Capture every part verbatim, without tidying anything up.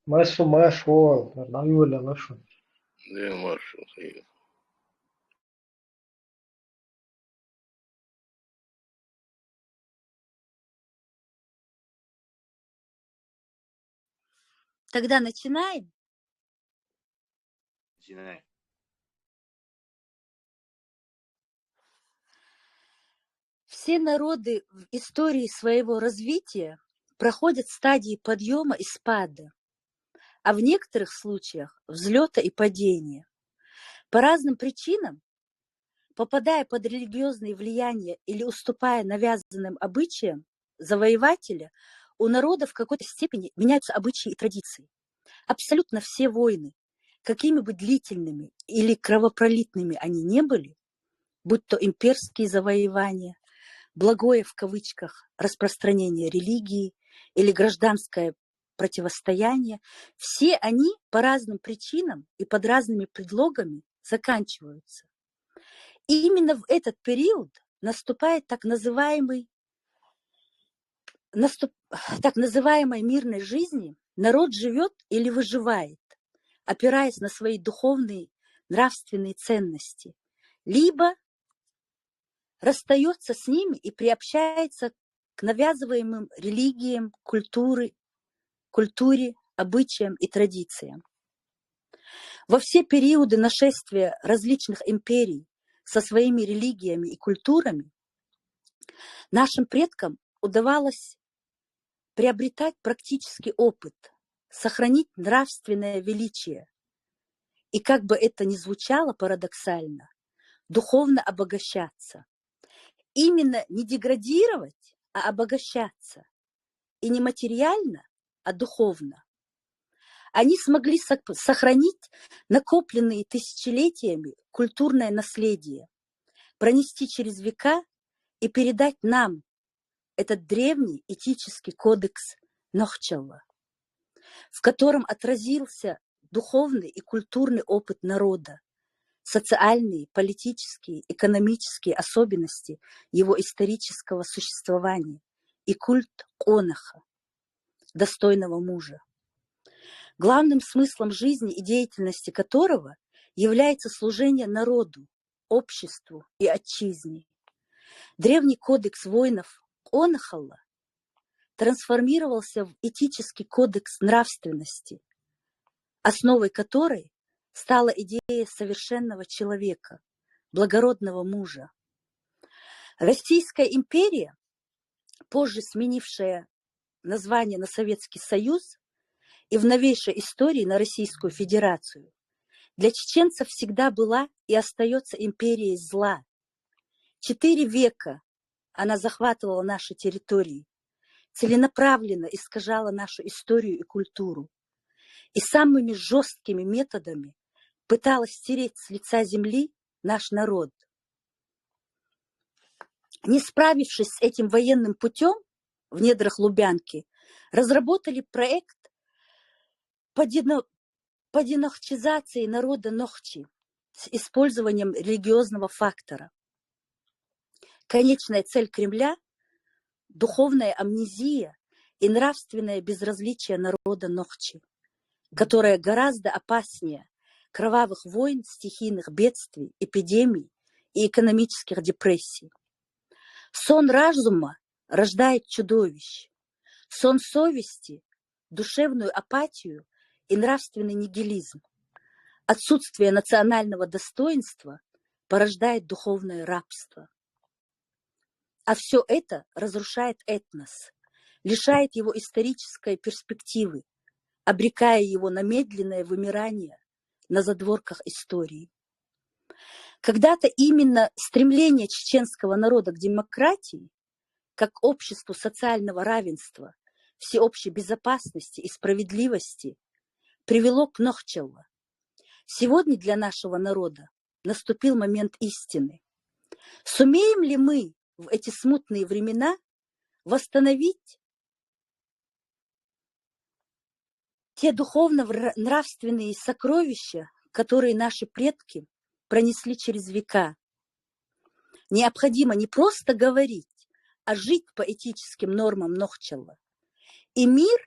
Masu, masu, ol, na yule masu. Ne masu, sí. Тогда начинаем. Начинаем. Все народы в истории своего развития проходят стадии подъема и спада, а в некоторых случаях взлета и падения. По разным причинам, попадая под религиозные влияния или уступая навязанным обычаям завоевателя, у народа в какой-то степени меняются обычаи и традиции. Абсолютно все войны, какими бы длительными или кровопролитными они не были, будь то имперские завоевания, благое в кавычках распространение религии или гражданское противостояние, все они по разным причинам и под разными предлогами заканчиваются. И именно в этот период наступает так называемый наступ, так называемой мирной жизни народ живет или выживает, опираясь на свои духовные, нравственные ценности, либо расстается с ними и приобщается к навязываемым религиям, культуры, культуре, обычаям и традициям. Во все периоды нашествия различных империй со своими религиями и культурами нашим предкам удавалось приобретать практический опыт, сохранить нравственное величие и, как бы это ни звучало парадоксально, духовно обогащаться. Именно не деградировать, а обогащаться. И не материально, а духовно. Они смогли сохранить накопленные тысячелетиями культурное наследие, пронести через века и передать нам этот древний этический кодекс Нохчалла, в котором отразился духовный и культурный опыт народа, социальные, политические, экономические особенности его исторического существования и культ Конаха, достойного мужа, главным смыслом жизни и деятельности которого является служение народу, обществу и отчизне. Древний кодекс воинов Конахалла трансформировался в этический кодекс нравственности, основой которой стала идея совершенного человека, благородного мужа. Российская империя, позже сменившая название на Советский Союз и в новейшей истории на Российскую Федерацию, для чеченцев всегда была и остается империей зла. Четыре века она захватывала наши территории, целенаправленно искажала нашу историю и культуру и самыми жесткими методами пыталась стереть с лица земли наш народ. Не справившись с этим военным путем, в недрах Лубянки разработали проект по, дено, по денохчизации народа Нохчи с использованием религиозного фактора. Конечная цель Кремля – духовная амнезия и нравственное безразличие народа Нохчи, которое гораздо опаснее кровавых войн, стихийных бедствий, эпидемий и экономических депрессий. Сон разума рождает чудовищ. Сон совести – душевную апатию и нравственный нигилизм. Отсутствие национального достоинства порождает духовное рабство. А все это разрушает этнос, лишает его исторической перспективы, обрекая его на медленное вымирание на задворках истории. Когда-то именно стремление чеченского народа к демократии, как обществу социального равенства, всеобщей безопасности и справедливости привело к Нохчалла. Сегодня для нашего народа наступил момент истины. Сумеем ли мы в эти смутные времена восстановить те духовно-нравственные сокровища, которые наши предки пронесли через века? Необходимо не просто говорить, а жить по этическим нормам Нохчалла. И мир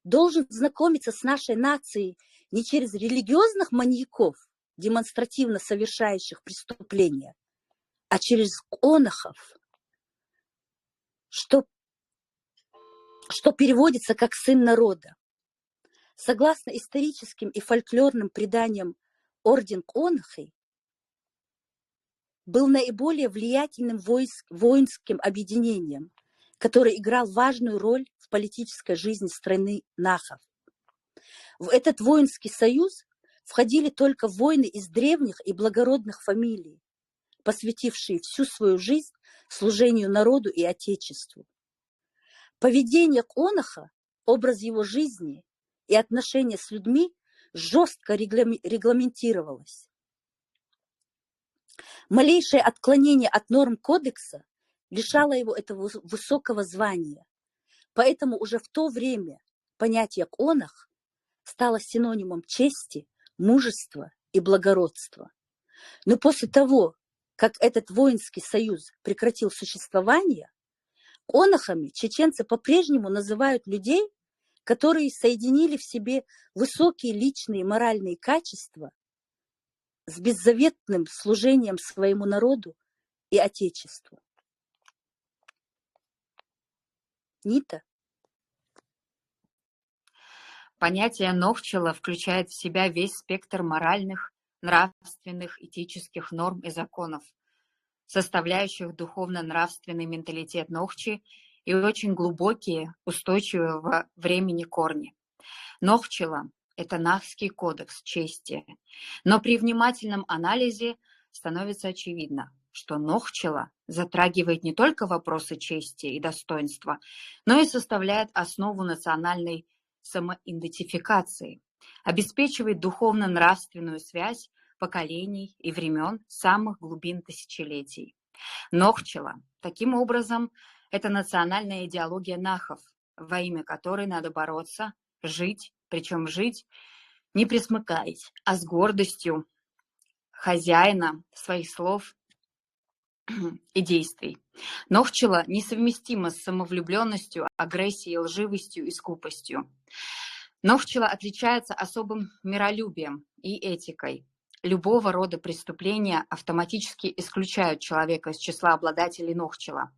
должен знакомиться с нашей нацией не через религиозных маньяков, демонстративно совершающих преступления, а через конахов, что, что переводится как «сын народа». Согласно историческим и фольклорным преданиям, орден конахи был наиболее влиятельным войск, воинским объединением, который играл важную роль в политической жизни страны нахов. В этот воинский союз входили только воины из древних и благородных фамилий, посвятившие всю свою жизнь служению народу и Отечеству. Поведение конаха, образ его жизни и отношения с людьми жестко регламентировалось. Малейшее отклонение от норм кодекса лишало его этого высокого звания. Поэтому уже в то время понятие конах стало синонимом чести, мужества и благородства. Но после того, как этот воинский союз прекратил существование, конахами чеченцы по-прежнему называют людей, которые соединили в себе высокие личные моральные качества с беззаветным служением своему народу и Отечеству. Нита. Понятие нохчила включает в себя весь спектр моральных, нравственных, этических норм и законов, составляющих духовно-нравственный менталитет нохчи и очень глубокие, устойчивые во времени корни. Нохчила — это нахский кодекс чести. Но при внимательном анализе становится очевидно, что нохчила затрагивает не только вопросы чести и достоинства, но и составляет основу национальной самоидентификации, обеспечивает духовно-нравственную связь поколений и времен самых глубин тысячелетий. Нохчила, таким образом, это национальная идеология нахов, во имя которой надо бороться, жить, причем жить, не присмыкаясь, а с гордостью хозяина своих слов и действий. Нохчила несовместима с самовлюбленностью, агрессией, лживостью и скупостью. Нохчила отличается особым миролюбием и этикой. Любого рода преступления автоматически исключают человека из числа обладателей нохчила.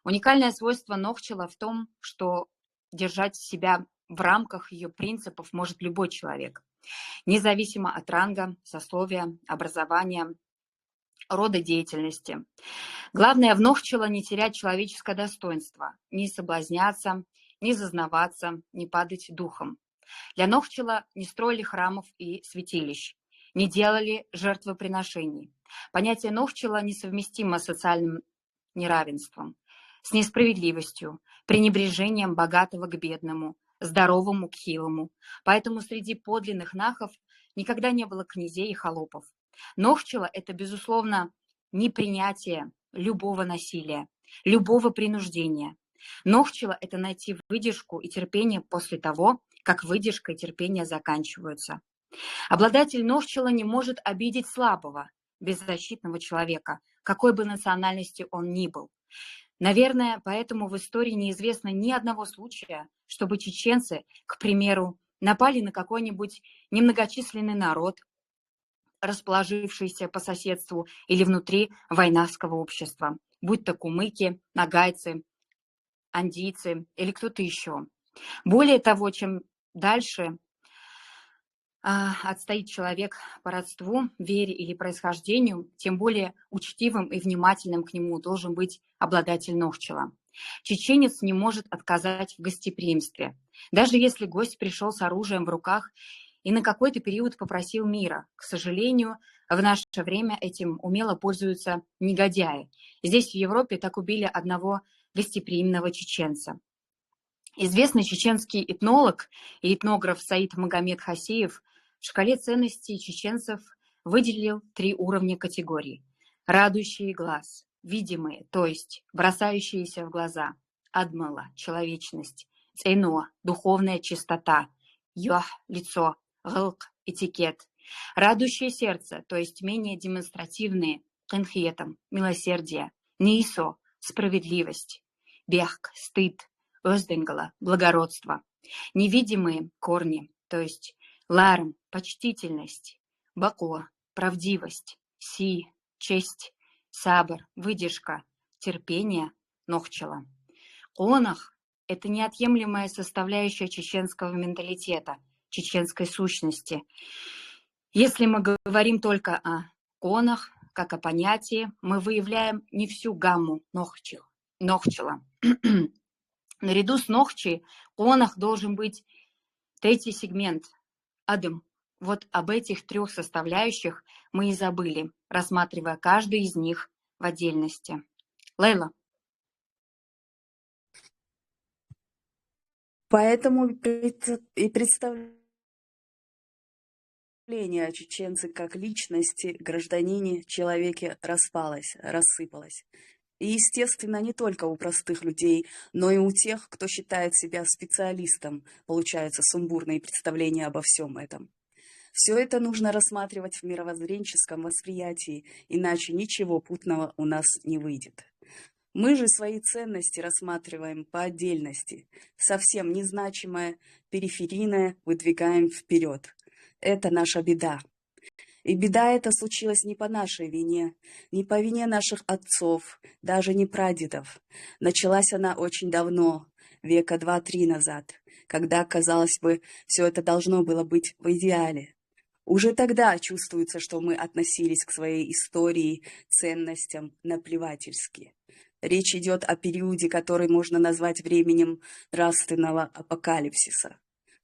Уникальное свойство нохчила в том, что держать себя в рамках ее принципов может любой человек, независимо от ранга, сословия, образования, рода деятельности. Главное в нохчила не терять человеческое достоинство, не соблазняться, не зазнаваться, не падать духом. Для нохчила не строили храмов и святилищ, не делали жертвоприношений. Понятие нохчила несовместимо с социальным неравенством, с несправедливостью, пренебрежением богатого к бедному, здоровому к хилому. Поэтому среди подлинных нахов никогда не было князей и холопов. Нохчила — это, безусловно, непринятие любого насилия, любого принуждения. Нохчила — это найти выдержку и терпение после того, как выдержка и терпение заканчиваются. Обладатель нохчила не может обидеть слабого, беззащитного человека, какой бы национальности он ни был. Наверное, поэтому в истории неизвестно ни одного случая, чтобы чеченцы, к примеру, напали на какой-нибудь немногочисленный народ, расположившийся по соседству или внутри вайнахского общества, будь то кумыки, ногайцы, андийцы или кто-то еще. Более того, чем дальше а, отстоит человек по родству, вере или происхождению, тем более учтивым и внимательным к нему должен быть обладатель нохчила. Чеченец не может отказать в гостеприимстве, даже если гость пришел с оружием в руках и на какой-то период попросил мира. К сожалению, в наше время этим умело пользуются негодяи. Здесь, в Европе, так убили одного гостеприимного чеченца. Известный чеченский этнолог и этнограф Саид Магомед Хасеев в шкале ценностей чеченцев выделил три уровня категорий. Радующие глаз, видимые, то есть бросающиеся в глаза, адмыла, человечность, цейно, духовная чистота, йох, лицо, гылк, этикет. Радующее сердце, то есть менее демонстративные, кынхиетом, милосердие, нейсо, справедливость, бехк, стыд, озденгала, благородство. Невидимые корни, то есть ларм — почтительность, бакъо — правдивость, си — честь, сабр — выдержка, терпение — нохчала. Къонах — это неотъемлемая составляющая чеченского менталитета, чеченской сущности. Если мы говорим только о къонах, как о понятии, мы выявляем не всю гамму нохчил, нохчила. Наряду с нохчи къонах должен быть третий сегмент — адым. Вот об этих трех составляющих мы и забыли, рассматривая каждую из них в отдельности. Лейла. Поэтому и пред- и представление о чеченце как личности, гражданине, человеке распалось, рассыпалось. И, естественно, не только у простых людей, но и у тех, кто считает себя специалистом, получаются сумбурные представления обо всем этом. Все это нужно рассматривать в мировоззренческом восприятии, иначе ничего путного у нас не выйдет. Мы же свои ценности рассматриваем по отдельности, совсем незначимое, периферийное выдвигаем вперед. Это наша беда. И беда эта случилась не по нашей вине, не по вине наших отцов, даже не прадедов. Началась она очень давно, века два-три назад, когда, казалось бы, все это должно было быть в идеале. Уже тогда чувствуется, что мы относились к своей истории, ценностям наплевательски. Речь идет о периоде, который можно назвать временем нравственного апокалипсиса.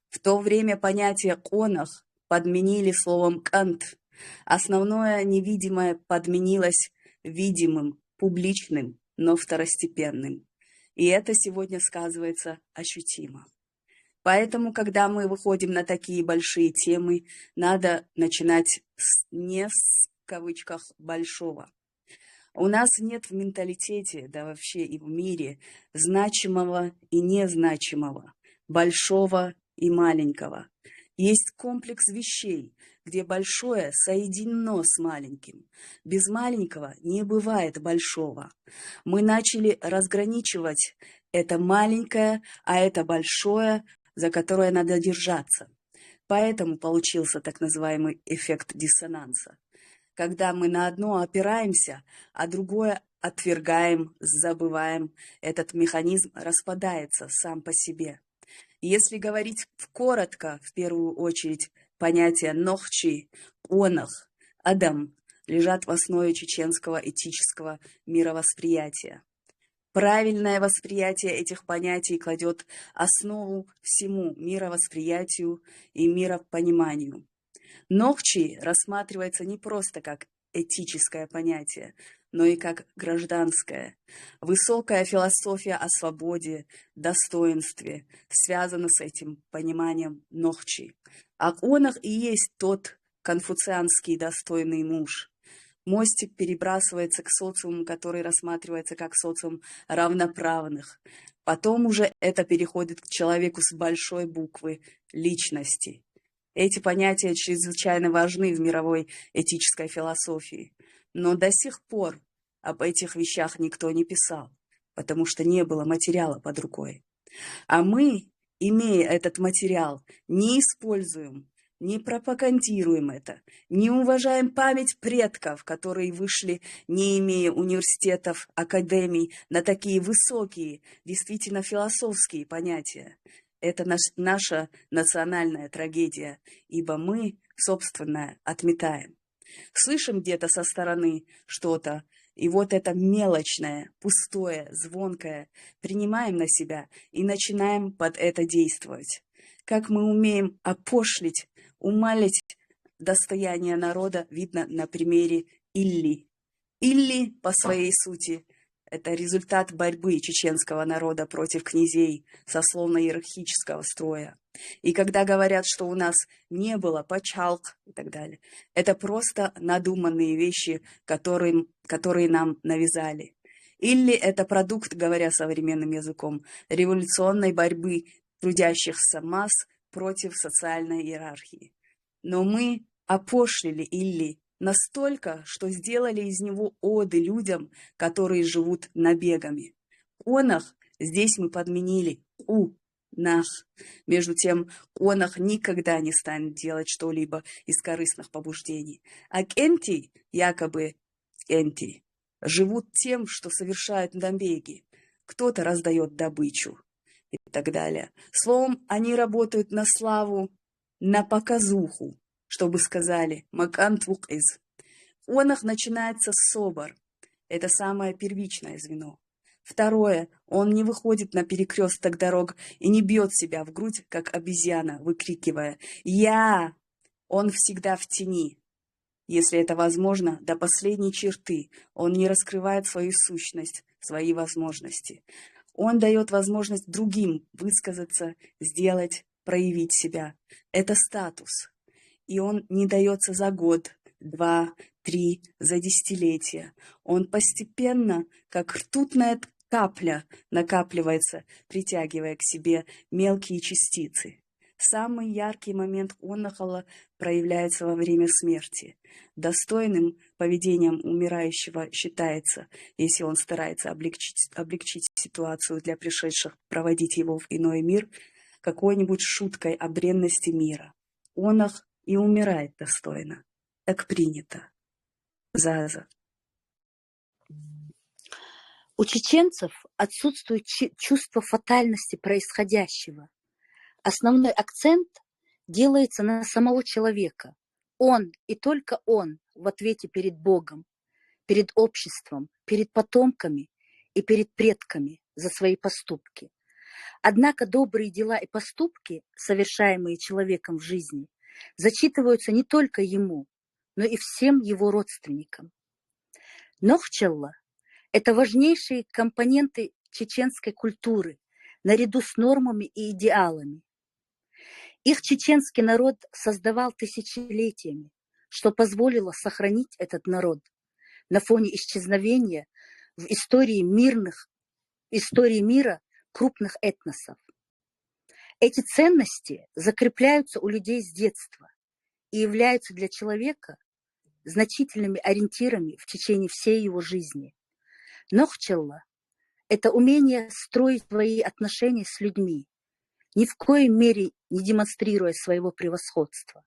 В то время понятие къонах подменили словом къант. Основное невидимое подменилось видимым, публичным, но второстепенным. И это сегодня сказывается ощутимо. Поэтому, когда мы выходим на такие большие темы, надо начинать с, не с, в кавычках, большого. У нас нет в менталитете, да вообще и в мире, значимого и незначимого, большого и маленького. Есть комплекс вещей, где большое соединено с маленьким. Без маленького не бывает большого. Мы начали разграничивать это маленькое, а это большое, за которое надо держаться. Поэтому получился так называемый эффект диссонанса, когда мы на одно опираемся, а другое отвергаем, забываем. Этот механизм распадается сам по себе. Если говорить в- коротко, в первую очередь, понятия нохчи, къонах, адым лежат в основе чеченского этического мировосприятия. Правильное восприятие этих понятий кладет основу всему мировосприятию и миропониманию. Нохчи рассматривается не просто как этическое понятие, но и как гражданское. Высокая философия о свободе, достоинстве связана с этим пониманием нохчи. А къонах и есть тот конфуцианский достойный муж. Мостик перебрасывается к социуму, который рассматривается как социум равноправных. Потом уже это переходит к человеку с большой буквы — личности. Эти понятия чрезвычайно важны в мировой этической философии. Но до сих пор об этих вещах никто не писал, потому что не было материала под рукой. А мы, имея этот материал, не используем, не пропагандируем это, не уважаем память предков, которые вышли, не имея университетов, академий, на такие высокие, действительно философские понятия. Это наш, наша национальная трагедия, ибо мы собственное отметаем. Слышим где-то со стороны что-то, и вот это мелочное, пустое, звонкое принимаем на себя и начинаем под это действовать. Как мы умеем опошлить, умалить достояние народа, видно на примере Илли. Илли по своей сути — это результат борьбы чеченского народа против князей сословно-иерархического строя. И когда говорят, что у нас не было пачалк и так далее, это просто надуманные вещи, которые, которые нам навязали. Илли — это продукт, говоря современным языком, революционной борьбы трудящихся масс против социальной иерархии. Но мы опошлили Илли настолько, что сделали из него оды людям, которые живут набегами. Къонах здесь мы подменили къу, нах. Между тем, къонах никогда не станет делать что-либо из корыстных побуждений. А кӀентий, якобы кӀентий, живут тем, что совершают набеги. Кто-то раздает добычу и так далее. Словом, они работают на славу, на показуху, чтобы сказали: «Макан твукъиз». Къонах начинается с собор. Это самое первичное звено. Второе. Он не выходит на перекресток дорог и не бьет себя в грудь, как обезьяна, выкрикивая: «Я!» Он всегда в тени. Если это возможно, до последней черты. Он не раскрывает свою сущность, свои возможности. Он дает возможность другим высказаться, сделать, проявить себя. Это статус. И он не дается за год, два, три, за десятилетия. Он постепенно, как ртутная капля, накапливается, притягивая к себе мелкие частицы. Самый яркий момент къонахалла проявляется во время смерти. Достойным поведением умирающего считается, если он старается облегчить, облегчить ситуацию для пришедших, проводить его в иной мир, какой-нибудь шуткой о бренности мира. Къонах и умирает достойно. Так принято. Заза. У чеченцев отсутствует чувство фатальности происходящего. Основной акцент делается на самого человека. Он и только он в ответе перед Богом, перед обществом, перед потомками и перед предками за свои поступки. Однако добрые дела и поступки, совершаемые человеком в жизни, зачитываются не только ему, но и всем его родственникам. Нохчалла — это важнейшие компоненты чеченской культуры, наряду с нормами и идеалами. Их чеченский народ создавал тысячелетиями, что позволило сохранить этот народ на фоне исчезновения в истории мирных, истории мира крупных этносов. Эти ценности закрепляются у людей с детства и являются для человека значительными ориентирами в течение всей его жизни. Нохчалла — это умение строить свои отношения с людьми, ни в коей мере не демонстрируя своего превосходства,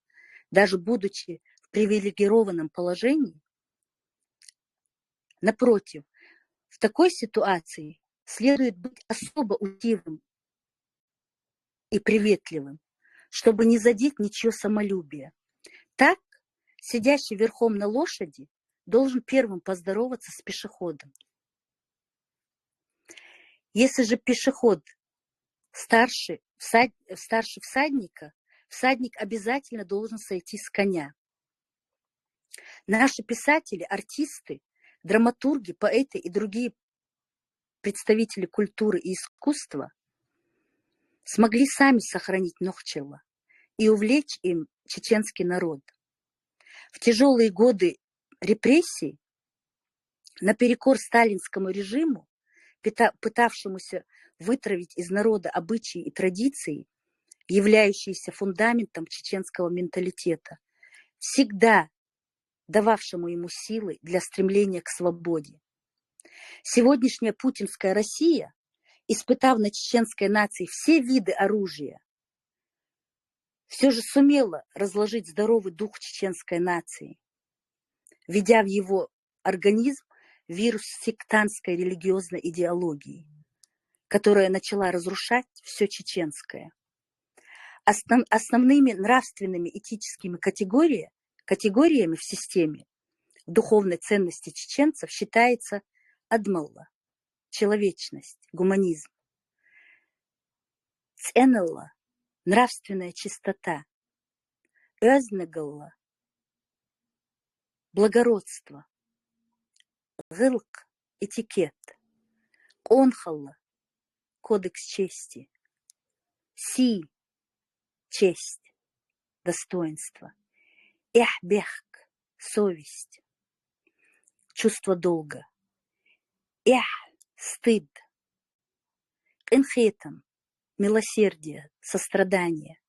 даже будучи в привилегированном положении. Напротив, в такой ситуации следует быть особо учтивым и приветливым, чтобы не задеть ничьё самолюбие. Так, сидящий верхом на лошади должен первым поздороваться с пешеходом. Если же пешеход старше, всад... старше всадника, всадник обязательно должен сойти с коня. Наши писатели, артисты, драматурги, поэты и другие представители культуры и искусства смогли сами сохранить нохчалла и увлечь им чеченский народ. В тяжёлые годы репрессий, наперекор сталинскому режиму, пытавшемуся вытравить из народа обычаи и традиции, являющиеся фундаментом чеченского менталитета, всегда дававшему ему силы для стремления к свободе. Сегодняшняя путинская Россия, испытав на чеченской нации все виды оружия, всё же сумела разложить здоровый дух чеченской нации, введя в его организм вирус сектантской религиозной идеологии, которая начала разрушать всё чеченское. Основ... основными нравственными этическими категория... категориями в системе духовной ценности чеченцев считается адмалла — человечность, гуманизм, цӀеналла — нравственная чистота, оьзнагалла — благородство, гӀулакх — этикет, къонахалла — кодекс чести, сий — честь, достоинство, эхь-бехк — совесть, чувство долга, эхь — стыд, къинхетам — милосердие, сострадание,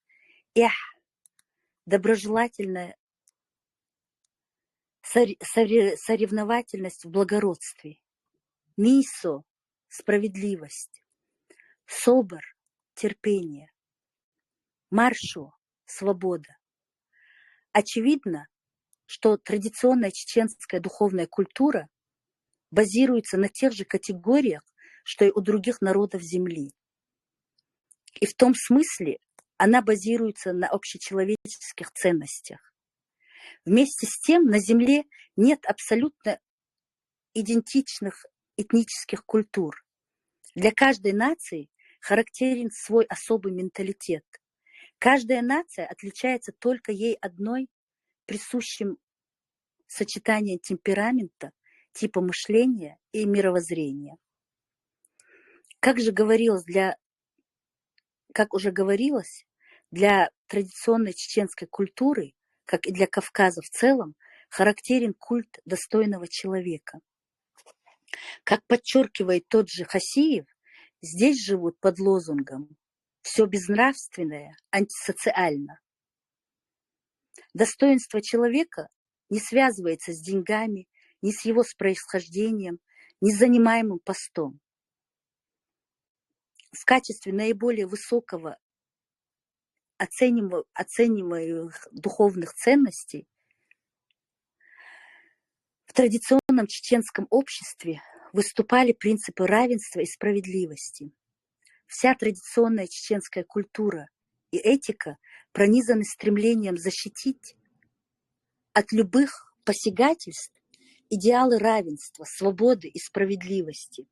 эхь — доброжелательное сор... соревновательность в благородстве, мисо — справедливость, собар терпение. Маршо, свобода. Очевидно, что традиционная чеченская духовная культура базируется на тех же категориях, что и у других народов Земли. И в том смысле она базируется на общечеловеческих ценностях. Вместе с тем на Земле нет абсолютно идентичных этнических культур. Для каждой нации характерен свой особый менталитет. Каждая нация отличается только ей одной присущим сочетанием темперамента, типа мышления и мировоззрения. Как же говорилось для, как уже говорилось, для традиционной чеченской культуры, как и для Кавказа в целом, характерен культ достойного человека. Как подчеркивает тот же Хасиев, здесь живут под лозунгом «Все безнравственное антисоциально». Достоинство человека не связывается с деньгами, ни с его с происхождением, ни с занимаемым постом. В качестве наиболее высокого оценимо- оцениваемых духовных ценностей в традиционном чеченском обществе выступали принципы равенства и справедливости. Вся традиционная чеченская культура и этика пронизаны стремлением защитить от любых посягательств идеалы равенства, свободы и справедливости.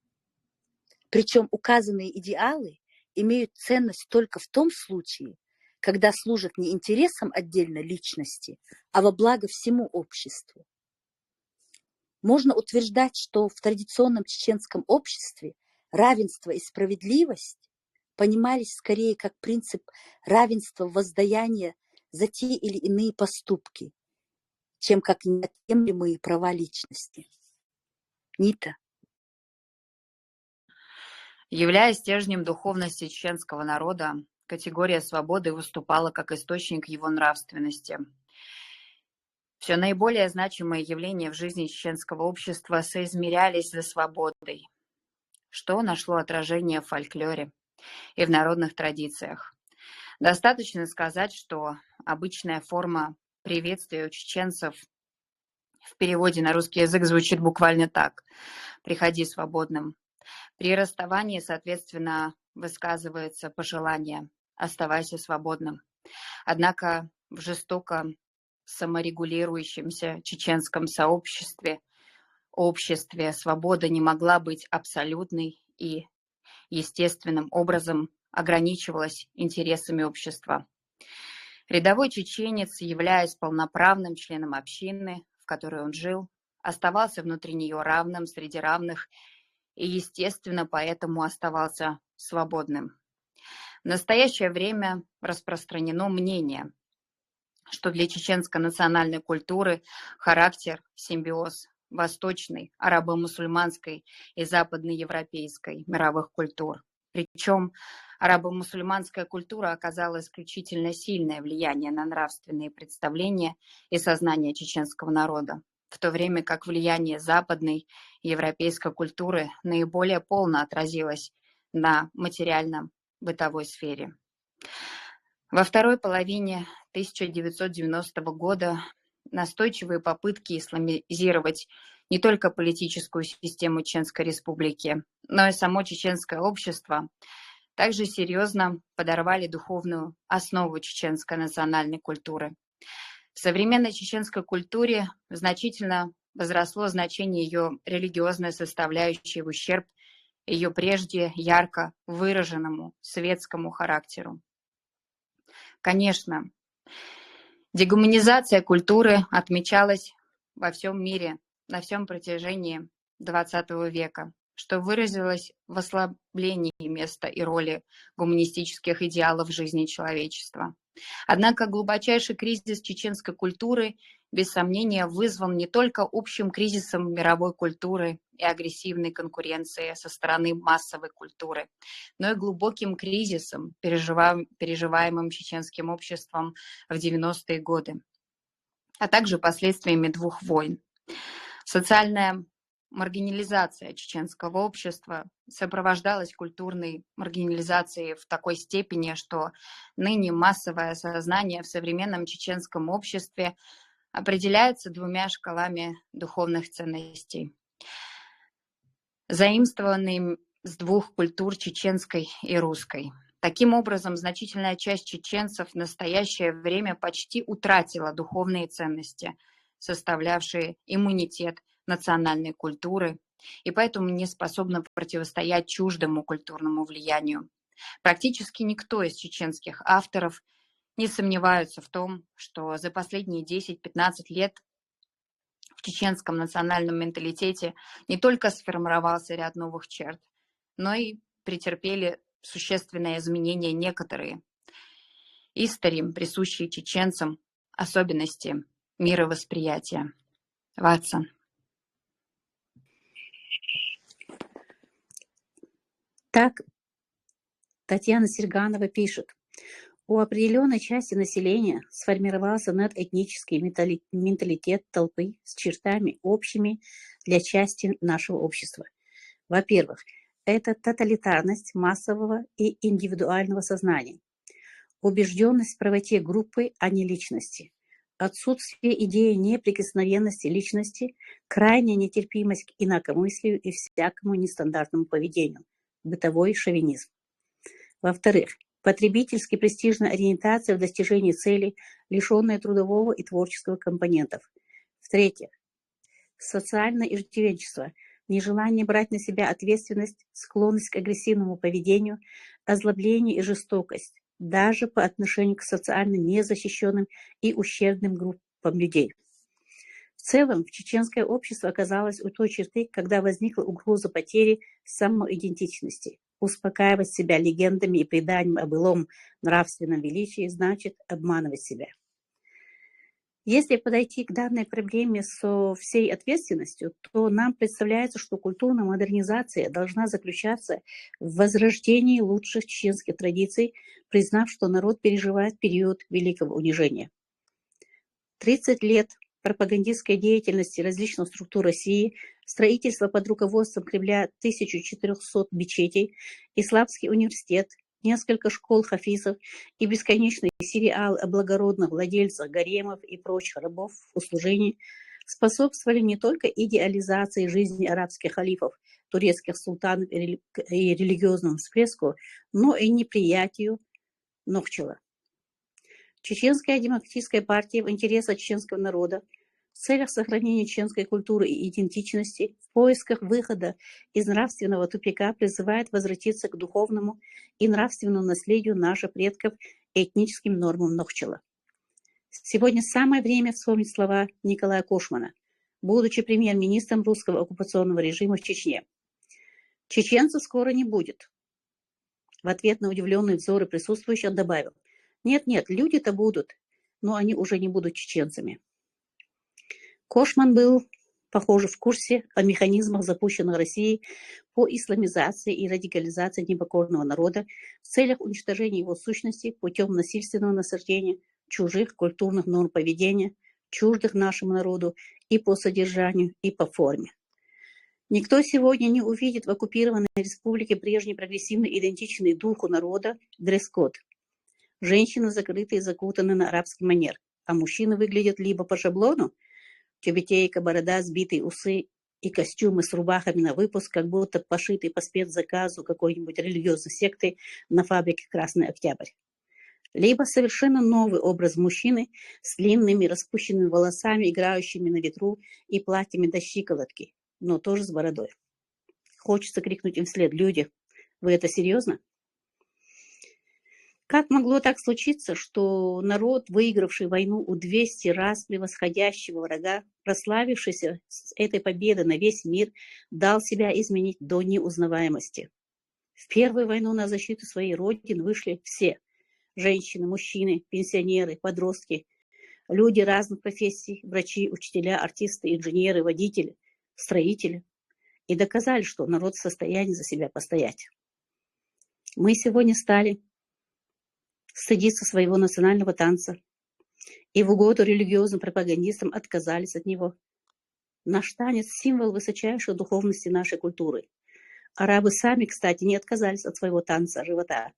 Причем указанные идеалы имеют ценность только в том случае, когда служат не интересам отдельной личности, а во благо всему обществу. Можно утверждать, что в традиционном чеченском обществе равенство и справедливость понимались скорее как принцип равенства воздаяния за те или иные поступки, чем как неотъемлемые права личности. Нита. Являясь стержнем духовности чеченского народа, категория свободы выступала как источник его нравственности. Все наиболее значимые явления в жизни чеченского общества соизмерялись за свободой, что нашло отражение в фольклоре и в народных традициях. Достаточно сказать, что обычная форма приветствия у чеченцев в переводе на русский язык звучит буквально так: «Приходи свободным». При расставании, соответственно, высказывается пожелание: «Оставайся свободным». Однако в жестоко саморегулирующемся чеченском сообществе, обществе, свобода не могла быть абсолютной и естественным образом ограничивалась интересами общества. Рядовой чеченец, являясь полноправным членом общины, в которой он жил, оставался внутри нее равным среди равных и, естественно, поэтому оставался свободным. В настоящее время распространено мнение, что для чеченско-национальной культуры характер, симбиоз восточной, арабо-мусульманской и западноевропейской мировых культур. Причем арабо-мусульманская культура оказала исключительно сильное влияние на нравственные представления и сознание чеченского народа, в то время как влияние западной европейской культуры наиболее полно отразилось на материальном бытовой сфере. Во второй половине тысяча девятьсот девяностого года настойчивые попытки исламизировать не только политическую систему Чеченской Республики, но и само чеченское общество также серьезно подорвали духовную основу чеченской национальной культуры. В современной чеченской культуре значительно возросло значение ее религиозной составляющей в ущерб ее прежде ярко выраженному светскому характеру. Конечно, дегуманизация культуры отмечалась во всем мире на всем протяжении двадцатого века, что выразилось в ослаблении места и роли гуманистических идеалов в жизни человечества. Однако глубочайший кризис чеченской культуры, без сомнения, вызван не только общим кризисом мировой культуры и агрессивной конкуренции со стороны массовой культуры, но и глубоким кризисом, переживаем- переживаемым чеченским обществом в девяностые годы, а также последствиями двух войн. Социальная маргинализация чеченского общества сопровождалась культурной маргинализацией в такой степени, что ныне массовое сознание в современном чеченском обществе определяется двумя шкалами духовных ценностей, заимствованными с двух культур, чеченской и русской. Таким образом, значительная часть чеченцев в настоящее время почти утратила духовные ценности, составлявшие иммунитет национальной культуры, и поэтому не способна противостоять чуждому культурному влиянию. Практически никто из чеченских авторов не сомневаются в том, что за последние десять-пятнадцать лет в чеченском национальном менталитете не только сформировался ряд новых черт, но и претерпели существенные изменения некоторые истории, присущие чеченцам, особенности мировосприятия. Ватсон. Так, Татьяна Серганова пишет: у определенной части населения сформировался надэтнический менталитет толпы с чертами, общими для части нашего общества. Во-первых, это тоталитарность массового и индивидуального сознания, убежденность в правоте группы, а не личности, отсутствие идеи неприкосновенности личности, крайняя нетерпимость к инакомыслию и всякому нестандартному поведению, бытовой шовинизм. Во-вторых, потребительски-престижная ориентация в достижении целей, лишённая трудового и творческого компонентов. В-третьих, социальное иждивенчество, нежелание брать на себя ответственность, склонность к агрессивному поведению, озлобление и жестокость, даже по отношению к социально незащищённым и ущербным группам людей. В целом, чеченское общество оказалось у той черты, когда возникла угроза потери самоидентичности. Успокаивать себя легендами и преданием о былом нравственном величии значит обманывать себя. Если подойти к данной проблеме со всей ответственностью, то нам представляется, что культурная модернизация должна заключаться в возрождении лучших чеченских традиций, признав, что народ переживает период великого унижения. Тридцать лет пропагандистской деятельности различных структур России, строительство под руководством Кремля тысяча четырёхсот мечетей, Исламский университет, несколько школ хафизов и бесконечный сериал о благородных владельцах гаремов и прочих рабов в услужении способствовали не только идеализации жизни арабских халифов, турецких султанов и религиозному всплеску, но и неприятию Нохчилла. Чеченская демократическая партия в интересах чеченского народа в целях сохранения чеченской культуры и идентичности в поисках выхода из нравственного тупика призывает возвратиться к духовному и нравственному наследию наших предков, этническим нормам Нохчилла. Сегодня самое время вспомнить слова Николая Кошмана, будучи премьер-министром русского оккупационного режима в Чечне. «Чеченцев скоро не будет». В ответ на удивлённые взоры присутствующих добавил: «Нет-нет, люди-то будут, но они уже не будут чеченцами». Кошман был, похоже, в курсе о механизмах, запущенных Россией по исламизации и радикализации непокорного народа в целях уничтожения его сущности путём насильственного насаждения чужих культурных норм поведения, чуждых нашему народу и по содержанию, и по форме. Никто сегодня не увидит в оккупированной республике прежний прогрессивный, идентичный духу народа дресс-код. Женщины закрыты и закутаны на арабский манер, а мужчины выглядят либо по шаблону: тюбетейка, борода, сбитые усы и костюмы с рубахами на выпуск, как будто пошитые по спецзаказу какой-нибудь религиозной секты на фабрике «Красный Октябрь». Либо совершенно новый образ мужчины с длинными распущенными волосами, играющими на ветру, и платьями до щиколотки, но тоже с бородой. Хочется крикнуть им вслед: «Люди, вы это серьёзно?» Как могло так случиться, что народ, выигравший войну у двести раз превосходящего врага, прославившийся с этой победой на весь мир, дал себя изменить до неузнаваемости? В первую войну на защиту своей Родины вышли все: женщины, мужчины, пенсионеры, подростки, люди разных профессий: врачи, учителя, артисты, инженеры, водители, строители. И доказали, что народ в состоянии за себя постоять. Мы сегодня стали стыдиться своего национального танца и в угоду религиозным пропагандистам отказались от него. Наш танец — символ высочайшей духовности нашей культуры. Арабы сами, кстати, не отказались от своего танца живота,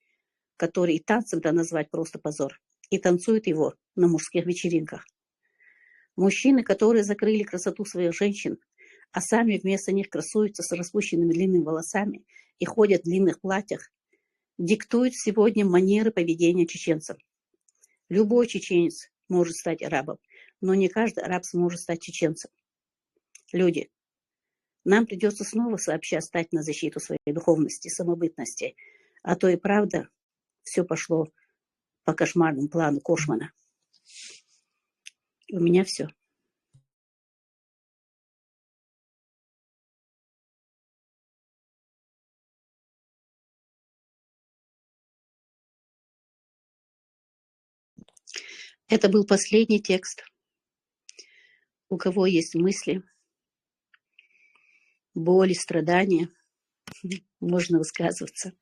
который и танцем-то назвать просто позор, и танцуют его на мужских вечеринках. Мужчины, которые закрыли красоту своих женщин, а сами вместо них красуются с распущенными длинными волосами и ходят в длинных платьях, диктуют сегодня манеры поведения чеченцам. Любой чеченец может стать арабом, но не каждый араб сможет стать чеченцем. Люди, нам придётся снова сообща стать на защиту своей духовности, самобытности, а то и правда всё пошло по кошмарному плану Кошмана. У меня всё. Это был последний текст. У кого есть мысли, боли, страдания, можно высказываться.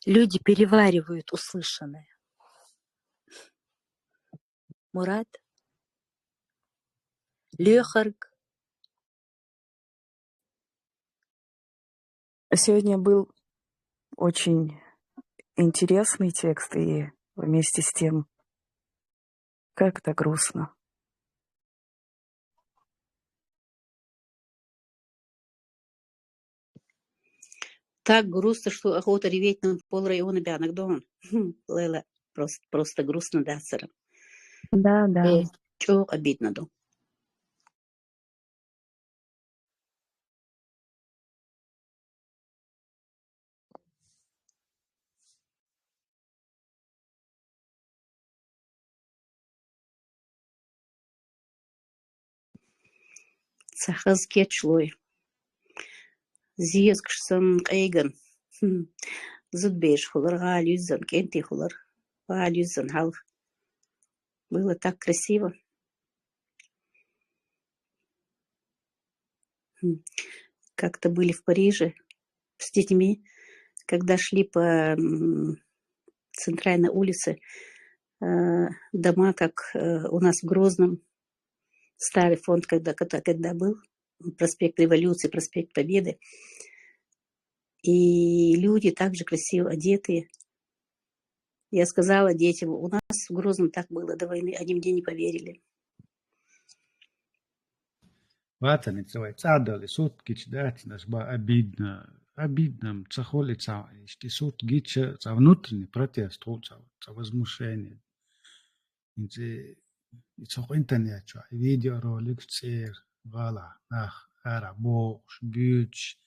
Люди переваривают услышанное. Мурат, лёхарг. Сегодня был очень интересный текст, и вместе с тем как-то грустно. Так грустно, что охота реветь на пол района бянагдон. Лела, просто, просто грустно, да, сара. Да, да. Э, чё обидно, да. Цхьа хаза кечлой. Зезагаш санна къеган. Хм. Зудбераш хулар, гӀала юззан, кӀентий хулар. ГӀала юззан хьалха. Было так красиво. Хм. Как-то были в Париже с детьми, когда шли по, м, центральной улице, э, дома, как, э, у нас в Грозном, старый фонд, когда, когда, когда был, проспект Революции, проспект Победы. И люди так же красиво одетые. Я сказала детям: «У нас в Грозном так было до войны». Они мне не поверили. Ватани ца вай цӀа дали сутки чу дац, наш ба обидно, обидно, ца хули ца, ишти сутки чу ца внутренний протест, ху ца, ца возмущение. Инце, и ца ху интернет чу, и видеоролик цӀер, гӀала, нах, ара, бохуш, буьйцуш,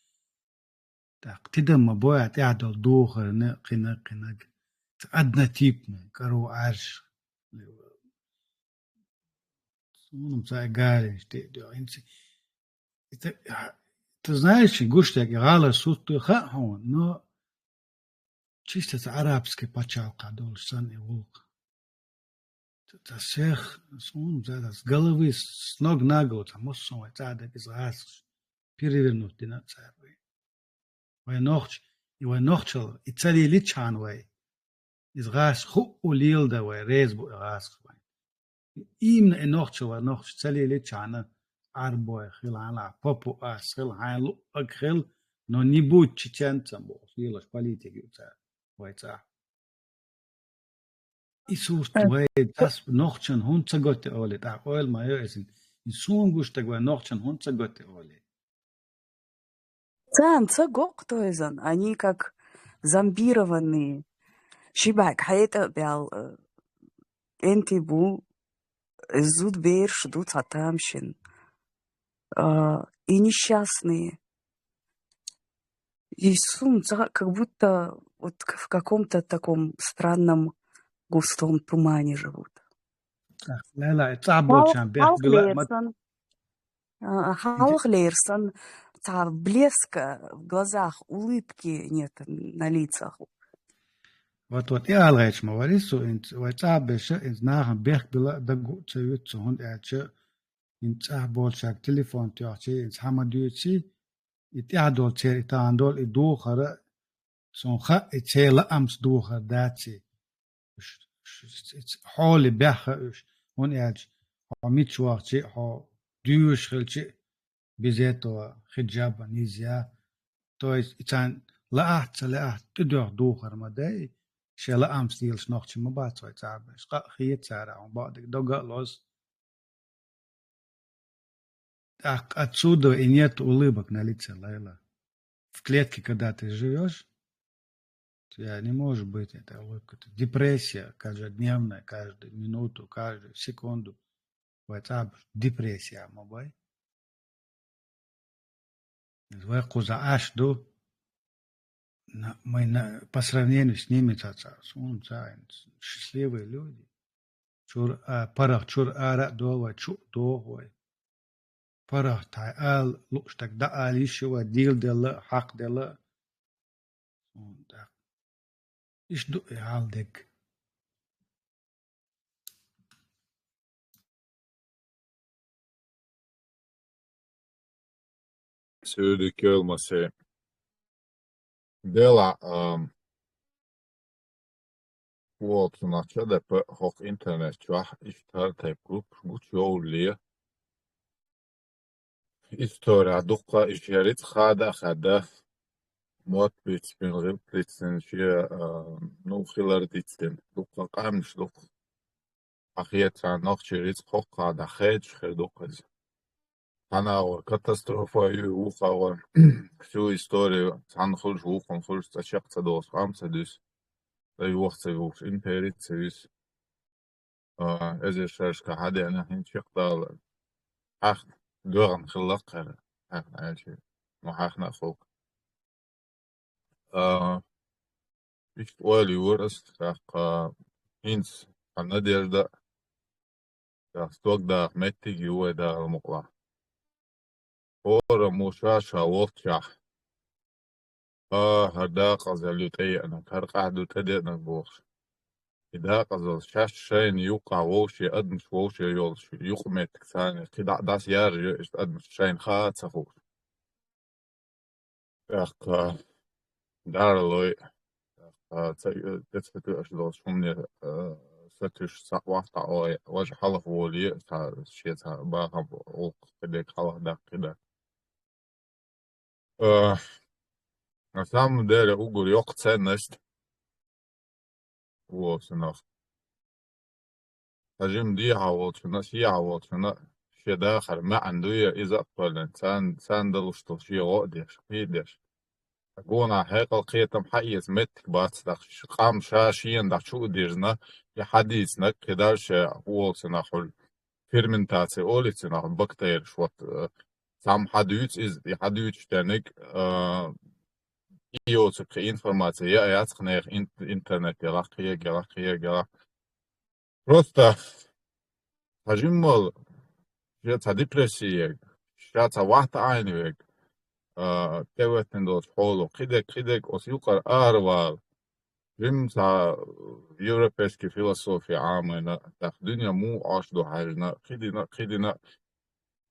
тӀаккха тидам ма бой, тӀаьхьа долу духарна, кхина, кхинаг. Однотипный, каро Ӏаьржа. Суна ца гариш тӀе а дуьхьа. ХӀинца, это, ты знаешь, гуш дерг, гӀалар сутта хаьа хьуна, но чисто ца арабский пачхьалкхехь долуш санна и гӀуллакх. Ца, ца сех, суна, ца, ца с головы, с ног на голову, ца массо а вай цӀа дерг иза гӀазкхаш перевернуть дина цара вай. Вай нохч-, и вай нохчалла, и ца леличхьана вай. Иза гӀазкхаш хуу леладан вай, реза бу и гӀазкхаш вайн. Именно и нохчалла вай нохчаш ца леличхьана, Ӏарбой хила хьайна, папуас хила хьайна, луъаг хила, но не будь чеченцем бохуш, лелаш политика ю цара вай цӀа. И сурт Э, вай, ас нохчан хӀунда ца го те олий, тӀаккха ойла ма йо иза. И суна гуш дерг вай нохчан хӀунда ца го те олий. Царна ца го-кх то иза, они как зомбированные. Ши бӀаьрг хьетӀа а баьлла, э, кӀентий бу, э, зудбераш ду цхьа тамашийна. А, и несчастные. И суна ца, как будто вот к-, в каком-то таком странном густом тумане живут. Лела, и цӀа болчарна бехк била, мат- А, хьалха лерсан, цхьа блеска в глазах, улыбки нет на лицах. Вот, вот, и ала гӀерташ ма вари со, инц-, вай цӀа беша, инц нахана бехк била даг гу ца вуьту со, хӀунда аьлча, инц цӀа болчарга телефон тоьхча, инц хьа ма дуьйций, и тӀаьхьа долу церан, и тахана долу, и духара, Цунна хаьа, и церан лаамца духар дац и. Уж, уж, уж, уж, хьоле баьхна уж, хӀунда аьлча хьо мича вахча а, хьо доьшуш хилча а, без этого хиджаба нельзя. То есть, и царна лаахь а, ца лаахь а, тӀедоьгӀа духар ма дай, шен лаамца лелаш нохчий ма бац вай цӀа берш. Къа а хета царех, хьуна бакъдерг, дог а лозу. Так, отсюда и нет улыбок на лице, Лейла. В клетке, когда ты живешь, у тебя не может быть этой улыбки. Это депрессия каждодневная, каждую минуту, каждую секунду. Вай цӀа берш депрессия ма бай. Вай кхузахь Ӏаш ду, на-, мы на-, по сравнению с ними, ца, ца, суна ца, счастливые люди. Чура, а, паргӀат чура ара а догӀу вай, чу а догӀу вай. ПаргӀат тхьай ала лууш дерг дӀаала йиш ю вай, дийла делла а, хьакха делла а. Суна тӀаккха иштта ду и хьал дерг. Сюди кёлмасе. Дела, ам, волчунах чадапа хӀокху интернет чохь иштта хӀара тайпа группаш гучуйовлале. История дуккха а, и шен рицкъ хада а хаьдда. Мотт бицбина, гӀиллакх дицдина, шен, а, ну, хилар дицдина. Дуккха къаьмнаш дукха. Хьан хетарехь, нохчийн рицкъ хӀокху хадахь хедаш хир ду-кх иза. Цхьана агӀор катастрофа ю, вукху агӀор всю историю, цхьанна хуьлуш, вукхунна хуьлуш, цкъа чекх ца долуш, къам ца дуьсу, цкъа йоха ца йолуш, импери ца вису. А, эзар шерашкахь хьадеана, хӀинца чекхдала хьаьхна, доьгӀна хилла-кх хӀара, хьаьхна аьлча, ну, хьаьхна а хилла-кх. А, иштта ойла йора ас, тӀаккха хӀинца хьан надежда, тӀаккха стаг даха меттиг ю вай Дала мукъалахь. ХӀора мо ша-ша волччахь, а, хӀара дакъазалла ю тӀееанарг, хӀара къаьхьа ду тӀедеанарг бохуш. И дакъазалла шаьш шайна юккъахь вовшийн, адамаш вовшийн йолуш, юкъаметтиг царна кхидӀа а дӀасаяржайо иштта адамаш шайна хаа а ца хууш. ТӀаккха даралой, тӀаккха ца, тӀе ца тоьуш долчу хӀумане, а, сатуьйсуш цхьаъ вахтахь ой, важа хьалха волий, цхьа, шен цхьа бахам гӀуллакх кхидерг хьалха даккхий дара. А, на самом деле, уггар йоккха ценность волчунах. Ткъа жима дехьа волчунна, сехьа волчунна шен дахар маьӀна дуй, иза а кхоьллина, царна, царна далуш долу шен гӀо а деш, кхин а деш. Гонахь хьекъал, кхетам хьаэца меттиг бац, тӀаккха ш-, къам ша шена дӀа чу а дирзина, и хьадийцинарг кхидӀа шен волчунах хуьлу. Ферментация олий цунах, бактериш, вот, э, цхьамма хьадуьйцу иза, и хьадуьйцуш дерниг, э, и йоцург кхин информация яа яц-кх нехан ин-, интернет ялахь, кхиерг ялахь, кхиерг ялахь. Просто цхьа жиммал, ша цхьа депрессия ерг, ша цхьа вахта Ӏайна верг, а, тӀеветтина долчу хьоло, кхидерг, кхидерг оцу юкъара аравала. Жимма цхьа европейский философия Ӏамийна, тӀаккха дуьне муха Ӏаш ду хьаьжна, кхидина, кхидина.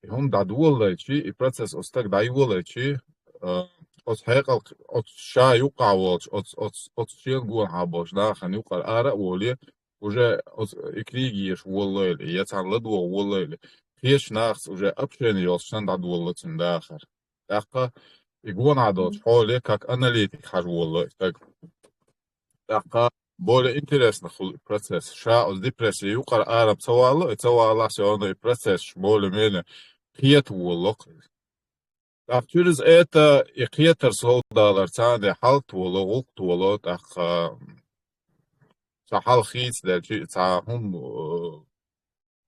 И хӀума дӀадолалайчи, и процесс оцу стаг дӀайолалайчи, а, оцу хьекъал, оцу ша юккъахь волчу, оцу, оцу, оцу шена гонахьа болчу нахана юкъара ара а воле, уже оцу и книги еш волалойла, я царна ладогӀа волалойла, кхечу нахаца уже общение йолчу санна дӀадолало цуьнан дахар. ТӀаккха и гонахьа долчу хьоле, как аналитик хьажа волало и стаг. ТӀаккха более интересно хуьлу и процесс. Ша оцу депрессия юкъара ара ца валало, и ца валалахь, всё равно и процесс более-менее кхета волало-кх. ТӀаккха через это и кхетар совдалар царна хьалта волало, гӀуллакх долало, тӀаккха цхьа хьал хийцаделчи, цхьа хӀума,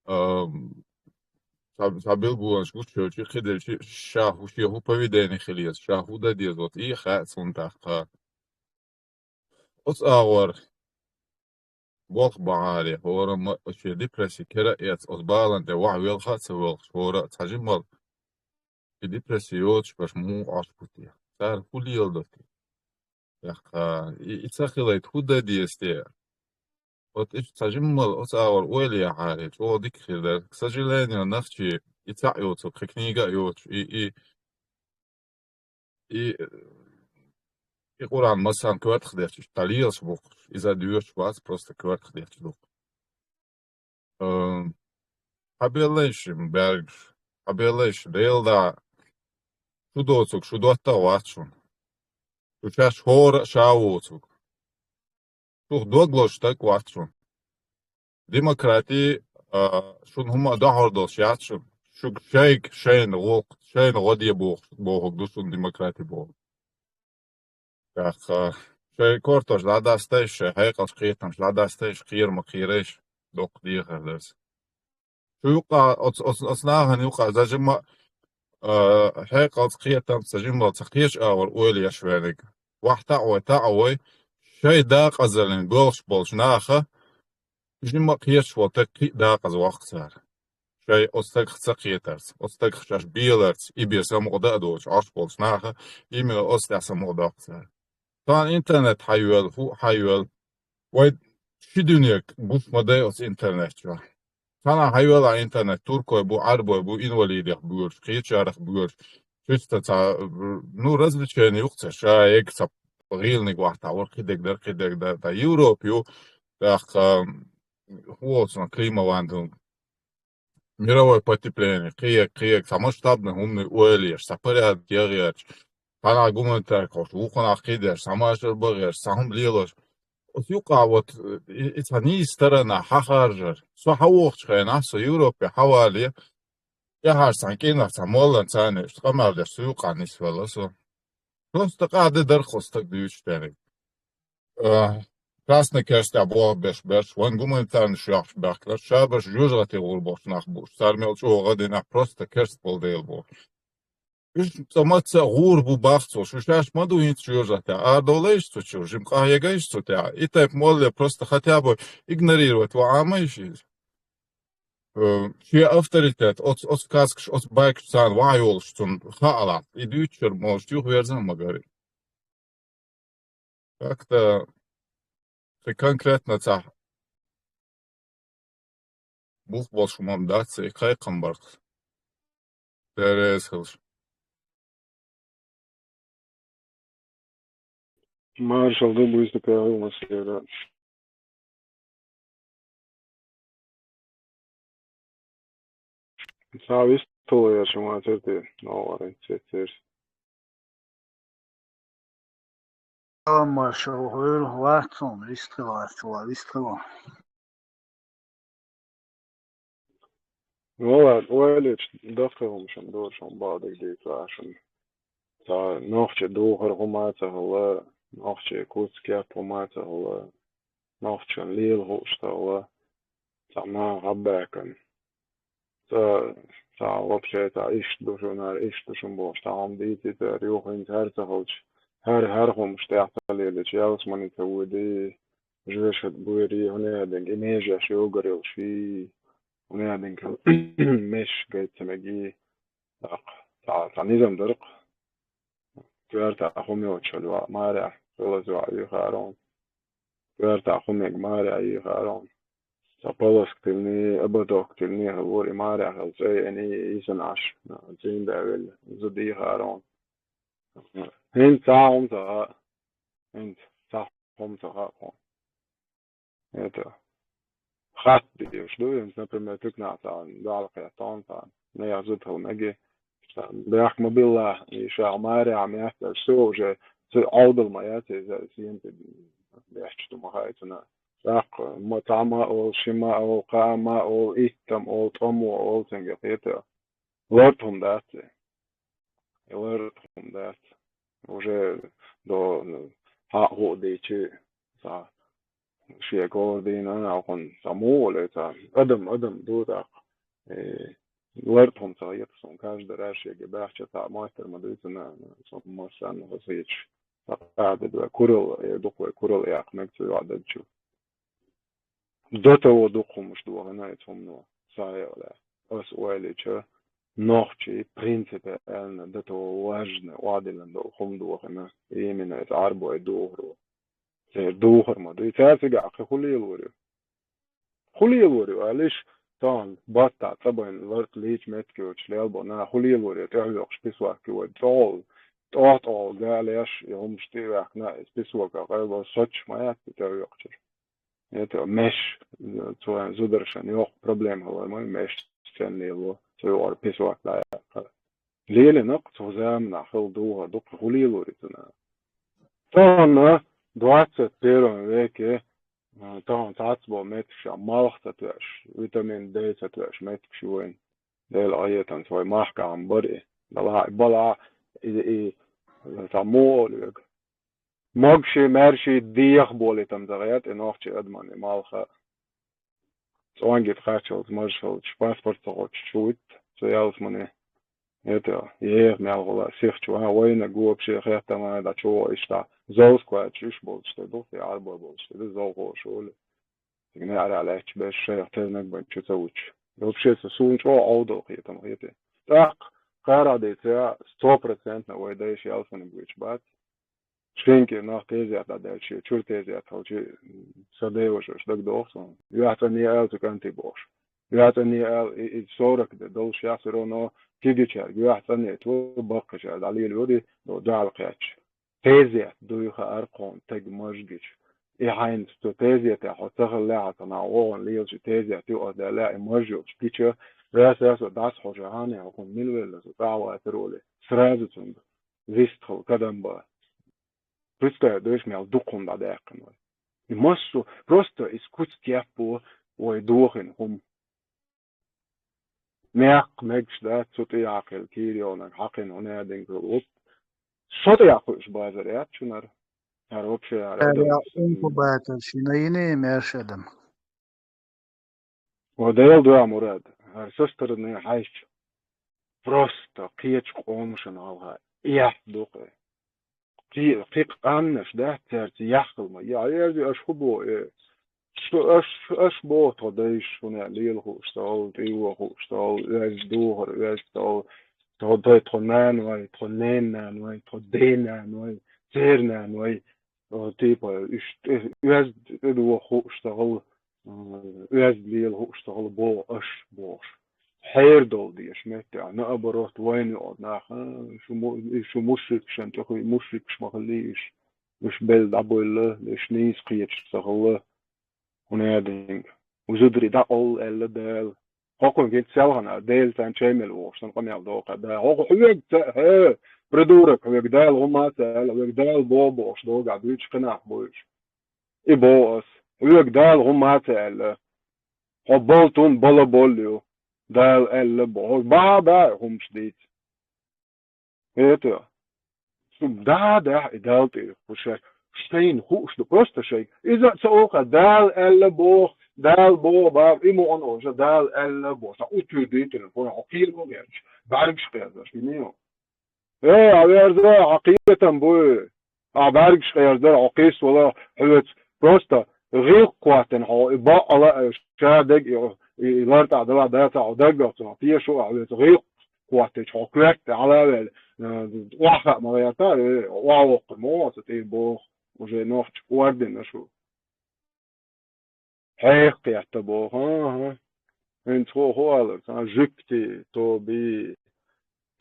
э, ам, цхьа, цхьа билгалонаш гучуделчи, кхидерчи, ша хӀу, шен хӀу поведение хила еза, ша хӀу дан деза, вот и хаьа цунна тӀаккха. Оцу агӀор болх бахьаре, хӀорамма шен депрессия кара а эцна, оцу балана тӀе ваха велха а ца воьлхуш, хӀора а цхьа жиммал и депрессия йоцуш берш муха Ӏаш бу те? Цара хӀу леладо те? ТӀаккха и, и ца хилийта хӀу дан деза те? Вот иштта цхьа жиммал оцу агӀор ойла яхьаре, чӀогӀа дика хир дара. К сожалению, нохчий и цхьаъ йоцург, кхин книга а йоцуш, и, и, и, и Къуръан массарна коьртах детташ, тха лелаш бу-кх, иза доьшуш бац, просто коьртах детташ ду-кх. Э, хьабеллай шун бӀаргаш, хьабеллай шун, Делан да, шу доцург шу доттагӀа вац шуна. Шу шаьш хӀора а ша воцург. Шух дог лозуш стаг вац шуна. Демократи, а, шуна хӀума а дохьур долуш яц шуна. Шуьга шайга шайна гӀуллакх, шайна гӀо де бохург, бохург ду шуна демократи бохург. ТӀаккха шайн кортош дӀадастайша, шайн хьекъалш, кхетамаш дӀадастайша, кхера ма кхерайша, доккха дехар дар-кх. Шу юкъа, оц-, оц-, оцу нахана юкъа зажима, а, хьекъалца, кхетамца, жималца кхечу агӀор ойла еш верг. Вахь таӀа вой, таӀа вой, шайн дакъазаллин боьлхуш болчу наха, жимма а кхеташ волу стаг кхин а дакъаза воккху цара. Шайн оцу стагах ца кхетарца, оцу стагах шаьш беларца, и бен самукъа дан а доцуш Ӏаш болчу наха, именно оцу тӀехь самукъа доккху цара. Тахана интернет хьайоьллу, хӀу хьайоьллу. Вай ши дуьненга гуш ма дай оцу интернет чохь. Цхьана хьайоьллу интернет, туркой бу, Ӏарбой бу, инвалидех боьраш, кхечарах боьраш. Чисто цхьа, ну, развлечение ю-кх церан, ша ега цхьа гӀийланиг вахьтахь вара, кхидерг дара, кхидерг дара. Ткъа Европа ю, тӀаккха, хӀу волу цунах, климавандал, мировое потепление, кхиерг, кхиерг, цхьа масштабный хӀуманийн ойла еш, цхьа порядок ян гӀерташ, цхьанхьа гуманитарка хьош, вукхунах кхидерш, цхьа машар бан гӀерташ, цхьа хӀума лелош. Оцу юкъа вот, и, и цхьа нийса сторона хьахаржар. Со хьавогӀучу хенахь, со Европе хьавале, тӀаьхьарчу цхьана кӀирнах цхьа молланца цхьаьна иштта къамел деш, цу юкъа нисвелла со. Просто къа де дара-кх оцу стага дуьйцуш дерг. Э, Красный Крест тӀехь болх беш берш, вайн гуманитарный йохкуш баьхкинарш, шаберш жоьжахате гӀур болуш нах бу уьш, цара мел чӀогӀа гӀо дина, просто керст болу дела бохуш. Уьш цкъа мацца а гӀур бу бах цо, шу шаьш ма ду хӀинца жоьжахате, арадовлайша цу чуьра, жима къахьегайша цу тӀехь. И тайпа молле просто хотя бы игнорировать ван Ӏамайша иза. Э, шен авторитет оцу, оцу казкаш, оцу байкаш царна ван йолуш цунна хаалахь, и дуьйцучуьра молуш юхаверза а ма гарий. Так-то, кхин конкретно цхьа бух болуш хӀума дац и кхайкхам баркалла. Дела реза хуьлда. Маршалла ду, буьйса пехӀил маслера. Цхьа вистхила яр шу ма тера те, новгӀаран цецерс. Амма шу хьуьйла вац хьуна, вистхила вац, ва вистхила. Ну, ладно, ойла йича, даккхий хӀума шуна дора, шуна бакъдерг дийца ахь шуна. Цхьа нохчийн духар хӀума а ца хилла, нохчийн куц-кеп хӀума а ца хилла, нохчашна лела хууш ца хилла, цхьа наха гӀаббаьккхина. Ца, цхьа вообще цхьа иштта ду шуна, иштта ду шуна бохуш, цхьа хӀума дийций цара, юха хӀинца хӀара ца хилча, хӀара, хӀара хӀумаш тӀехь ца лелийча, ялсамани ца воьдий, жоьжахати буьйрий, хӀунда аьлла динга, и межаш йогар йолуш ий, хӀунда аьлла динга, меш гайта ца мегий, тӀаккха цхьа, цхьа низам дара-кх. Коьртахь хӀума йоцуш йолу йоӀ марехь, хилаза йоӀ юьйхира хьуна. Коьртахь хӀума мега марехь юьйхира хьуна. Цхьа полоска тиллина, ободок тиллина хилла вара, и марехь хилла цӀе йина, йисина Ӏаш, цӀийнда велла, зуда йийхира хьуна. ХӀинца цхьа хӀума ца хаьа, хӀинца цхьа хӀума ца хаьа хьуна. Это, хатта дезаш ду, хӀинца, например, туьканахь цхьа дуьхьал кхетта хьуна цхьа, нехан зуда хила мега, цхьа бехк ма билла, и ша марехь меттара, всё, уже цу Ӏовдал ма яц иза, сема тӀе бехча ду ма хаьа цунна. ТӀаккха ма цхьа ма олу, ши ма олу, кхаа ма олу, итт ма олу, тӀом ма олу цуьнга, кхета. Ларт хӀума дац и. И ларт хӀума дац. Уже до, ну, хьаа хӀуъа дийчи, цхьа шен говр дийна, алхунна цхьа муха ле цхьа адам, адам ду тӀаккха. Э, ларт хӀума ца хета суна, каждый раз шега баьхча цхьа моастар ма дуьйцу на, суна массарна хазахеташ. Цхьа къаьхьа ду вай куралла, э, дукха вай куралла яккха мега цу йоӀ дагчу. До того дукха хӀумаш дохийна оцу хӀумано, сан хьекъале. Ас ойла йича, нохчий принципиально до того важно охьадиллина долу хӀума дохийна, именно оцу Ӏарбой духаро. Церан духар ма ду. И цара цигахь кхин хӀун лелор ю? ХӀун лелор ю, алиш, тахана баттахь цӀа байна ларт лийча меттиг йоцуш лелабо, наха хӀун лелор ю, тӀехьа йоккхуш писвак ю вай, чӀогӀа тӀох-тӀох галеш, и хӀумаш тӀе а ваьккхина, и песок а къайло, соч ма яц и тӀе йоккхучуьра. Это меш, цо зударшна йоккха проблема хилар ма, меш чен лело, цо юкъара песок дӀаяьккхар. Лелийнакх цу заманахь хила духар ду-кх, хӀун лелор и цунах? Тахана двадцать первом веке, а, тахана цхьацца болу меттигаш, малх ца тоьуш, витамин Д ца тоьуш меттигаш ю вайн. Делан къинхетамца вай махкахь ма бара и. Балахь, балахь, и, и, цхьа муха олу вега. Могаший, маьрший деха болийтам ца гӀерта и нохчийн адаман и малх а. ЦӀонгита кхаччалц, мажахалц, паспорт ца хоттуш чу вуьту цу ялсамане. Это, еха мел гӀула сихчу, а, вайна гопше хеттам а, да чу иштта. Зовс кхаччалц уьш болчу тӀе ду, и Ӏарбой болчу тӀе ду, зовхоша олу. Цига неӀарехь лаьтташ берш шайх тернаг бан чу ца вучу. Вообще, со суна чӀогӀа Ӏовдал кхетам хетий. ТӀаккха кхара дийца, сто процентно вай дайша ялсаманиг вуьтуш бац. Шенкий нах тезет дӀадаьлча, чуьра тезет хилча, сан девашаш дагадогӀу суна. Юьхь цӀанъе аьлла цу кӀанте бохуш. Юьхь цӀанъе аьлла, и, и сорок де долуш яц, всё равно кегийчаьрга юьхь цӀанъе ту, баккхийчара дӀалелайора, дуьхьал кхаьчча. Тезет дуй хаар кхунна тега маж гича. И хьайна цу тезетехь хьо ца хиллехь, хьо ца нах вогӀун лелаш и тезет юкъадаьлла, и маж йолуш гича, раз-раз дӀасахьожий, хьан, хьо кхунна мила велла, со цӀахь вацара олий, сразу цунга вистхила кадам бан. Представь, дойш мел дукха хӀума дӀадаьккхина вай. И массо, просто иза куц теппо вай дохийна хӀума. Мехкан мегаш дац цу тӀе яккхийла кийра йолнаг хьакхина хӀун яа динга хила ву. Со тӀе яккхуьуш базар яц шуна хӀара. ХӀара вообще хӀара Ара адам. Инкубатор шина йиний, маьрша адам? О, Дела дуьхьа, Мурад, хӀара со стороны хьаьжча, просто кхечу къомашна гӀалгӀа эхь ду-кх. Кхи-, кхин къаннаш дац цаьрца яххал ма, я, я, я, аша хӀун боху, э? Шу, аш, аш боху тхо дайша, хӀуна лела хууш ца гӀал, тӀейо хууш ца гӀал, оьзда духар, оьзда ца гӀал, тхо дай, тхо нана вай, тхо ненан нана вай, тхо ден нана вай, церан нана вай. О, типа, уьш тӀе, оьзда тӀедуха хууш ца гӀал, м, оьзда лела хууш ца гӀал боху аш, бохуш. Хьера долу дезаш меттехь, наоборот, вайна йоӀ нах, а, шу му-, и шу мушрикашна тӀе хуьй, мушрикаш ма хилла уьш. Уьш белла дӀабевлла, уьш нийса кхеташ ца хилла. ХӀунда аьлла, зударий дӀакъовла аьлла Дала. ХӀокхуьнга хӀинца селхана Дела царна чай мел вохуш, сан къамел доху да. ХӀокху хьоьга ца, хьо, придурок, хьоьга Дала хӀума ца аьлла, хьоьга Дала боху бохуш догахь дуьйцуш кхинах буьйш. И боху ас. Хьоьга Дала хӀума ца аьлла. Хьо болтун бала болла ю. Дала аьлла боху. Хьо бахьа баьа хӀумаш дийца. Это, шу да, да, и Дала тӀе, шу шайна хууш ду, просто шайга. Иза а ца олу-кх, Дала аьлла боху, Дала боху, боху, и ма ону уже, Дала аьлла боху, сан утуьр дитина, хӀун хьо кхийла ма герча, бӀаьргаш кхерзаш, и ма ю. Э, а верза, хьан кхетам буй, а бӀаьргаш кхерзар, хьо кхийса вала, хьоьца просто гӀиллакх хӀоттина хьо, и бакъала, э, ша дег, и, и, и лартӀахь дала дацахь хьо даггах цунах, теша а хьоьца гӀиллакх хӀоттича хьо коьрта тӀе хьала а ваьлла, э, охьахаа ма гӀерта, э, охьавоккхур ма ву аса тӀе боху, уже нохча ордина шу. Хьех кхетта боху, хӀан-хӀа. ХӀинца хӀо, хӀо алар, цхьа жуьгти, тоби,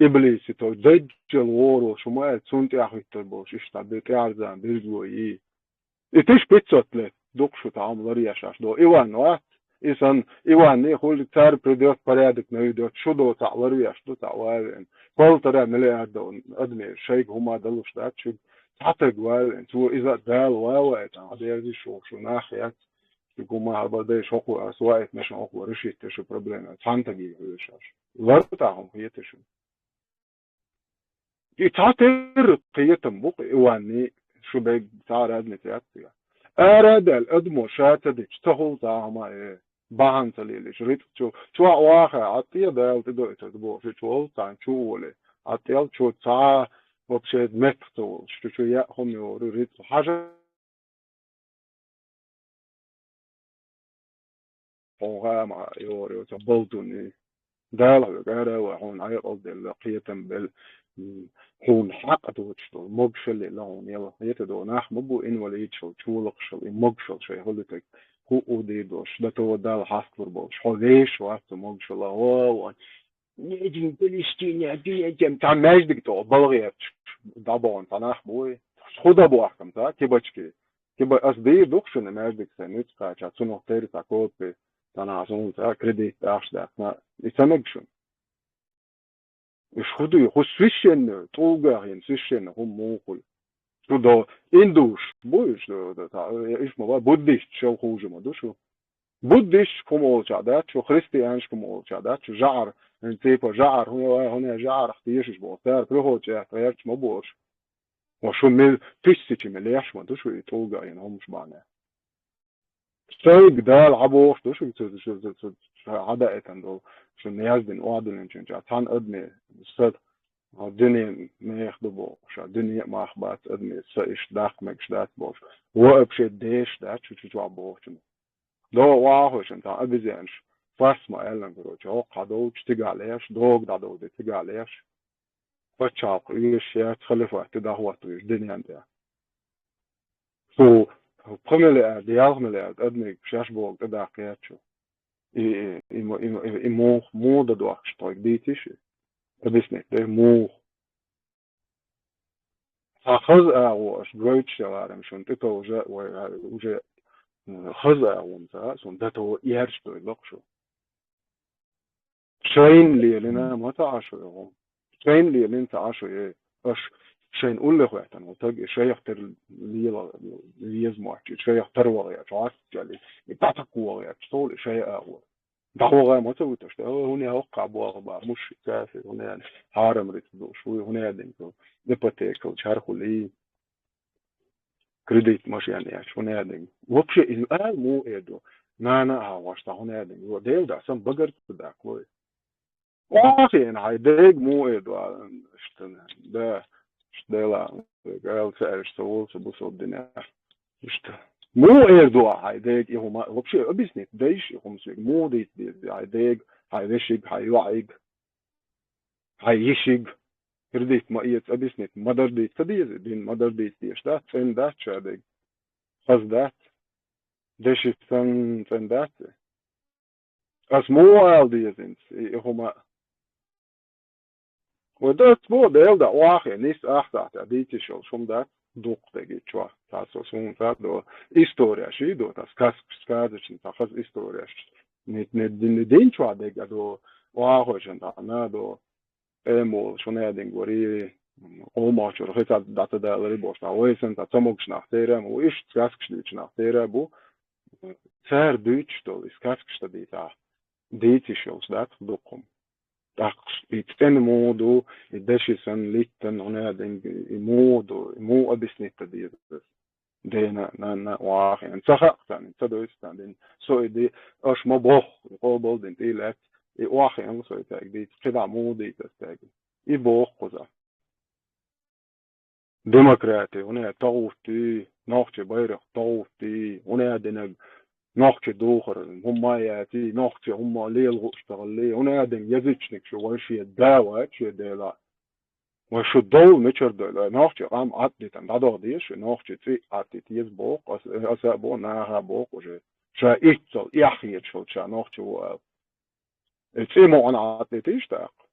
иблиси, то, даджал гӀоро, шу ма аьлла, цунна тӀаьхьахӀуьттур болуш, иштта бе тӀаьхьарзан бирзло йий. И тиша пятьсот лет дукха шу тхьамма ларъеш аш до. Иван вац, и сан Иванний хуьлу, цара придёт, порядок наведёт, шу до цхьаъ ларвеш ду, цхьаъ ван а веана. Полтора миллиарда адамийн шайга хӀума далуш дац шуьга. Цхьа таг ван а веана, цо иза а Дала ван а ваийтина, хьан дерзий шу, шу нах яц. Шуьга хӀума хьалбала дайша хӀокхо ас ваийтина, шун хӀокхо решить шу проблема. Цхьана таге хьоьжуш аш. Лар тӀаккха хӀума хета шуна. И цхьатерра кхетам бу-кх, Иванний, шу бегга цхьа а разница яц цигахь. Ара а даьлла, адамо ша ца дича, ца хуьлу цхьа а хӀума, э, бахьана ца лелийча, рицкъ чу, чохь ваха, Ӏа тӀе Дала тӀедойтург бохуш, чу волу цхьаьна чу а волий, Ӏа тӀел чу цхьа а вообще меттах ца волуш, чу чу яа хӀума йогӀур ю рицкъ. Хьажа Хьо гӀама йогӀур ю, ца балдуни. Дала хьоьга ара а вай, хьуна Ӏекъал делла, кхетам белла, м, хьуна хьакъ доцуш долу могушалла лела хьуна яла. Хета до, нах ма бу инвалидашал, чолакхашал, и могушалла шайн хуьлу таг. ХӀуъу дийр долуш, дан то Дала хьасталур болуш. Хьо вешан вац цу могушалла, вау, вай. Неджин Палестине, дуьнен тем, там маьждиг тӀо, балгӀерчаш. дӀабоагӀна цхьа нах буй. ХӀун дан бохкам ца, кибачки. Киба ас дийр ду-кх шуна маьждиг сайн нуьцкъача, цунах тера цхьа копи, цхьа нах суна ца, кредит ахча даьккхина. И ца мег шуна. Уж хӀу дуй, хӀу священный, тӀулгах йина священный, хӀу муха хуй. Шу до индуш, бу уж, э, та, э, иш ма ба, буддист, шел хуже ма ду шу. Буддист хӀума олча дац шу, христианш хӀума олча дац шу, жаӀар, эн цепа жаӀар, хӀуна, хӀуна жаӀарах тешаш бо, цар приходча гӀерташ ма бош. Ва шу ме-, тысячами леш ма ду шу и тӀулгах йина хӀумаш бахьана. Шайга Дала хьабохуш ду шуьга цу, цу, цу, цу, цу хьадаийтина долу, шуна яздина охьадиллинчуьнчохь цхьана адаме са, а, дуьне меха ду бохуш, а, дуьне а мах бац адаме са иштта даккха мегаш дац бохуш. Вообще деш дац шу чу чохь бохучунна. До охьахуьйшина тхан обезьянаш, фас ма аьллан, короче, хӀокху хьадолчу цигахь леш, дога дӀадовде цигахь леш. Пачхьалкх оьшуш яц, халифат ю дӀахӀотта веза дуьнен тӀехь. Цу пхи миллиард, ялх миллиард адамиг шаьш боху тӀедаккха яц шу. И, и, и, и, и, и мух-, муха дан дохкуш тхоьга дийциш и? Объяснить дай, муха. Цхьа хаза агӀо аша гойтуш деларам шуна тӀетовжа, вай, а, уже, м, хаза агӀо ца, суна дато ерш дой лакха шу. Шайна лелина ма ца Ӏаш вай хӀума. Шайна лелина ца Ӏаш вай. Аша шайна улле хӀоьттина ву таг, и шайх тера лела веза мотташ, и шайх тара ваха яц, хьоьстича и дӀатакхо ваха яц, цул и шай агӀор. ДӀаваха ма ца вуьтуш, да, хӀуна хӀокхахь болх бан, мушши, кафир, хӀуна хьарам рицкъ долуш вуй, хӀуна динга, ипотекалчу хьархули. Кредит машен еш, хӀун яа дерг. Вообще, иза ала муха эр ду? Нана а хьан ваша, хӀун яа дерг? Йо, Дела да, сан багар ца даккхалой. Охьахиъна хьайн дега муха эр ду, а, иштта, да, иштта Дела, ала ца аьлча, ца волу, ца бусалба динехь. Иштта. Муха эр ду а хьайн дега и хӀума? Вообще, объяснить дайш и хӀума соьга. Муха дийца деза хьайн дега, хьайн вешиг, хьайн йоӀиг? Хьайн йишиг, кредит ма эца, объяснить ма-дарра дийца ца деза, дин ма-дарра дийца дезаш дац, цӀена дац ша дерг. Хаза дац. Деши санна цӀена дац. Ас муха ала деза хӀинца и, и хӀума? Вай дац бо, Дела да, охьахиъна, нис ахсахь тӀехь дийца йиш йолуш хӀума дац, дуккха дерг и чохь. Цхьа со суна цхьа до, история ши до, та сказкаш, сказочный, цхьа хаза историяш. Не, не, не дин чохь дерг а до, охьахойшан тахана до, Ӏемалаш, хӀун яа дерг вари, къомахчура хи ца дӀа ца далари бохуш нах, вай санна ца могуш нах церан а, ву иштта сказкаш дуьйцуш нах церан а бу, цара дуьйцуш долу и сказкаш ца дийцахь, дийца йиш йолуш дац дуккха хӀума. ТӀаккха и цӀена муха ду, и деши санна литтана, хӀун яа дерг, и муха ду, и муха объяснить дан деза. Дена, нанна, охьахиъна. Ца хаьа царна, ца дойту царна дина. Со и ди, аша ма бохху, и къобал дина тӀе лаьцна, и охьахиъна со и цаьрга дийца, кхидӀа муха дийца аса цаьрга. И боху кхуза. Демократи, хӀун яа тагӀуттий, нохчи байракх тагӀуттий, хӀун яа динарг, нохчи духар, хӀумма а яций, нохчи хӀумма лела гӀуш тахаллий, хӀун яа динарг язычник шу вай шен да вац, шен Дела. Вай шу довла мичара дойла? Вай нохчи къам Ӏад дитан дӀадоху деза шу, нохчи цӀе Ӏад дита еза боху, ас, аса а боху, наха а боху уже. Ша иццал эхь хеташ волча нохчи ву ала. И цӀе мукъана Ӏад дита иштта тӀаккха.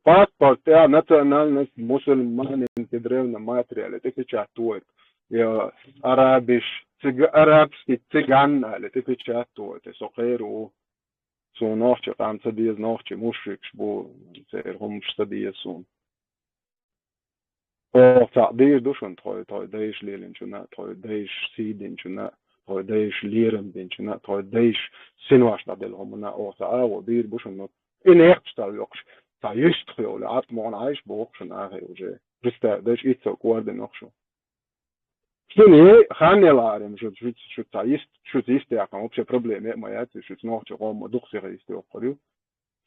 Паспорт тӀехь национальность мусульманин, федеральный материале тӀе печать тохийта. Я арабиш, цига-, арабский цыган аьлла тӀе печать тохийта. Со кхера ву. Суна нохчи къам ца деза, нохчи мушрикаш бу, церан хӀумаш ца деза суна. Оха цхьаъ дийр ду шуна тхой, тхой дайша лелинчунна, тхой дайша сий динчунна, тхой дайша лерам бинчунна, тхой дайша синош дӀаделла хӀуманна, оха цхьаъ агӀо дийр бу шуна, ну, и нехча ца векхаш, цхьа юьстах йолу, Ӏад мукъана Ӏайш боху шуна ахе уже. Представь, дайша иццал кӀордина шу. Шуна е хан елла арем, шу, шу, шу цхьа йист, шу йист яьккхина, вообще проблема а ма яц, шу нохчи къоммо дукха сиха йист йоккхур ю.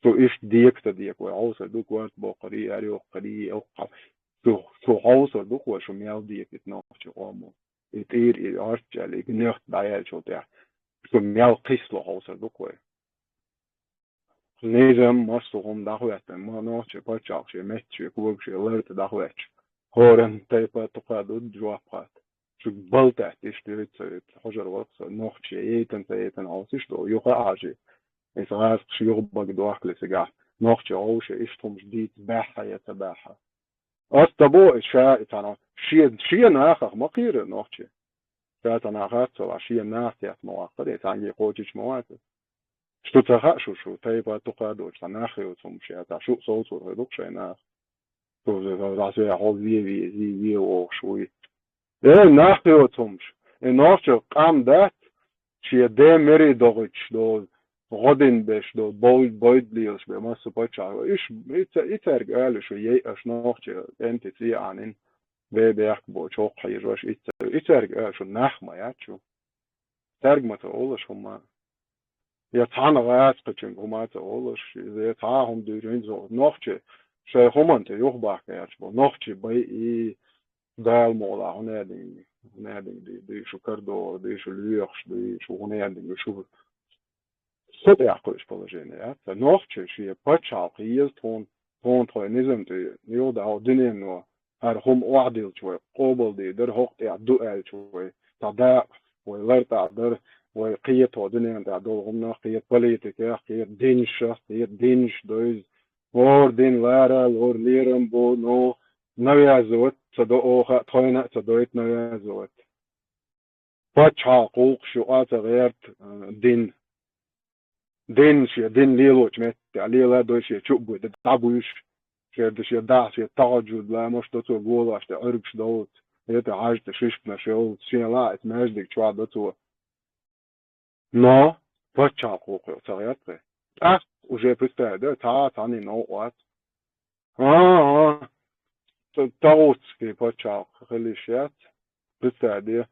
Шу иштта дека ца дека, вай хьовсар ду, корта боккхур, и ар йоккхур, и йоккхур. Шу, шу хьовсар ду, вай шу мел декит нохчи къоммо. И тӀийр, и орччал, и гнехт дӀаяьлчул тӀехь. Шу мел кхисло хьовсар ду, вай. Низам массо хӀума дӀахӀоьттина, ма нохчи пачхьалкх шен метташе, когаше ларта дӀахӀоьттича. ХӀоранна тайпа тукха ду жоп хатта. Шуьга балтаьтта иштта вуьйцу совет, хьожар вац со, нохчи яйтан ца яйтан хьовсуш долу, юха а хьажий. Иза гӀазкхаш юха бага дохкале цигахь, нохчи гӀовше иштта хӀумаш дийца баьхьа я ца баьхьа. Ас ца бо, и ша, и цхьана, шен, шен нахах ма кхийра нохчий. Ша цхьана хаттар ца луш, шен нах тӀехь ма ваккхара, и цхьаьнгге кхочуьйтуш ма вац. Шу ца хаьа шу, шу тайпа дукха долчу цхьа нах йоцу хӀумаш, я цхьа шу совцур хир ду-кх шайн нах. Шу, шу, шу, шу, хьо ве, ве, ве, ве вохуш вуй. Э, нах йоцу хӀумаш. Э, нохчо къам дац, шен ден мере догӀуьйтуш долу, гӀо дина беш долу, бой-, бойда лелаш бен массо паччахьо. Иш, и ца-, и цаьрга ала шу, ей, аша нохчо кӀентий цӀе Ӏанин, бе бехк бо, чохь хьийжош, и ца-, и цаьрга ала шу, нах ма яц шу. Цаьрга ма ца олуш хӀума. Я цхьана гӀазкхичуьнга хӀума ца олуш, иза я цхьа а хӀума дуьйжина, иза нохчий шайн хӀуманна тӀе юхабахка яц бо. Нохчий бай и Дала мукъалахь, хӀун а дина, хӀун а дина ду-, дуй шу карадогӀур, дуй шу лоьхуш, дуй шу хӀун а дина, шу со тӀехь кхуьуш положение яц. Нохчий шен пачхьалкх еза тхуна, тхуна тхайн низам тӀе, юхадахьа дуьнено, хӀара хӀума охьадилча вай, къобалдийр дара, хӀокху тӀехь ду аьлча вай, цхьа дакъа, вай лартӀахь дара, вай кхета тхо дуьнен тӀехь долу хӀуманах, кхета политикех, кхета динашах, кхета динаш, дойза, хӀора дин лара, хӀора лерам бу, ну, навязывать ца до оха, тхойна а ца дойту навязывать. Пачхьалкх гӀуллакхаш юкъа ца гӀерта, а, дин. Дин шен, дин лелочу метте, лела а дой шен чу а буй, дӀабуьйш. Шен да шен дахь, шен тахьаджуд ламаш до цо голаш тӀе Ӏуьргаш доллуц, я тӀе хьаьжа тӀе шишканаш йоллуц, шен лаьа маьждиг чохь до цо. Но пачхьалкх гӀуллакх ца гӀерта вай. ТӀаккха уже представь, да, цхьа а цхьанний новкъа вац. А, а, т-, тагӀутский пачхьалкх хила йиш яц. Представь, де.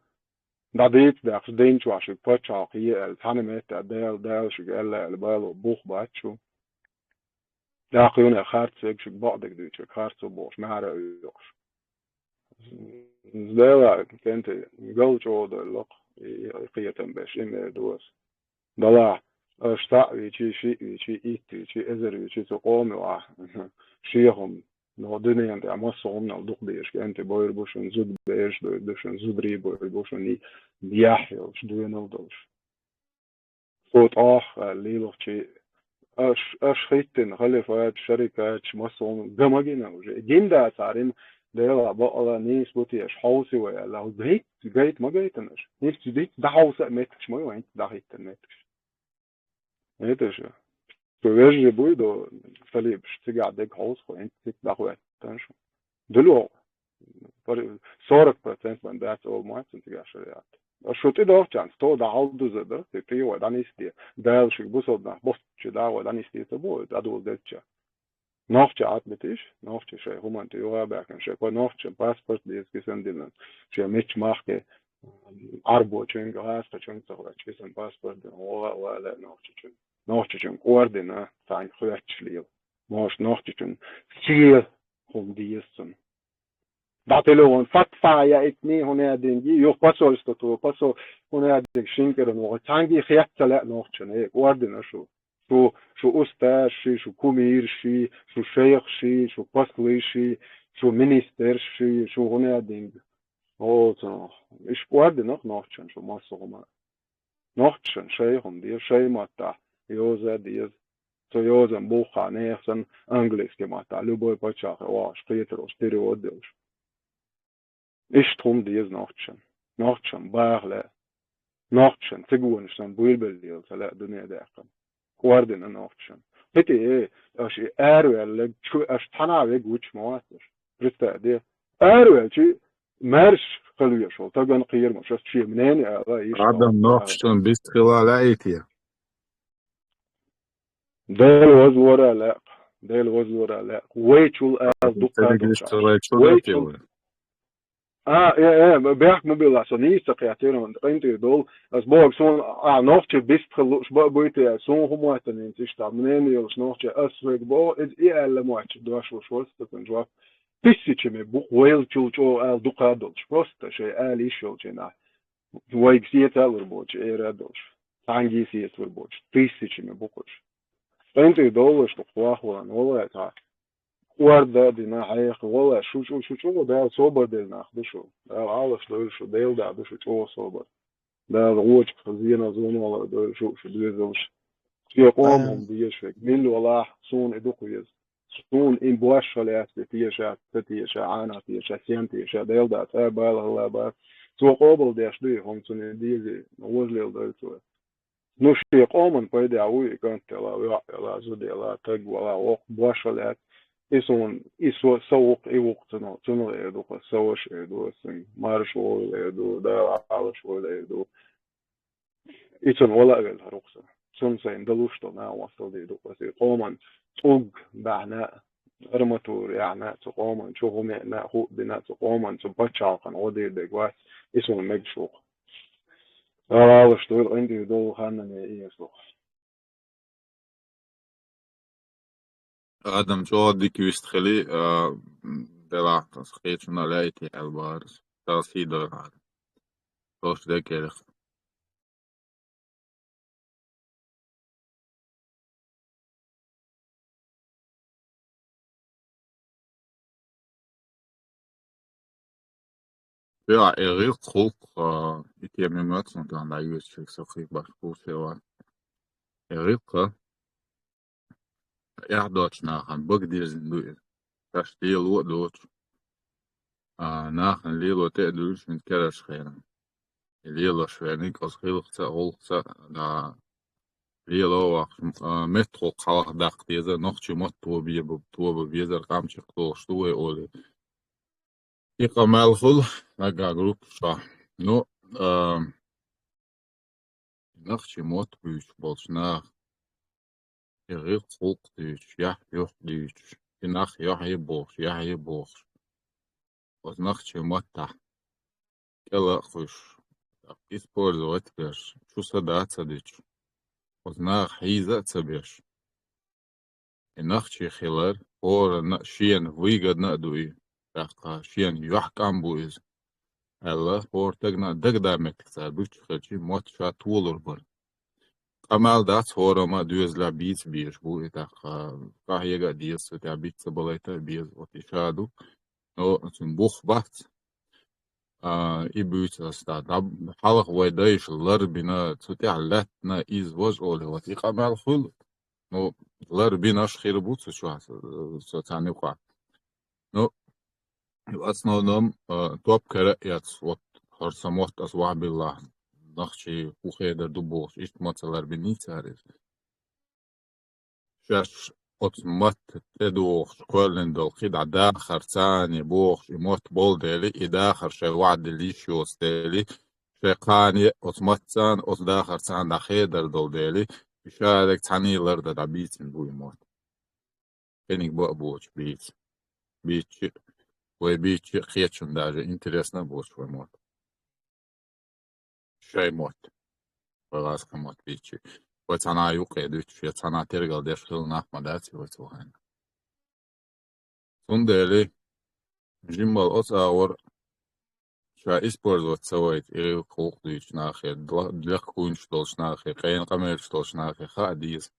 ДӀадийца даьккхича дин чохь шуьга пачхьалкх е аьлла, цхьана метта Дала, Дала шуьга аьлла аьлла, бало бух бац шу. ТӀаккха юна харц верг шуьга бакъдерг дуьйцург, харцо бохуш, маьхьара а оьхуш. Дела, кӀентий, гал чӀогӀа дойлла-кх, и, и кхетам беш, и мер ду ас. Далахь, аша цхьаъ вийчий, шиъ вийчий, итт вийчий, эзар вийчий, цу къоме вахь. Шен хӀума, но дуьнен тӀехь массо а хӀуманал дукха дезаш кӀентий бойр бу шуна, зуда бераш дойр ду шуна, зударий бойр бу шуна, и яхь йолуш, доьналла долуш. Цо тӀох, аьлла, лелахчий, аш, аш хӀиттина, халифаташ, шарикаташ, массо а хӀума ган ма гина уже. Гина дац хӀара, Дела бакъала нийса бу те, аш хьовсий вай аьлла, гайт-, гайта ма гайтина аш. ХӀинца дӀахьовса а меттигаш ма ю вайн, дӀахӀиттина меттигаш. Эта шу. Шу вежарий буй до талибаш, цигахь дерг хьовса, хӀинца цига дӀахӀоьттина шу. Дуьло, пар-, сорок процент вайн дац олу ма цунна цигахь шариат. Шу тӀедогӀучарна сто дӀахьалдуза дара, те тӀе вай дӀанисде. Дала шуьга бусалба нах боцчу да вай дӀанисде ца бо, дӀадоладелча. Нохча Ӏад битиш, нохча шайн хӀуманна тӀе юха а баьхкина, шайн кхо нохча паспорт деза кисан дина, шайн мичча махке, Ӏарбочуьнга, гӀазкхачуьнга ца хӀоьттича, кисан паспорт дина, гӀо а вала нохчачуьнга. Нохчачуьнга кӀордина, цхьаьнга хоьттуш лела. Может, нохчачунна шен хӀума деза цунна. ДӀа телефон, фатфа яйтний хӀун а динги, юха посольство ту, посол хӀун а динг шин кӀира ногӀа. Цхьаьнгге хетта ца лаьа нохчана, э, кӀордина шу. Шу, шу устазаши, шу кумираши, шу шайхаши, шу послыши, шу министерши, шу хӀун а динг. О, ца, иш кӀордина-кх нохчана шу массо а хӀума. Нохчашна шайн хӀума деза, шайн маттахь йоза а деза. Цу йозанна бухахь нехан санна английский маттахь, любой паччахье вахаш, кхетараллаш, перевод делаш. Иштта хӀума деза нохчашна. Нохчашна баха лаьа. Нохчашна цигонаш санна буьйлабелла лела ца лаьа дуьне даьккхина. КӀордина нохчашна. ХӀетий, э, аша и араваьлларг, чу аша цхьана а вега вуьтуш ма вац аша. Представь де. Араваьлча, маьрша хила везаш волу стагана кхерам бу, ас шен мнение ала, иштта Адам нохчашна бист хила лаьий те? Дела вазвора лаьа, Дела вазвора лаьа. Вайчул ала дукха а долуш. Вайчул. А, э, э, бехк ма билла, со нийса ца кхетира, къинтӀера долу. Ас боху, суна, а, нохча бист хила лууш бан а буй те, суна хӀун моттана хӀинца иштта, мнение йолуш нохча, ас вайга боху, иза и аьлла мотташ дош луш вара стакан жоп. Тысячами бу-кх вайчул чӀогӀа ала дукха а долуш. Просто шайн ала йиш йолчу нах. Вайга сецалур боцуш, эра а долуш. Цхьаьнгге сецалур боцуш. Тысячами бу-кх уьш. КъинтӀера долуш ду-кх вахван, валлай, цхьа кӀорда а дина, хьеха, валлай, шу чӀу-, шу чӀогӀа Дала собар делла нах ду шу. Дала Ӏалаш дойла шу, Дела да ду шу чӀогӀа собар. Дала вочу зенал зонал дойла шу, шу доьзалш. Шен къоман дезаш вега, милла валахь, суна и дукха веза. Суна и бошхал яц, и тешац, ца теша, Ӏана теша, сен теша, Дела дац, а бала хӀалла бац. Цо къобал деш ду и хӀума, цунна дезий, вожалел дойла цо. Ну, шен къоман пайда ву и кӀант дела, йоӀ дела, зуда дела, таг вала, вокх бошхал яц. И суна, и со, со вукх, и вукх цунах, цунах эр ду-кх, со ваша эр ду, сан марша войла эр ду, Дала Ӏалаш войла эр ду. И цунна вала а велла хӀара вукх со. Цунна сайна далуш дола накъостал дийр ду-кх аса. И къоман цӀуг баьхьна, арматура яьхьна, цу къоман чу хӀума яьхьна, хӀуъ бина, цу къоман, цу паччахьалкхен гӀо дийр дерг вац, и суна мегаш ву-кх. Дала Ӏалаш дойла, къинтӀера дола ханна и еза ду-кх. Адам, чӀоагӀа дика вист хили, а, делахь тас кхечунна лаьйтий аьлла бахарас. Дала сий дойла хьара. Товш декъерах. Я, э, гӀиллакх-гӀулакх, а, и тема ма ца тахана дӀайоьцуш, со кхы башха кхувсавац. Э, гӀиллакх, а, эхь доцучу нахана бага дирзина ду иза. Шаьш лело а доцуш, а, нахана лело тӀе а дуьллуш, хӀинца керарчу хенахь. И лелош верниг, оцу гӀиллакхца а, гӀуллакхца а, а, лело а воккхуш, а, меттахгӀуллакх хьалха даккха деза, нохчийн мотт тоба, тоба безар къам чекхдолуш ду вай олий. И къамел хуьлу нагахь группа чохь. Ну, а, нохчийн мотт буьйцуш болчу наха, и гӀиллакх-гӀуллакх дуьйцуш, яхь-юьхь дуьйцуш, и нах йохье бохуш, яхье бохуш, оцу нохчийн маттахь кӀела а кхуьйсуш, использовать а беш, чу са да а ца дича, оцу наха хьийза а ца беш, и нохчи хилар хӀоранна а шена выгодно а ду и, тӀаккха шена юьхькӀам бу иза, аьлла, хӀора стагана а дагадан меттиг цара буьтуш хилча, мотт ша толур бара. Къамел дац, хӀораммо а доьзалехь бийца безаш бу и, тӀаккха къахьега а деза, цу тӀехь бийца ца балайта а беза, вот и ша ду. Но цуьнан бух бац. А, и буьйцу аса, да, дӀа-, хьалха вай дайша ларбина, цу тӀехь лаьттина иза важа олий, вот и къамел хуьлу. Ну, ларбинарш хир бу цу чохь, со, со царна юкъахь. Ну, в основном, а, топ кара а эцна, вот, хӀара сан мотт аса вахьабиллахь, нохчий хӀун хедар ду бохуш, иштта ма ца ларбиний цара иза. Шаьш оцу матта тӀедогӀуш кхоьллина долу кхидӀа дахар царна бохуш и мотт болу дели, и дахар шайн вахьа дилла йиш йоцу дели, шайн кхане оцу матта царна, оцу дахар царна дӀахедар долу дели, и шараг цхьаьний лардан дӀабийцина бу и мотт. Къиниг бо а боцуш бийца. Бийцчи, вай бийцчи кхечун даже интересно а боцуш вай мотт. Шайн мотт. Вай ласкан мотт бийцчи. Вай цхьана юккъе дуьтуш, я цхьана тергал деш хилла нах ма дац вай цу хенахь. Цундела жиммал оцу агӀор ша использовать ца вайта, и гӀиллакх-гӀуллакх дуьйцучу нахе, дла-, легӀа куьйнаш долчу нахе, къена къамелаш долчу нахе хаа деза.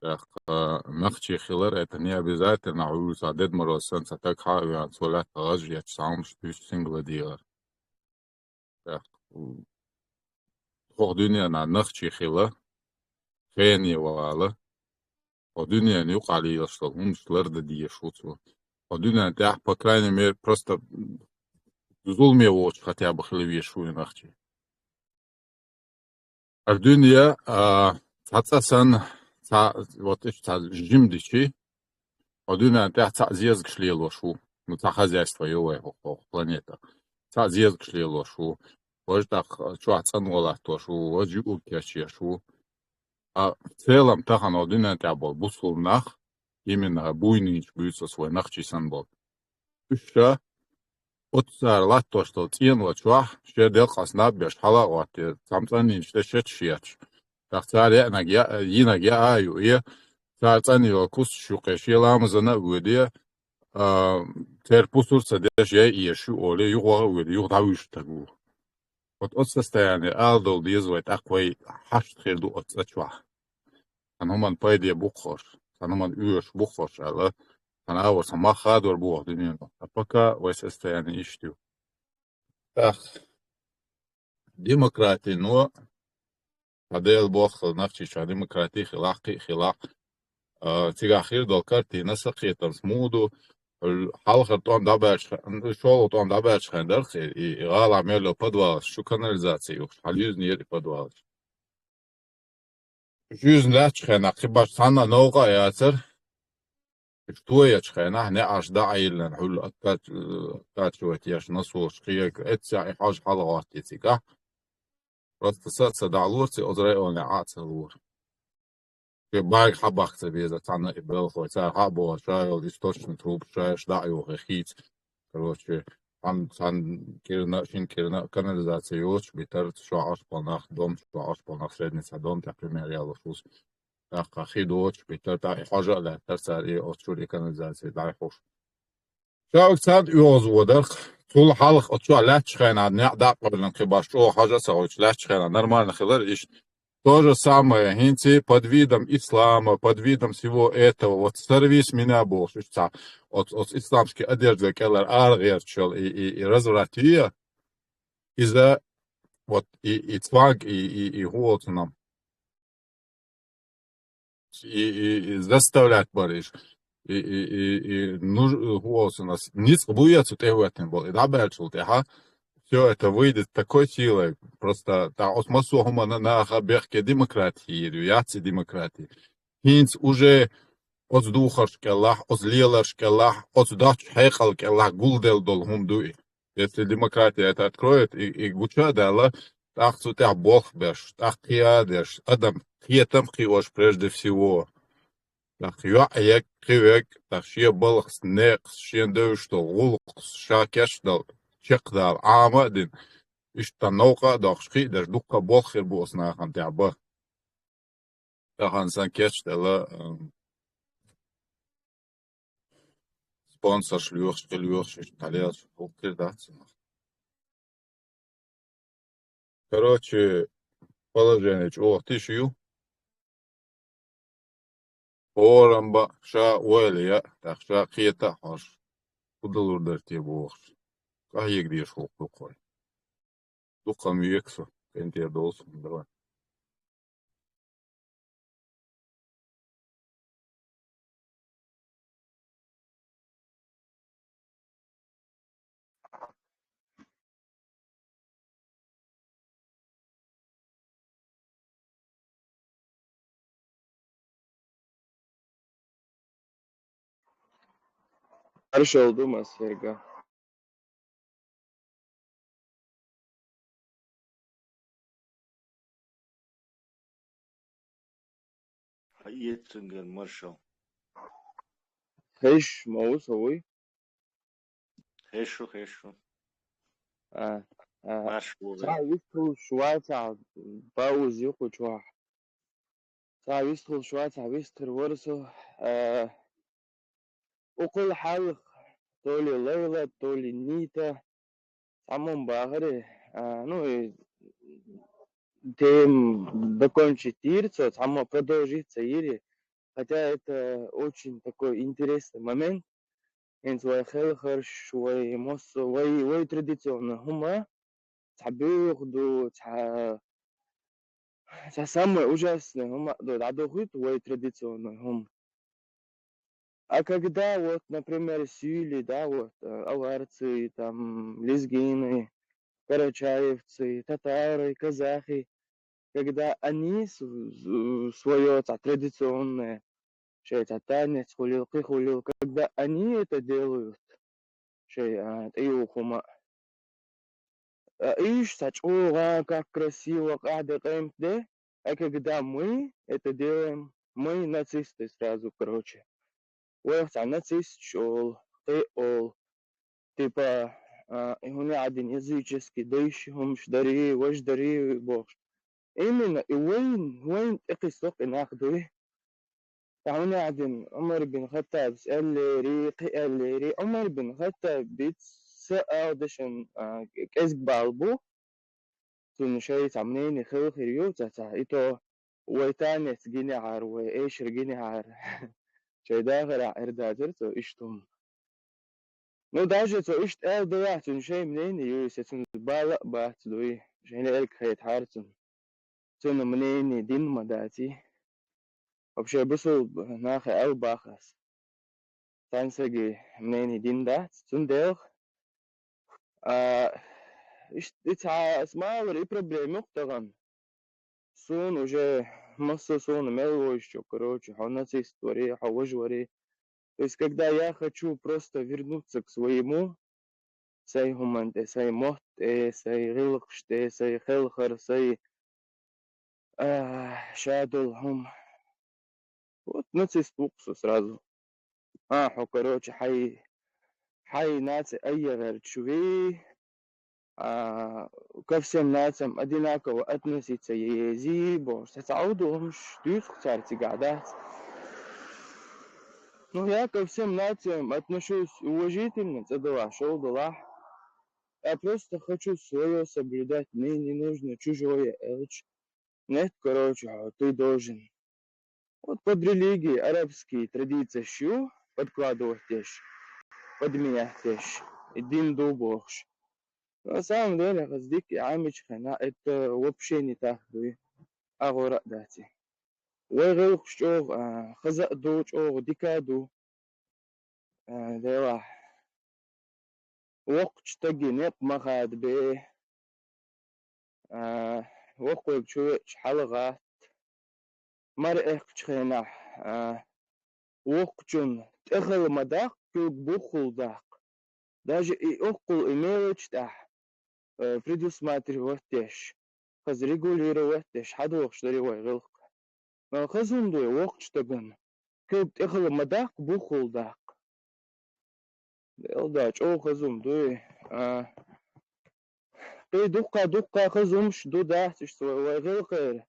ТӀаккха нохчи хилар, это не обязательно, хьуьйра цхьа Дед Мороз санна цхьа стаг хьа а веана, цо лаьтта гӀаж етташ, цхьа хӀуманаш дуьйцуш сингала дегӀар. ТӀаккха хӀокху дуьненахь нохчи хила, хене вала, хӀокху дуьненан юкъахь лелаш долу хӀуманаш лардан дезаш ву цо. Хьо дуьненан тӀехь, по крайней мере, просто зуламе воцуш хотя бы хила везаш ву и нохчи. Ар дуьне, а, цхьа цӀа санна, цхьа, вот иштта цхьа жима дичи, хьо дуьненан тӀехь цхьаъ зезагаш лелош ву. Ну, цхьа хозяйство ю вай хӀокху планета. Цхьаъ зезагаш лелош ву. Важа тӀаккха чохь цӀано латтош ву, важа юург кечъеш ву. А в целом тахана хьо дуьненан тӀехь болу бусулба нах, именно буйнийчу буьйцу аса вай нохчий санна болу. Уьш ша оцу цара латтош долу цӀено чохь, шен делкъаца наб беш, хьала а гӀоттий, цхьамма цӀанйинчу тӀе шеташ етташ. ТӀаккха цара еанарг я-, йинарг яа а юий, цара цӀанйолу кусташ юккъе шен ламазана а воьдий, а, церан пусар а ца деш, яй а езаш ю олий, юха ваха а воьдий, юха дӀавуьжуш стаг ву. Вот оцу состояние ала довла деза вай, тӀаккха вай хьашт хир ду оцу цӀа чохь. Цхьана хӀуманна пайде бу-кх хӀорш, цхьана хӀуманна оьшуш бу-кх хӀорш аьлла, цхьана агӀор цхьа мах хадор бу хӀокху дуьненахь. Ткъа пока вай состояние иштта ю. ТӀаккха демократино, цхьа Делан боху, нохчийчохь демократи хилахь, кхин а хилахь, А, цигахь хир долу картина, сакхетамца муха ду, хьалхара тӀом дӀабаьлча хе-, шолгӀа тӀом дӀабаьлча хенахь дарх, и, и, и гӀалахь мел йолу подвалаш чу канализаци юхуш, хьалюьзна яра и подвалаш. Юьзна лаьттачу хенахь кхин башха цхьанна новкъа а яцара. Уьш тоечу хенахь неӀарш дӀа а йиллина, хьуьлла откат-, откачивать еш, насосаш кхига, эццехь и хьожа хьалагӀоттий цигахь. Просто са а ца дӀалора, ци оцу районехь Ӏа а ца лора. Шен бага хьабахка ца беза цхьанна и белхалой, цара хьа а боху, ша йолу источник трубаш шаьш дӀа а йохий хийца. Короче, цхьана, цхьана кӀирна а, шина кӀирна а канализаци йоцуш битара, шо Ӏаш болу нах дом, шо Ӏаш болу нах Средница дом тӀехь, пример, ялош ву со. ТӀаккха хи доцуш битара, тӀаккха и хьожа а лаьттара цара, и оцу чуьра и канализаци дӀайхьуш. Ша вуьгу царна оьгӀазводарх, цул хьалха оцу чохь лаьттачу хенахь, неӀ дӀа а къевлина кхин башха чӀогӀа хьожа а ца хуьйцуш лаьттачу хенахь, нормально хилар иштта. То же самое, хӀинца под видом ислама, под видом всего этого, вот сорви с меня бохуш, иштта цхьа, оц-, оцу исламский одежда кӀелара арагӀерташ йолу и, и, и разврат ю я, иза, вот и, и цванг, и, и, и хӀун олу цунах, и, и, и заставлять бара иш. И, и, и, и, ну, хӀун олу цунах, ницкъ бу я цу тӀехӀоьттина болу, и дӀабаьллачул тӀаьхьа, всё это выйдет с такой силой. Просто тӀаккха оцу массо а хӀуманна наха бехке демократия йийр ю, яц и демократия. ХӀинца уже оцу духарш кӀелахь, оцу леларш кӀелахь, оцу доцчу хьекъал кӀелахь гулделла долу хӀума ду и. Если демократия это откроет и, и гуча а даьлла, тӀаккха цу тӀехь болх беш, тӀаккха кхиа а деш, адам кхетам а кхиош прежде всего. ТӀаккха йоӀ ерг, кхин верг, тӀаккха шен балхас, некъас, шен девзаш долу гӀуллакхаш, ша кечдала, чекхдала, Ӏама а дина, иштта новкъа а доккхуш, кхин а деш, дуккха а болх хир бу оцу нахана тӀехь бан. Тахана сан кечделла, ам, спонсорш лоьхуш, кхин лоьхуш, иштта дӀалелаш, хӀокхуьра дац цунах. Короче, положение чӀогӀа тиша ю. ХӀораммо ша ойла ян, тӀаккха ша кхета а хьожуш, хӀун далур дара те бохуш, къахьега дезаш хӀокху дукхой. Дукха ма века со, кӀентера долу со, давай. Маршалла ду массаьрга. Хьаэца цуьнгара маршалла. Хезаш ма ву со вуй? Хезаш ву, хезаш ву. А, а. Маршалла ву. Цхьа вистхуьлуш вацахь, пауза ю кху чохь. Цхьа вистхуьлуш вацахь, вистхир вара со. А, укхул хьалха то ли Лайла, то ли Нита, цхьаммо бахара, а, ну, и тему докончить йира цо, цхьаммо продолжить ца йира. Хотя это очень такой интересный момент. ХӀинца вай хелхарш, вай массо, вай, вай традиционный хӀума, цхьа буьйха ду, цхьа, цхьа самое ужасное хӀума ду, дӀадохуьйту вай традиционный хӀума. А когда вот, например, сийли, да, вот, э, аварцы, там, лезгины, карачаевцы, татары, казахи, когда они с-, с-, своё, ца-, традиционное, шайн, ца-, танец хуьлийла, кхин хуьлийла, когда они это делают, шайн, а, тӀеюхума, а, уьш цхьа чӀогӀа, как красиво, къаьхьа де, къемат де, а когда мы это делаем, мы нацисты сразу, короче. Вайх цхьа нацисташ олу, кхин олу. Типа, а, и хӀуна Ӏадин языческий, дайши хӀумаш дарий, важа дарий бохуш. Именно и вайн, вайн тӀекхиссо кхин нах дуй. Тахьуна Ӏадин Ӏумар бин Хаттабас аьллери, кхин аьллери, Ӏумар бин Хаттабица ала дашан, а, кӀезиг бала бу. Цунна шайн цхьа мнение хила хир ю, ца, ца, и то вай танец гинехьара, вай эшар гинехьара. Шайн дахарехь эр дацара цо иштта хӀума. Ну, даже цо иштта аьлла делахь, цуьнан шайн мнение ю, иза цуьнан бала а бац дуй, шайна эрг хетахьара цунна. Цуьнан мнение дин ма дац и. Вообще, бусулба нахе аьлла бахас. Цхьан сага мнение дина дац, цундела. А, ишт-, ицхьа ас ма аллара, и проблема юкъ тахана. Суна уже масса суна мел вожчу, короче, хьо нацист вари, хьо вож вари. То есть, когда я хочу просто вернуться к своему, сай хӀуман тӀе, сай мотт тӀе, сай гӀиллакхаш тӀе, сай хелхар, сай, а, шадолу хӀума. Вот нацист ву-кх со сразу. А, хьо, короче, хьай, хьай наци айягӀерчу вий, а, ко всем нациям одинаково относиться езий бохуш, ца ца Ӏовдалумаш дуьйцу-кх цара цигахь, дац. Ну, я ко всем нациям отношусь уважительно, цӀа далахь, шов далахь. Я просто хочу своё соблюдать, мне не нужно чужое, аьлча. Нет, короче, хьо, ты должен. Вот под религии арабские традиции ю, подкладывать деш, подменять деш, и дин ду бохуш. На самом деле, хаза дика и Ӏамича хенахь, это вообще не так дуй. АгӀора а дац и. Вай гӀиллакхаш чӀогӀа, а, хаза а ду, чӀогӀа дика а ду. А, делахь, воккхачу стаге некъ ма хадабе. А, воккхаве чу веача хьалагӀатта. Мара эккхачу хенахь, а, воккхачунна тӀехала ма даккха, куьг буххула даккха. Даже и оккхул и мелочь тӀехь, э, предусматривать деш, хаза регулировать деш, хьадохуш дарий вай гӀиллакх. Э, хаза хӀума дуй воккхачу стагана. Куьг тӀехала ма даккха, буххула даккха. Делла да, чӀогӀа хаза хӀума дуй. А, кхин дуккха, дуккха хаза хӀумаш ду, дац, иштта вай, вай гӀиллакхера.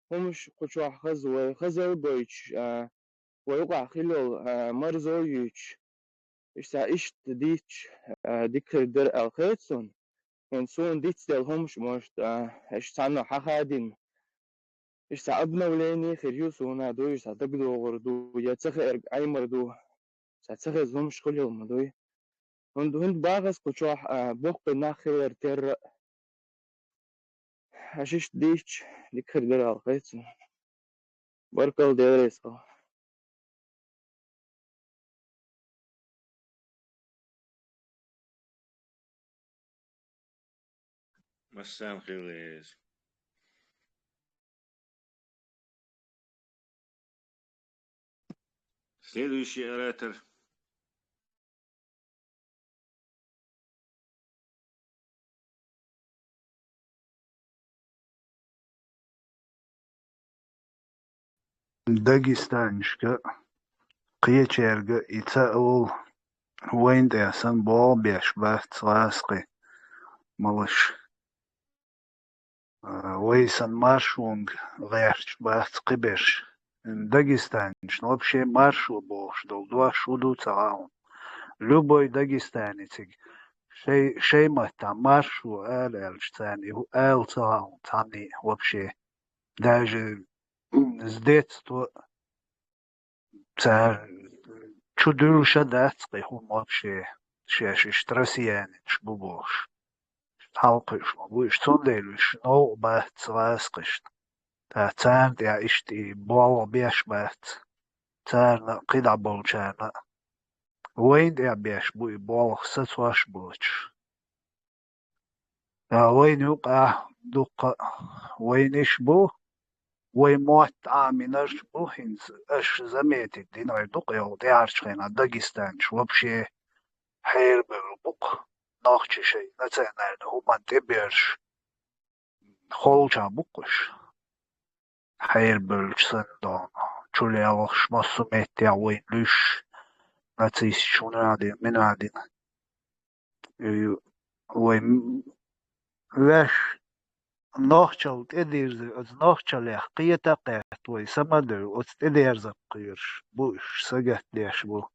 ХӀумаш кху чохь хаза вай, хаза а гойтуш, а, вай юкъахь хилла йолу, а, марзо а юьйцуш. Иштта, иштта дийцча, а, дика хир дара аьлла хета суна. ХӀинца суна дицделла хӀумаш, может, а, иштта цхьанна хьахадина. Иштта обновление хир ю суна, дуй, иштта дагадогӀур ду, я ца хеарг Ӏемар ду. Ца ца хеза хӀумаш хуьлийла ма дуй. ХӀунда, хӀунда бахас кху чохь, а, боккхий нах хилар терра а. Аша иштта дийцча, дика хир дара аьлла хета суна. Баркалла, Дела реза хуьлда. Массарна хила еза. Следующий оратор. Дагестанашка, кхечаьрга и ца олу, вайна тӀе санна болх беш бац гӀазкхи малаш. А, вай санна маршонга гӀерташ бац кхиберш. Дагестанашна вообще маршо бохуш долу дош хӀун ду ца хаьа хьуна. Любой дагестанециг шай, шай маттахь маршо ала аьлча, царна и хӀу-, ала ца хаьа хьуна цхьанне вообще. Даже с детства цара чу дуьллуш а дац кхин хӀума вообще, шаьш иштта россиянаш бу бохуш. Хьалкхуьуш ма бу уьш, цундела уьш новкъа бац гӀазкхашна. Ткъа царна тӀехь иштта и болх беш бац. Царна а, кхидӀа болчарна а. Вайна тӀехь беш бу и болх сацош боцуш. Ткъа вайна юкъахь дуккха а вайнаш бу, вай мотт Ӏамийнарш бу, хӀинца аша заметить динарг ду-кх, йолу тӀаьхьарчу хенахь дагестанаш вообще хьерабевлла бу-кх, нохчий шайн национальный хӀуманна тӀеберш, холчахь бу-кх уьш. Хьерабевллачу санна дона, чулелхаш массо а меттехь вайна луьш, нацисташ хӀун а дина, мина а дина. И вай м-, ваьш нохчалла тӀедирзина, оцу нохчаллех кхета а кхетта, вай самадевлла, оцу тӀедерзарг кхоьруш бу уьш, сагатдеш бу.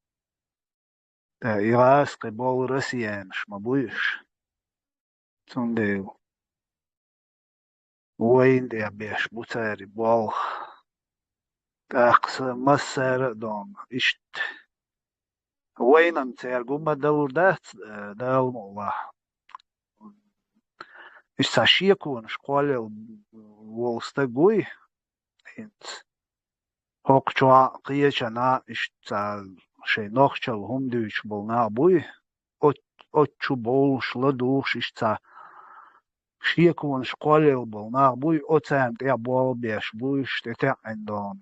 Ткъа и гӀазкхи болу россиянаш ма бу уьш. Цундела вайна тӀехь беш бу цара и болх. ТӀаккха сан массара а дона иштта. Вайна-м цаьрга хӀумма далур дац, э, Дала мукъ лахь. Иштта цхьа шеконаш кхоллал волу стаг вуй, хӀинца. ХӀокху чохь кхечанхьа иштта цхьа шайн нохчалла хӀума дуьйцуш болу нах буй, оц-, оццу чу бовлуш, ладугӀуш, иштта цхьа шеконаш кхоллаелла болу нах буй, оцарна тӀехь болх беш буй, иштта тӀетаьӀӀина долу.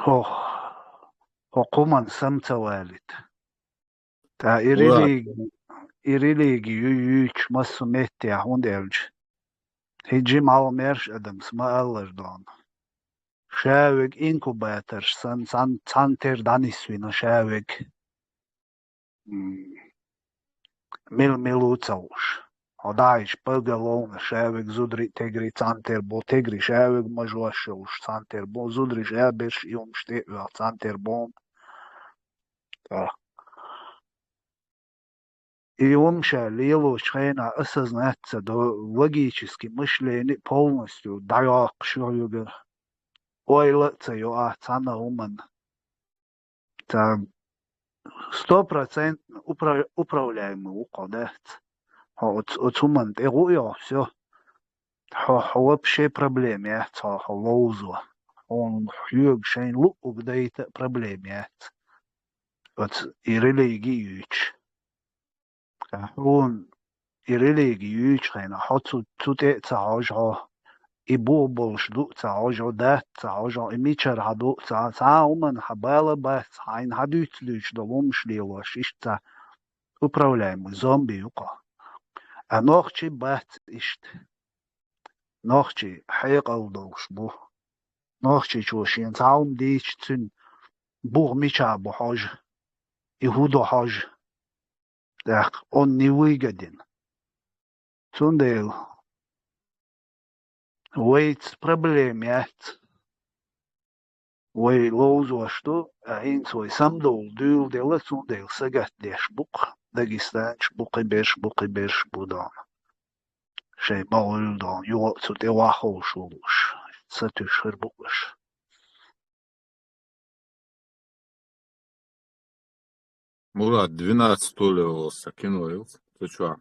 ХӀокху, хӀокху хӀуманна сама ца валийта. Ткъа и Мурад. Религи-, и религи ю-, юьйцуш массо а меттехь, хӀунда аьлча хӀинца жимма хьалха-маьрша адамас ма-аллара дона. Ша верг инкубаторш санна, цхьан-, цхьаьна тера дӀанисвина ша верг. М, мила-мила ву ца хууш. Хьо дӀахьийча, поголовно ша верг зударий, тегрий цхьаьна тера бу, тегрий ша верг мажош йолуш цхьаьна тера бу, зударий ша берш и хӀумаш тӀе а оьху цхьаьна тера бу. ТӀаккха и хӀума ша лелочу хенахь осознать ца до, логически мышление полностью дӀайоккхуш ю хьоьгара. Ойла а ца йо ахь цхьана а хӀуманна. Ца сто процентов упра-, управляемый ву хьо, дац. Хьо оцу, оцу хӀуманна тӀе гӀо а йо, всё. Хьо, хьо вообще проблема яц, хьо, хьо ловзо. Хьуна хьоьга шайн луъург дайта а проблема яц. Оцу и религи а юьйцуш. Ткъа хьуна и религи юьйцучу хенахь, хьо цу, цу тӀе а ца хьожу хьо, и бух болуш ду а ца хьожу хьо, дац а ца хьожу хьо, и мичара хьан ду а ца, цхьа а хӀуманна хьан бала а бац, хьайна хьан дуьйцу дуьйцуш долу хӀуманаш лелош, иштта цхьа управляемый зомби ю-кх хьо. Ткъа нохчий бац иштта. Нохчий хьекъал долуш бу. Нохчийчо шена цхьа хӀума дийча, цуьнан бух мичахь бу хьожу, и хӀун до хьожу. ТӀаккха он не выгоден. Цундела вайца проблема яц. Вай ловзош ду, а хӀинца вай самадовла дуьйладелла, цундела сагатдеш бу-кх, дагестанцаш бу, кхиберш бу, кхиберш бу дона. Шайн ма гӀуьллу дона, юха а цу тӀе ваха ховш волуш, сатуьйсуш хир бу аша. Мурад, двенадцать стульев волу сан кино ю, цу чохь.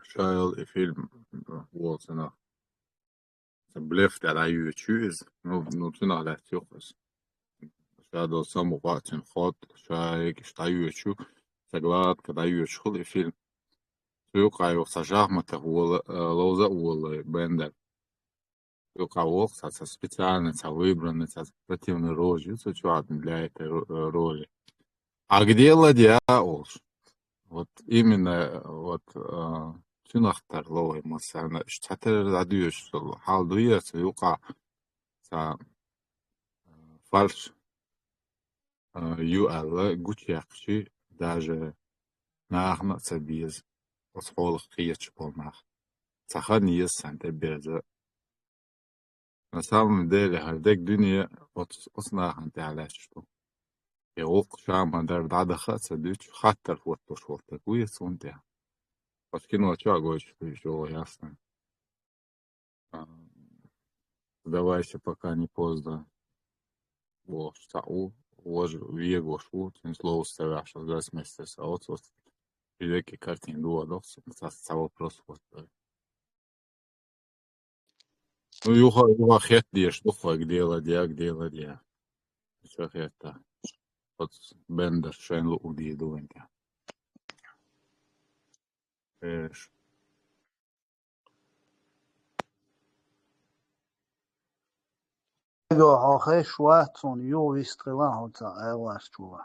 Ша йолу и фильм, э, волу цунах. Сан блеф тӀе дӀайоьдуш ю иза. Ну, ну, цунах лаьцна ю иза. Ша долу самукъа а цуьнан хӀотта, ша йогуш дӀайоьдуш ю. Сан гладка дӀайоьдуш хуьлу и фильм. Цу юкъа юха сан шахматах вола, э, ловза а волу Бендер. Юкъа воккха цхьа, цхьа специально, цхьа выбранный, цхьа спортивный роль ю, цхьа чохь для этой ро-, э, роли. А где ладья олуш? Вот именно, вот, э, цуьнах тарло вай массарна, уьш цхьатерра дӀадоьдуш долу хьал дуй аса юкъа цхьа, э, фальш, э, ю аьлла, гучуяьккхичи, даже нахана а ца беза, оцу хьолах кхеташ болу нах. Цхьа хан еза сан тӀе беза. На самом деле, хӀара дерг дуьне оцу, оцу нахана тӀехь лаьтташ ду. Я воккха ша ма-дарра дӀадаха а ца дуьтуш, хаттар хӀоттош волу стаг ву иза цунна тӀехь. Оцу кино чохь гойтуш ду иза чӀогӀа ясно. А, сдавайся, пока не поздно. Бохуш цхьаъ ву, важа вегош ву, цуьнца ловза ца ваьхьаш, оцу дас мастер сан оцу, оцу. И веки картина дугӀа доху, цхьа, цхьа вопрос хӀоттор. Ну, юха, юха хетта дезаш ду хьоьга, где ладья, где ладья. Ша хетта. Оцу Бендер шайн луъу дийр ду вайн тӀехь. Эш. Эго, хьо хеш вац, хьуна юха вист хила хьо цхьа айлаш чула.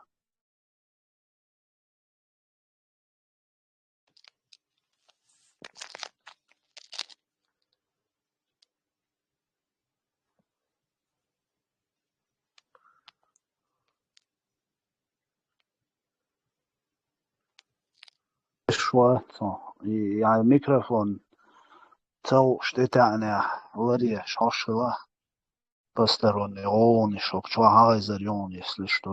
Иш вац хьо. И, яй микрофон ца лууш тӀетаьӀнехь, ларъеш хьош хила. Посторонний гӀовгӀанаш хӀокху чохь хьахезар ю хьуна, если что.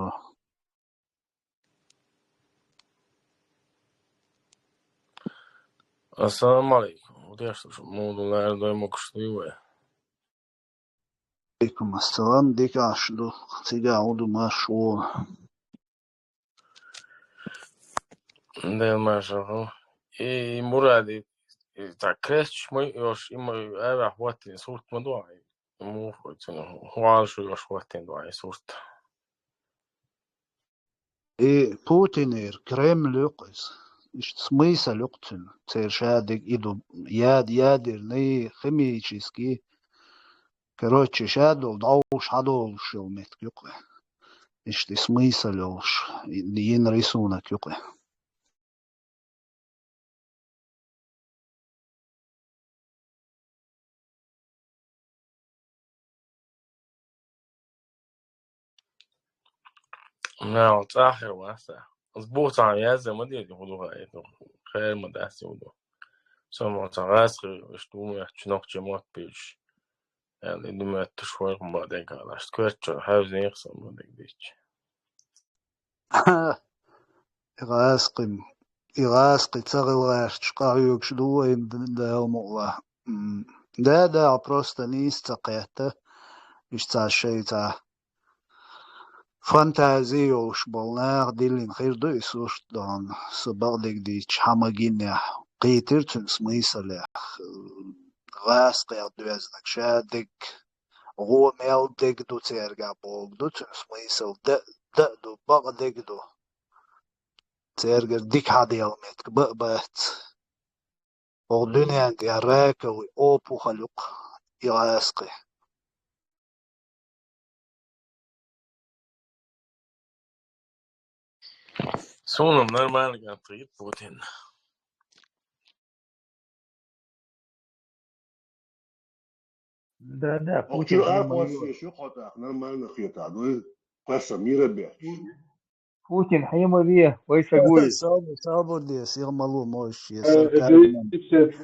Ассаламу алейкум. ХӀун деш ду, муха ду, лаьара дой, могуш дуй вай? Алейкум ассалам, дика Ӏаш ду, цигахь хӀун ду, марш ву. Дела марша ху. И Муради, и цхьа кресташ ма йош, има аваьхьа хӀоттийна сурт ма ду, и муха цуьнан хӀоалашо йош хӀоттийна ду и сурт. И Путинера Кремль ю-кх иза. Иштта смысл ю-кх цуьнан. Церан шадерг и ду, яд-, ядерный, химический. Короче, шадолу дӀовш хьадолуш йолу меттиг ю-кх и. Иштта и смысл йолуш, и, йина рисунок ю-кх и. Нагахь цӀахь хир вац. Ас боху цхьа язде ма деза, хӀун ду хаьа, хӀун ду, хер ма дац, хӀун ду. Со ма цхьа гӀазкхи, иштта ву моьттуш, нохчий мотт бийцуш. Аьлла, и ду моьттуш вайх ма дегга, аш коьртачу хьаьвзинехь сан ма дегдича. И гӀазкхи, и гӀазкхи ца гӀила гӀерташ къахьоьгуш ду вайна, Дала мукъалахь. М, да, да, просто нийса ца кхетта. Иштта цхьа шайца фантази йолуш болу нах диллина хир ду и сурт дона, со бакъдерг дийцича, хьан магийнехь, кхийтира цуьнан смыслех, гӀазкхех доьзнаг, ша дерг, гӀо мел дерг ду цаьргахь бохург ду цуьнан смысл, да, да а ду, бакъдерг ду. Цаьргара дика хьаделла меттиг ба а бац. ХӀокху дуьненна тӀехь раковый опухоль ю-кх и гӀазкхи. Суна нормально ган тхийт Путин. Да, да, Путин хьийма ве. Нормально хета, ну, кхаьчча мира бехаш. Путин хьийма ве, вай са гуй. Сабур, сабур де, сиха ма ло, можешь, я сарказмом.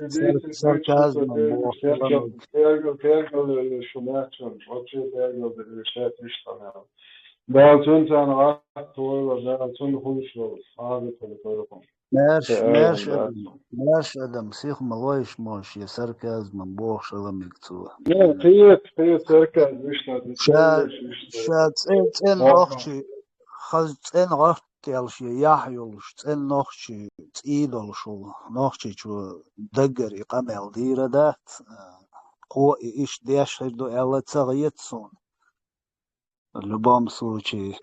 Сар-, сарказмом боху. Тергал, тергал, шу мачам, вообще тергал, решать ништана. Да, цун цан гӀатта войла, да, цун хуш вол, хаза тел тойрукъун. Маьрша, маьрша адам, маьрша адам, сиха ма лойша, можешь, я сарказмом боху шаламиг цо. Не, кхета, кхета сарказм, вуьшта, ша, ша цӀен, цӀен нохчий, хаза цӀен гӀатта тӀелш я яхь йолуш, цӀен нохчий, цӀий долуш волу, Нохчийчу даггара и къамел дийр дац, кхо и иштта деш хир ду аьлла ца хета суна. В любом случае,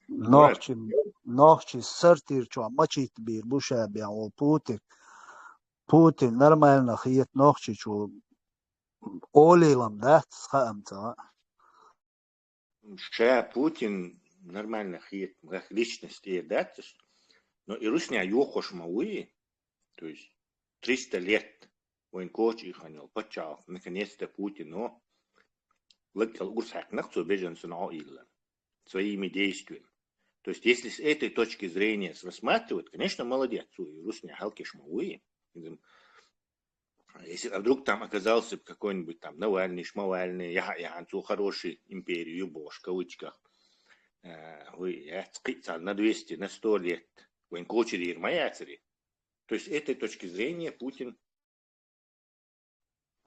нохчи, нохчи сортир чохь мачийта бийр бу ша бен волу Путин. Путин нормально хета Нохчийчу олийлам дац, хаам ца. Ша Путин нормально хета, как личность тӀера дац, но и русня йохош ма вуй, то есть триста лет вайн коча и хан йолу паччахьалкх, наконец-то Путино лаг кӀел урс хьаькхнах цо беженцан Ӏо илла своими действиями. То есть, если с этой точки зрения с-, рассматривать, конечно, молодец, цо и русня хьалкеш ма вуй. Если а вдруг там оказался бы какой-нибудь там Навальный, Шмавальный, яхьа, яхьа, цо хороший империю бохуш, в кавычках, э, вуй, яц кхин цхьа на двести, на сто лет вайн коча дийр ма яцаре. То есть, с этой точки зрения, Путин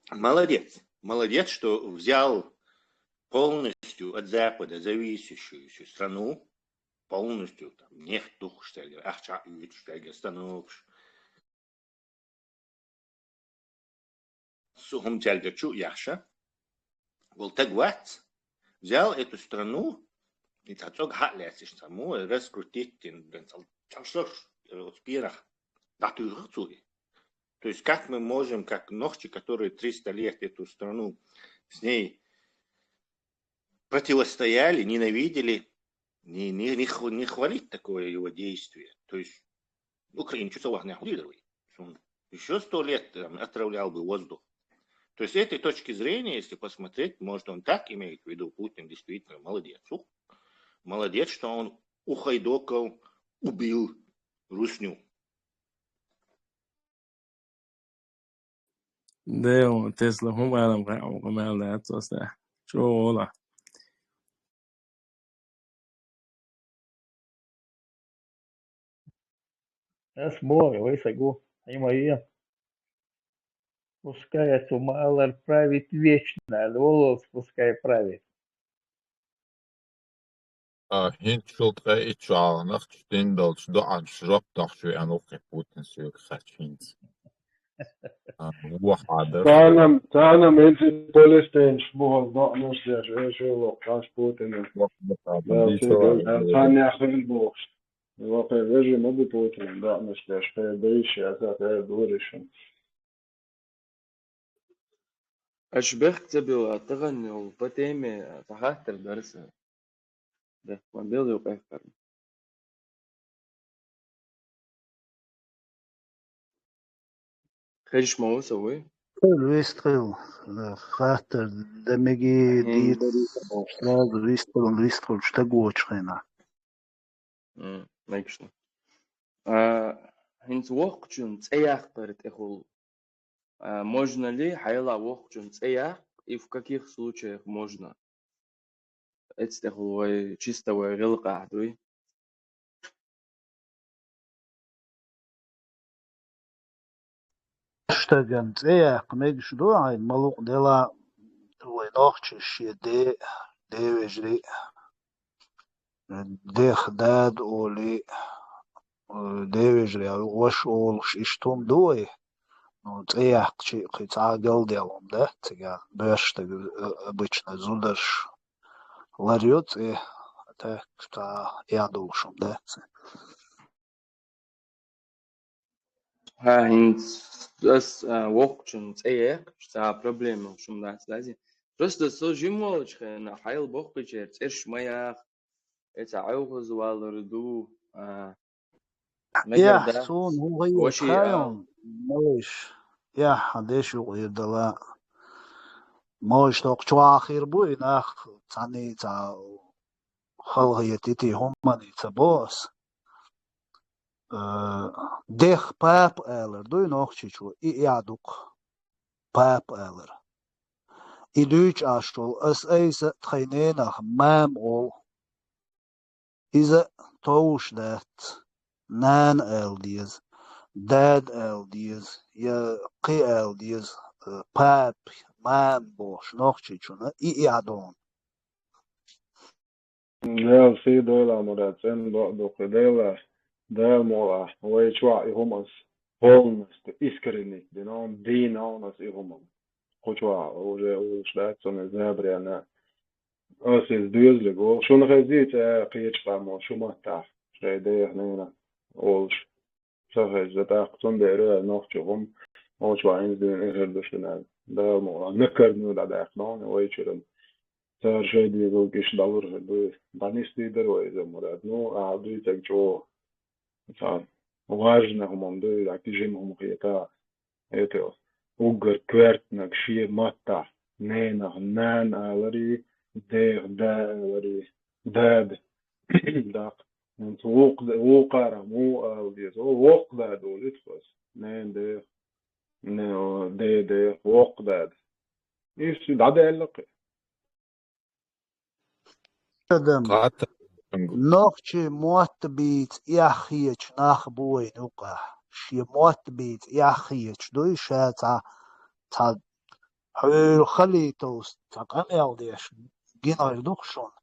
молодец. Молодец, что взял полностью от Запада зависящую всю страну, полностью там нефть тухуш цаьргара, ахча а оьцуш цаьргара, станокаш. Су хӀума цаьргара чу а яхьаш, вол таг вац, взял эту страну, и цхьа цӀог хьа а лаьцна, цхьа мо раскрутить дина, бен цхьа, цхьа шарш, э, оцу пенах дӀатуьйхира цо и. То есть как мы можем, как нохчи, которые триста лет эту страну с ней противостояли, ненавидели, не, не, не хв-, не хвалить такое его действие? То есть Украина чу ца вахнехь хӀун дийр вай? Ещё сто лет, там, отравлял бы воздух. То есть с этой точки зрения, если посмотреть, может, он так имеет в виду, Путин действительно молодец. Ух, молодец, что он ухайдокал, убил русню. Дела, Тесла, хӀума алам хаьа, хӀума мел дац оцу тӀехь. ЧӀогӀа гӀо лахь. Ас боху, вай са гу, хьийма ве. Пускай цу ма-аллара правит вечно, аьлла воллалц, пускай правит. А, хӀинца шул ткъе итт шо Ӏаланах чу дина долчу доӀанчу жоп дохуш веана ву кхин Путин соьга хаьттича хӀинца. А, вохьа дара. Царна, царна муниципалистенаш бу хаза доӀанаш деш, эшело кхаш Путина. Вохьа дара, Дала дийцо сийдолда, вохьа дара. Царна яхар бохуш. Вокхе вежа ма бу Путина доӀанаш деш, хе дайша, аса хе дуришан. Аша бехк ца билла, тахана йолу по теме цхьа хаттар дара сан. Бехк ма билла юкъехкарна. Хезаш ма ву со вуй? Хила вистхила, э, хаттар дан мегий, хӀинца дийца, сразу вистхила, вистхила стаг воцучу хенахь. М, логично. А, хӀинца воккхачун цӀе яккхар тӀехула. А, можно ли хьайла воккхачун цӀе яккха, и в каких случаях можно? Эцу тӀехула вай чисто вай гӀиллакхахь дуй. Стагана цӀе яккха мегаш ду хьайн, ма лукъ дела, вай нохчий шен де, девежарий, дех дада олий, девежарий ваша олуш иштта хӀума ду вай. Ну, цӀе яккхачий кхин цхьа а галдаьлла хӀума дац цигахь, боьрша стаг, э, обычно зударша ларйо цӀе, так цхьа а эхь долуш хӀума дац. Хьа, хӀинца ас, а, воккхачун цӀе яьккхича, цхьа а проблема хӀума дац, дази? Просто со жима волчу хенахь хьайла боккхачеран цӀераш ма яха, и цхьа Ӏовхаза валар ду, а, мегар Яхь, дац, суна хӀун хир ваший хьайна, а, малыш. Яхь, хьан деш юкъа хир дала. Малыш тхокху чохь хир бу, и нах цхьаьний цхьа халахетий, хӀуманний ца боху ас. Э, дех папа алар дуй нохчичо, и эхь ду-кх, папа алар. И дуьйцу Ӏаш волу ас айса а тхайн ненах мама олу. Иза товш дац, нана ала деза, дада ала деза, я кхин ала деза, э, папа, мама бохуш нохчичунна и эхь ду хьуна. Дела сий дойла, Мурад, цӀена доӀа ду кху Дела, Дала мукъалахь, вай чохь и хӀума ас полностью искоренить дина, дийна ас и хӀума. Кху чохь уже уллуш дац, цунна забрена. Ас иза доьзалиг волу. Шуна хезий цӀе кхечу къамо, шу маттахь, шайн деха ненан олуш. Ца хезча, тӀаккха цундела нохчо хӀума, олучохь хӀинца дуьйна и хир ду шуна аьлла. Дала мукъалахь, накарнига дӀадаьккхина вайчуьра. Цара шайн дегӀалг иштта дӀалур хир ду иза. ДӀанисдийр дара вай иза, Мурад. Ну, ахьа дуьйцург чӀогӀа. Цхьа важна хӀума ду иза, кхин жима хӀума хета. Эта уггар коьртаниг шен маттахь, ненах нана аларий, дех да аларий, дада. ДӀаккха. ХӀинца вукху-, вукхара муха ала деза? О, воккха дада олуьйту аса. Ненан дех, не, о, ден дех, воккха дада. Иштта дӀадаьлла кхин. Адам, нохчийн мотт бийца эхь хеташ нах бу вайн юкъахь. Шен мотт бийца эхь хеташ дуй, ша цхьа, цхьа хьуьлла халийтовс цхьа къамел деш гина хир ду-кх шуна.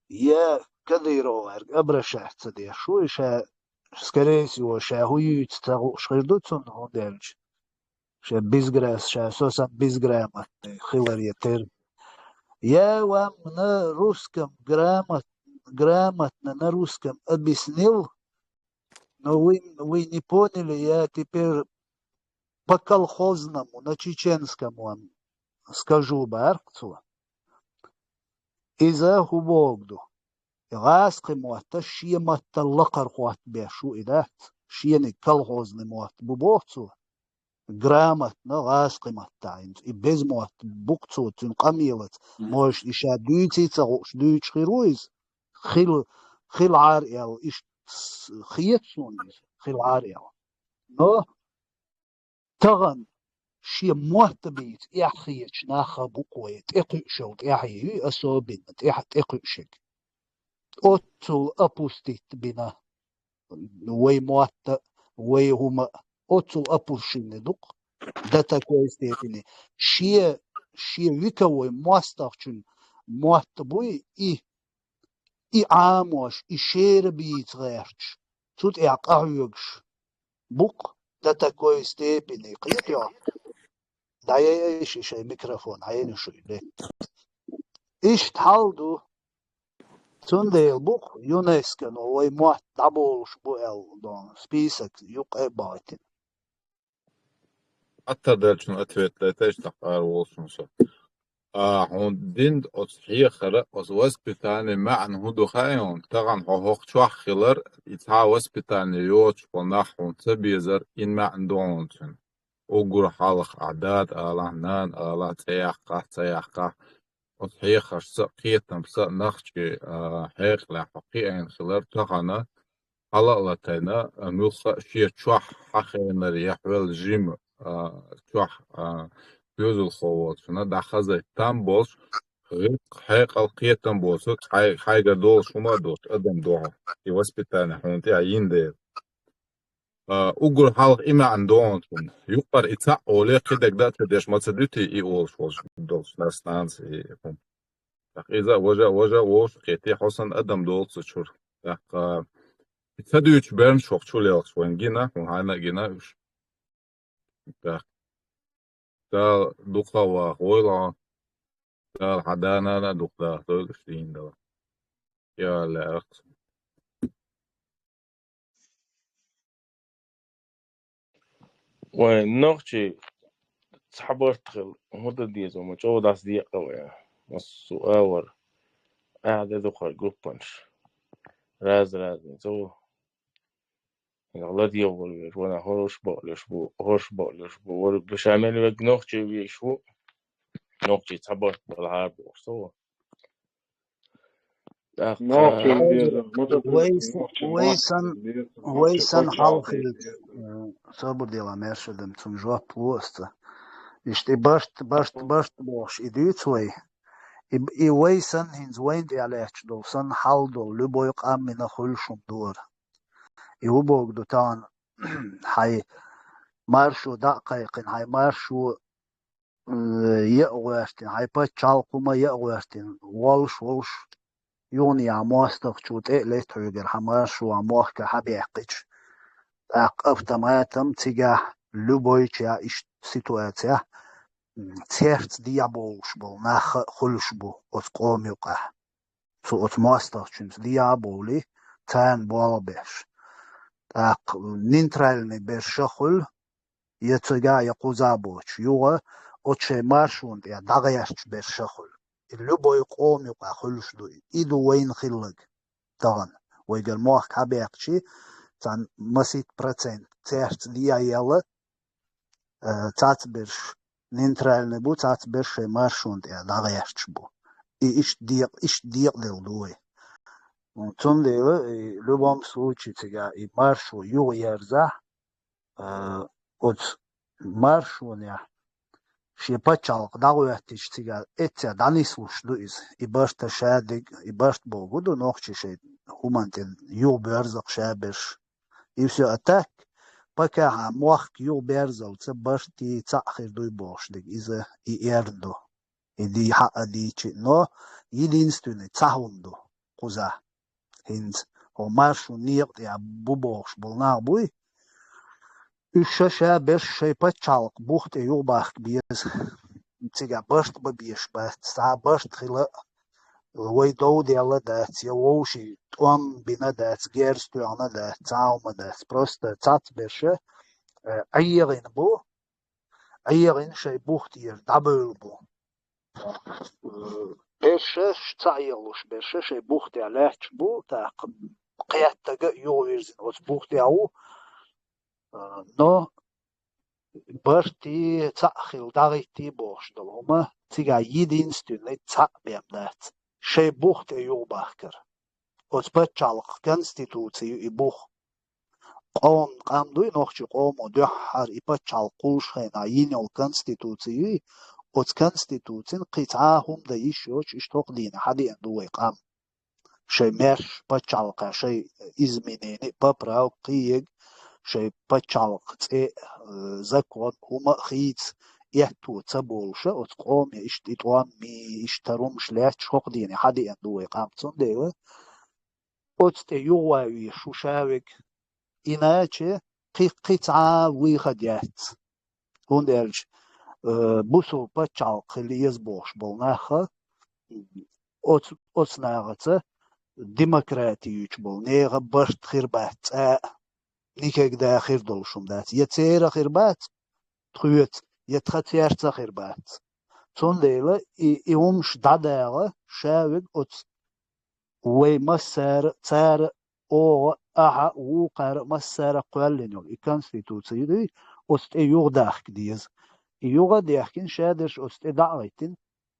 Я Кадыровгара обращаться деш ву, и ша, скорее всего, ша хӀун юьйцу ца хууш хир ду цунна, хӀунда аьлча ша безгра-, ша со санна безграмотный хиларе терра. Я вам на русском грамот-, грамотно на русском объяснил, но вы, вы не поняли, я теперь по-колхозному, на чеченском вам скажу, баьркъа цо. Иза хӀун боху ду? И гӀазкхи мотта шен маттал лакхара хӀоттабеш ву и дац? Шениг колхозный мотт бу боху цо? Грамотно гӀазкхи маттахь хӀинца. И беза мотт бу-кх цо, цуьнан къамелаца. Мгм. Может, и ша дуьйций ца хууш, дуьйцуш хир ву иза? Хила, хила Ӏар аьлла, иштта с-, хета суна иза, хила Ӏар аьлла. Но тахана шен мотт бийца эхь хеташ нах бу-кх вай, тӀекхуьуш йолу тӀаьхье ю, особенно тӀе-, тӀекхуьушиг. Оццул опустить бина вай мотт а, вай хӀума а, оццул опущенный ду-кх, до такой степени. Шен, шен вековой мостагӀчун мотт буй и, и Ӏамош, и шера бийца гӀерташ, цу тӀехь къахьоьгуш бу-кх, до такой степени кхетёхь. ДӀаяйай ши шайн микрофон, хьайна шу и бе. Иштта хьал ду. Цундела бу-кх ЮНЕСКО-но вай мотт дӀаболуш бу аьлла долу список юкъа а бахийтина. Аттарделчун ответ дайтайш тахкъара волчун со. А, хьуна динда оцу хьехара, оцу воспитание маьӀна хӀун ду хаьий хьуна? Тахана хьо хӀокху чохь хилар, и цхьа воспитание йоцуш хьо нах хьуна ца безар, ин маьӀна ду хьуна цуьнан. Уггар хьалха ахь дада алахь, нана алахь, цӀе яккхахь, ца яккхахь, оцу хьехаршца а, кхетамца а нохчийн, а, хьекъалехь хьо кхиийна хилар, тахана хьала а латийна, а, муьлхха а шен чохь хьахийнар яхьвелла жима, а, чохь, а, доьзалхо волчунна дӀахазийта там болуш, гӀиллакх, хьекъал, кхетам боцург хьай-, хьайгара долуш хӀума а доцу адам ду хьо, и воспитание хьуна тӀехь йина дела. А, уггар хьалха и маьӀна ду хьуна цуьнан. Юккъара и цхьаъ олий, кхидерг дан а ца деш, ма ца дуьтий и олуш волуш долчу нанас, нанас и хӀума. ТӀаккха иза а, важа а, важа а вовшах кхетий, хьо санна адам долу цу чуьра. ТӀаккха и ца дуьйцуш бернаш хӀокху чу лелхаш вайна гина, хьуна хьайна а гина уьш. ТӀаккха Дала дукха а ваха войла хьо. Дала хьан да-нана а дукха даха дойла уьш дийна дала. Я Аллах. Вайн нохчий цхьа барт хила, хӀун дан деза, ма чӀогӀа дӀасадекъа вай. Массо а вара. Ахьа де дукхара группанаш. Раз-разный, цо. ХӀинца ладегӀа волу веш, вана хӀорш бакълуьйш бу, хӀорш бакълуьйш бу, вориг ду ша мел верг нохчий веш ву. Нохчий цхьа барт бала хьара бохуш, цо. ТӀаккха Нохчий беза, ма ца Вай туьйсу, с-, нохчий, вай нохчий сан, беза, вай нохчий сан паччахь хьалха хилча, беза. Э, собар дела, маьрша дам, цунна жоп ло аса. Иштта и барт, барт, барт бохуш, и дуьйцу вай. И, и вай сан, хӀинца вайна тӀехь лаьтташ долу сан хьал долу, любой къам мина хуьлуш хӀума дора. И хӀун боху ду тахана, хьайн маршо дӀа а кхайкхина, хьайн маршо э, яа гӀоьртина, хьайн пачхьалкх хӀума яа гӀоьртина, волуш, волуш, юханехьа мостагӀчо тӀе а летта хьоьгара хьан маршо а мохка хьабаьккхича, тӀаккха автоматом цигахь любойчехь иштта ситуацехь, м, церца дехьа бовлуш болу нах а хуьлуш бу оцу къома юкъахь. Цу оцу мостагӀчуьнца дехьа а бовлий, царна болх беш. ТӀаккха нейтральный берш а хуьлу, я цигахь, я кхузахь боцуш, юха оцу шайн маршонна тӀехь дӀагӀерташ берш а хуьлу. И любой къома юкъахь хуьлуш ду. И ду вайна хилларг тахана. Вайгара мохк хьабаьккхича, цхьана масийтта процент церца дехьа а елла, э, цхьацца берш нейтральный бу, цхьацца берш шайн маршонна тӀехь дӀагӀерташ бу. И иштта декъ-, иштта декъаделла ду вай. Цундела, и, любом случае, цигахь и маршо юха ерзахь, а, оцу маршонехь шен пачхьалкх дӀагӀоьттича, цигахь эццехь дӀанислуш ду иза. И барт а ша дерг, и барт боху ду нохчий шайн хӀуманна тӀе юхабоьрзу-кх ша берш. И всё, а так, пока хьан мохк юхаберзалца барт и цхьаъ хир дуй бохуш дерг иза, и эрна ду. И дий хьаъа дийчи, но единственный цхьа хӀума ду кхузахь. ХӀинца хӀо маршонан некъа тӀехь бу бохуш болу нах буй, уьш ша-ша берш шайн пачхьалкх бух тӀе юхабахка беза. Цигахь барт бан безаш бац, цхьа а барт хила а, вай дов делла дац, я вовшийн тӀом бина дац, герз тоьхна дац, цхьа а хӀума дац. Просто цхьацца берш а, э, ӀегӀина бу, ӀегӀина шайн бух тӀера дӀабевлла бу. Берш а, цхьаъ егӀалуш берш а шайн бух тӀехь лаьтташ бу, тӀаккха кхеттага а юхавирзина оцу бух тӀехь ву, а, но барт и цхьаъ хила дӀахӀиттий бохуш долу хӀума цигахь единственный цхьаъ бен дац, шайн бух тӀе юхабахкар. Оцу пачхьалкхан конституци ю и бух. Къоман къам дуй, нохчийн къомо дуьххьара и пачхьалкх кхуллуш хенахь йина йолу конституци юй, оцу конституцин кхин цхьа а хӀума дан йиш йоцуш, иштта хӀокху дийне хьадеана ду вай къам. Шайн маьрша пачхьалкхехь шайн изменени, поправка, кхин ерг, шайн пачхьалкхан цӀе а, э, закон, хӀума а хийца, аьтто ца болуш а, оцу къоме иштта и тӀом, и иштта хӀумаш лаьтташ хӀокху дийне хьадеана ду вай къам. Цундела оцу тӀе юхаван везаш ву ша верг. Иначе кхы, кхы цхьа а вуйхад яц. ХӀунда аьлча, э, бусул паччахьалкх хила еза бохуш болу наха, оц-, оцу нахаца демократиючу болу нехан барт хир бац цкъа а, никегда хир долуш хӀума дац. Я церан хир бац, тхоьца, я тхан церца хир бац. Цундела и, и хӀумаш дӀадагӀа ша вега оцу вай массара, цара, оха, ахьа, вукхара массара кхоьллина йолу и конституций дуй, оцу тӀе юхадахка деза. И юха а дехкина, шадерш оцу тӀе дӀа а гӀиттина,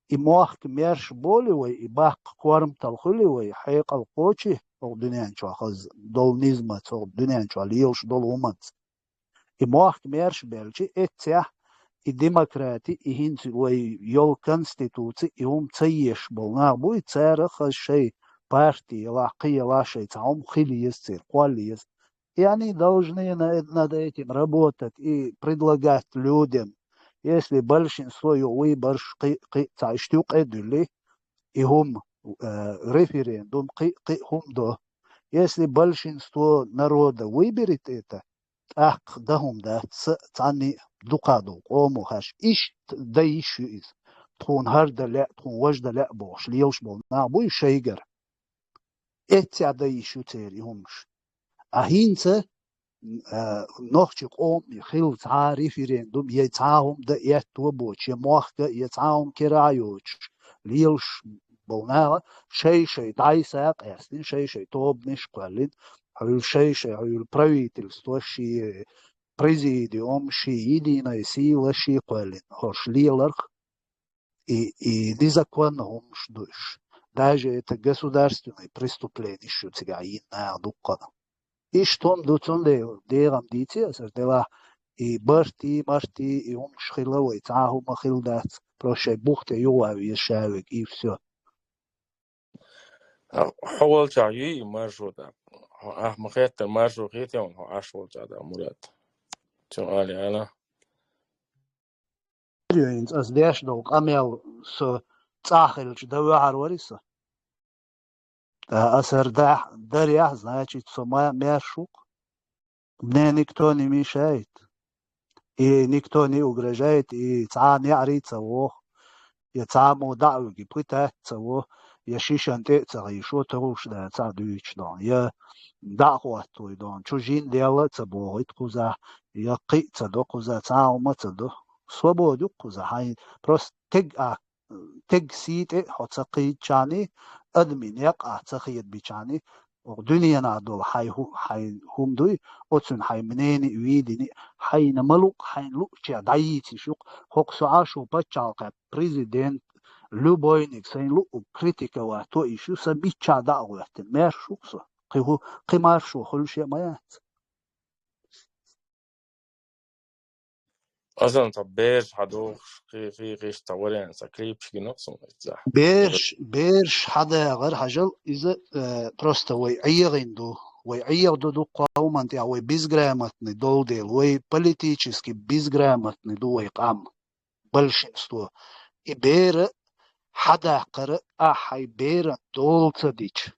и мохк мерш боли вай, и баккха корматалла хуьли вай, хьекъал кхочи оха дуьнен чохь хаза долу низмаца, оха дуьнен чохь лелаш долу хӀуманца. И мохк мерш белчи, эццехь и демократи, и хӀинца вай йолу конституци, и хӀума ца езаш болу нах буй, цара хаза шайн парти ялахь, кхин ялахь шайн цхьа хӀума хила еза церан, кхолла еза. И они должны на-, над этим работать и предлагать людям. Если большинство ю выборш кхин, кхин цхьа иштта юкъе дуьлли, и хӀума, э, референдум кхин, кхин хӀума до. Если большинство народа выберет это, тӀаккха дан хӀума дац, цхьанна дукха долу къомо хаш. Иштта дан йиш ю иза. Тхуна хӀара дан лаьа, тхуна важа дан лаьа бохуш, лелаш болу нах буй шайгара. Эццехь дан йиш ю церан и хӀумаш. А хӀинца, а, нохчи къоман хилла цхьа а референдум, я цхьа а хӀума дан аьтто боцуш, я мохк а, я цхьа а хӀума кира а йоцуш, лелаш болу наха шай-шай дӀай-схьай къаьстина, шай-шай тобанаш кхоьллина, хьуьлла шай-шай, хьуьлла правительство ши, президиум ши, единая сила ши кхоьллина, хӀорш леларх, и, и незаконно хӀумаш ду уьш. Даже это государственное преступление шу цигахь йина наха дуккха. Иштта хӀума ду, цундела дегӀан дийце аса делахь, и барти, марти, и хӀумаш хила вай, цхьа а хӀума хила дац, просто шайн бух тӀе юха ван веза ша вега, и всё. Хьо волчохь юй и маршрут а? Хьо ахь ма хеттара маршрут хетий хьуна хьо Ӏаш волчохь дӀа, Мурад? Цуьнан али ала. ХӀинца ас деш долу къамел со цӀахь хилча дан ваьхьар вари со? Ткъа ас хӀара дахь-, дарехь, значит, со ма-, маьрша ву-кх. Мне никто не мешает. И никто не угрожает, и цхьа а неӀарий ца воху, я цхьа а мо дӀа а вуьгу, пытать ца во, я шишан тӀе а ца гӀийшо, товш да цхьа а дуьйцуш дон, я дӀа а хӀотталой дон, чужим делла а ца бохуьйту кхузахь, я кхин а ца до кхузахь, цхьа а хӀума а ца до. Свобода ю кхузахь, хьайн просто тег а тега сий тӀе хьо ца кхийдачарний, адамийн некъ ахь ца хедабичарний, оха дуьненахь долу хьайн хӀу-, хьайн хӀума дуй, оцунна хьайн мнение а, видение а, хьайна ма луъу, хьайна луъучех дӀайийцийш ю-кх, хӀокху со Ӏаш волу пачхьалкхехь президент, любойниг сайна луъург критиковать йо йиш ю, сан миччахь дӀа а гӀоьттина, маьрша ву-кх со, кхин хӀу-, кхин маршо хуьлуш а ма яц. Аса цхьа бераш хьадохуш, кхин, кхин, кхин цхьа вариант, цхьа клипаш гина-кх суна иза. Бераш, бераш хьадагӀар хьажал, иза, э, просто вай Ӏехийна ду. Вай Ӏеха ду дуккха хӀуманна тӀехь, вай безграмотный долу дела, вай политически безграмотный ду вай къам, большинство. И бера хьадаккхара, ахь хьайн беран дола ца дича,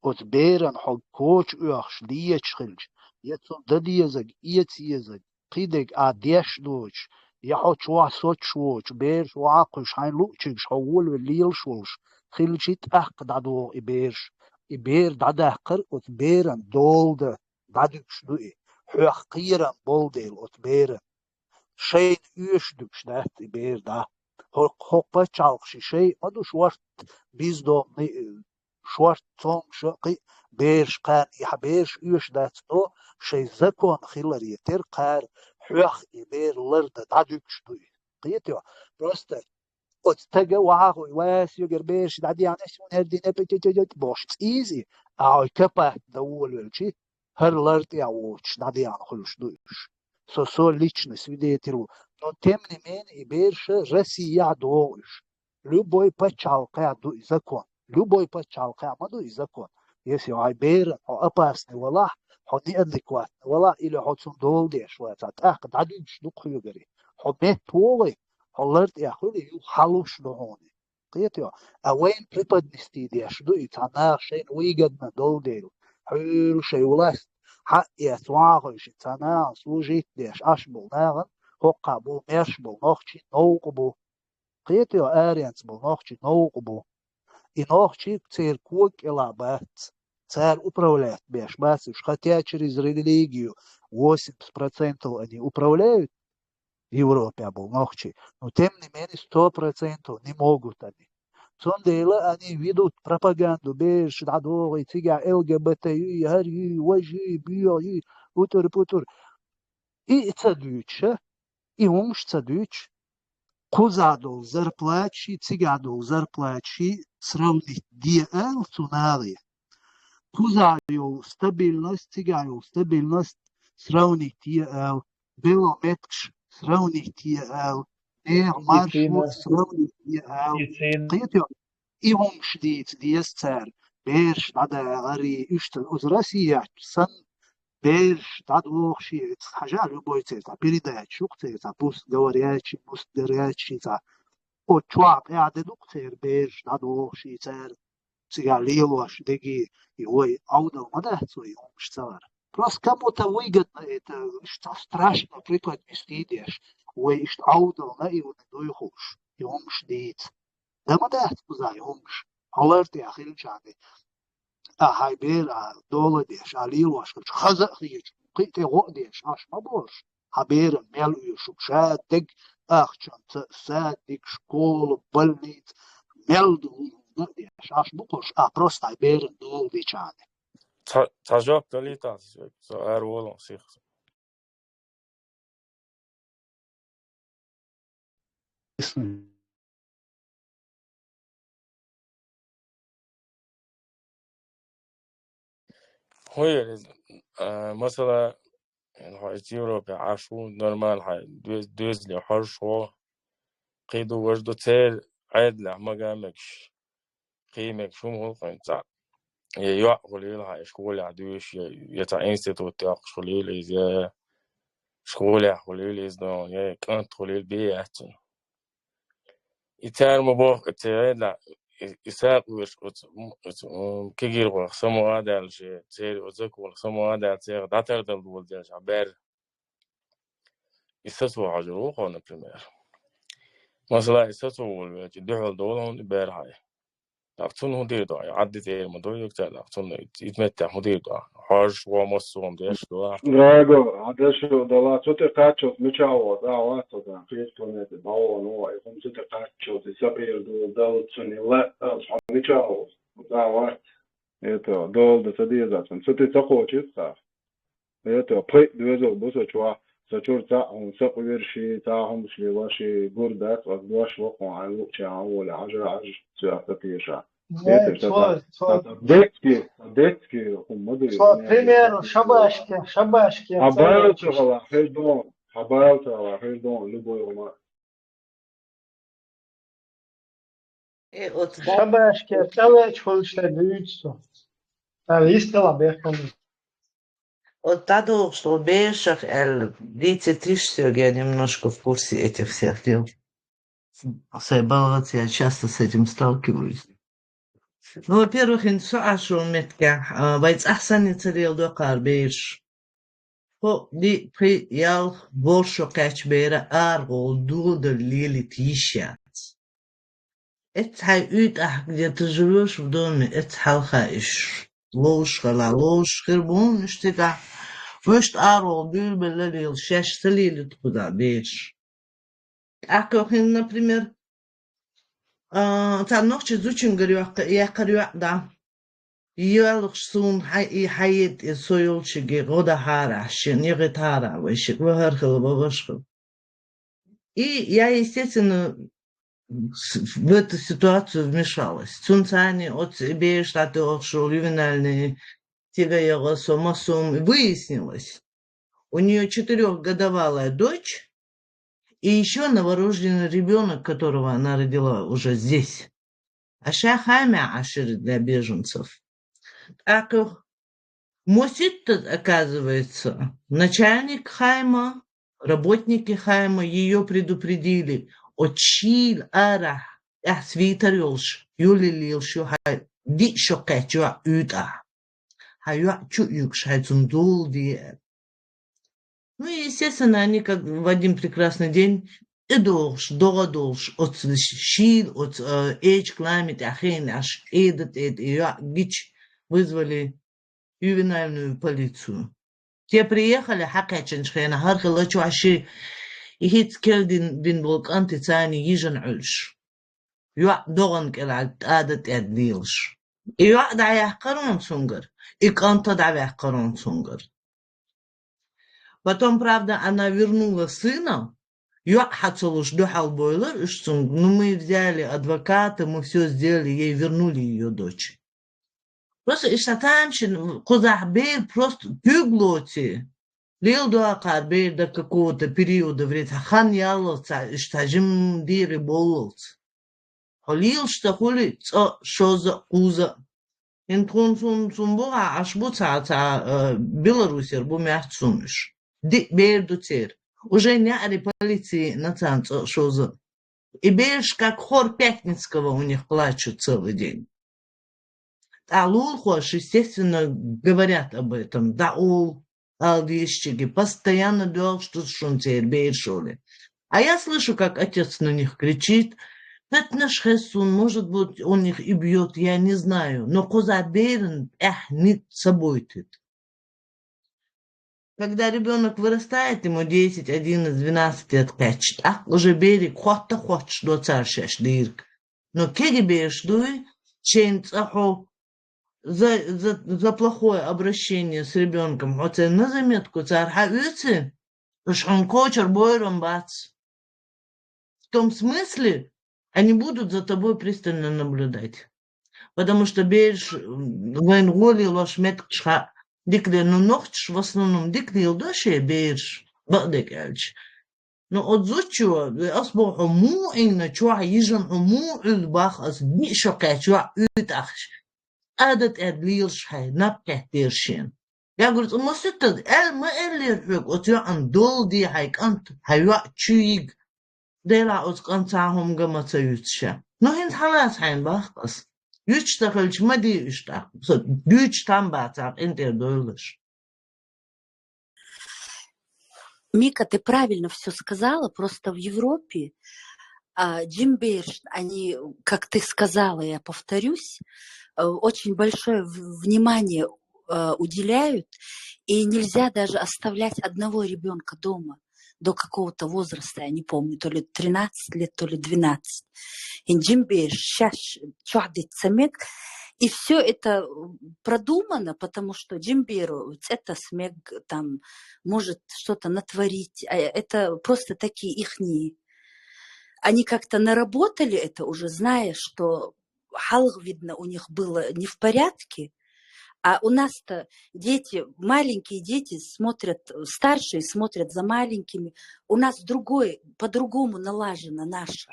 оцу беран хьо коча оьхуш леташ хилча, я цунна дан дезарг, эца езарг, кхидерг а деш доцуш, я хьо чохь соцуш воцуш, бераш охьа а кхуьйсуш, хьайна луъучуьнгаш хьо волавелла лелаш волуш хилчий, тӀаккха дӀадогӀу и бераш. И бер дӀадаккхар оцу беран дола дан дӀадуьгуш ду и. Хьоьх кхерам болу дела оцу беран. Шайна оьшуш дуьгуш дац и бер дӀа. ХӀокху, хӀокху пачхьалкхаш шайн а ма ду шорта бездомный, шорта цомгуш а, кхин а бераш кхарна, и хьан бераш оьшуш дац, но шайн закон хиларе терра кхара хьоьх и бер лардан дӀадуьгуш ду и. Кхетий хьо? Просто оцу стага вахьа хуй, ва, соьгара бераш дӀадеана, суна хӀара дина, пи-пи-пи-пи бохуш цӀийзи, а хьо капат дан волавелчи, хӀара лар тӀехь воцуш дӀадеана хуьлуш ду уьш. Со, со лично свидетель ву. Но тем не менее и бераш Россияхь догӀу уьш. Любой пачхьалкхехь ду и закон. Любой пачхьалкхехь ма ду и закон. Если хьайн беран хьо опасный валахь, хьо неадекватный валахь, или хьо цунна дола деш вацахь, тӀаккха дӀадуьгуш ду-кх хьоьгара. Хьо метта вогӀий, хьо лар тӀехь хуьлий, юха хьалуш ду хьуна. Кхетий хьо? А вайна преподнести деш ду и цхьа наха шайна выгодно долу дела. Хьуьлла шайн власть, хьаэца вахойши цхьа наха служить деш Ӏаш болу нахана, хӀокххьа болу маьрша болу нохчий новкъа бу. Кхетайо, аренца болу нохчий новкъа бу. И нохчий церан кога кӀела бац. Цара управлять беш бац уьш, хотя через религию восемьдесят процентов они управляют, Европе болу нохчий, но тем не менее сто процентов не могут они. Цундела они ведут пропаганду, бераш дӀадохий, цигахь Л Г Б Т ю, хӀара ю, важа ю, боьха ю, утур-путур. И ца дуьйцуш, и хӀумаш ца дуьйцуш, кхузахь долу зарплаташи, цигахь долу зарплаташи сравнить де аьлла цу нахе. Кхузахь йолу стабильность, цигахь йолу стабильность сравнить е аьлла, бело меттигаш сравнить е аьлла, нехан маршрут сравнить е аьлла. Кхетайо, и хӀумаш дийца деза цара, бераш дӀадахари, уьш ца, оцу Россияхь санна бераш дӀадохуш, хьажа, любой церан цхьа передача ю-кх, церан цхьа пусть говорящий, пусть говорящий цхьа. Оцу чохь тӀаьхьа де ду-кх церан бераш дӀадохуш цара. Цигахь лелош дерг, и вай Ӏовдал ма дац вай хӀумаш ца лар. Просто кому-то выгодно это, иштта страшно преподнести деш, вай иштта Ӏовдал на и вай дуй хууш, и хӀумаш дийца. Дан ма дац кхузахь и хӀумаш, хьо лар тӀехь хилчахьана. А хьайн бер а дола деш, а лелош хилча, хаза а хеташ, кхин а тӀе гӀо а деш, Ӏаш ма бохуш. Хьан беран мел оьшу, ша дерг ахчанца, садик, школа, больница, мел ду хӀума а деш, Ӏаш бу кхуш, а просто хьайн беран дола дичахьана. Цхьа, цхьа жоп далийтахь, со ара волу сиха. ХӀун яра иза? А, масала, хьо иза Европе Ӏаш ву, нормально хьан доьз-, доьзале хьожуш ву, кхин ду, важа ду, церан Ӏедалехь мага мегаш, кхин мегаш хӀума хуьлу кхуьнан цхьаъ. Я йоӀ хуьлийла хьан, я школехь дуьйш, я, я цхьа институт йоккхуш хуьлийла иза, я школехь хуьлийла иза, я кӀант хуьлийла, бен яц цунна. И цара ма боху, церан Ӏедалехь, и, и сакъоьруш оцу, м, оцу, м, кегийрхойх самукъа а даьлла, шен церан оцу законах самукъа а даьлла, церан дӀатардала доладелча бер. И сацо хьожур ву хьо, например. Масала, и сацо волавелча, дуьхьал долу хьуна и бер хьан. ТӀаккха цунна хӀун дийр ду? Ӏадда тӀера ма ду юкъа цаьрга, цунна итт меттехь хӀун дийр ду? Хьожуш ву, массо а хӀума деш ду. Драго, Ӏадда шу дала, цу тӀе кхаччалц мичахь ву, цӀа вац со дан, кхечу планете дӀавахана ву, и хӀума цу тӀе кхаччалц, и сапӀера ду, дала цунна лаьа, аса хьо мичахь ву, цӀа вац. Это, дола дан ца деза цунна. Цу тӀе ца кхочуьйту цара. Это, пхи а доьзал бу со чохь, со чуьра цхьаъ хӀума сакъоьруш, цхьа хӀумаш лелош, гур дац, ас дош ло хьуна, хьайн луъучехь а волий, хьажа, хьажа, цуьнах ца теша. Вай, это, цо, цо, цо, детский, детский хӀума ма ду, цо, примеру, шабашке, шабашке, хьан бала ца гӀала, хир ду, хьан бала ца гӀала, хир ду, любой хӀума. Э, оцу шабашке, цӀа ваьлча хуьлуш ша дуьйцу со. Ала йистала бехкам. Оцу дӀадохуш долу берашах аьлла, дийцитиш соьга, я немножко в курсе этих всех дел. Сайн балгӀаца я часто с этим сталкиваюсь. Ну, во-первых, хӀинца со Ӏаш волу меттигехь, а, вай цӀахь санна ца леладо кхара бераш. Кхо, диъ, пхи, ялх, ворхӀ шо кхаьчча бер арахула доладала лелийта йиш яц. Эццахь уьйтӀахь где-то живёшь в доме, эццахь хьалха уьш ловзуш хилахь, ловзуш хир бу хьуна уьш цигахь. Вуьшта арахула буьйлабелла лела, шаьш ца лелийта кхузахь бераш. ТӀаккха хӀинца, например, а, цхьа нохчи зудчуьнгара йоккха-, яьккхира йоӀ дӀа. Йоьлхуш суна хьай-, и хьаеда иза со йолчуьнга гӀо дахьара ахь шена, я гӀитахьара вайшиъ, ва хӀара хила, ва важа хила. И я, естественно, с-, в эту ситуацию вмешалась. Цунна царна оцу и бераш дӀатоьхуш йолу ювенальный тига ягӀа со массо а выяснилось. У неё четырёхгодовалая дочь и ещё новорожденный ребёнок, которого она родила уже здесь. А ша Хаймехь Ӏаш яра для беженцев. ТӀаккха моситтаза, оказывается, начальник Хайма, работники Хайма её предупредили: оцу шийла арахь, тӀехь свитер йолуш, юллуш ю хьайн, диъ шо кхаьчча йоӀ уьйтӀахь. хьа йоӀ чу а югаш, хьай цун дола де аьнна. Ну и, естественно, они как в один прекрасный день, и догӀуш, догӀа долуш, оцу шийла, оцу, э, эчиг лами тӀехь хиъна, аш кӀеда тӀе и йоӀ гича, вызвали ювенальную полицию. Те приехали, хьакхаьчначу хенахь, хӀара хилла чохь ши и хӀинца кердина бина болу кӀанти царна йижина Ӏуьллуш. ЙоӀ догӀан кӀелахь тӀада тӀед лелаш. И йоӀ дӀаяьккхара вон цуьнгара, и кӀанта дӀаваьккхара вон цуьнгара. Потом, правда, она вернула сына, йоӀ хьа ца луш дуьхьал бовлар уьш цуьнга, ну, мы взяли адвоката, мы всё сделали, ей вернули её дочь. Просто иштта тамашийна кхузахь бер просто куьг лоций. Леладо кхара бер до какого-то периода времени, хан яллалц, иштта жимма дегӀе боллалц. Хьо лелаш ца хуьлий цкъа, шозза а, кхузза а. ХӀинца тхуна цунна, цунна бухахь Ӏаш бу цхьа, цхьа, э, Беларусера бу моьтту суна уьш. Диъ бер ду церан. Уже неӀаре полици йиъна царна цкъа, шозза а. И бераш как хор пятницкого у них плачут целый день. ТӀаккха лулахоша, естественно, говорят об этом, дӀаолу, ала дезачуьнга, постоянно доьлхуш ду шуна церан бераш олий. А я слышу, как отец на них кричит: «Хетнаш хеза суна, может быть, он их и бьёт, я не знаю, но кхузахь беран тӀехь ницкъ ца бойтуьйту». Когда ребёнок вырастает, ему десять, одиннадцать, двенадцать лет кхаьчча, тӀаккха уже бериг хотта хоттуш до цара шаьш дийриг. Но кегий бераш дуй, шайна цкъа хьо за, за, за плохое обращение с ребёнком хьо церан на заметку цара хьаоьций, уьш хьуна кочара бойран бац. В том смысле, они будут за тобой пристально наблюдать. Потому что бераш, м, вайна гӀоле лош меттигаш хаьа дика де, ну, нохчаша в основном дика леладо шайн бераш, бакъдерг аьлча. Ну, оцу зудчо, ас боху, хьо муха Ӏийна чохь, йижина хьо муха Ӏуьллу боху ас, диъ шо кхаьчча йоӀ уьйтӀахь, тӀада тӀед лелаш хьайн, наб кхеттера шена. Я говорю, цкъа маситтаза аьлла ма эллера хьоьга, оцу йоӀана дола де хьайн кӀант, хьайн йоӀ чу йига. Делахь оцу кӀанта цхьа хӀума ган ма ца юьту ша. Ну, хӀинца хьалаца хьайна боху ас. Юьтуш ца хилча, ма де уьш тӀаккха. Со дуьйцуш там бацахь, къинтӀера дойлаш. Мика, ты правильно всё сказала, просто в Европе, а, жима бераш, они, как ты сказала, я повторюсь, э, очень большое в-, внимание, э, уделяют, и нельзя даже оставлять одного ребёнка дома до какого-то возраста, я не помню, то ли тринадцать лет, то ли двенадцать. И жима бераш, шаьш чохь дитта ца мега. И всё это, м, продумано, потому что жима беро цӀе таса мега, там, может что-то натворить. А это просто такие ихние. Они как-то наработали это уже, зная, что хьалха, видно, у них было не в порядке. А у нас-то дети, маленькие дети смотрят, э, старшие смотрят за маленькими. У нас другой, по-другому налажена наша.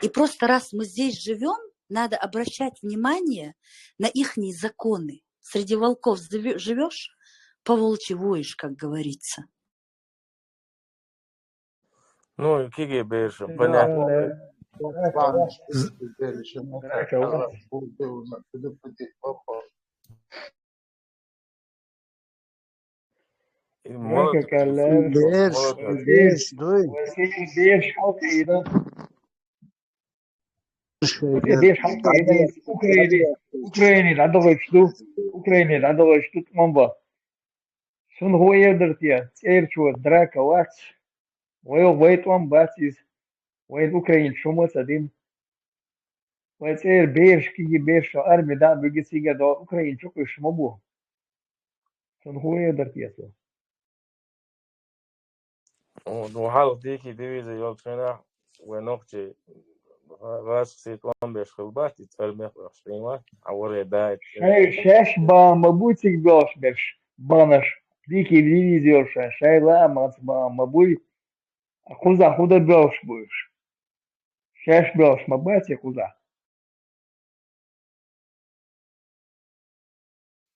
И просто раз мы здесь живём, надо обращать внимание на ихние законы. Среди волков зовё-, живёшь, по волчьи воешь, как говорится. Ну, и кегий бераш, понятно. И молодцы. Бераш, бераш дуй. Бераш хьалкхиира. Бераш хьалкхиира. Украине, Украине дӀадахийтуш ду. Украине дӀадахийтуш ду тӀом бан. Цунна хӀун эр дара те, цӀерачо драка вац. Вай, вай тӀом бац иза. Вайна украинцаша хӀума ца дина. Вай цӀера бераш, кегий бераш арми дӀа а буьгу, цига а до, Украина чу кхуьссуш ма бу. Цунна хӀун эр дара те цо? Ну, хьалха дикий дивизия йолчу хенахь вай нохчий гӀа-, гӀазкхийн тӀом беш хилла бац, и цӀармех вахаш хилла бац, а варе даийтина. Шай, шаьш бан ма бу цига боьлхуш берш, банаш, дикий дивизия йолуш, шай лаамаца бан ма буй, а кхузахь хӀун дан боьлхуш бу уьш? Шаьш боьлхуш ма бац и кхузахь?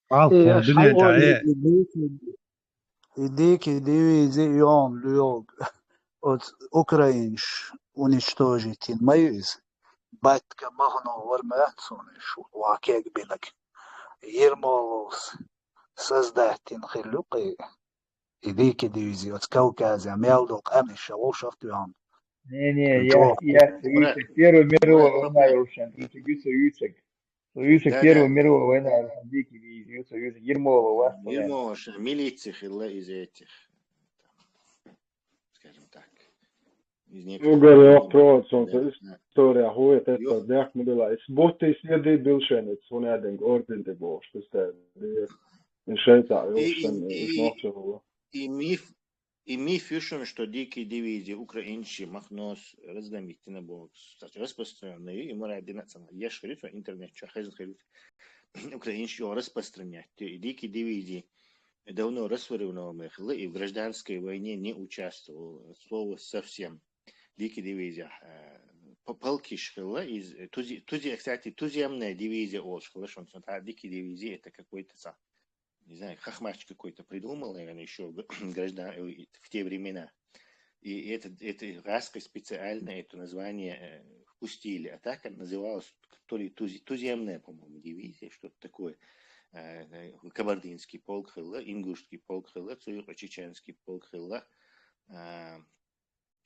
Алкхуна дуьнен тӀехь э. И дикий дивизия йогӀун лоьгу оцу украинцаша уничтожить йина ма ю иза. Батька Махно вара моьтту суна, шу ван кег бинарг. Ермоловс. создать йина хилла юкъе. И дикая дивизия оцу Кавказе мел долу къаьмнаш ша вовшах а тоьхна. Не-не, я, я, я, Первую мировую война я уж, Союзик, Союзик, Первую мировую война я уж, дикая дивизия, Союзик, Ермолова, Ермолова, милиция хилла из этих, скажем так. Угар йоккха проводцунца история хӀу, тӀе дехна дила. Ис бутти седи билшенец, хӀунда аьлча орден де бохуш, тӀе стар. Ин шайтӀа, и, и, и, и миф, и миф ю шуна, что дикая дивизия украинчи махно разгромить йина боху, кстати, распространённый, и мурадина цана еш хирит, интернет чу хезна хирит. Украинчи распространять, и дикая дивизия давно расформированная хилла, и в гражданской войне не участвовала. Слово совсем. Дикая дивизия. Э, по-, полкиш хилла из, э, тузи-, тузи-, кстати, туземная дивизия олуш хилла, шуна цунна тӀа дикая дивизия, это какой-то са-, не знаю, хохмач какой-то придумал, наверное, ещё в граждан-, э, в те времена. И это, это гӀаскхи специально это название, э, впустили. А так она называлась то ли тузи-, туземная, по-моему, дивизия, что-то такое. Э, э, Кабардинский полк хилла, Ингушский полк хилла, Цуйкъа-Чеченский полк хилла, э,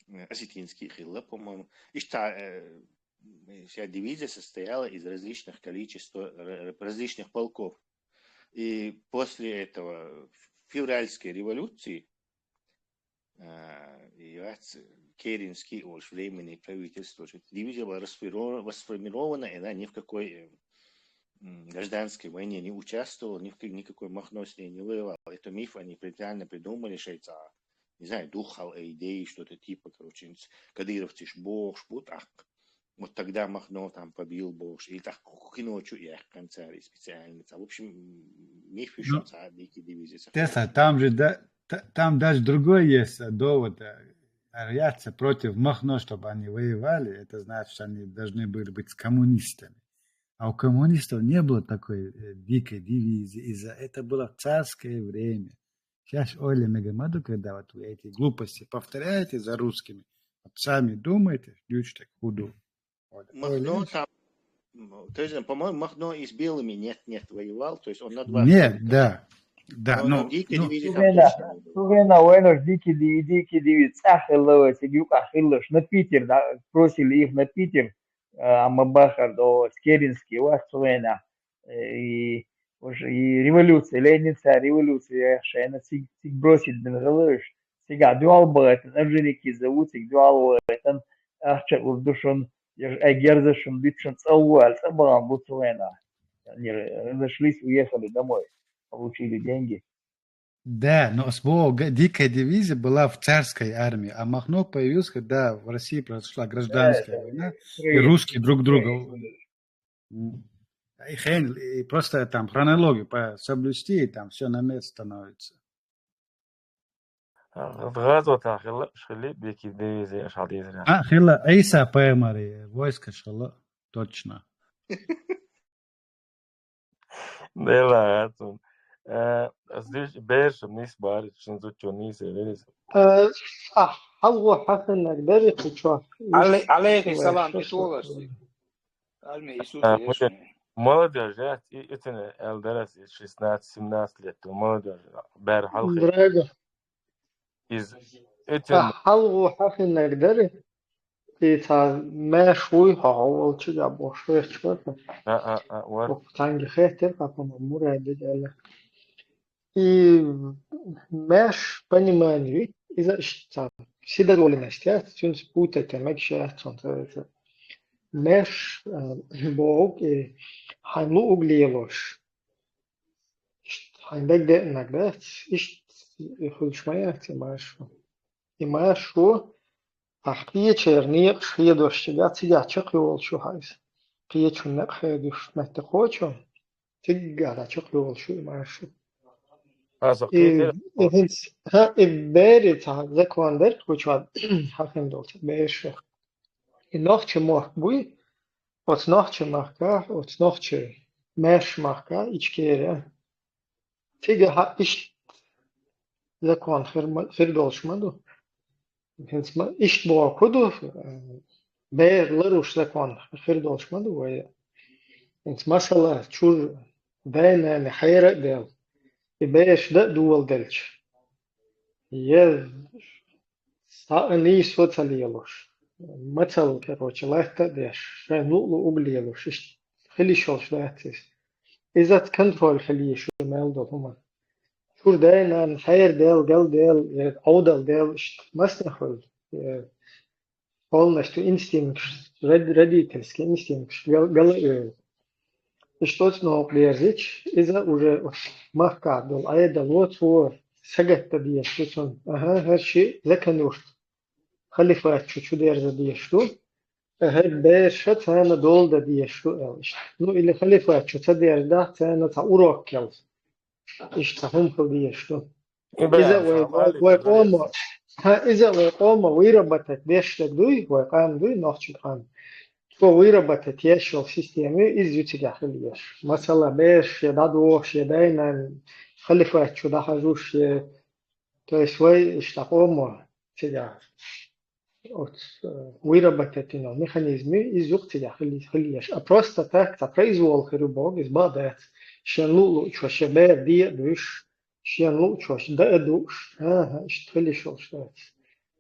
э, Осетинский хилла, по-моему. Иштта, э, вся дивизия состояла из различных количеств, р-, р-, различных полков. И после этого февральской революции, э, и вац-, Керенский олуш временный правительство, что дивизия была расформиро-, расформирована, и она ни в какой, э, м, гражданской войне не участвовала, ни в ка-, никакой махно с ней не воевала. Это миф, они специально придумали, шайца, не знаю, дух хьал идеи, что-то типа, короче, инц-, кадыровцаш бохуш бу тӀаккха. Вот тогда Махно там побил бохуш, или так кино чу яьккхина цара специально. В общем, миф ю шуна цхьа дикая дивизия. Тесса, там же, да, та-, там даже другой есть, э, довод. Э, Арияца против Махно, чтобы они воевали, это значит, они должны были быть с коммунистами. А у коммунистов не было такой, э, дикой дивизии, из-за это было в царское время. Сейчас Оля Мегамаду, когда вот вы эти глупости повторяете за русскими, вот сами думайте, ждёте так худу. Вот. Оля, Махно там, м, то есть, по-моему, Махно и с белыми нет, нет, воевал, то есть он на два Нет, фронта. Да, да, Но ну, дикой ну, дивизии там Цугена, точно не было. цугена вайнаш дикий, ди-, дикий дивиз, цӀа хилла вай, цига юкъа хилла, на Питер, да, просили их на Питер, а, ма бахар до Керенский, вац цугена. Э, и, уж и революция, Ленин цара революция, шайна циг, циг бросить бен хилла уж, цига дуьхьал бахийтина, Орджоникидзе ву цига дуьхьал бахийтина, ахча ур ду шуна, я ж ай герза шуна, дуьту шуна цӀа ву аьлла, цӀа бахана бу цугена. Они разошлись, уехали домой, получили деньги. Да, но с богу, дикая дивизия была в царской армии, а Махно появился, когда в России произошла гражданская война, и русские друг друга... М, и хрен, и просто там хронологию по-, соблюсти, и там все на место становится. ГӀазота хилла, хилли дикий дивизия, шал дизря. А, хилла, Иса пайхамари войска шала, точно. Дела, гӀацун. Э, здесь бершам нис бари, шин зучу нис, верис. Э, а, хьалгӀо хьахиннаг дери кхучо. Алей-, алейкум салам, итолаш. Армия Иисуса А, Иешуна. Молодежь, я, и, и цене, элдерас, и шестнадцать-семнадцать лет, молодежь, бер халхи. Драго. Из, А, этим, хьалгӀо хьахиннаг дери. И ца меш вуй, хьо волчу габо шоьхчу. а, а, а, вот. Ох, танги хетер, папа, мамура, дедяля. И меш понимание, иза ишта, сидоролинность, я, цунс путать, а мегаш яц цунца. Меш, э, боху, и хьайн луъуг лелош. Ишта, хьайн дагадеаннаг дац, ишта, и хуьлуш ма яц, и меш. И меш ву, ахь кхечеран некъаш хедош чигахь, цигахь чекхйолуш ю хьайса. Кхечун некъ хедуш метта кхочун, цигахь дӀа чекхйолуш ю и меш. Аса И, и хӀинца, хӀа, и бери цхьа закон дерг, кхучу хьахина долчу берашах. И нохча мохк буй, оцу нохча махка, оцу нохча меш махка, Ичкери. Цигахь иштта закон хир ма-, хир долуш ма ду. ХӀинца ма, иштта боху ду, э, бер ларуш закон хир долуш ма ду вай. ХӀинца масала чур дай-нана хьера а дел. И бераш дан а доладелча, е са а нийсо ца лелаш, мацалла, короче, латта а деш, шайн луъ-луъ угу лелаш, иштта хила йиш йолаш дац иза. Иза контроль хила йиш ю мел долу хӀуманна. Чура дай-нана хьерадел, галдел, я Ӏовдал дел, иштта массанхьа хуьлу, я полностью инстинкташ, род-, родительский инстинкташ гал-, гала а йойла. Иштта оцу новкъа дерзича, иза уже оцу махкахь долу Ӏедало, цо сагатдан дезаш ду цунна. Аха, хӀара шиъ закон юрт халифат чу чудерза дезаш ду. ХӀара бераш а царна доладан дезаш ду аьлла иштта. Ну, или халифат чу ца дерзадахь, царна цхьа урок кел. Иштта хӀума хила дезаш ду. Иза вай, вай, вай къомо, хьа, иза вай къомо выработать деш дерг дуй, вай къам дуй, нохчийн къам. Цо выработать еш йолу система ю, иза ю цигахь хила еш. Масала, бераш я дӀадохуш, я дай-нана халифат чу дӀахьажуш, я, то есть вай иштта къомо цигахь оцу, э, выработать йина механизм ю, иза юкъа цигахь хила, хила еш. А просто так, цхьа произвол хир ю боху, иза бакъ дац. Шен луъ-луъчо шен бер де а дуьйш, шен луъчо дан а дууш, аха, иштта хила йиш йолуш дац.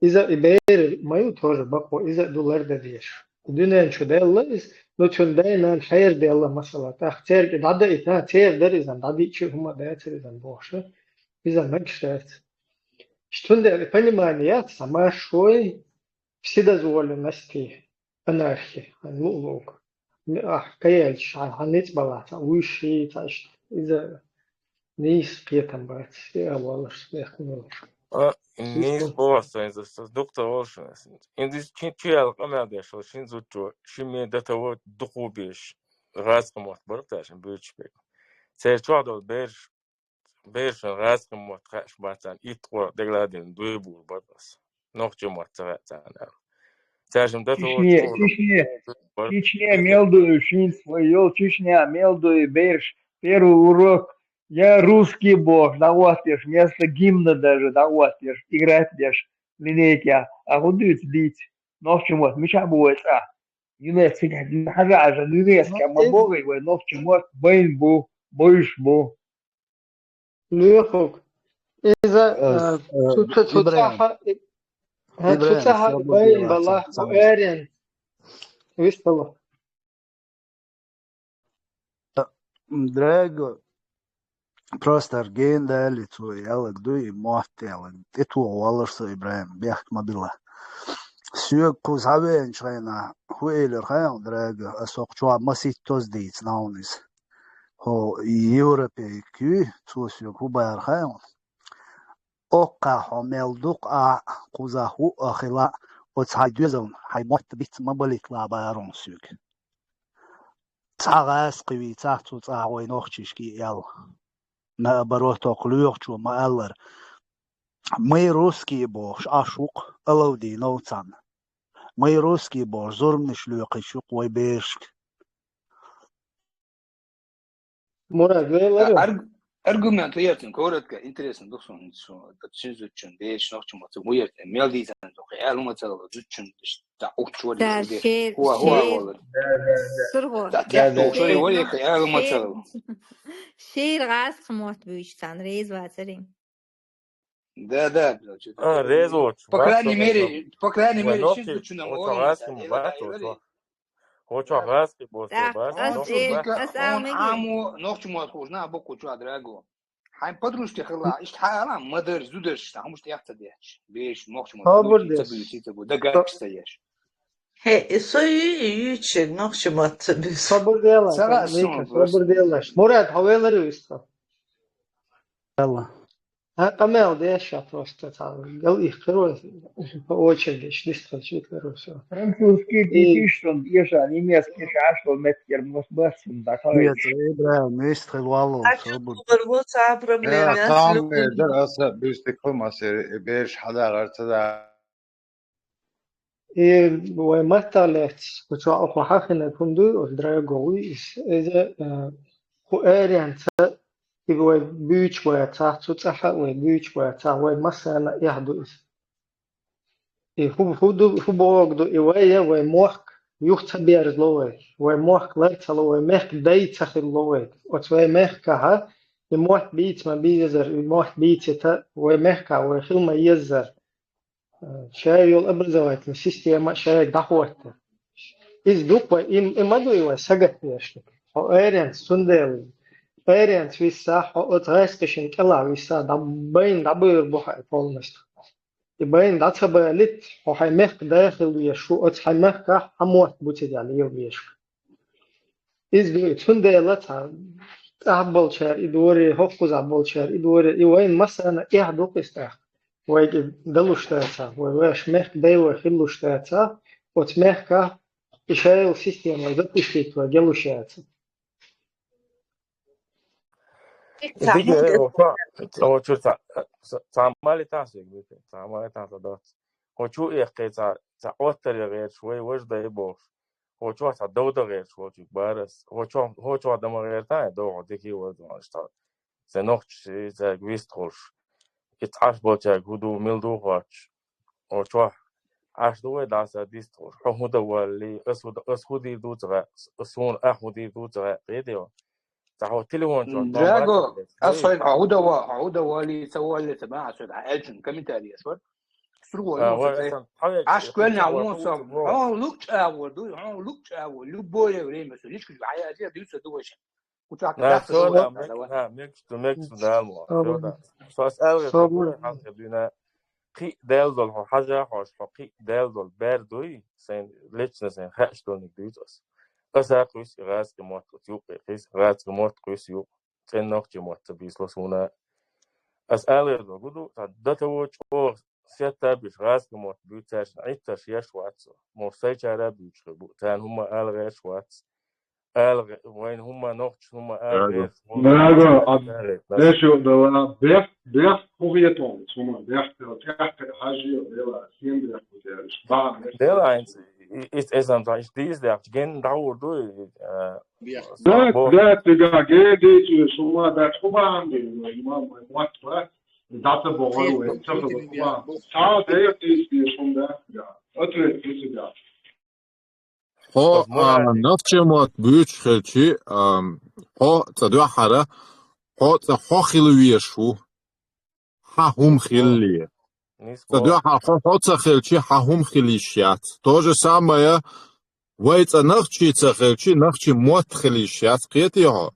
Иза и бер ма ю тоже бакъо, иза а ду лардан дезаш. И дуьнен чу даьлла иза, ну, цуьнан дай-нана хьераделла, масала, тӀаккха церан дӀадаита, церан дара иза, дӀадиъча а хӀума а дацара иза бохуш, иза мегаш дац. Цундела и понимание яц, цхьа маршой, вседозволенности, анархии, хьайн луъу-луъург. Ахь кхаелча, хьан, хьан ницкъ балахь, цхьа вуьйш хьий, цхьа иштта. Иза нийса кхетам бац, и ала валарш, бехкам йолуш. А, нийса боху сан иза, сан дукха ца волуш. Иза чи, чи аьлла къамел деш волу шина зудчо, ши ме датаво дукха беш, гӀазкхи мотт бара ташна буьйцуш берг. Церан чохь долу бераш Берашна гӀазкхийн мотт хаьаш бац царна, итт-ткъо дегладина дуй буур бара ас. Нохчийн мотт ца хаьа царна аьлла. Цаьршимма дата Чечне, волчу Чечне, Чечне мел дуй шинца вай йолу, Чечне мел дуй бераш, первый урок, я русский бохуш, дӀагӀоттеш, вместо гимна даже дӀагӀоттеш, играть деш, линейкехь. А хӀун дуьйцу дийца? Нохчийн мотт мичахь бу вай цӀа? ЮНЕСКО, хьажа, хьажа, ЮНЕСКО ма богӀий вай нохчийн мотт, байна бу, буьйш бу. Лоьхуг. Иза, э, э, цу, цу, цу ЦӀахьа, э, цу ЦӀахьа сайн балахь, бу арен. Вистхила. Драго, просто арген дали цо ялаг дуй, мотт ялаг. ТӀетоха валар со, ИбрахӀим, бехк ма билла. Соьга кхуза хьавеанчу хенахь, хӀун элира хаьий, Драго, ас хӀокху чохь маситтаза дийца нахана иза. ХӀо европейк юй, цо соьга хӀун баьхьира хаьий? Оккхахь хьо мел дукха ахь а, кхузахь хӀуъа а хила а, оцу хьайн доьзална хьайн мотт биц ма балийта ла баьхьира хьуна соьга. Цхьа гӀазкхи вийцахь цу ЦӀахьа вай нохчашка и аьлла. Наоборот, хӀокху лоьхучо ма-аллара, мы русские бохуш Ӏаш ву-кх, алав дийнав царна. Мы русские бохуш зурманаш лоькхуьйтуш ю-кх вай берашка. Мурад, вай лара? Арг-, аргумент яцин, коротко, интересно ду суна, суна, шин зудчун, бераш нохчийн мотт, муьйртен, мел дийцан, кхин аьлла ма ца ло, зудчун, да, ухчу вали, Да, да, шер, хӀуа, хӀуа шер. Валар. Да, да, да. Сургъо. Да, Да, тяхто, да. Шери, Шер, вали, нох-, кхин аьлла ма ца шер, ло. Шер гӀазкхи мотт буьйцу царна, реза вацарий? Да, да, да, чё А, такое? Реза вац, По вац, крайней вац, мере, вац. По крайней Вай мере, нохчи, шин зудчун оцо он гӀазкхи мотт вац, вали. Оцо. Оцо гӀазкхи мотт Так, вац, ас нохчи э, вац. Ас Он амин. Аму нохчи мотт хужна, а бокку чуа драго. Хьайн подружке хила, ишт хьала, мадар, зударш, хьамуш тӀехь ца деш. Беш, нохчи мотт Хабар буьйцу, ца деш. Буьйцу, ца бу, дагаб ца еш. Хе, и со ю, ю чег, нохчи мотт ца буьйцу. Сабур дела, Сара Вика, сумма просто. Сабур дела. Мурад, хьо велар ю иштта? Алла. Хьан къамел деш ша просто цхьа гал их кхиро, по очереди, иштта дистхилча кхиро всё. Французский И- типиш сон, еша, немецкий шаш, меттер, мос, бас, сон, да, Нет, Ибрахим, есть хил валло, Ача собур. Бугар бу, цхьа проблема Э, яц, там, любой. Э, дар аса бюстик хумас, э, беш хьадагӀар ца да. И вай маттах лаьцна, кху чохь хьахинарг хӀума дуй, оцу драго вуй иза. Иза, э, кху аренца, и вай буьйцуш бацахь, цу ЦӀахьа а вай буьйцуш бацахь, вай массарна а эхь ду иза. И хӀу, хӀу ду, хӀу бохург ду, и вай, я вай мохк юха ца берзало вай, вай мохк лар ца ло вай, мехкан дай ца хилало вай. Оцу вай мехкахьа мотт бийца ма безазар, и мотт бийцита вай мехка, вай хила ма еззар. Шаьра йола образовательная система шаьра дӀахӀотта. Иза дукха вай, и, и ма дуй вай сагатдеш. Хьо аренца, цундела аренца виса, хьо оцу гӀаскхишна кӀелахь виса, дӀа-, байна дӀабуьйр бу хьо и полностью. И байна дӀа ца балийта, хьо хьайн мехка да хила везаш ву, оцу хьайн мехкахь хьан мотт бу цига лела везаш. Иза ду, цундела цхьа тӀехь болчара и дори, хӀокхузахь болчара и дори, и вайна массарна эхь ду-кх иза тӀаккха. Вайга и далуш дацахь, вай вешан мехка дай вай хилалуш дацахь, оцу мехкахь и шаьра система запустить вай гелуш яцахь. Дика, оцу, оцу чуьра цхьа, цхьа, цхьа мали тасвиг, цхьа мали тасвиг доц. Хьо чу эккхий цхьа, цхьа Ӏоттар ян гӀерташ вай важа дай бохуш. Хьо чохь цхьа дов дан гӀерташ волчуьнга барас. Хьо чохь, хьо чохь дан ма гӀерта, дов хьо дика вац ван иштта. Сайн нохчий цаьрга вистхуьлуш. И цхьаш болчаьрга хӀун ду, мила ду хоттуш. Хьо чохь Ӏаш ду вай дӀаса дистхуьлуш. Хьо хӀун дан валли, ас хӀун дан, ас хӀун дийр ду ца гӀа, ас хьуна ахь хӀун дийр ду ца гӀа, кхетий хьо? Цхьа хьо телефон чохь Драго, ас хьайна хьо хӀун дан ва, хьо хӀун дан валли, ца валли, ца бан, ас хьайна аьллачун комментарий ас вар. Сургуо А, вай, аса, хьавег, Аш квелня вон сом. Хьо лукч агӀор ду, хьо лукч агӀор, любое время со. Личкаш хьаязе, дуьйца ду вайша. Куча На, кадахта со, да, да, мег-, давай. Да, мегаш ду, мегаш ду, да, мо. Всё, да. Со ас аьлла, Собур. Буй, хьан дуьйна. Кхин а даьлла долу хьо хьажа хьожуш, хьо кхин а даьлла долу бер дуй, сайн лично сайн хаьаш долниг дуьйцу ас. Аса кхуьйсу гӀазкхи мотт оцу юккъе, кхуьйсу гӀазкхи мотт кхуьйсу юкъе. ЦӀен нохчий мотт ца бийцалаш вуна. Ас алар ду, гу ду, цхьа дата во чӀогӀа сетта а беш, гӀазкхи мотт буьйцу цаьршинна Ӏиттарш еш вац со. Мо сайчара а буьйцуш хир бу, царна хӀумма ала гӀерташ вац. Ала гӀе-, вайна хӀумма нохчаш хӀумма ала Драго. гӀерташ вац. Драго, а Ала гӀерташ. Дешо дала, бех, бех, хӀун хетон, хӀумма бех, тӀехь хьажа, дела, сен бех, бех, бех. Дела, айнца, и, и, эсам ца, иш дийс дехч, ген дӀагӀур ду, и, а, Да, бо- да, тига, ге, дийс, хӀумма, да, хӀумма, ан, ма, ма, ма, ма, дата богӀор вай, ца хӀумма. Ца, да, я, дийс, дийс, хӀумма, да, да. Ответ, дийс, да. Хьо, Ас а, мораль. Нохчийн мотт буьйцуш хилчи, а, хьо цӀа дуьххьара, хьо цӀа хьо хила везаш ву. Хьан хӀума хилале. Нисбо. Цкъа дуьхьа хьо, хьо ца хилчи, хьан хӀума хила йиш яц. То же самое, вай цкъа нохчий ца хилчи, нохчийн мотт хила йиш яц, кхетий хьо?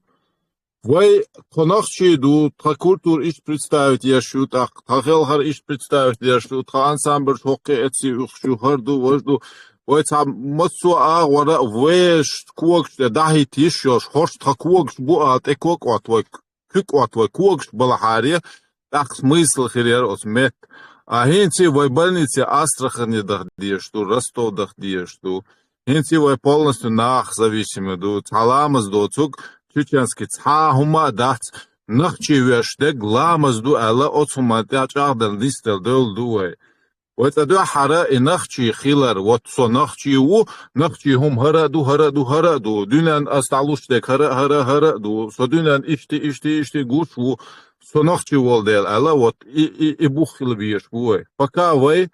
Вай тхо нохчий ду, тхан культура иштта представить еш ю, тӀаккха тхан хелхар иштта представить еш ю, тхан ансамбльш хӀокхе эций уьхуш ю, хӀара ду, важа ду. Вай цхьа массо а агӀора вешан когаш тӀе дӀахӀитта йиш йолуш, хӀорш тхан когаш бу ала тӀе ког Ӏотта вай куьг Ӏотта вай когаш балахьаре, тӀаккха смысл хир яра оцу метта. А хӀинца вай больнице Астрахане даха дезаш ду, Ростов даха дезаш ду. ХӀинца вай полностью нах зависимый ду. Цхьа ламаз доцург чеченский цхьа а хӀума а дац, нохчий веш дерг ламаз ду аьлла, оцу хӀуманна тӀехь чӀагӀделла нисделла девлла ду вай. Вай цкъа дуьххьара и нохчий хилар, вот со нохчий ву, нохчий хӀума хӀара а ду, хӀара а ду, хӀара а ду, дуьненна ас дӀалуш дерг хӀара а, хӀара а, хӀара а ду, со дуьненна иштта, иштта, иштта гуш ву, со нохчий волу дела аьлла, вот и, и, и бух хила везаш бу вай. Пока вай,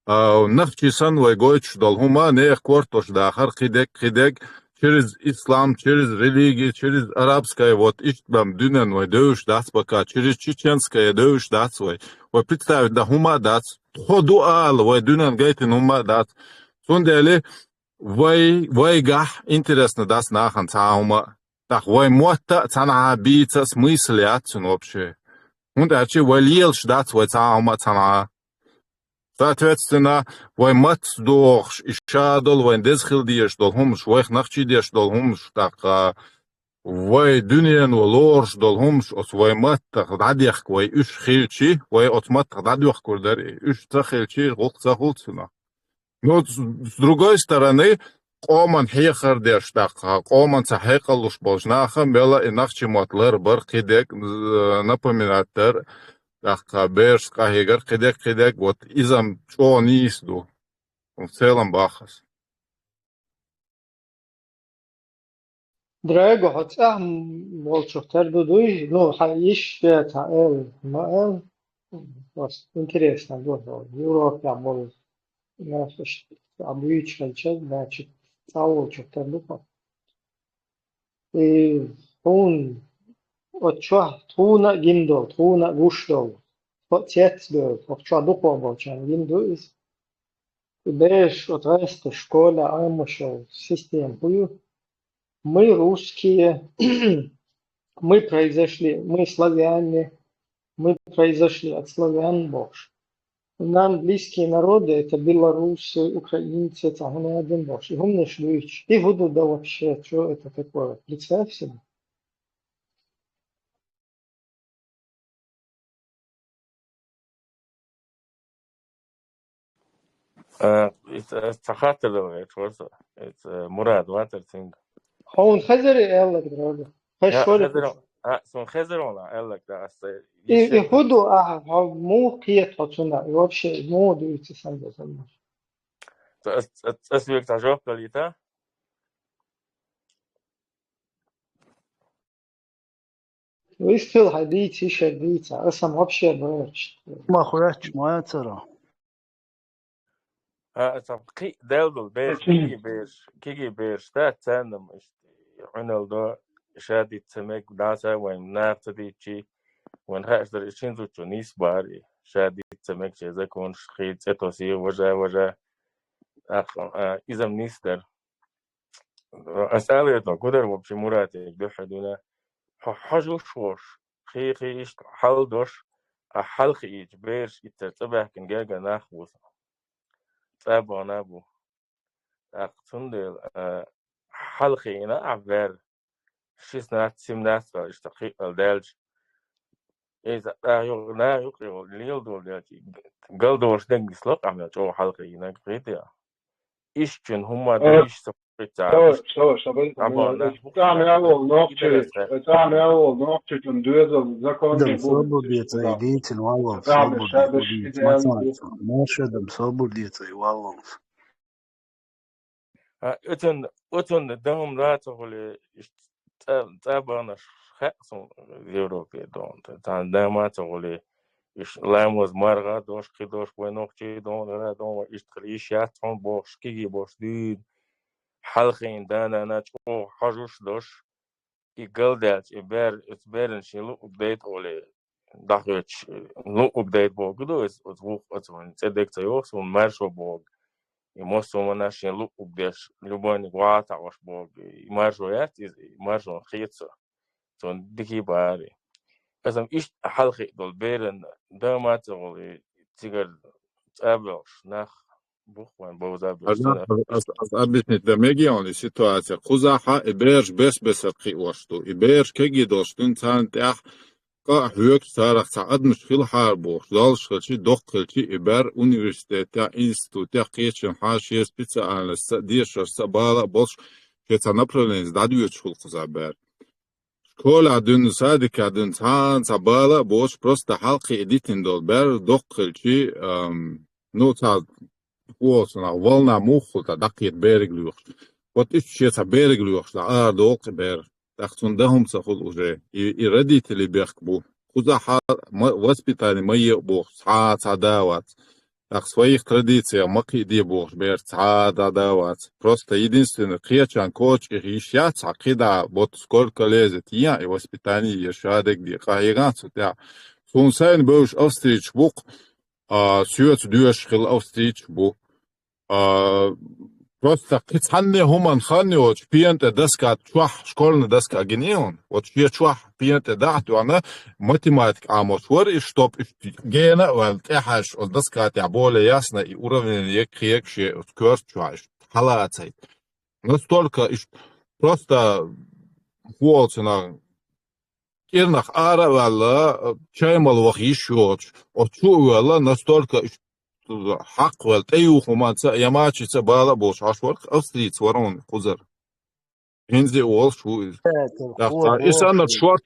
а, нохчий санна вай гойтуш долу хӀума, нехан кортош дахар, кхидерг, кхидерг, через ислам, через религия, через арабская, вот иштта бан дуьненна вай девзаш дац пока, через чеченская девзаш дац вай. Вай представить дан хӀума а дац. Тхо ду ала, вай дуьненна гайтина хӀума а дац. Цундела вай, вайгахь интересно дац нахана цхьа а хӀума а. ТӀаккха вай мотта а цхьанхьа бийца а смысл яц цуьнан вообще. ХӀунда аьлча вай лелаш дац вай цхьа а хӀума а цхьанхьа. Соответственно, вай маттаца догӀуш, и ша долу вайн деза хила дезаш долу хӀуманаш, вайх нохчий деш долу хӀуманаш, тӀаккха вай дуьнено лоруш долу хӀуманаш оцу вай маттах дӀадехка вай уьш хилчи, вай оцу маттах дӀадоьхкур дара и. Уьш ца хилчи, гӀуллакх ца хуьлу цунах. Но с, с другой стороны, къоман хьехар деш, тӀаккха къоманца хьекъал луш болчу наха мела и нохчийн мотт лар бара, кхидерг, э, напоминать дара, тӀаккха бераш къахьегар, кхидерг, кхидерг, вот иза-м чӀогӀа нийса ду. В целом бахас. Драго, хьо цӀахь волчух тера ду дуй? Ну, хьан йиш яц хьан эл, ма эл. Просто интересно ду, хьо Европехь болу нах иштта а буьйцуш хилча, значит, цӀахь волчух тера ду хьо. И хьуна Оцу чохь тхуна а гина долу, тхуна а гуш долу, тхо а цец а бевлла, хӀокху чохь дукхох болчарна гина ду иза. И бераш оцу гӀазкхийн школехь Ӏамош йолу система хӀун ю? Мы русские, мы произошли, мы славяне, мы произошли от славян бохуш. Нам близкие народы — это белорусы, украинцы, цхьа хӀума а дина бохуш. И хӀуманаш дуьйцуш. И хӀун ду дан вообще? Что это такое? Представь себе. Э, иза, э, цхьа хаттар дала гӀерташ вара со. Иза, э, Мурад вацара цуьнга. Хьуна хезарий аьлларг, дроби? Хезаш вара хезар, а, суна хезар ван аьлларг, да, аса. И, и хӀун ду ахьа, хьо муха кхета хьо цунах? И вообще муха дуьйцу сан дезамаш? Ас, ас, ас век цхьа жоп далийта? Вистхила хьайн дийца, йиш яра дийца, аса вообще боьрча. Ма хоьттуш ма яцара. А, аса кхин а дел долу бераш, кегий бераш, кегий бераш, да, царна-м иштта Ӏуьналла до, ша дита ца мега, дӀаса вайн наха ца дийцчи, вайн хаьаш дара, и шина зудчо нийса бара и, ша дита ца мега, шен законаш, хи цӀе тосий, важа, важа. ТӀаккха, а, иза-м нийса дара. Ас ала хетарг ду, гудар вообще Муратега дуьххьал дуьйна. Хьо хьожуш волуш, кхин-кхин иштта хьал дош, а хьалхиийча бераш иццара цӀа баьхкина гергара нах бу сан. ЦӀа бахана бу. ТӀаккха цундела, а, хьалхиийна ахь бер, шестнадцать, семнадцать ваьлла иштта кхиъал даьлча, иза, а, юкъ-, наха юкъе лела долу делча, галдолуш дерг нисло-кх ахь мел чӀогӀа хьалхиийнарг, кхетий ахь? Иштта чун хӀумма а дуьйш ца хӀуьттуьйтуш. Со, со, со, бен, цхьа мел волу нохчи, цхьа мел волу нохчи чун доьзал, закон. Дам собур де цай, дийцина валлалц, собур де, дийцина валлалц. Маша, дам собур де цай, валлалц. А, оцунна, оцунна дама ца хуьлий, иштта цӀа, цӀа баханарш хаьа суна Европе дона. Царна дама ца хуьлий, иштта ламаз марха дош, кхин дош, вай нохчий дона, дона, иштта хила йиш яц хьуна бохуш, кегий бохуш дуьйна. Хьалхийна да-нана чӀогӀа хьожуш дош. И галдаьлча, и бер, оцу беран шен луъург дайта олий, дӀахоьцуш, луъург дайта бохург ду, оцу, оцу вукху, оцу вайн цӀе дерг ца йоху суна, маршо бохург. И массо а ванаш шен луъург деш, любойниг ваха ца Ӏаш бохург. И маршо яц иза, и маршо хета со. Цунна дика бара. Аса-м иштта хьалхиъ долу беран дама ца гӀолий, цигара цӀа а боьлхуш, нах бух вайн бовза а боьлхуш. Аса, аса, аса объяснить дан мегий хьуна и ситуация. Кхузахь и бераш бес-бесара кхиош ду. И бераш кегий долуш дуьйна царна тӀехь къа а хьоьгуш, царах цхьа адамаш хилахьара бохуш, долуш хилчий, доккха хилчий, и бер университетехь, институтехь кхечанхьа шен специальностьца а, дешарца а бала а болуш, шен цхьа направленица дӀадоьдуш хуьлу кхузахь бер. Школехь дуьйна, садикехь дуьйна, цхьана цхьа бала а боцуш, просто хьалкхиъ дитина долу бер доккха хилчий, ам, ну, цхьа, хӀу олу цунах, волна муха хуьлу, цхьа дӀакхета бериг лоьхуш. Вот иштта шен цхьа бериг лоьхуш, цхьа ара доккху бер. ТӀаккха цунна дан хӀума ца хуьлу уже. И, и родителий бехк бу. Кхузахь ма-, воспитание ма е а бохуш, цхьа а цхьа да а вац. ТӀаккха своих традициях ма кхиаде бохуш, бер цхьа а да а вац. Просто единственное, кхечан коча и йиш яц, цхьа кхидӀа, вот сколько лезет, е и воспитание, е шадерг де, къахьега цу тӀехь. Суна сайна бевзаш австрийцаш бу-кх, а, соьца доьшуш хилла австрийцаш бу. А, просто кхин цхьанне хӀуманна хан йоцуш, пена тӀе доска чохь, школьный доска гина ю хьуна. Вот шен чохь пена тӀе дахьа тоьхна, математика Ӏамош вара и, чтоб иштта гена а ваьлла, тӀехьаьжча оцу доска тӀехь более ясно и уравнение кхета шен оцу коьрта чохь иштта хьалацайта. Настолько иштта просто, хӀу олу цунах, кӀирнах ара а ваьлла, чай мала ваха йиш йоцуш, оцу чу а воьлла, настолько иштта хьакхвелла, тӀеюху хӀуманца а, ямачица а бала а болуш Ӏаш вара-кх, австрийца вара хьуна кхузара. ХӀинца а волуш ву иза. ТӀаккха и санна шорт,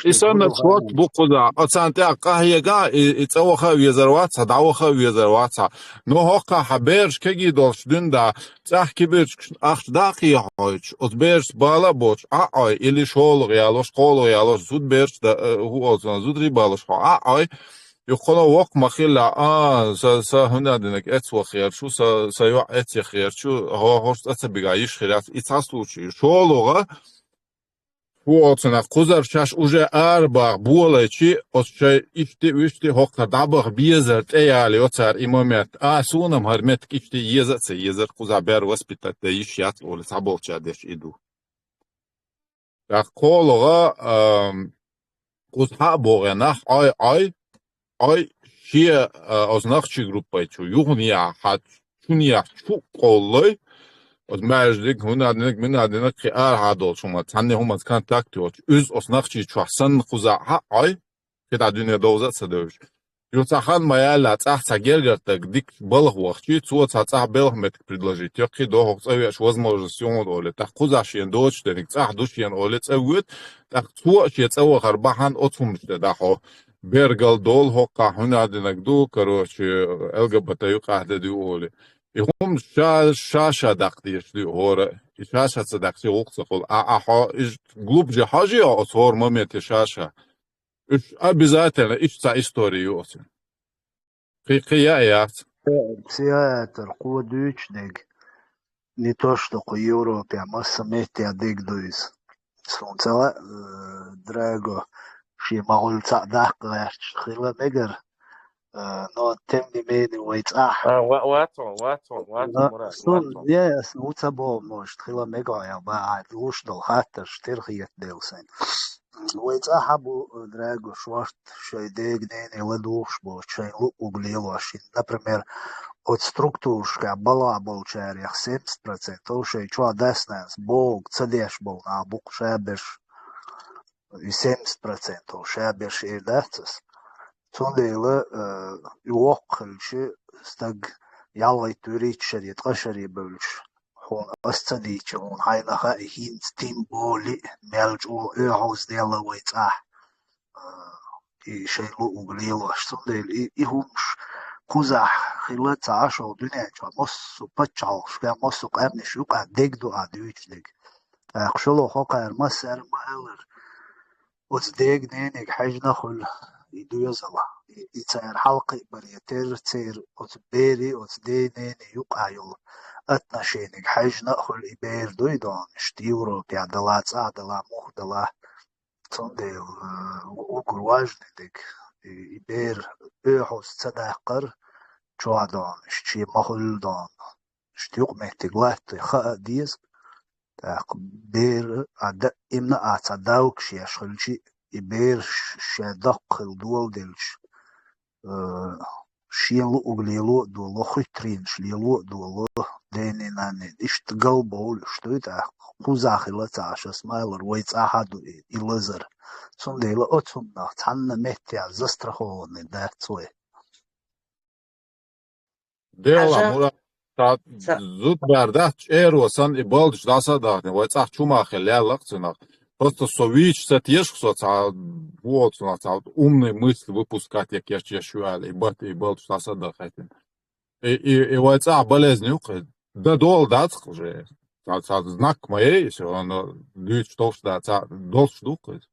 и санна шорт бу кхузахь. Оцарна тӀехь къахьега, и, и цӀа ваха а везар вац хьа, дӀаваха а везар вац хьа. Ну, хӀокхахь хьан бераш кегий долуш дуьйна да, цӀахь кибирчкашна ахча дӀа а кхехьойтуш, оцу берашца бала а боцуш, Ӏа а Ӏой, или шолгӀа ялош, кхоалгӀа ялош, зудбераш а, э, хӀу олу цунах, зударий балош хьо Ӏа а Ӏой, юха кхуьнан воккха ма-хиллехь, а, сан, сан хӀуна динарг эццахь ваха херчу, сан, сан йоӀ эццахь херчу, хьо, хӀорш цӀа ца бига йиш хир яц, и цхьа случай. ШолгӀа, Фу оцунах кхузар шаьш уже арабаха болайчи, оцу шайн иштта, вуьшта хӀокхар дӀабаха безар тӀеяли оцара и момент. А, суна-м хӀара меттиг иштта еза а ца езар, кхузахь бер воспитать дан йиш яц олий, цхьаболчара деш и ду. ТӀаккха кхоалгӀа, ам, кхуза хьа а богӀе нах, Ӏой, Ӏой, Ӏой, шен, а, оцу нохчийн группай чу, юханехьа, чунехьа чу а къовлалой, оцу маьждиг, хӀунадинарг, мунадинарг, кхин арахьа долчу хӀуманца, цхьанне хӀуманца контакт йоцуш, уьзза оцу нохчийн чохь санна кхузахь хьа а Ӏой, кхидӀа дуьне довза а ца девзаш. Юха цхьа хан ма яьлла, цӀахь цхьа гергара стаг дикачу балха вахчий, цо цхьа цӀахь белхан меттиг предложить йо, кхин дохух цӀа веача возможность ю хьуна олий. ТӀаккха кхузахь шена доцуш дерг цӀахь ду шена олий, цӀа воьду, тӀаккха цо а шен цӀа вахар бахьана оцу хӀуманаш тӀе дӀахьо. Бер галдолу хӀокхахь, хӀунадинарг ду, короче, Л Г Б Т юкъахь де ду олий. И хӀума ша, ша-ша даккха дезаш ду хӀора. И ша-ша ца даккхича гӀуллакх ца хуьлу. А, а хьо, иза глубже хьожий оцу хӀора моменте ша-ша. Уьш обязательно иштта цхьа истори ю оцу. Кхин, кхин яа яц. Психиатр кхо дуьйцу дерг. Не то, что кху Европе, масса метте дерг ду иза. Суна ца лаьа, э, Драго, шен ма хуьлу цхьаъ даккха гӀерташ хила мегар. Э, но тем не менее вай цӀахь. А, ва-, вацо, вацо, вацо, Но Мурат, сун, вацо. Е, ас ву ца боху, может, хила мегар, я ба, а, луш долу хаттарш тера хетаделла сайн. Вай цӀа хьан бу, Драго, шорт, шайн дега-нене ладугӀуш боцу, шайн луъуг лелош. Например, оцу структурашкахь балха болчарех семьдесят процентов шайн чохь дас-нанас бохург ца деш болу нах бу-кх шаберш. И семьдесят процентов шаберш эр дац ас. Цундела, э, и воккха хилча, стаг ялхайтта, вуьрхӀитта шаре, ткъа шаре бевлча, хьуна ас ца дийцча, хьуна хьайна хаьа, хӀинца тем более мел чӀогӀа оьгӀаз делла вай цӀахь, а, и шайн луъуг лелош. Цундела и, и хӀумаш кхузахь хила ца Ӏаш, дуьнен чохь массо а пачхьалкхашкахь, массо а къаьмнаш юкъахь дерг ду ахь дуьйцу дерг. ТӀаккха шолгӀа хӀокхара массара ма-аллара, оцу дега-ненега хьаьжна хуьлу и доьзал, и, и цара хьалакхиабаре терра церан оцу берийн, оцу ден-ненан юкъахь йолу отношенига хьаьжна а хуьлу и бер дуй дона, иштта Европехь дала, цӀахь дала, муха дала. Цундела, э, у-, уггар важный дерг, и, и бер оьгӀаз ца даккхар чохь дона, иштта шен ма хуьллу дона. Иштта юкъаметтиг латтой хаа а деза. ТӀаккха бер а даимна а цхьа давкаш еш хилчи, и бер ш-, шен доккха хила доладелча, э, шен луъуг лело а доло, хуьттаренаш лело а доло, дене-нанне иштта галбовлуш дуй тӀаккха. Кхузахь хила ца Ӏаш ас ма-аллара, вай цӀахь а ду и, и лазар. Цундела оцуннах цхьанна меттехь застрахованный дац вай. Делахь, Хьажа, Мурат, ца, ца зудбаьр дац, чӀеро санна и балдаш дӀаса а дахне, вай цӀахь чу ма хила лаьлла-кх цунах. Просто со вийча ца теша, со цхьа, вот, цунах цхьа умный мысль выпускать я кечъеш ю аьлла, и бат, и балдаш дӀаса а дахийтина. И, и, и вай цӀахь болезнь ю-кх, дан дола дац-кх уже. Цхьа, цхьа знак ма яй, если оно дуьйцуш долуш дац, цхьа долуш ду-кх иза.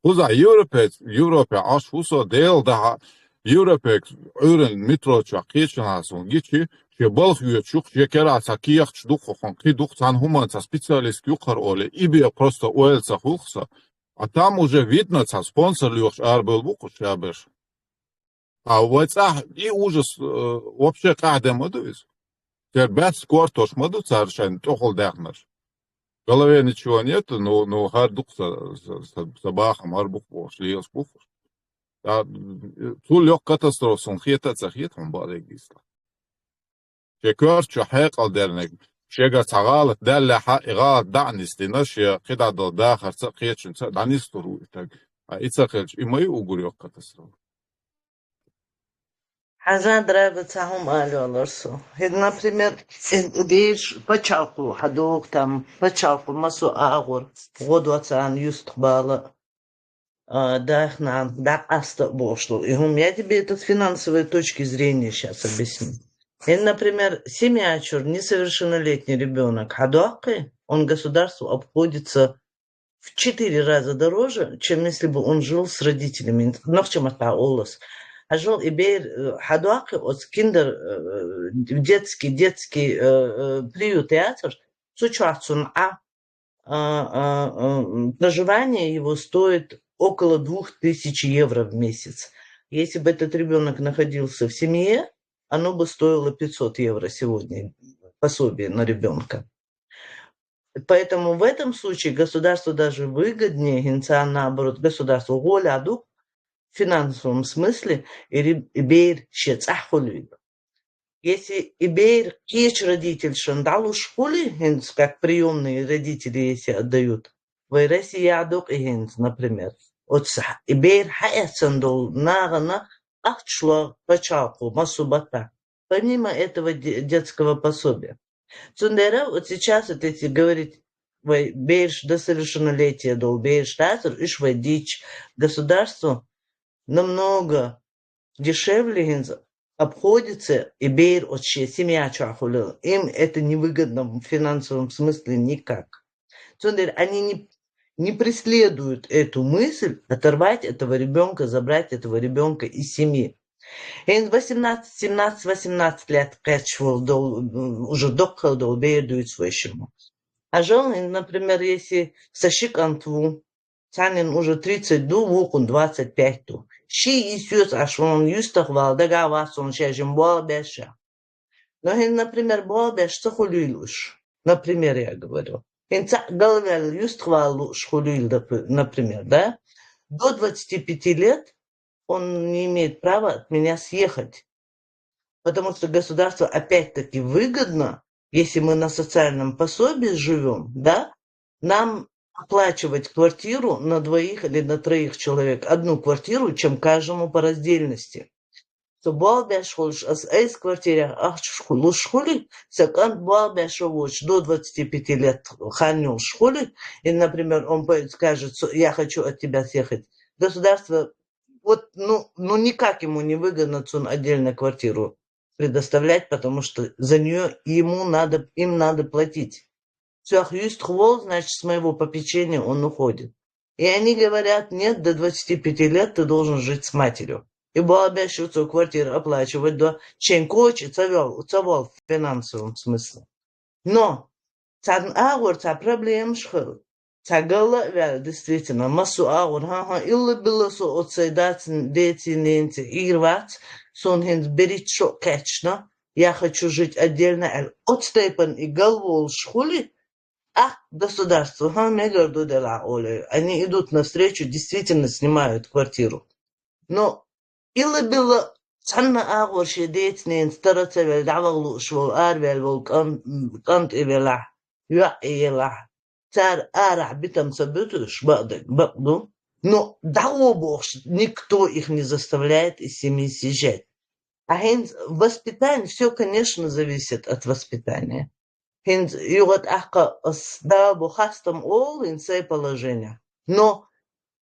Кхузахь европеец, Европе Ӏаш ву со, Делан дахьа, европеец Ӏуьйранна метро чохь кхечанхьа суна гичи, шен балха оьцуш ю-кх, шен керахь цхьа кехаташ ду-кх хӀокхунна, кхин ду-кх цхьана хӀуманна цхьа специалист ю-кх хӀара олий, и бен просто ойла ца хуьлу-кх сан. А там уже видно, цхьа спонсор лоьхуш арабевлла бу-кх уьш шаберш. А вай цӀахь и ужас, э, вообще къаьхьа де ма ду иза. Церан баьсса кортош ма ду цара шайна тӀехула даьхнарш. В голове ничего нету, ну, ну, хӀара ду-кх сан, сан, сан, сан бахам, хӀара бу-кх бохуш, лелаш бу-кх уьш. Ткъа, э, цул йоккха катастрофа суна хета а ца хета хьуна, бакъдерг дийцалахь. Шен коьрта чу хьекъал дерниг, шегара цхьа гӀалат даьллехьа, и гӀалат дӀа а нисдина, шен кхидӀа долу дахарца а, кхечуьнца а дӀанисдур ву и стаг. Ткъа и ца хилча, и ма ю уггар йоккха катастрофа. Хьажа, Драго, цхьа хӀума ала йолура со. ХӀинца, например, и бераш пачхьалкхо хьадогӀу там, пачхьалкхо массо а агӀор, гӀо до царна юьстахбала, а, даьх-нана дӀакъаста а бохуш долу. И хӀума, я тебе это с финансовой точки зрения щас объясню. ХӀинца, например, семья чуьра несовершеннолетний ребёнок хьадоккхий, он государству обходится в четыре раза дороже, чем если бы он жил с родителями. Нохчийн маттахь олуш. Хьажал и бер, э, хьадоккхий оцу киндер, э, детский, детский, э, э, приют яцара, цу чохь цунна Ӏа а, а, а, м, проживание его стоит около двух тысяч евро в месяц. Если бы этот ребенок находился в семье, оно бы стоило пятьсот евро сегодня, пособие на ребенка. Поэтому в этом случае государству даже выгоднее, инсан, наоборот, государству гӀоле ду в финансовом смысле, и ре-, и бер ше цӀахь хуьлуьйту. Если и бер кхечу родительшна дӀалуш хуьлий, хӀинца как приёмные родители, если отдают, вай Россия дукъ и хӀинца, например, оцу и бер хьаэцна долу нахана ахча ло пачхьалкхо массо а баттахь. Помимо этого де-, детского пособия. Цундела вот сейчас, вот если говорить, вай бераш до совершеннолетия долу бераш дацара, уьш вай дийцча, государство намного дешевле хӀинца обходится и бер оцу шен семья чохь хуьлу. Им это невыгодно в финансовом смысле никак. Цундела они не, не преследуют эту мысль оторвать этого ребёнка, забрать этого ребёнка из семьи. ХӀинца восемнадцать, семнадцать, восемнадцать лет кхаьчна волу долу, м, уже доккха долу бер дуьйцу вай шиммо. Хьажал, хӀинца, например, если сан ши кӀант ву, цхьаннан уже тридцать ду, вукхун двадцать пять ду. Ши и соьца Ӏаш вон юьстах вала дагахь вац суна шаьш жима болх беш. Но хӀинца, например, болх беш ца хуьлийла уьш. Например, я говорю. ХӀинца цхьаъ галваьлла юьстах вала лууш хуьлийла, доп-, например, да? До двадцати пяти лет он не имеет права от меня съехать. Потому что государство опять-таки выгодно, если мы на социальном пособии живём, да, нам оплачивать квартиру на двоих или на троих человек, одну квартиру, чем каждому по раздельности. Со болх беш хуьлуш, ас айса квартирехь ахча луш хуьлий, сан кӀант болх беш воцуш до двадцати пяти лет хан йолуш хуьлий, и, например, он пойдёт, скажет, со-, я хочу от тебя съехать. Государство, вот, ну, ну, никак ему не выгодно цунна отдельно квартиру предоставлять, потому что за неё ему надо, им надо платить. Цох юьстах волу, значит, с моего попечения он уходит. И они говорят: «Нет, до двадцати пяти лет ты должен жить с матерью». И болх беш ю цо квартира оплачивать до, шен коча ца вел, ца вол в финансовом смысле. Но царна агӀор цхьа проблемаш хила, цхьа галла а ваьлла, действительно, массо а агӀор, хӀан-хӀа, илла-билла со оцу сайн дац-, деций, ненаций Ӏийр вац, суна хӀинца берхӀитта шо а кхаьчна, я хочу жить отдельно аьлла, оцу тайпана и галволуш хуьлий, а государство, хӀан, мегар ду делахь, олий, они идут навстречу, действительно снимают квартиру. Но илла-билла цхьанна агӀор шен деца-ненаца тара ца велла, дӀаваха лууш волу, араваьлла волу кӀан-, кӀант и велахь, йоӀ и елахь, цара арахь битам ца буьтуш, бакъдерг бакъ ду. Но дӀагӀо бохуш, никто их не заставляет из семьи съезжать. А хӀинца воспитание, всё, конечно, зависит от воспитания. ХӀинца юха тӀаккха ас, Дала бу, хастам олу хӀинца сайн положение. Но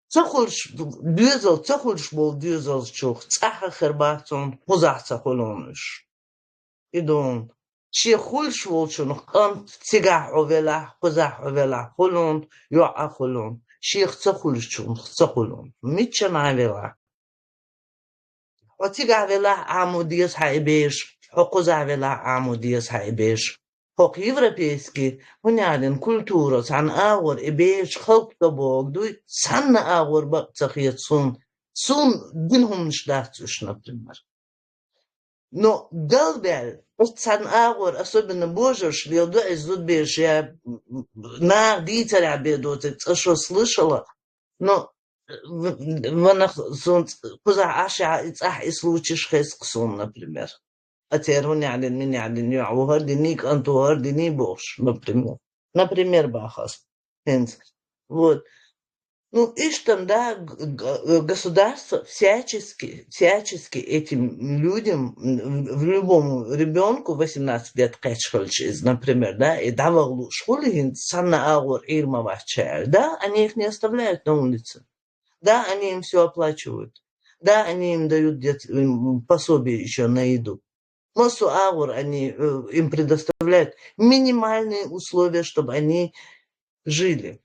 ца хуьлуш, доьзал ца хуьлуш болу доьзалчух цӀахь а хир бац суна, кхузахь ца хуьлу уьш. И ду. Шен хуьлуш волчунах кӀант цигахь Ӏу велахь, кхузахь Ӏу велахь, хуьлу, йоӀ а хуьлу. Шех ца хуьлучунах ца хуьлу. Миччанхьа велахь. Хьо цигахь велахь, Ӏамо деза хьан и бераш, хьо кхузахь велахь, Ӏамо деза хьан и бераш. ХӀокху европейский, хӀунда аьлла, культура, цхьана агӀор и бераш халкъ ца богу дуй, цхьанна агӀор бакъ ца хета суна. Суна дина хӀуманаш дац уьш, например. Но галбаьлла, оцу цхьана агӀор, особенно божарш леладо иза зудабераш я наха дийцарехь бен доцург цкъа шо слышала, но в-, ванах суна ц-, кхузахь Ӏаш а и цӀахь и случайш хеза-кх суна, например. А церан хӀун яьллина, мин яьллина, йоӀ ву хӀара диний, кӀант ву хӀара диний бохуш, например. Например, баха ас хӀинца. Вот. Ну, иштта, да, г-, г-, государство всячески, всячески этим людям, м, в-, в любому ребёнку восемнадцать лет кхаьчна хилча иза, например, да, и дӀаваха лууш хуьлу хӀинца, цхьанна агӀор Ӏийр ма вац ша аьлла. Да, они их не оставляют на улице. Да, они им всё оплачивают. Да, они им дают дет-, м, пособие ещё на еду. Массо а агӀор они, э, им предоставляют минимальные условия, чтобы они жили.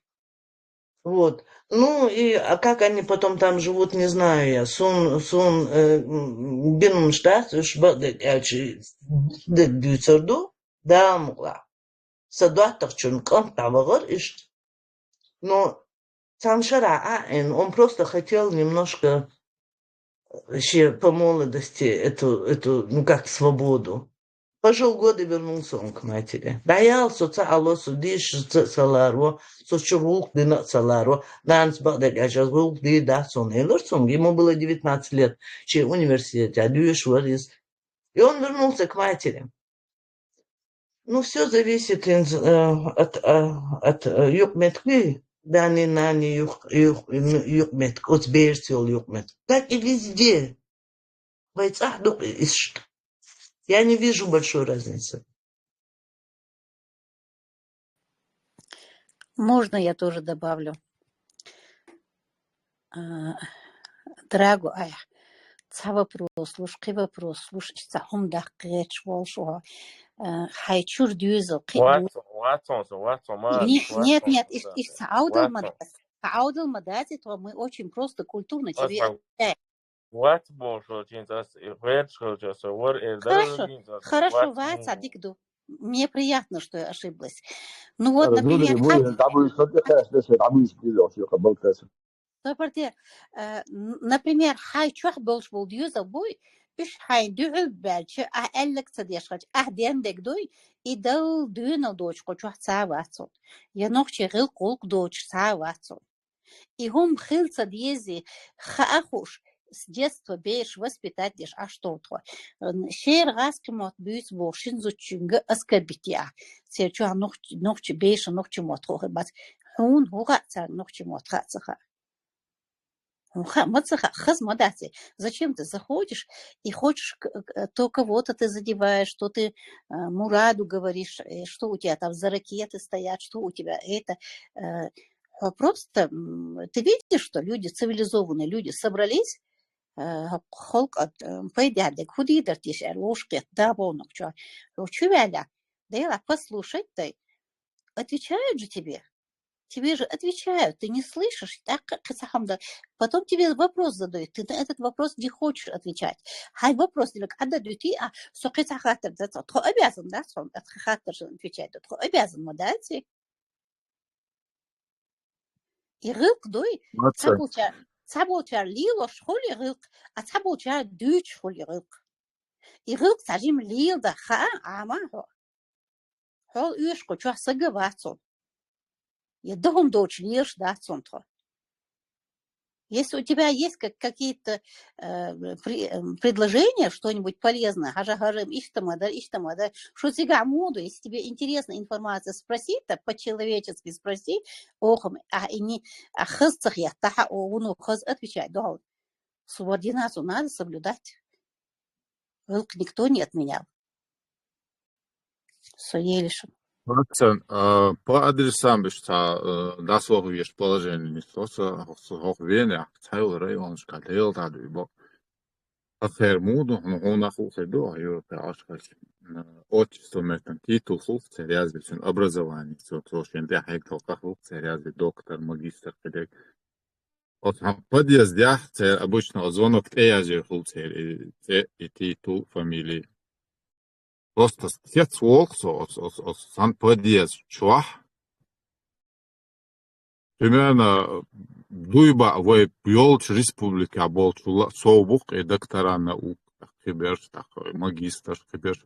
Вот. Ну и, а как они потом там живут, не знаю я. Сун, сун, э, м, бинмаш дац, уьш бакъдерг аьлча, бакъдерг дуьйцур ду, Дала мукъалахь. Сан доттагӀчун кӀант дӀавахара иштта. Но цхьана шарахь а, он просто хотел немножко, э, ещё по молодости эту, эту, ну, как, свободу. Пожил год и вернулся он к матери. ДӀаяьлла со ца Ӏало, со дийша ца, ца ларо, со чу гӀуллакх дина а ца ларо. Нанас бакъдерг аьлча, гӀуллакх дийр дац цунна, элира цунга. Ему было девятнадцать лет, шен университете дешаш вара иза. И он вернулся к матери. Ну, всё зависит из, э, от, э, от, э, юкъаметтигий, дани, нани, юкъ-, юкъ-, юкъаметтиг, оцу бераца йолу юкъаметтиг. Так и везде. Вайн цӀахь ду-кх иштта. Я не вижу большой разницы. Можно я тоже добавлю? А, драго, ай, цхьа вопрос луш, кхин вопрос луш, иштта цхьа хӀума даккха гӀерташ волуш ву хьо. А, хьайн чуьра доьзал кхин а ву. Вац-, вац хьуна со, вац хьуна, ма Не-, аша, вац нет, хьуна нет, со, иш-, иштта цхьа Ӏовдал вац ма хьуна. Дац. Цхьа Ӏовдал ма дац, и тхо, мы очень просто культурно тебе отвечаем. Вац бохуш волчуьнца ас и гӀерташ хилча, со вара эр дара Хорошо, вигинца ас хорошо, вац, вац, а дика ду. Мне приятно, что я ошиблась. Ну вот, Ара, например, зударий, хьай-, вуй, дӀабуьйса, ца тӀекхаьчна, аса дӀабуьйса деза, шу хабар таса. Сапарте, э, н-, например, хьайн чохь болуш болу доьзал буй, уьш хьайн дуьхьал баьлча, ахь аьлларг ца деш хилча, ахь дендерг дуй, и Далла доьналла доцуш кху чохь цхьа а вац хьуна. Я нохчийн гӀиллакх-гӀуллакх доцуш цхьа а вац хьуна. И хӀума хила ца дезий, хаа хууш, с детства бераш воспитать деш Ӏаш тхо. Н-, шера гӀазкхи мотт буьйцу боху шина зудчуьнга оскорбить яа. Церан чохь нохч-, нохчи бераш нохчи мотт хуур бац. Хьуна хӀун хаьа царна нохчи мотт хаа ца хаьа? ХӀун хаьа, ма ца хаьа, хаза ма дац и. Зачем ты заходишь и хочешь к-, к-, то кого-то ты задеваешь, что ты, э, Мураду говоришь, э, что у тебя там за ракеты стоят, что у тебя это, э, Хьо просто, м, ты видишь, что люди, цивилизованные люди собрались, э, халкъан, э, пайда дерг хӀун дийр дара теша аьлла, вовшахкхетта, да, бовнакъ чохь. Хьо чу ваьлла, дай ла послушать, дай. Отвечают же тебе. Тебе же отвечают, ты не слышишь, тӀаккха кхин цхьа хӀума дан. Потом тебе вопрос задают, ты на этот вопрос не хочешь отвечать. Хьайн вопрос дилла кӀадда дуьтий, а со кхин цхьа хаттар дан ца, тхо обязан, да, сон, хаттар отвечать дан, тхо обязан ма дац и. И гӀиллакх дуй, Ма ца ца. Цхьаболчар-, цхьаболчар лелош хуьлу и гӀиллакх, а цхьаболчар дуьйцуш хуьлу и гӀиллакх. И гӀиллакх цхьа жима леладан хаа, Ӏама хьо. Хьол оьшу кху чохь сага вац хьуна. Я дан хӀума доцуш лелаш дац хьуна тхо. Если у тебя есть как, какие-то, э, при-, э, предложения, что-нибудь полезное, хьажа, хьажа, иштта ма дар, иштта ма дар, шу цигахь муха ду, если тебе интересна информация, спроси, так по-человечески спроси, охам, а, и не, а хаза ца хетта, хьа, о, вуно хаза отвечать доху. Субординацию надо соблюдать. ГӀиллакх никто не отменял. Со елишан. Процент, а, по адресам беш цхьа, а, дӀасаха веш положение нисло, со, со хӀокху Венехь, цхьайолу районашкахь Дела дӀадуьйбо. Аса хӀара муха ду, хьуна, хьуна хӀун хир ду, а, Европе Ӏаш хилча. А, отчество меттан титул хуьлу церан язбе, цуьнан образование, цо, цо шен тӀехь хьегна халкъах хуьлу церан язбе, доктор, магистр, кхидерг. Оцу хьан подъездехь церан обычно звонок тӀе язйо хуьлу церан и цӀе, и титул, фамилия. Просто цец волу со оцу, оцу, оцу сан подъезд чохь. Примерно дуй баа вай йолчу республикехь болчул а сов бу-кх и доктора наук, кхиберш, тӀаккха магистрш, кхиберш.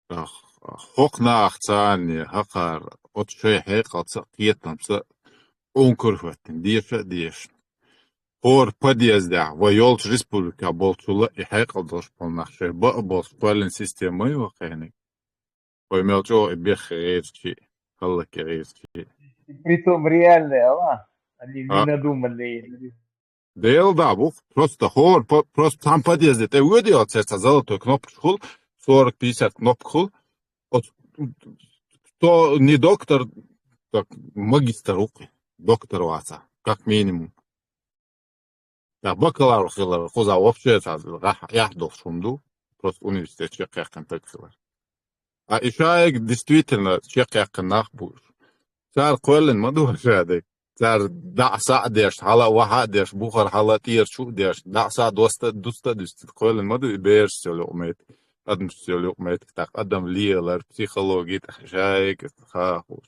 ХӀокху нахаца царна хьакхара оцу шайн хьекъалца а, кхетамца а ункар а хӀоьттина, деша а дешна. ХӀора подъездехь вай йолчу республикехь болчул а и хьекъал долуш болу нах шайн баа болуш кхоьллина система ма ю вай кхаьниг. Вай мел чӀогӀа и бехке гӀерташ, хӀаллакьхи гӀерташ. Притом реальные, а? Они не А. надуманные. Дела да, бух, просто хӀора, по-, просто цхьана подъезде тӀе воьдий оцу церан цхьа золотой кнопкаш хуьлу, сорок пятьдесят кнопка хуьлу. Оцу, то не доктор, так, магистр ву-кх, доктор вац, как минимум. Я бакалавр хилар, кхузахь вообще цхьа гӀахь-, яхь долуш хӀума ду, просто университет чекхъяьккхина стаг хилар. А и шайга действительно чекхъяьккхина нах бу уьш. Цара кхоьллина ма ду ша дерг. Цара дӀа а, схьа а деш, хьала а, вахьа а деш, бухара хьала а, тӀера чу а деш, дӀа а, схьа а доста а, дуста а дуьстина кхоьллина ма ду и берашца йолу юкъаметтиг, адамашца йолу юкъаметтиг, тӀаккха адам лелар, психологи, тӀаккха шайга хаа хуьлуш.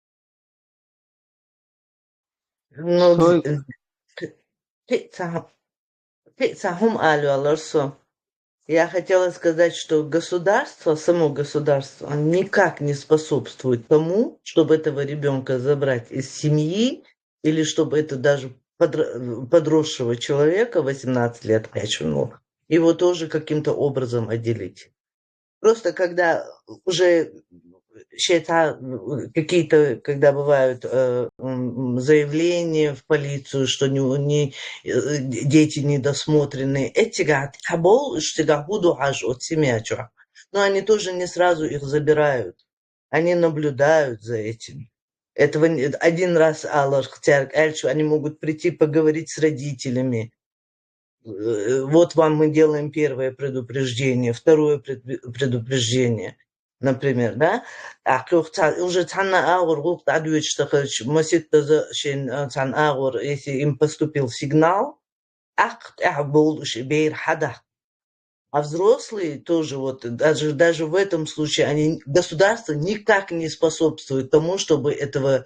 Ну, ХӀу, э, хи-, хи-, ца-, хи-, ца хӀума ала йолура со. Я хотела сказать, что государство, само государство никак не способствует тому, чтобы этого ребёнка забрать из семьи, или чтобы это даже подро-, подросшего человека, восемнадцать лет кхаьчна волу, его тоже каким-то образом отделить. Просто когда уже щас, а, какие-то, когда бывают, э, м, м, заявления в полицию, что не, не, э, дети недосмотренные, эцигахь тӀаьхьа бовлуш, цигахь хӀун ду хьажа оцу семья чохь? Но они тоже не сразу их забирают. Они наблюдают за этим. Этого не, один раз аларх цаьрга аьлча, они могут прийти поговорить с родителями. Э, вот вам мы делаем первое предупреждение, второе предупре-, предупреждение, например, да? ТӀаккха юха ца-, уже цхьанна агӀор гӀуллакх дӀадоьдуш ца хилча, маситтаза шен, а, цхьанна агӀор, если им поступил сигнал, тӀаккха тӀаьхьа бовлуш и бер хьадаккха. А взрослые тоже, вот даже, даже в этом случае они, государство никак не способствует тому, чтобы этого,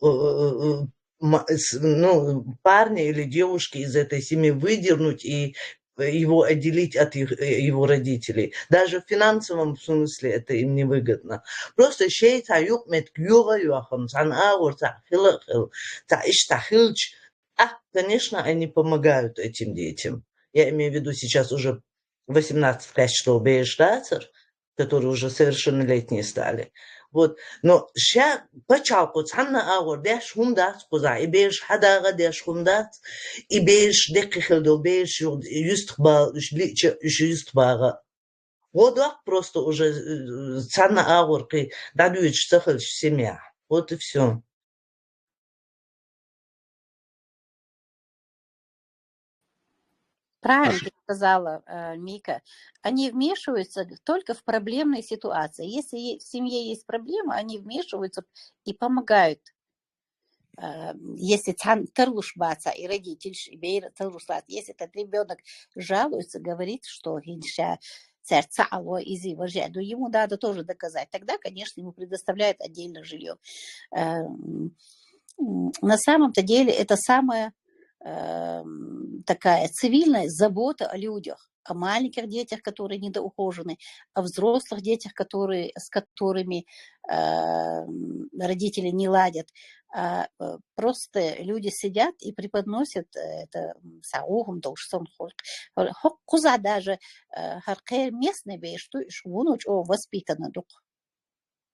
э, э, э, ма-, с-, ну, парня или девушки из этой семьи выдернуть и его отделить от их, э, его родителей. Даже в финансовом смысле это им невыгодно. Просто шеца юкмет юга юахан, сан аур ца хила хил, ца иш ца хилч. А, конечно, они помогают этим детям. Я имею в виду сейчас уже восемнадцать пять, что беждацер, которые уже совершеннолетние стали. Вот. Но ща пачалку цанна аур деш хумдац куза, и беш хадага деш хумдац, и беш декихил до беш юст ба, юст бага. Вот так просто уже, э, цанна аур ки дадуич сахалч семья. Вот и все. Правильно ты сказала, э, Мика. Они вмешиваются только в проблемные ситуации. Если е- в семье есть проблема, они вмешиваются и помогают. Э, Если цан тарлуш баца, и родитель, ш- и бейр тарлуш баца, если этот ребенок жалуется, говорит, что гинша церца алва изи вожа, но ему надо тоже доказать. Тогда, конечно, ему предоставляют отдельное жилье. Э, м, м, На самом-то деле это самая эм, такая цивильная забота о людях, о маленьких детях, которые недоухожены, о взрослых детях, которые, с которыми эм, родители не ладят. А, э, просто люди сидят и преподносят, э, это м, саугум должен куза даже э, харкер местный бей, что вунуч о воспитанный дух.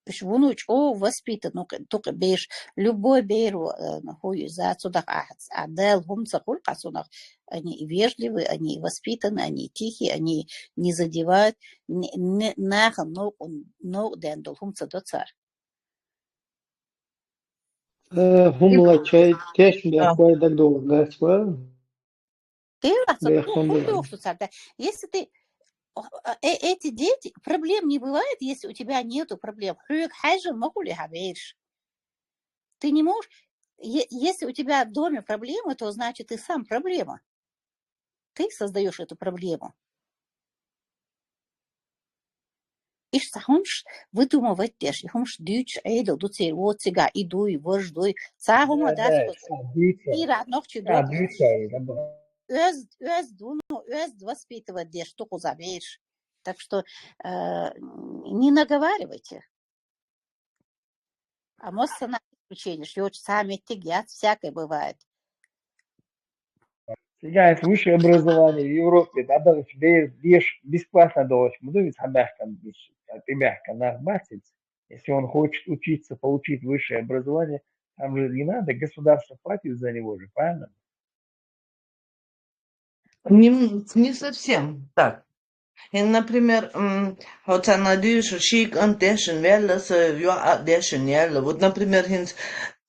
Иш вунуч о воспитан, ну, к- тук беш, любой бер, э, хуй за цудах а, а дел хумца хулка цудах. Они и вежливы, они и воспитаны, они и тихие, они не задевают, не, не, нахал, но, но ден дол хумца до цар. Э, Хумла чай теш мя кой даг дол гасва. Ты раз Бе ну, хумла. Что цар, да. Если ты о, э, Эти дети, проблем не бывает, если у тебя нету проблем. Хуюк хайжа могу ли хабеш? Ты не можешь, е- если у тебя в доме проблемы, то значит ты сам проблема. Ты создаешь эту проблему. Иш сахумш выдумывать деш, и хумш дюч эйдл дуцер, вот сега, и дуй, вож дуй. Сахума Да, да, дас са дича, и раднох чи са дот. дича, да, ба- Өз, өз дуну, өз воспитывать деш, ту кузабеш. Так что э, не наговаривайте. А может, она исключение, что очень сами тигят, всякое бывает. Сега это высшее образование в Европе, да, да, беш бесплатно дочь, мы думаем, сам бяхкан, беш, ты бяхкан, нах бацец. Если он хочет учиться, получить высшее образование, там же не надо, государство платит за него же, правильно? Не, м- не совсем так. И, например, м, вот она дышит, шик он дешин велла, с- ё- а, дешин велла. Вот, например, хинс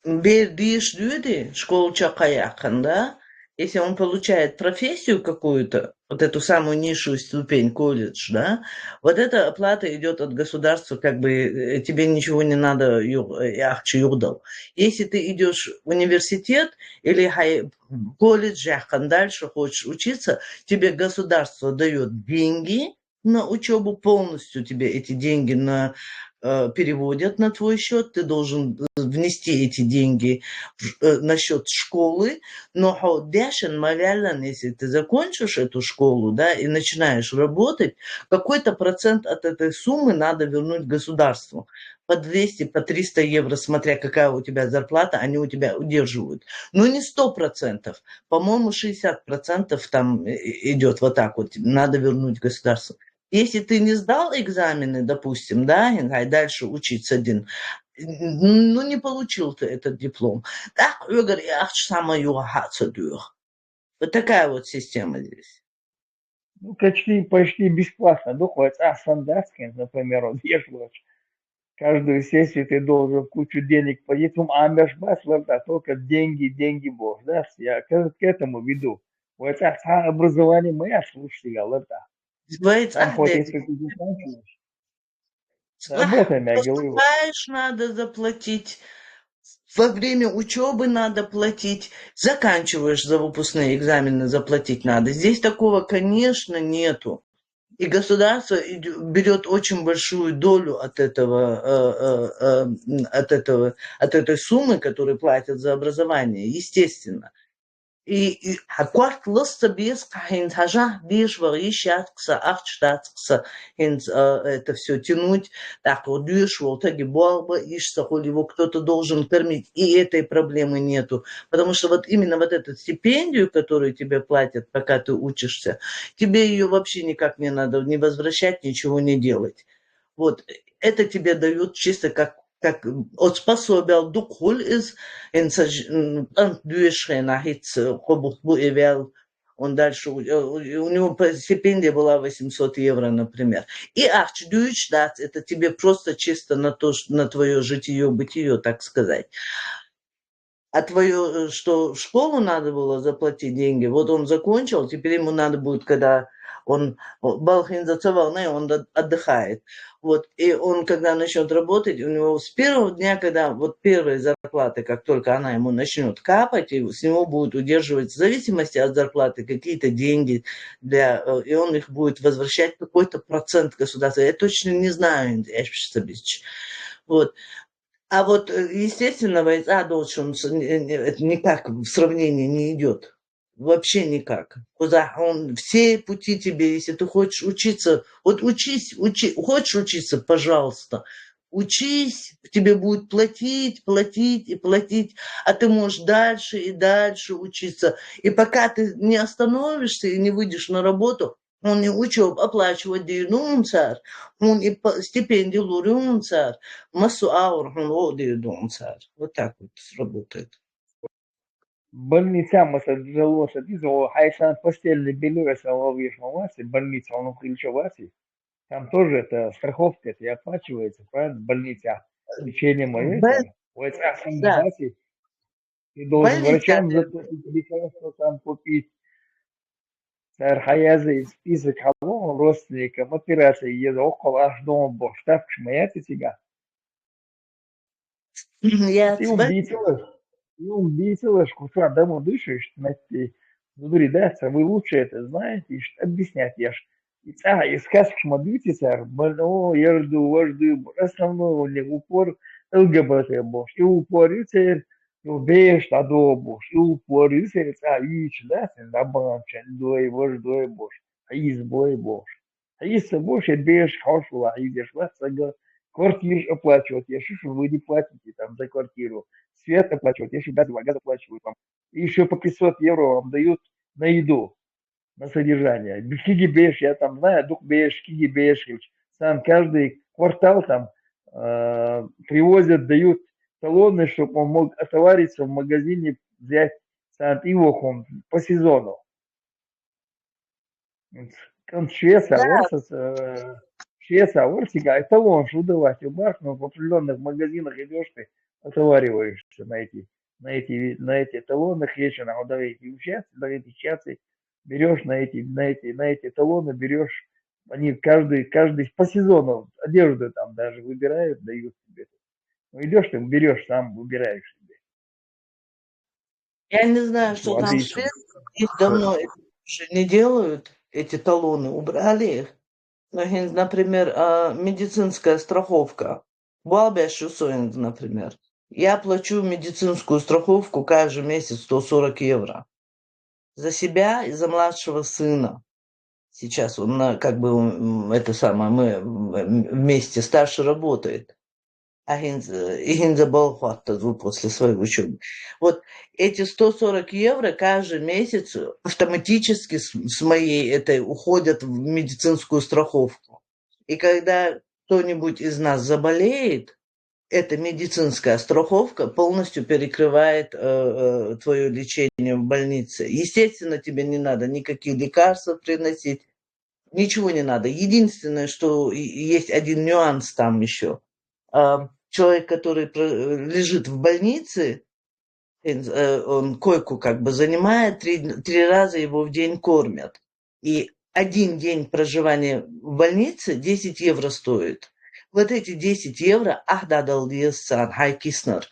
бер диш дюди, школу чакаяхан, да? Если он получает профессию какую-то, вот эту самую низшую ступень, колледж, да, вот эта оплата идет от государства, как бы э, тебе ничего не надо, ю- э, ахчи югдал. Если ты идешь в университет или хай- колледж, яхан, дальше хочешь учиться, тебе государство дает деньги на учебу, полностью тебе эти деньги на, э, переводят на твой счет, ты должен э, внести эти деньги в- э, на счет школы, но хо- дешин мавялан, если ты закончишь эту школу, да, и начинаешь работать, какой-то процент от этой суммы надо вернуть государству. По двести, по триста евро, смотря какая у тебя зарплата, они у тебя удерживают. Но не сто процентов. По-моему, шестьдесят процентов там э, идет вот так вот. Надо вернуть государству. Если ты не сдал экзамены, допустим, да, и дальше учиться один, ну, не получил ты этот диплом. Так, Игорь, я самое Вот такая вот система здесь. Ну, почти, почти бесплатно. Ну, хоть а стандартский, например, он ешь лучше. Каждую сессию ты должен кучу денег платить. Ну, а межбас, вот, а только деньги, деньги бог, да? Я к, к этому веду. Вот а, а образование моя, слушайте, я вот, а. Говорит, Там а, хоть да, если ты заканчиваешь, а, работай, я говорю. Поступаешь, надо заплатить. Во время учебы надо платить. Заканчиваешь за выпускные экзамены, заплатить надо. Здесь такого, конечно, нету. И государство идё- берет очень большую долю от этого, э, э, э, м, от этого, от этой суммы, которую платят за образование, естественно. И, и хьа корта лазийта беза, хьа хӀинца хьажахь, дешаш ваха йиш яц-кх са, ахча дац-кх са, хӀинца, а, это всё тянуть, тӀаккха дешаш волу таг болх бан йиш ца хуьлу, его кто-то должен кормить, и этой проблемы нету. Потому что вот именно вот эту стипендию, которую тебе платят, пока ты учишься, тебе её вообще никак не надо ни возвращать, ничего не делать. Вот, это тебе дают чисто как, как, м, от пособия, дукха хуьлу иза, хӀинца ж-, м, кӀант доьшучу хенахь хӀинца кхо бутт бу и ваьлла, он дальше, у, у, у него по-, стипендия была восемьсот евро, например. И ахча дуьйцуш дац, это тебе просто чисто на то, ш-, на твоё житие-бытие, так сказать. А твоё, э, что в школу надо было заплатить деньги, вот он закончил, теперь ему надо будет, когда он, о, балха хӀинца ца вахана, он до-, отдыхает. Вот, и он, когда начнёт работать, у него с первого дня, когда вот первой зарплаты, как только она ему начнёт капать, и с него будут удерживать в зависимости от зарплаты какие-то деньги для, э, и он их будет возвращать, какой-то процент государства. Я точно не знаю, я щас объясню. Вот. А вот, э, естественно, вай цӀа долчун с-, не, не, это никак в сравнение не идёт. Вообще никак. Куда он, все пути тебе, если ты хочешь учиться, вот учись, учи, хочешь учиться, пожалуйста, учись, тебе будут платить, платить и платить, а ты можешь дальше и дальше учиться. И пока ты не остановишься и не выйдешь на работу, хьуна и учёба оплачивать дийр ду хьуна цара, хьуна и п-, стипенди лур ю хьуна цара, массо а агӀор хьуна гӀо а дийр ду хьуна цара. Вот так вот работает. Больница, масала, тӀе лоша диза, о, хьайн санна постельный бельё сан ловеш ма вац, больница хьуна хилча вац. Там тоже это страховка, это и оплачивается, правильно? Больница, лечение моё, Боль-, это, вай цӀа хьуна да. Вац, ты должен Больница, врачам это заплатить, лекарства там купить. Цара хьаяза и список хьалон родственникам, операция еза, оккхул аш дон бо, штапкаш ма яц и цига. Яц И ун ба? Бийцалаш, и ун бийцалаш, кху чохь дан ма дуьйш, иштта метте зударий дац, вы лучше это знаете, иштта объяснять еш. И цӀа и сказкаш ма дуьйцу цара, бан, о, яр ду, важ ду, основной у них упор Л Г Б Т бохуш, и упор ю церан, ю беш дӀадо бохуш, и упор ю церан цӀа юьйцуш дац, дӀабаханчун дой, важ дой бохуш, хьийза бой бохуш. Хьийза ца бохуш, я беш хьош вала, хьийзеш вац, ца га, квартираш оплачивать еш, шуна вы не платите там за квартиру, свет оплачивать еш, газ, газ оплачивают вам. И ещё по пятьсот евро вам дают на еду, на содержание. Кхин а беш, я там знаю, дукха беш, кхин а беш, сан каждый квартал там, э, привозят, дают талоны, чтоб он мог отовариться в магазине, взять сан тӀе вахун по сезону. КӀант Швеция, Да. Варсас, э, Швеция, Варсига, эталон шу давать, у бархнов в определённых магазинах идёшь, ты отовариваешься на эти, на эти, на эти эталоны, хечен, а вот давайте вещаться, давайте вещаться, берёшь на эти, на эти, на эти эталоны, берёшь, они каждый, каждый по сезону одежду там даже выбирают, дают тебе. Ну, идёшь ты, берёшь, сам выбираешь себе. Я не знаю, Ну что что, там в Андрей, Швеции, их давно это уже не делают, эти талоны, убрали их. Но, хин, например, а, медицинская страховка. Балбеш Юсоинг, например. Я плачу медицинскую страховку каждый месяц сто сорок евро. За себя и за младшего сына. Сейчас он на, как бы, м, это самое, мы, м, вместе, старший работает. А хин, и хин забыл хватать после своей учёбы. Вот эти сто сорок евро каждый месяц автоматически с, с моей этой уходят в медицинскую страховку. И когда кто-нибудь из нас заболеет, эта медицинская страховка полностью перекрывает, э, э, твоё лечение в больнице. Естественно, тебе не надо никакие лекарства приносить, ничего не надо. Единственное, что и, и есть один нюанс там ещё. А, человек, который про-, лежит в больнице, э, он койку как бы занимает, три, три раза его в день кормят. И один день проживания в больнице десять евро стоит. Вот эти десять евро, ах, да, дал Диас сан, хай киснер.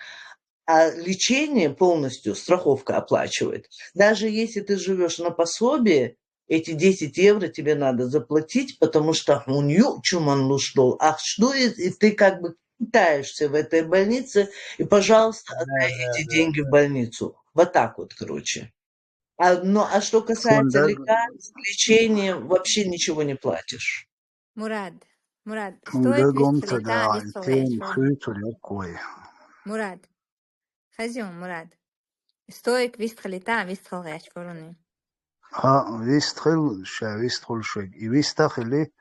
А лечение полностью страховка оплачивает. Даже если ты живёшь на пособие, эти десять евро тебе надо заплатить, потому что хьуна юучу ман луш долу ахча ду, и, и ты как бы питаешься в этой больнице, и, пожалуйста, Да, отдай да, эти да, деньги в да. больницу. Вот так вот, короче. А, ну, а что касается лекарств, лечения, вообще ничего не платишь. Мурад, Мурад, стоит вистхила тема, вистхила тема. Хуьйцур яккхой. Мурад. Хазион, Мурад. Стоит вистхила тема, вистхила гӀерташ варуни. Ха, вистхил, ша вистхул шуьга. И виста хили,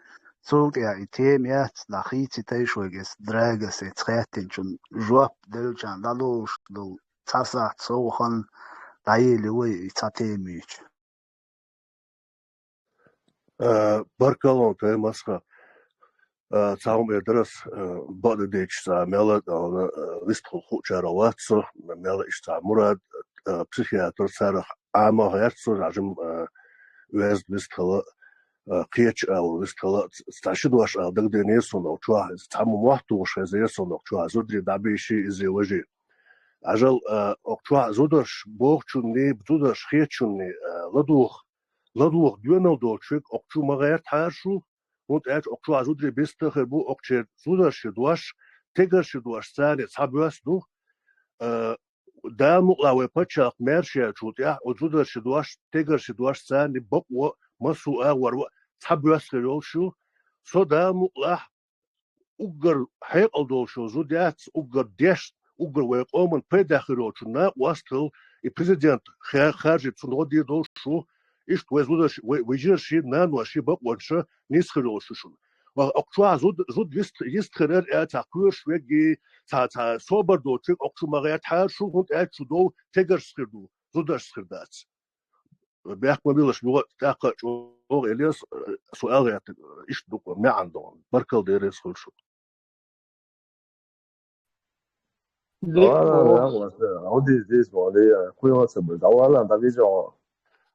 цул тӀехьа и тема яц, дӀа хийцай шуьга, эс драгас, эс цхьаьттинчун жоп делчан дӀалуш долу цхьа сахьт совгӀатана дӀаели вай и цхьа тема йича. Э, баркалла, Таймасха. Э, цхьа хӀума эр дара ас, э, бакъдерг дийцича, цхьа мел а, э, вистхила хуучара вац со, мел а иштта цхьа Мурад, э, психиатр, царах Ӏама гӀерта со, жим, э, веза вистхила, э, кхеча агӀор вистхила, ц-, цхьа ши дош ала дагадеанера суна укх чохь, цхьа мотт тухуш хезира суна укх чохь, зударий дӀабийши иза важи. Ажал, э, укх чохь зударш бохучунний, зударш хетачунний, э, ладугӀу ладугӀу доьналла долчуьнга укх чу ма гӀертахьара шу, хӀунда аьлча укх чохь зударий бист а хир бу, укх чуьра зударши дош, тегарши дош царна цхьа боьсса ду. Э, Дала мукъалахь вай пачхьалкх маьрша яьллачул тӀаьхьа оцу зударши дош, тегарши дош царна бакъо, массо а агӀор цхьа боьсса хир йолуш ю. Со Дала мукъалахь уггар хьекъал долуш йолу зуда яц, уггар дешна, уггар вай къоман пайда хир йолчу накъостал и президент ха-, харжийта цунна гӀо дийр долуш ву, иштта вай зударш, вай, вай йижарши, наноши, бакъонаш нисса хир йолуш ю шуна. Ва окху чохь зуда, зуда йист-, йистхир ара аьлла цхьа кхоьруш верг, цхьа, цхьа собар долчу верг окху чу ма гӀертахьара шу, хӀунда аьлча шу дов тегаршца хир ду, зударшца хир дац. Бехк ма билаш, юха тӀаккха чӀогӀа элира, со аьлла гӀерта, иштта ду-кх маьӀна догӀу. Баркалла дерриг хуьлу шу. Дика ду. Хьо дийс дийс боху, кхуьйла ца бу. ДӀавала, дӀавижа хьо.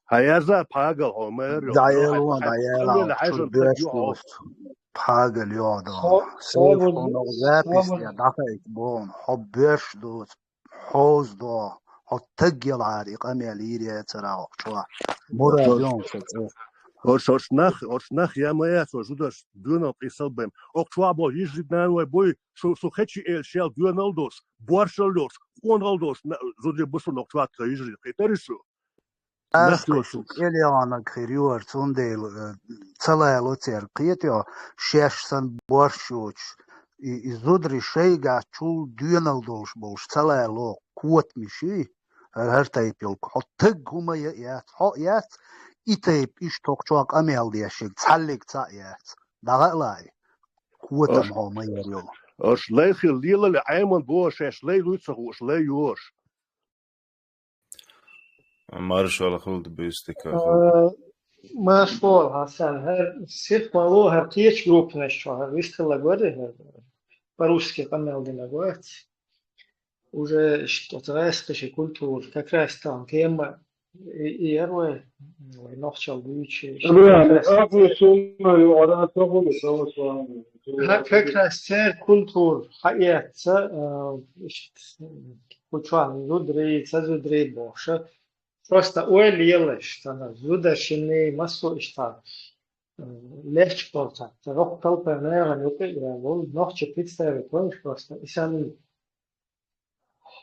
Хьан яза пхьагал хьо, мэр йо. ДӀаело, дӀаела, хьайшан таг ю хьо. Пхьагал йо хьо. Хьо, хьо бу-, запись хьо бу-, я дӀахайта боху. Хьо боьрш ду. Хьоза до, хьо таг ялахьара и къамел йийр яцара хьо чохь. Мурад йо хьо цӀе. Орш, орш нах, орш нах я ма яц, орш зударш доьналла къийсал бен. Окху чохь бо йижарий наной буй, шу, шу хечи элаш ял доьналла долуш, боршал йолуш, къонахал долуш, на-, зударий бу шуна окху чохь тхан йижарий, кхетарий шу? Нах йо шу. КӀелъяьхьанаг хир ю хӀара, цундела, э, ца лало церан кхетайо, шаьш санна борш йоцуш, и, и зударий шайгахь чул доьналла долуш болуш ца лало, котамаш ю, хӀара, хӀара тайпа йолу. Хьо таг хӀума я яц, хьо а яц, и тайпа иштта хӀокху чохь къамел деш ерг цхьаллиг цхьаъ яц. ДӀагӀа а лай, котам хьо ма яр йолу. Орш лай хила лелале Ӏеман боху шаьш лай луьйцу ца хууш, лай йош. Маршалла хуьлда, буьйса дика хуьлда. Э, маршалла, Хьасан, хӀара сих ма ло, хӀара кхечу группанаш чохь, хӀара вистхилла гори, хӀара по-русски къамел дина гоц. Уже иштта оцу гӀаьскхи ши культура, как раз там тема и, и яр вай, вай нохчалла дуьйцуш, иштта как раз Ха, как раз церан культура хьаэцца, а, иштта, кху чохь зударий, ца зударий бохуша. Просто ойла елаш, цхьана зударшинний массо а иштта, а, лечкъалца, ца роккхал пай нагӀана юкъе а волу, нохча представить вайш просто, и санна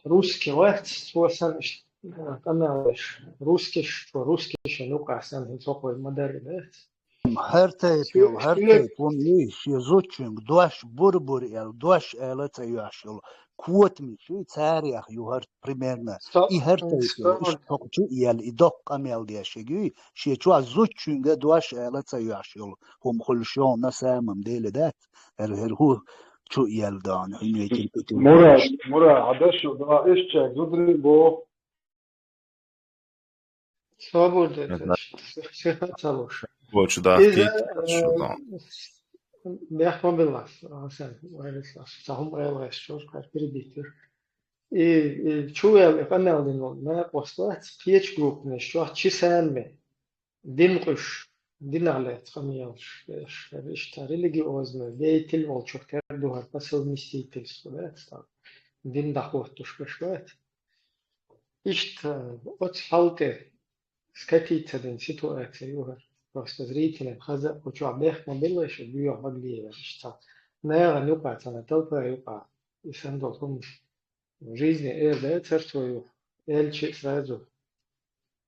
русский вац, цо санна иштта, а, къамел деш, русский ш-, цо русский шен юкъа санна, хӀинца хӀокхой ма дарра дац. ХӀара тайпа йолу, хӀара тайпа хӀума ю, шен зудчуьнга дош бур-бур аьлла, дош ала ца йоьхьуш йолу котамаш ю, царех ю хӀара примерно. И хӀара тайпа йолу, иштта хӀокху чу а елла, и доккха къамел деш ерг ю, шен чохь зудчуьнга дош ала ца йоьхьуш йолу хӀума хуьлуш йолу, на самом деле дац, хӀара, хӀара хӀу чу а елла дона, хӀума ю. Мурад, Мурад, хьан дашо да, иштта зударий боху. Собар де, сиха ца луш. Иза, э, бехк ма билла, Хьасан, вайраллас, цхьа хӀума ала гӀерташ, хӀара перебить вира. И, и чу ваьлла, и къамел дина волу накъост вац, кхечу группанаш чохь чи санна, дин къуьш, динах лаьцна къамелаш деш, хӀара иштта религиозный деятель волчух тера ду хӀара по совместительству, дац, там, дин дӀахӀоттуш берш бац. Иштта оцу хьал тӀе скатиться дина ситуация ю хӀара. Просто зрителям хаза а кху чохь бехк ма билла, шу дуьйхьа Баглиева иштта. НагӀана юкъа, цхьана талпа юкъа, и санна долу хӀуманаш. Жизни эр дац хӀара цо юха, элча а сразу.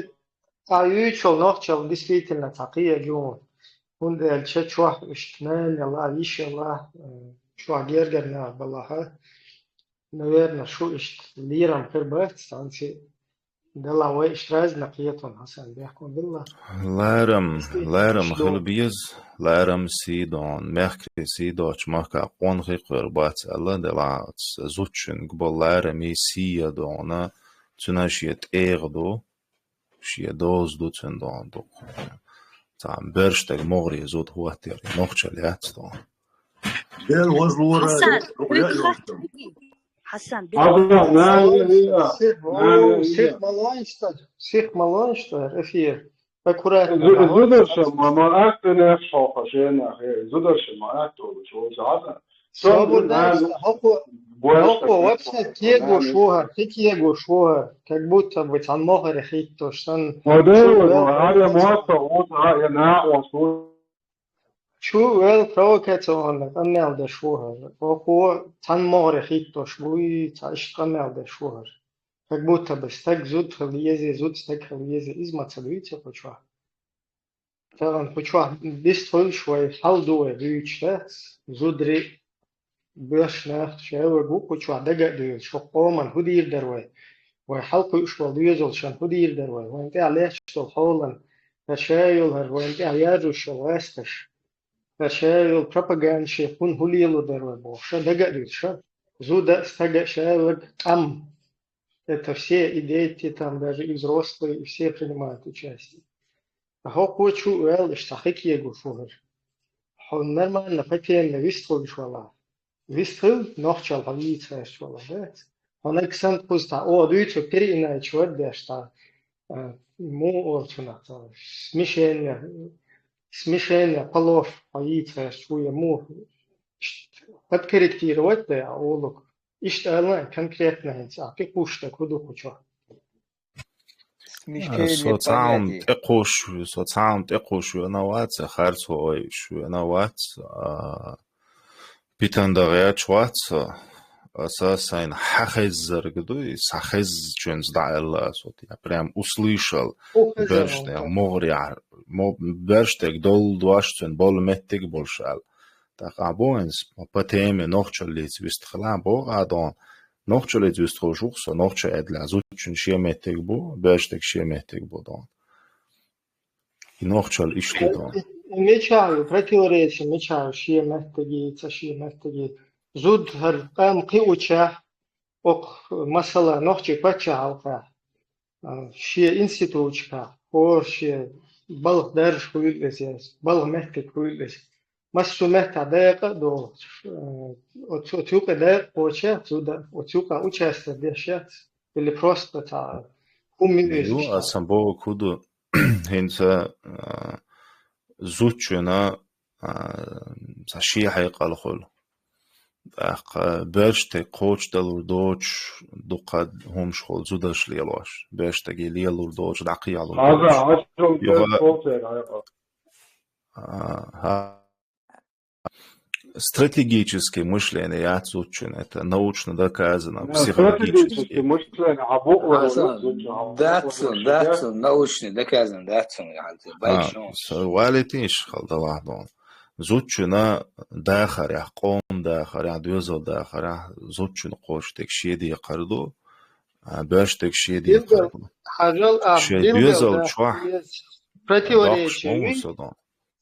Цхьаннег а юьйчул нохчалла действительно цхьа кхиъ ю. ХӀунда аьлча чохь иштта нана яла, йиша яла, э, чохь гергара нах балахь. Наверное, шу иштта лерам хир бац, цхьаьнци дала вай иштта разина кхетон Хьасан бехкон билла. Ларам, ларам хила беза, ларам сий дон, мехкарий сий доцу махка къонахий кхоьру бац аьлла, дела зудчуьнга бо ларам и сий я дона, цуьнан шен тӀегӀа ду, шен доза ду цуьнан дона ду. Цхьа берш дерг могӀаре зуда хӀоттера, нохчалла яц дона. Дел вазлора Хасан, хӀуьга хатта хӀуги. Хасан, бе- Хасан, на, на, на, на, Сих, на, о, на, сих на. Малончтар, сих малончтар, эфир. Аккуратно. Зу-, зударша, ма, ма, ак, бенех, шоха, шена, хе, зударша, ма, ак, то, чё, чё, а? Собур, да, хӀокхо, хӀокхо вообще кегош ву хӀара, хи кегош ву хӀара. Как будто бы цхьана могӀаре хӀиттош санна. Ма да, шу вел, ма, аре, мотта, вот, а, я на, вот, вот. Шу вел провокационный къамел деш ву хӀара. ХӀокхо цхьана могӀаре хӀиттош буй, цхьа иштта къамел деш ву хӀара. Как будто бы стаг зуда хила еза, зуда стаг хила еза, иза ма ца дуьйцу кху чохь. Тахана кху чохь бист хуьлуш вай, хьал ду вай дуьйцуш дац, зударий, боьрша нах, шаьлваг ву кху чохь дага а дуьйлуш, хӀокху къоман хӀун дийр дара вай? Вай хьалакхуьуш болу доьзалшна хӀун дийр дара вай? Вайна тӀехь лаьтташ долу хьолан, хӀара ша йолу хӀара вайна тӀехь яржуш йолу гӀаскхаш, хӀара ша йолу пропаганда шен кхунна хӀун лело дара вай бохуш, ша дага а дуьйлуш, ша. Зуда а, стага а, шаьлваг а, къам. Это все и дети, там даже и взрослые, и все принимают участие. ХӀокхо чу а ваьлла, иштта хи кегош ву хӀара. Хьо нормально по теме вистхуьлуш вала. Вистхуьлу, нохчалла хьо вийца гӀерташ вала, да? Хьо нагахь санна кхуза цхьа оха дуьйцург переиначивать деш цхьа, а, муха олу цунах цхьа смешение, смешение полов хьо йийца гӀерташ ву я муха. Иштта подкорректировать дай а олуг. Иштта аьлла конкретно хӀинца ахь тӀекхуьуш дерг хӀун ду кху чохь? Смешение понятий. Со цхьа хӀума тӀекхуьуш, со цхьа хӀума тӀекхуьуш веана вац, харцо ойуш веана вац, а, питана дан гӀерташ вац со. Аса сайна хьан хеззарг дуй, схьахезначуьнца дӀааьлла аса, вот я прям услышал, берш дерг могӀаре, мо-, берш дерг долу дош цуьнан болу меттиг болуш аьлла. ТӀаккха а бу хӀинца по теме нохчаллица вистхила боху а дона. Нохчаллица вистхуьлуш ву-кх со, нохча эдалехь зудчун шен меттиг бу, берш дерг шен меттиг бу дона. И нохчалла иштта дона. И мичахь ю, противоречие мичахь ю, шен меттиге, ца шен меттиге. Зуда хӀара къам кхиучехь, окху масала нохчийн паччахьалкхехь, а, шен институташкахь, хӀора шен балха дарж хуьлу иза, балха меттиг хуьлу иза. массо а меттехь дакъа а долуш, э, оцу, оцу юкъе дакъа кхочуш яц зуда, оцу юкъа участие деш яц, или просто цхьа хӀума ю иза Ю, иштта. Асан бохург хӀун ду, хӀинца, а, зудчунна, а, цхьа шен хьекъал хуьлу. ТӀаккха боьрша тӀе кхочушдалур доцуш дукха хӀумаш хуьлу зударша лелош. Боьрша тӀе лелур доцуш, дӀакхехьалур Хаза, доцуш. Хаза, Юха- хаза, А, хьа-, стратегическое мышление яц зудчун, это научно доказано, Да, психологически. Стратегическое мышление, а буква Асан, зудчун, а дац буква сан, дац сан, научно доказано дац сан, яхьанца, А, байчун. С-, валитин иш хала далахь дон. Зудчунна дахарехь, къоман дахарехь, доьзал дахарехь, зудчун кхочуш дерг шен декхар ду, а, боьрша дерг шен декхар ду. Хьажал, а, Шайн билггал доьзал да, чохь деза доккхуш противоречие ма ву вуй. Со дон.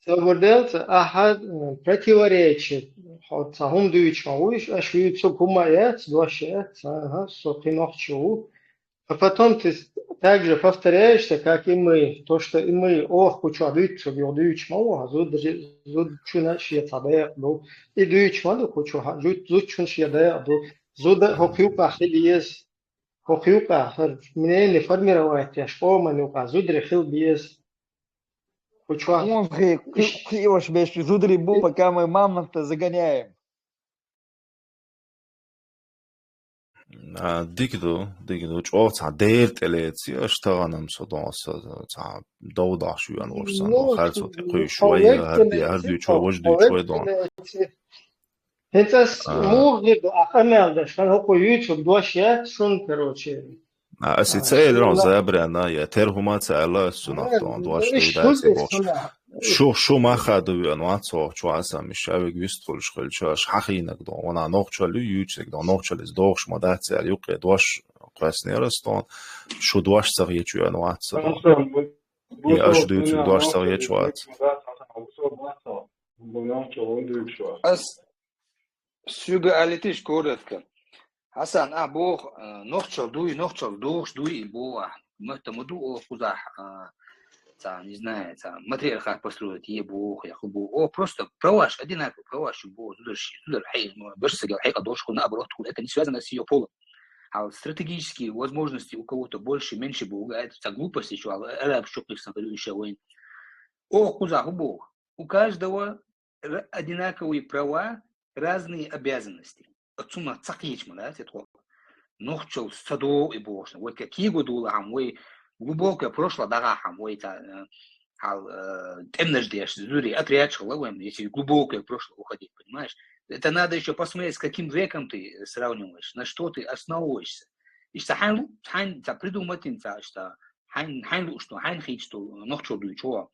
Собар делца, ахьа, м, противоречие, хьо цхьа хӀума дуьйцуш ма вуйш, аша вуьйцург хӀума яц, дош яц, ага, со кхин нохчо ву. А потом ты с-, так же повторяешься, как и мы. То, что и мы, оха кху чохь дуьйцург, юха дуьйцуш ма ву, зуд-, зудчунна шен цхьа дакъа ду. И дуьйцуш ма ду кху чохь, зуд-, зудчунна шен дакъа ду. Зуда хӀокху юкъахь хила еза. ХӀокху юкъахь хӀара мнение формировать деш, къоман юкъахь зударий хила беза. Кху чохь. Онхий кхи-, кхиош беш зударий бу, пока мы мамонта загоняем. А, дика ду, дика ду. ЧӀогӀа цхьа дера тӀе леций, аша тахана-м со дон, со цхьа дов дахьаш веана вара сан Ну, дон, харцо тӀе кхуьйсуш хьо вай, вегга хӀара де, хӀара леций, дуьйцу вай, хьо, важа хьо дуьйцу вай вегга дон. леций. ХӀинца ас А. муха хир ду, ахь къамел деш, хан хӀокхо юьйцург дош яц шуна, короче. А, ас и А, ца элира шуна забрана, я тера хӀума ца аьлла, ас цунах А, тхуна дош ну, иш ду дац хӀума бохуш. Шу, шу маха ду веана вац хӀокху чохь асан, миша вега вистхуьлуш хилча, аша хьан хийнаг дон, вана нохчалла ю, юьйцург дон, нохчалла иза дохуш ма дац аьлла, юккъе дош кхоьссинера ас тхуна, шу дош ца хеташ веана вац ца дон. Асан, бу-, И аша дуьйцург дош ца хеташ вац. Ас Соьга алитиш коротко. Хьасан, а, боху, а, нохчалла дуй, нохчалла дохуш дуй и боху ахь. Ма-, ма ду оха кхузахь, а, цхьа, не знаю, цхьа, матриархат построить е боху, я хӀу боху. О, просто праваш, одинаково праваш ю боху, зударш, зудар хье-, ну, баш сагал хьекъа дош хӀу, наоборот, хӀу, это не связано с её полом. А вот стратегические возможности у кого-то больше, меньше боху, а это цхьа глупости, чё, а, араб чокнуш сан говорю ещё вайн. Оха кхузахь хӀу боху. У каждого р-, одинаковые права, разные обязанности. Оцунах ца кхеча ма дац и тхо. Нохчалла ца догӀу и бохуш. Вай ка кего долахьама, вай глубокое прошлое дагахьама, вай ца, э, хьал, э, тӀемнаш деш, зударий отряд хила вайн, если глубокое прошлое уходить, понимаешь? Это надо ещё посмотреть, с каким веком ты сравниваешь, на что ты основываешься. Иштта хьайн лу-, хьайн ца придумать, ца, иштта хьайн, хьайн лууш ду, хьайн хийцаш ду, нохчо дуй чо.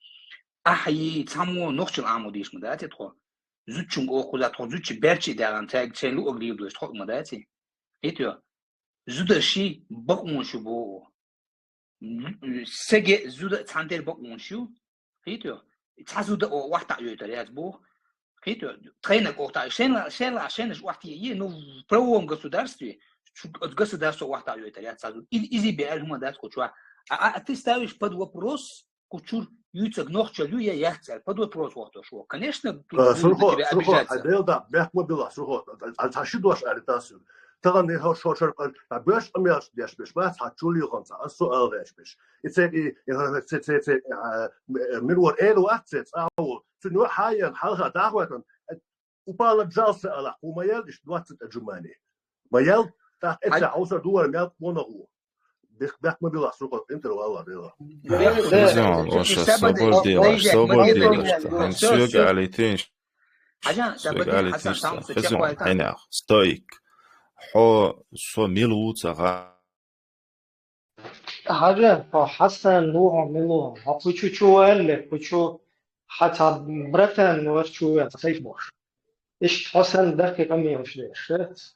Ахьа, цхьаммо нохчалла Ӏамо дийш ма дац и тхо. Зудчуьнга оха кхуза тхо зудчий баьрчий дагӀан цаьрга шайн луъург лийр ду аша тхо ма дац и? Хетайо? Зударший бакъонаш ю боху. Саге зуда цхьана тера бакъонаш ю. Хетайо? Цхьа зуда о вахтахь йойтар яц боху. Хетайо? Тхайнаг оха тахь, шен ла-, шен ла-, шенаш вахтае е, ну, в правовом государстве, шу-, государство вахтахь йойтар яц цхьа зуда. И-, изий беара хӀума дац кху чохь. А, а, а ты ставишь под вопрос, кху чуьра юьйцург нохчалла ю я яц аьлла, под вопрос вахтош ву. Конечно, тут Э, будут на Сурхо, тебя Сурхо, обижаться. Хьай дел да, бехк ма билла, Сурхо, а, а, цхьа ши дош аьлла тас ю. Тахана хьо шо шар къа, а, боьш къамелаш деш беш, бац хьа чу лилханца, ас со ала гӀеш беш. И церг и, и, церг, церг, церг, а, м-, э, мир вар эла вац церг, цӀа ву. Цу нуьхьа хьаян, хьалха дахвайтан, э, упала джалса алахь, хӀу ма ял, иш двадцать отжиманий. Ма ял, тах эца Хьай- хьовсар дугӀар мел къонах ву. Бех-, бехк ма билла, Сурхо, интервал а дела. Хезон, оша собар дела, собар дела, хьайн соьга алитин, Хьажа, соьга алитин, хьайнах, стоик. Хьо со мила ву ца ха. Хьажа, хьо Хьасан ву, хьо мила ву. Хьо кху чу чу ваьлла, кху чу хьа ца братан вар чу ваьлла, цхьа бохуш. Иштта хьо санна даккхий къамелаш деш, шац?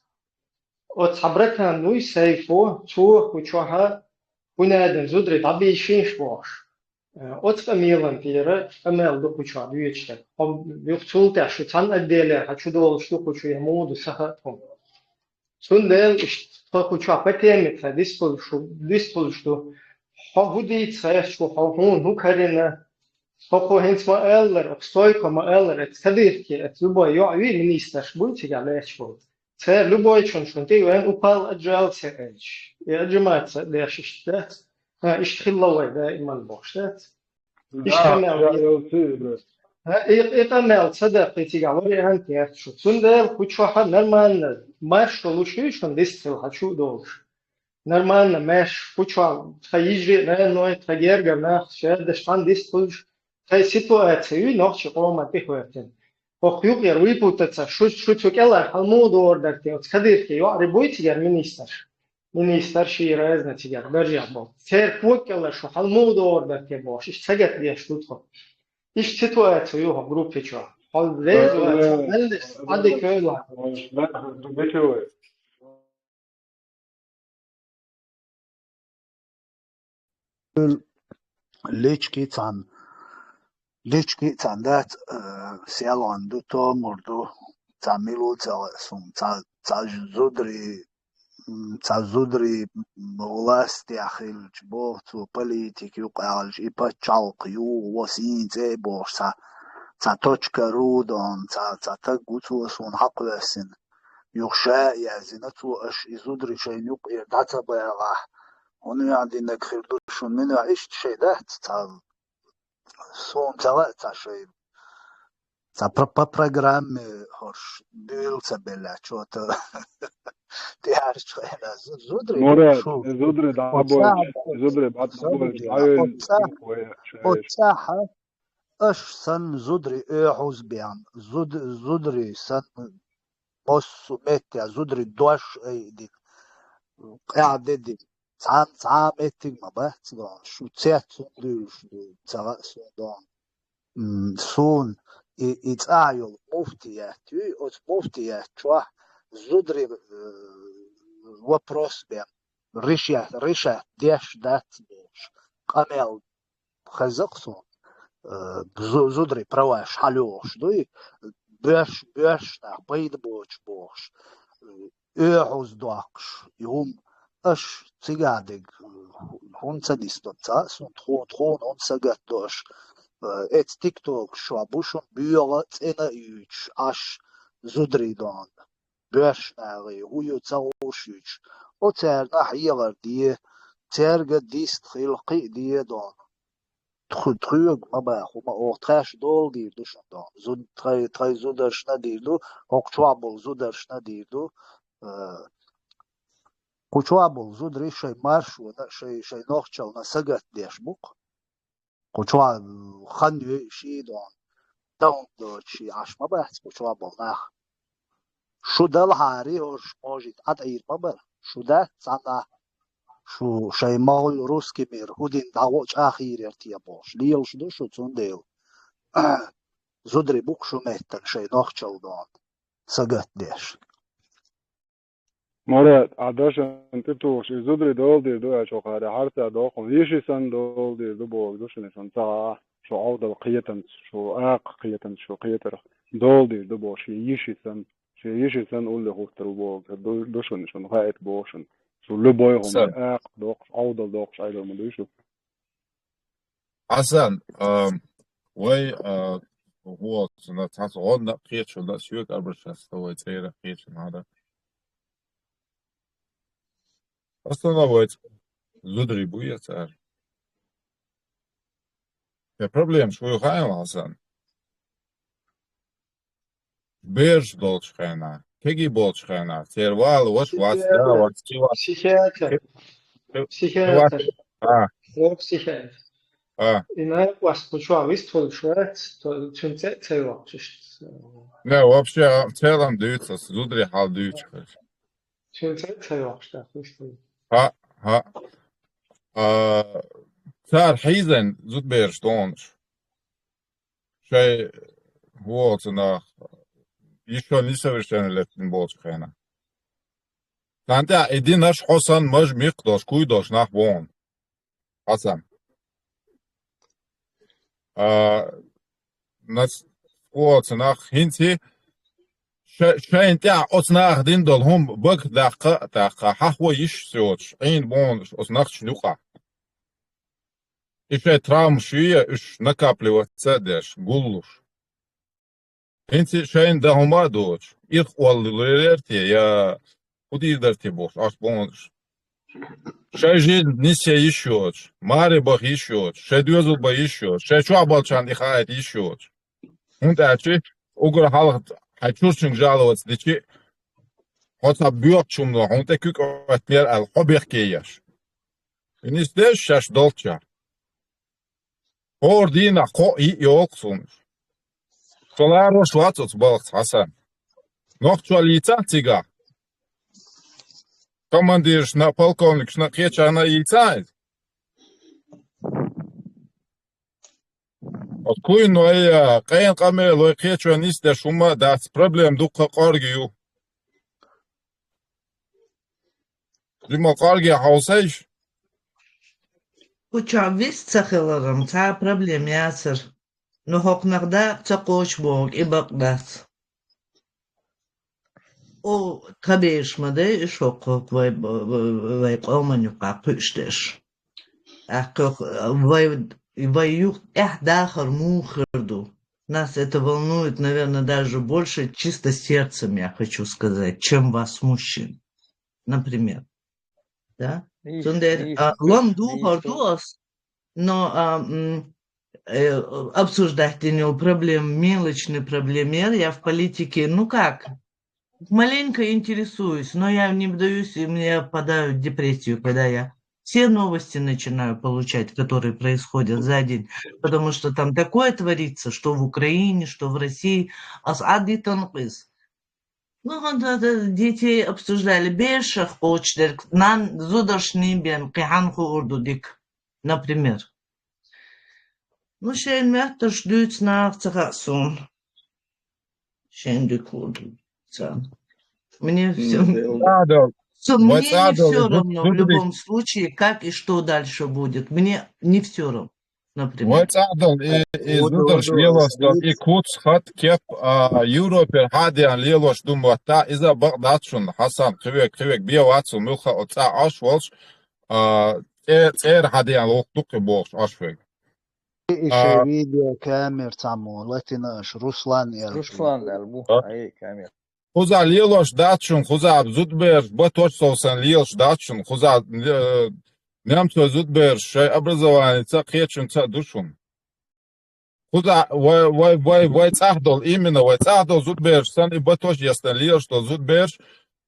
Оцу хьан братан вуй Сайфо, цо кху чохьа хӀун аьлла зударий дӀабийшинаш бохуш. Э, оцу къамелан тӀера къамел ду кху чохь дуьйцуш дерг. Хьо юха цул тӀаьхьа шу цхьана отделе хьан чу долуш ду кху чу я муха ду ца хаьа тхуна. Цундела иштта тхо кху чохь по теме тхан дискхуьлуш ду, дискхуьлуш ду. Хьо хӀун дийца хьаьрча ву, хьо хьуна хӀун карина, Хьо кхо хӀинца ма-аллара, оха стойко ма-аллара, эца кадирке, эца любой йоӀ вий, министраш буй цигахь лаьтташ болу. Цара любойчун шун тӀе а вен упал отжался аьлча, и отжиматься а деш иштта дац. А, иштта хилла вай даиман бохуш дац. Иштта Да, мел я вира. Йолчу, бро. А, и, и къамел ца даккхий цигахь вариант яц шу. Цундела кху чохьа нормально, маршо луш ю шуна дистхила хьан чу а долуш. Нормально, маьрша, кху чохь тхан йижарий а, наной, тхан гергара нах, шадаш цхьаьна дистхуьлуш, тхайн ситуаци ю нохчийн къоман тӀехӀоьттина. ХӀокху юкъера выпутаться, шу, шу цу кӀелара хьала муха догӀур дара те, оцу кадирке йоӀарий буй цигара министрш? Министр ший разна цигара, даржехь болу. Церан кога кӀелара шу хьала муха догӀур дара те бохуш, иштта сагатдеш ду тхо. Иштта ситуаци ю хӀокху группи чохь. Хьо реза вац, Э, аьллаш, э, Ӏадика ойла. Лички цхьаьна, лички цхьаьна дац, э, селхана ду, томур ду, цхьа мила ву ца лаьа суна, цхьа, цхьа зударий, м, цхьа зударий, м, властехь хилча, боху цо, политик ю къаьлча, и пачхьалкх ю, во сийна цӀе а бохуш, цхьа, цхьа точка ру дон, цхьа, цхьа таг ву цо суна хьакхоьссина. Юха ша а яздина цо, аша и зударий шайна юкъера дӀа ца багӀахь, хӀун веана динарг хир ду шуна, мила веана, иштта шайн дац, цхьа суна ца лаьа цхьа шайна. Цхьа про-, по программе хӀорш дуьйла ца белла, чо-то тӀаьхьарчу хенахь зу-, зударий Мурат, шу. Зударий дӀабойтуш, зударий бӀа дӀабойтуш, дӀавелла, оццахьа, оццахьа аша санна зударий оьхьуз бен, зуд-, зударий санна массо а меттехь зударий дош айдина, къаьхьа де дина. Цхьана цхьа а меттиг ма бац дон, шу цец хӀун дуьйлуш ду, ца хаьа суна дон. М, суна и, и цӀахь йолу муфтият юй, оцу муфтият чохь зударий, э, вопрос бен, решать, решать деш дац бохуш, къамел хеза-кх суна, э, зу-, зударий праваш хьалайохуш дуй, боьрш-, боьршачу нах пайда боцуш бохуш, э, оьхьуз доккхуш, и хӀума аша цигахь дерг хӀунда ца дисдо, ца а суна, тхуна, тхуна хӀунда сагатдо аша, э, эца тиктокаш чохь бу шуна боьха цӀена а юьйцуш, Ӏаш зударий дон, боьршачу нахе, хӀун ю ца хууш юьйцуш. Оцарна хьехар де, цаьрга дист хила кхин а де дон. Тху-, тхоьга ма баха хӀума, оха тхаьш дола дийр ду шуна дон. Зуд-, тхай, тхай зударшна а дийр ду, хӀокху чохь болу зударшна а дийр ду. Э, кху чохь болу зударий шайн маршонна а, шайн, шайн нохчална а сагатдеш бу-кх. Кху чохь хан йой ший дон, тахана доцуш ший Ӏаш ма бац кху чохь болу нах. Шу далахьара хӀорш можийта Ӏа тӀера ма бара. Шу дац цхьаннахь, шу шайн могӀу русский мир хӀун дина дӀагӀо чӀагӀ хийрера те бохуш. Лелаш ду шу цундела. Зударий бу-кх шу меттана шайн нохчалла дон, сагатдеш. Мурат, Ӏа дашан тӀе тухуш, и зударий дола дийр ду аьлча, хӀокхара хьарца доккхун, йиши санна дола дийр ду боху ду шуна, шуна ца хаьа, шу Ӏовдал кхетамца, шу акха кхетамца, шу кхетарх дола дийр ду боху, шен йиши санна, шен йиши санна улле хӀуттур ву боху, ду, ду шуна, шуна хаийта боху шуна, шу любой хӀума, Сан. Акха доккхуш, Ӏовдал доккхуш Ӏедал ма дуй шу. Хьасан, а, вай, а, гӀо, цунна цхьацца гӀонна а кхеташонна а соьга обращаться дан вай цӀера кхеташонна хьада. Основной вай зударий бу я цара. Я проблема шу ю хаьа, Хьасан? Бераш долчу хенахь, кегий болчу хенахь, церан вала ваша вац, да, вац, ци вац. Психиатр. Психиатр. А. Хо психиатр. А. И накъост кху чохь вистхуьлуш вац, то цуьнан цӀе а ца йоккхуш. Не, вообще, в целом дуьйцу аса, зударий хьал дуьйцу хӀара. Цуьнан цӀе а ца йоккхуш, так, вистхуьлуш. ХӀаъ, хӀаъ. А, цара хьийзайн зудабераш догӀуш. Шайн вогӀу цунах, ещё несовершеннолетний болчу хенахь. Царна тӀехь и динарш хьо санна маж микх долуш, куй долуш нах боху. Хьасан. А, нас, оцу нах хӀинца ша-, шайна тӀехь оцу наха дина долу хӀума бага даккха а даккха, хьахо йиш йоцуш, Ӏийна бохуш оцу нахчун юкъахь. И шайн травмаш ю я, уьш накапливаться а деш, гуллуш. ХӀинца шайна дан хӀума а доцуш, ирх олла лерар те, я хӀун дийр дара те бохуш, аш бохуш. Шайн жизнь нисъян йиш йоцуш, маре баха йиш йоцуш, шайн доьзал бан йиш йоцуш, шайн чохь болчарна и хаийта йиш йоцуш. ХӀунда аьлча уггар хьалха хьайн чурчунга жаловаться дичи, хьо цхьа боьхачу хӀумано хьуна тӀе куьг оьттинера аьлла, хьо бехке еш. И нисдеш шаьш долчча. ХӀора дийнахь кхоъ йиъ йолу суна. Со ларош вац оцу балхаца, Хьасан. Нохчалла йийцахьа цигахь. Командиршна а, полковникашна а, кхечарна а йийцахьа иза. Оцу куйнан вай, а, къена къамел вай кхечойн нисдеш хӀумма а дац, проблема дуккха а кӀорга ю. Дима, кӀорге хьовсийша. Кху чохь вист ца хиларан цхьа а проблема яцара. Ну, хӀокхунах дакъа ца кхочу бохург и бакъ дац. О, тхан бераш ма дай уьш хӀокху вай, вай къоман юккъехь кхуьуш дерш. ТӀаккха вай, вай юха тӀаьхьа дахар муха хир ду? Нас это волнует, наверное, даже больше чисто сердцем, я хочу сказать, чем вас, мужчин, например. Да? Цундела, а, лам духар ду ас, но, а, м, э, обсуждать динил проблем, мелочный проблемер, я в политике, ну как, маленько интересуюсь, но я не вдаюсь, и мне впадаю в депрессию, когда я все новости начинаю получать, которые происходят за день, потому что там такое творится, что в Украине, что в России, ас Ӏадитан къиз. Ну, вот это детей обсуждали. Бершах кхочушдерг, нан зударшний бен кхин хьан хуур ду дика, например. Ну, шайн моьттарш дуьйцу наха ца хаьа суна. Шайн дика хуур ду царна. Мне все... М, да. Со-, мне не все равно в любом случае, как и что дальше будет. Мне не все равно. Например. Вай цӀахь долу и, и зударш лелош долу и куц, хатта, кеп, а, Европера хьадеана лелош ду мотта, иза бакъ дац шуна, Хьасан, кхин верг, кхин верг бен вац шуна, муьлхха а оцу цӀахь Ӏаш волуш, а, цӀе-, цӀера хьадеана вукху дуккхе бохуш Ӏаш верг. И шайн видеокамера цхьаммо латина аша, Руслан аьлла. Руслан аьлла бу, а? Ай, камера. Кхузахь лелош дац шуна, кхузахь зудабераш батош сов санна лелаш дац шуна, кхузахь, э, немцойн зудабераш шайн образованица а, кхечунца а ду шуна. Кхузахь вай, вай, вай, вай цӀахь долу, именно вай цӀахь долу зудабераш санна, и батош ясна лелаш долу зудабераш,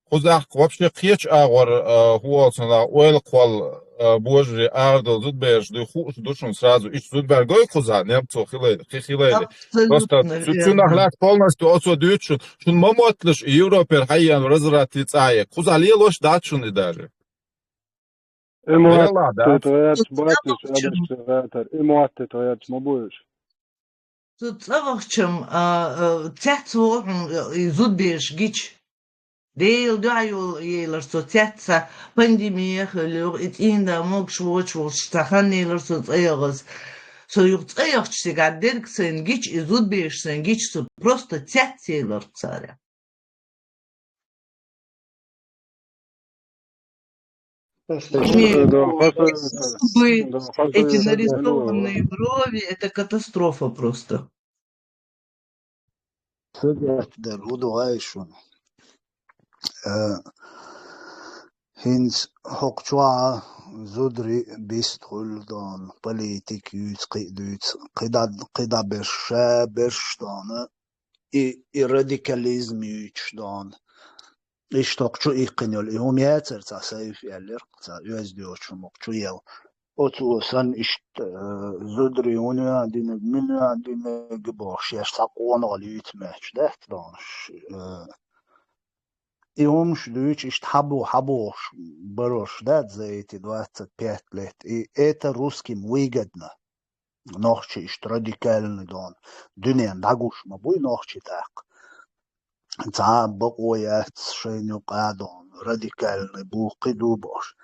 кхузахь вообще кхечу агӀор, э, хӀун олу цунах, ойла кхолла, э, божарий агӀор долу зудабераш дуй хууш ду шуна сразу. Иштта зудабер гой кхузахь, немцо хилайла, кхин хилайла. Просто цу-, цунах лаьцна полностью оцо дуьйцу шуна. Шуна ма мотталаш и Европера хьаеана разврат и цӀа а. Кхузахь лелош дац шуна и даже. Эмоци тхоьца бацаш, администратор, эмоци тхоьца ма бу уьш. Цу цӀа вахчам, а, а, цец вогӀун, а, и зудабераш гича. Делан дуьхьа йолу елар со цец ца, пандемия хилла юха, и цӀийнда могуш воцуш волуш ца хан елар со цӀа яхаза. Со юха цӀа яхча сигахь дерг сайн гича, и зудабераш сайн гича, со просто цец елар цара. Эти нарисованные брови, это катастрофа просто. Ца гечдар хӀун ду гӀай шуна? Э, хӀинца хӀокху чохь зударий бист хуьлу дона, политика юьйцу, кхин а дуьйцу, кхидӀа, кхидӀа берш, ша берш дона, и, и радикализм юьйцуш дона. Иштта хӀокху чу иккхина йолу, и хӀума яцара цхьа Сайф аьллера, цхьа оьзда йоцу хӀума хӀокху чу ел. Оцо санна иштта, э, зударий хӀун а динарг, мила а динарг бохуш, шаьш цхьа къонахалла юьйцу моьттуш дац дона. Э, и хӀумаш дуьйцу иштта хьабо-, хьабохуш барош дац за эти двадцать пять лет. И это русским выгодно. Нохчий иштта радикальный дона. Дуьненна дӀагуш ма буй нохчий тӀаккха. Цхьа а бакъо яц шайна юкъа дона, радикальный бу, кхин ду бохуш.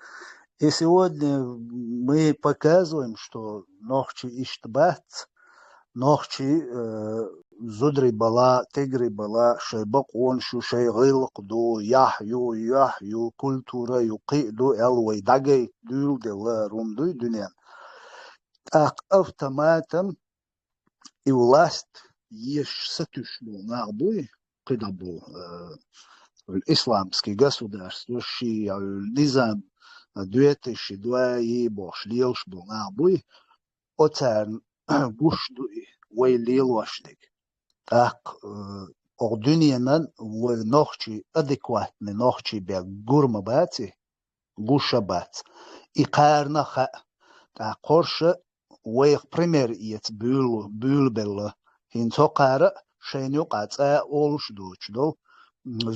И сегодня мы показываем, что нохчий иштта бац, нохчий, э, зударий бала, тигрий бала, шайн бакъонаш ю, шайн гӀиллакх ду, яхь ю, юьхь ю, культура ю, кхин а ду аьлла вай дӀагайта дуьйладелла хӀума дуй дуьненна. ТӀаккха автоматом и власть еш сатуьйсуш болу нах буй, кхидӀа бу, э, исламский государство ши, я низам, э, две тысячи два и бохуш лелаш болу нах буй, оцарна гуш ду и вай лелошниг. ТӀаккха, э, оха дуьненан вай нохчий, адекватный нохчий бен гур ма бац и, гуш а бац. И кхарна хаьа. ТӀаккха хорша вайх пример эца буьйлу-, буьйлабелла. ХӀинца хӀокхара а шайна юкъа цӀа а олуш доцуш долу.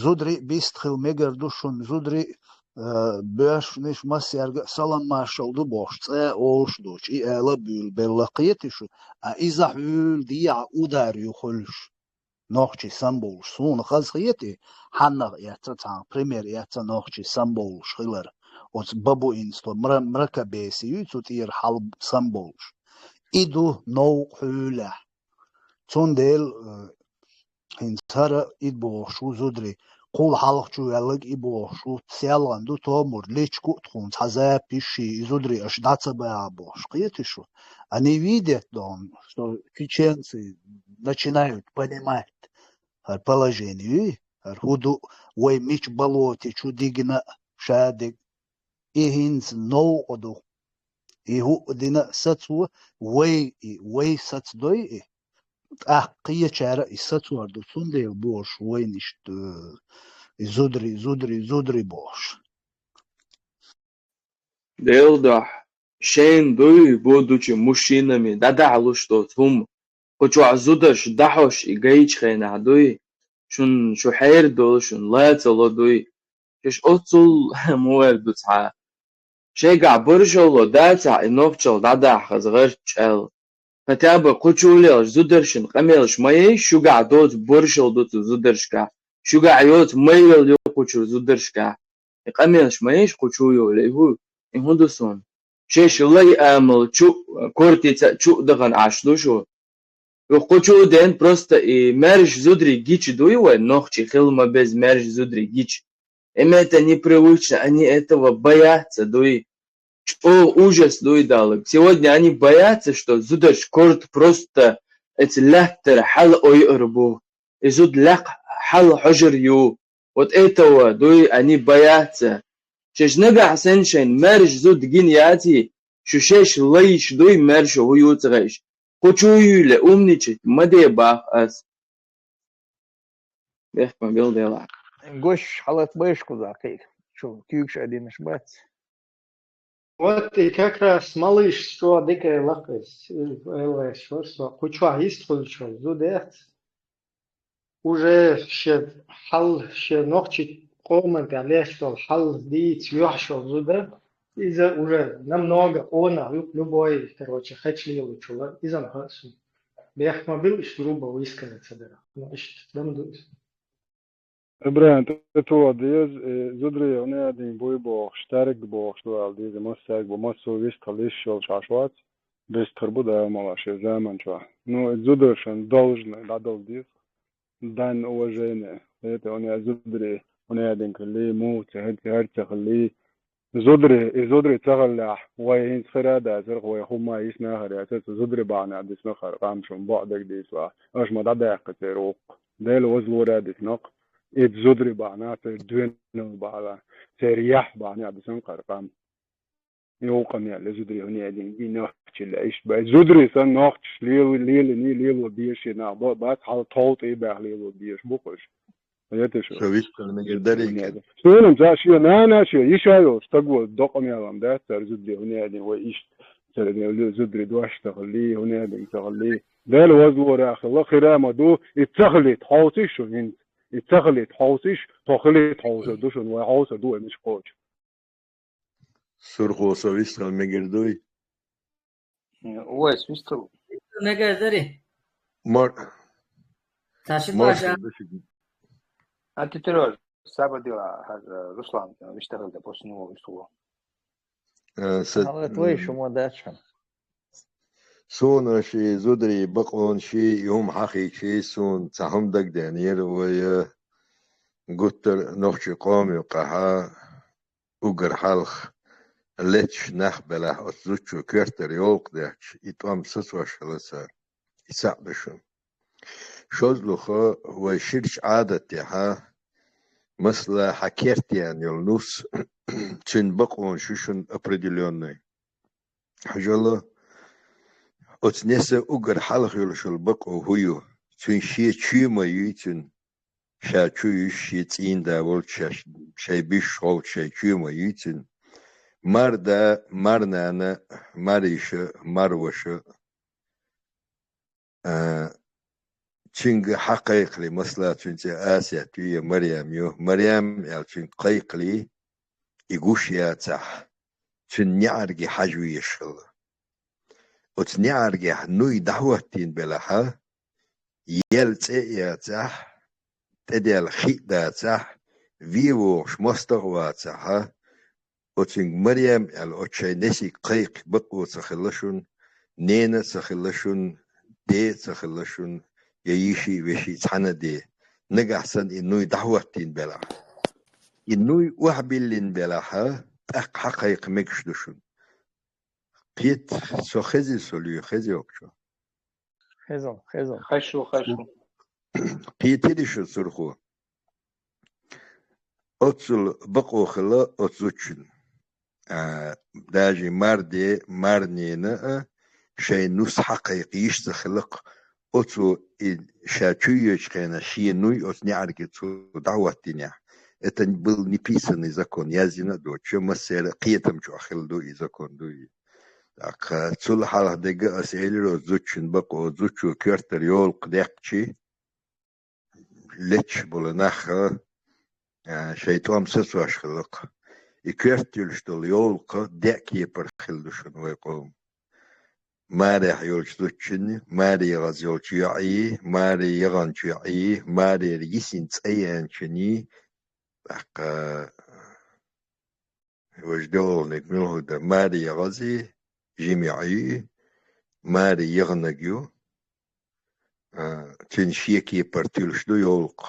Зударий а бист хила мегар ду шуна, зударий а, э, боьшниш массаьрга а салам маршалла ду бохуш, цӀа а олуш доцуш. И ала а буьйлабелла, кхетий шу? А иза хьуьлла дехьа удар ю хуьлуш. Нохчий самбовлуш. Суна хазахетий, хьаннах эцца цхьана пример эцца нохчий самбовлуш хилар. Оцу бабуинство мра-, мракобесие ю цу тӀера хьал самбовлуш. И ду новкъа хьуьллехь. Цундела, э, хӀинца хӀара и бохуш ву зударий. Кхул хьалха чу ваьлларг и бохуш ву, селхана ду томур, личку а тхуна цхьа запись ши, и зударий аша дӀа ца баха бохуш. Кхетий шу? Они видят, дон, что чеченцы начинают понимать хӀара положение, хӀара хӀу ду, вай мича болоте чу дигна а, ша диг. И хӀинца новкъа ду. И хӀуъа дина а сацо, вай и, вай сацадой и. ТӀаккха кхечара и сацор ду, цундела бохуш вайна иштта, э, и зударий, зударий, зударий бохуш. Делдахь, шен дуй, будучи мужчинами, дӀадахьалуш доцу хӀума. Кху чохь зударш дӀахьош и гайчу хенахь дуй, шун шу хьер долу, шун лацало дуй. Шиш оццул муэр ду цхьа. Шайгахь баршалло дацахь и нохчалла дӀадахьа хаза гӀарччӀел. Хотя бы кху чу лелаш зударшин къамелаш ма ей, шуьгахь доцу баршалла ду цу зударшкахь. Шуьгахь йоцу майралла ю кху чуьра зударшкахь. И къамелаш ма ейш кху чу йолу, и хӀу, и хӀун ду суна? Шеш лай амал чу, кортица чу дахана Ӏаш ду шу. Ю кху чу ден просто и маьрша зударий гича дуй вай, нохчий хила ма беза маьрша зударий гича. Им это непривычно, они этого боятся дуй. ЧӀогӀа ужас дуй даллаг. Сегодня они боятся, что зударш корта просто эца лаьттара хьала ойур бу. И зуда лакха хьала хьожур ю. Вот этого дуй они боятся. Шеш нагахь санна шайн маьрша зуда гина яций, шу шеш лайш дуй маьрша хӀу юца гӀайш. Кху чу юьйле умничать ма де бах ас. Бехк ма бил делахь. Гуш хьалат байш кхуза кхийга. Шу куьйгаш а динаш бац. Вот и как раз малыш, что дикая лакхость, э, элвайс, что, что, кху чохь йистхуьлучу зуда яц. Уже шен хьал, шен нохчий къоман тӀехь леш долу хьал дийца юьхьаш йолу зуда, иза уже намного къонах ю, любой, короче, хечу лелочула, иза ма хаьа суна. Бехк ма бил, иштта грубо высказаться дара. Ну, иштта дам ду иза. Ибрахим, тӀе тоха деза, э, зударий гӀунадин буй бохуш, старик бохуш вала деза, массаьрга бу, массо вистхила йиш йолуш Ӏаш вац, бистхир бу Дала мала шен заман чохь. Ну, и зударшан должное дӀадала деза, дан уважение, это у меня зударий гӀунадин хилли, муха ца хӀинца хӀара ца хилли, Зударий, и зударий ца хиллехь, вай хӀинца хира а дацара, вай хӀумма йисна а хир яцара, цу зударий бахьанехь дисна хир къам шуна бакъдерг дийцалахь. Аша ма дӀадаьккхи церан гӀуллакх. Дела вазлора а дисна-кх. И зударий бахьанехь, церан доьналла бахьанехь, церан яхь бахьанехь дисна хир къам. И гӀуллакх ма яьлла, зударий хӀун яьдина, дина нохчилла, иштта бай. Зударий санна нохчаш лела-, лелиний, лело безаш нах ба-, бац, хьал тховтӀе баьхна лело безаш бу-кх уьш. Хеташ ву? Со вистхила мегар дарий? Суна-м ца шен нана, шен йиша йолуш стаг волу докъа мел-м дац цара зударий хӀун яьдина, вай иштта цара зударий дош ца хилли, хӀун яьдина ца хилли. Дела вазлора хилла, хира ма ду, и ца хилийта хьовсийша шу хӀинца. И ца хилийта хьовсийша, тхо хилийта хьовсур ду шуна, вай хьовсур ду вай мича кхочу. Сурхо, со вистхила мегар дуй? Ой, со вистхила. Мегар дарий? Мар-, Ца ши маршалла ду шуьга. А ты трёх, саба дила, а, Руслан, вистхила да, после него вистхила. Э, са-, Хьала твой м, шума дача. Суна ши зударий бакъонаш, и хӀума хьахийча, суна цхьа хӀума дагадеанера вай, э, гуттар а нохчий къома юкъахь уггар хьалха леташ нах белахь оцу зудчо коьртара йовлакх детташ, и тӀом сацош хилла цара. И цхьаъ ду шуна. ШозлагӀа, вай ширачу Ӏадатехь, масала, хьан керта еана йолу нус, цуьнан бакъонаш ю шуна определённый. Хьажал, оцу неса уггар хьалха йолуш йолу бакъо хӀун ю? Цуьнан шен чоь ма юй цуьнан, ша чу юьйш, шен цӀийнда волчу, шаьш, шайн буьйсаш ховчу шайн чоь ма юй цуьнан. Марда, марнана, марйиша, марваша. А, цуьнга хьан кхайкхале, масала, цуьнан цӀе Асет ю я Марьям ю, Марьям аьлла цуьнга кхайкхале, и гуш яцахь, цуьнан неӀарге хьажа везаш хилла. Оцу неӀаргехь нуй дӀахӀоттийна белахьа, ял цӀе а яцахь, тӀедел хи а дацахь, вен вогӀуш мостагӀа а вацахьа, оцуьнга Марьям аьлла оцу шайн несиг кхайкха бакъо ца хилла шуна, нена а ца хилла шуна, де а ца хилла шуна, я йиши а, веши а цхьаьна а де. Нагахь санна и нуй дӀахӀоттийна белахь. И нуй охьабиллина белахьа, тӀаккха хьан кхайкха мегаш ду шуна. Кхета, со хези, со луьйху, хези окхучо. Хезал, хезал. Хаш ву, хаш ву. Кхетира шу, Сурхо. Оццул бакъо хилла оцу зудчун. А, даже марде, марнена а шайн нус хьакхайкха йиш ца хилла-кх. Оцо и ша чу йоьдучу хенахь шен нуй оцу неӀарге цо дӀахӀоттийнехь. Это был неписанный закон, яздина а доцуш, массеран а кхетам чохь хилла ду и закон ду и. ТӀаккха цул хьалха дерг а аса элира оцу зудчун бакъо, зудчо коьртара йовлакх деккхачи, леташ болу нах, а, шайн тӀом сацош хилла-кх. И коьрта туьллуш долу йовлакх деа кепара хилла ду шуна вай къоман. Марехь йолчу зудчунна, маре ягӀаза йолчу йоӀий, маре ягӀанчу йоӀий, марера йисина цӀе яьнчуний, тӀаккха важа доьалгӀаниг муьлхха ду, маре ягӀазий, жима йоӀий, маре ягӀаниг ю, а, цуьнан шен кепара туьллуш ду йовлакх.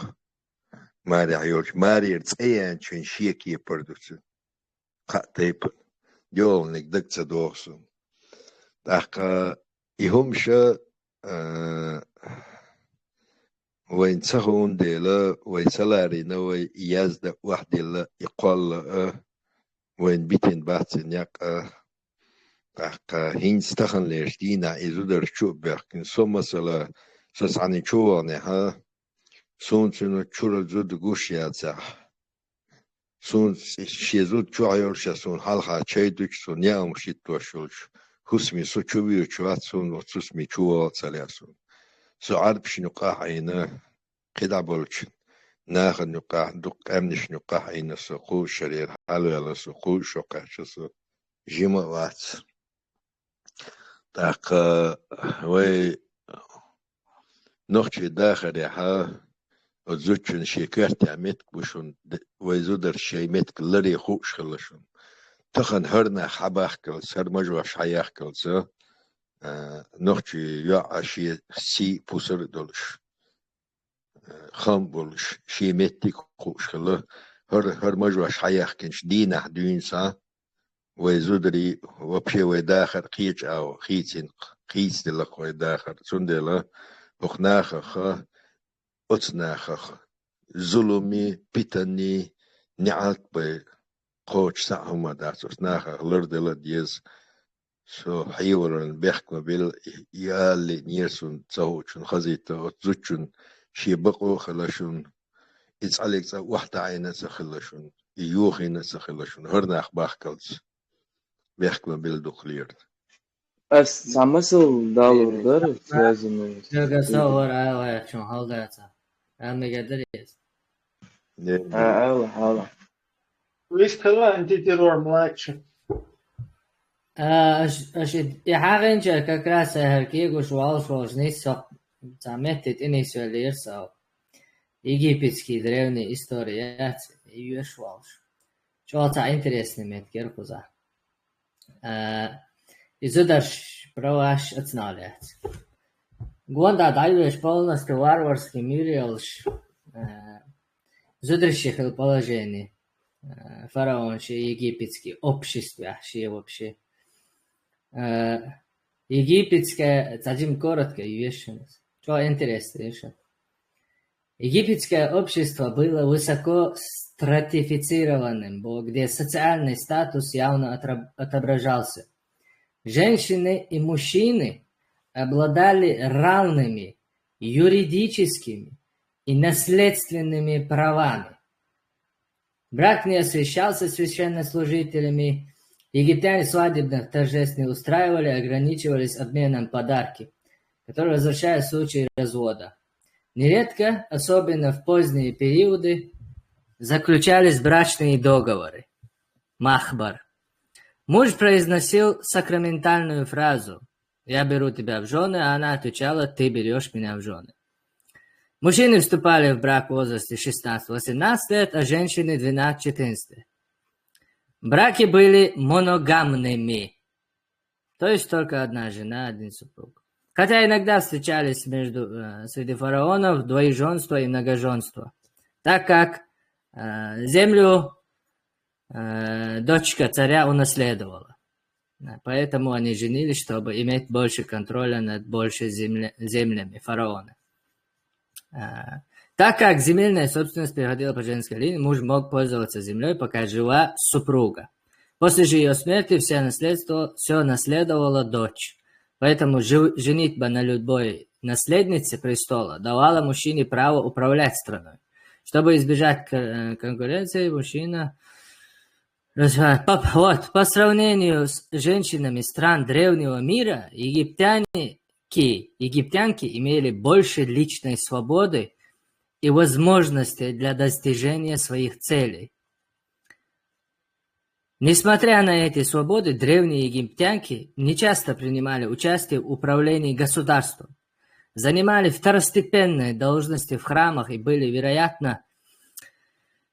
Марехь йолчу марера цӀе яьнчуьнан шен кепара ду цуьнан. Кхаа тайпана. ДоьалгӀаниг дага ца догӀу суна. ТӀаккха и хӀумаш, а, вайна ца хуун дела, вай ца ларийна, вай и яздан охьадилла, и кхолла а, вайна битина бац и некъ а. ТӀаккха хӀинца таханлерчу дийнахь и зударш чу а боьхкина. Со, масала, со цхьаьна чу ваханехь, суна цуьнан чуьра зуда гуш яцахь, суна шен зуда чохь йолуш а суна хьалха чай дуьтуш, суна яа хӀумаш хӀиттош йолчу хӀусаме со чу вуьйцуш вац, суна оцу хӀусаме чу ваха а ца лаьа суна. Со Ӏарбашна юкъахь Ӏийна, кхидӀа болчу нахана юкъахь, дукха къаьмнашна юкъахь Ӏийна со, кхузткъа шарера хьалаваьлла со, кхузткъа шо кхаьчна со, жима а вац. ТӀаккха вай нохчийн дахарехь, оцу зудчун шен коьртехь меттиг бу шуна, д-, вай зударша шайн меттиг ларъян хууш хилла шуна. Тахана хӀара нах хьабахкалц, хӀара мажош хьаяхкалц, а, нохчийн йоӀ шен сий а, пусар а долуш, а, хам а болуш, шен меттиг а хууш хилла. ХӀара, хӀара мажош хьаяхкинчу дийнахь дуьйна схьа, вай зударий, вообще вай дахар кхечу агӀор хийцина-кх, хийцаделла-кх вай дахар. Цундела хӀокху нахах, оцу нахах зуламий, питаний, неӀалт бен кхочуш цхьа а хӀума дац, оцу нахах лардала а деза. Со хьеваран бехк ма билла, и ала лиънера суна ца хуучун хазийта, оцу зудчун шен бакъо а хилла шуна, и цкъа лерг цкъа охьатаӀийна а ца хилла шуна, и йохийна а ца хилла шуна, хӀара нах бахкалц. Бехк ма билла дукха лерина. Ас цхьа масал далур дара, связанный с... Дага со вара ала ваьхчун хьалдаца. Ам мега дарес. Не, а, ала, ала. Вистхила антитеррор младший. А, аш, аш и, и хьагӀинчара как раз ахьар кегуш валш волш нийса со, ца метте тӀе нийса веллера со. Египетский древний история яц, и йоьш волш. ЧӀогӀа цхьа интересный меттиг яра кхузахь. А, и зударш праваш оцунал яц. Гонда дӀайоьш полностью варварский мир йолуш, а, зударши хила положение. э, фараонши египетский, обществе, а, ши вообще. Э, египетское, цадим коротко, и вешенец. Что интересно, ещё? Египетское общество было высоко стратифицированным, бо-, где социальный статус явно отра-, отображался. Женщины и мужчины обладали равными юридическими и наследственными правами. Брак не освящался священнослужителями, египтяне свадебных торжеств не устраивали, ограничивались обменом подарки, которые возвращают в случае развода. Нередко, особенно в поздние периоды, заключались брачные договоры. Махбар. Муж произносил сакраментальную фразу: «Я беру тебя в жены», а она отвечала: «Ты берешь меня в жены». Мужчины вступали в брак в возрасте шестнадцать-восемнадцать лет, а женщины двенадцать-четырнадцать лет. Браки были моногамными, то есть только одна жена, один супруг. Хотя иногда встречались между, э, среди фараонов двоеженство и многоженство, так как, э, землю, э, дочка царя унаследовала. Да, поэтому они женились, чтобы иметь больше контроля над больше земля-, землями фараона. А, так как земельная собственность переходила по женской линии, муж мог пользоваться землей, пока жива супруга. После же её смерти все наследство, всё наследовала дочь. Поэтому жи-, женитьба на любой наследнице престола давала мужчине право управлять страной. Чтобы избежать к-, э, конкуренции, мужчина Раз-, а, по, вот, по сравнению с женщинами стран древнего мира, египтяне, ки-, египтянки имели больше личной свободы и возможностей для достижения своих целей. Несмотря на эти свободы, древние египтянки не часто принимали участие в управлении государством, занимали второстепенные должности в храмах и были, вероятно,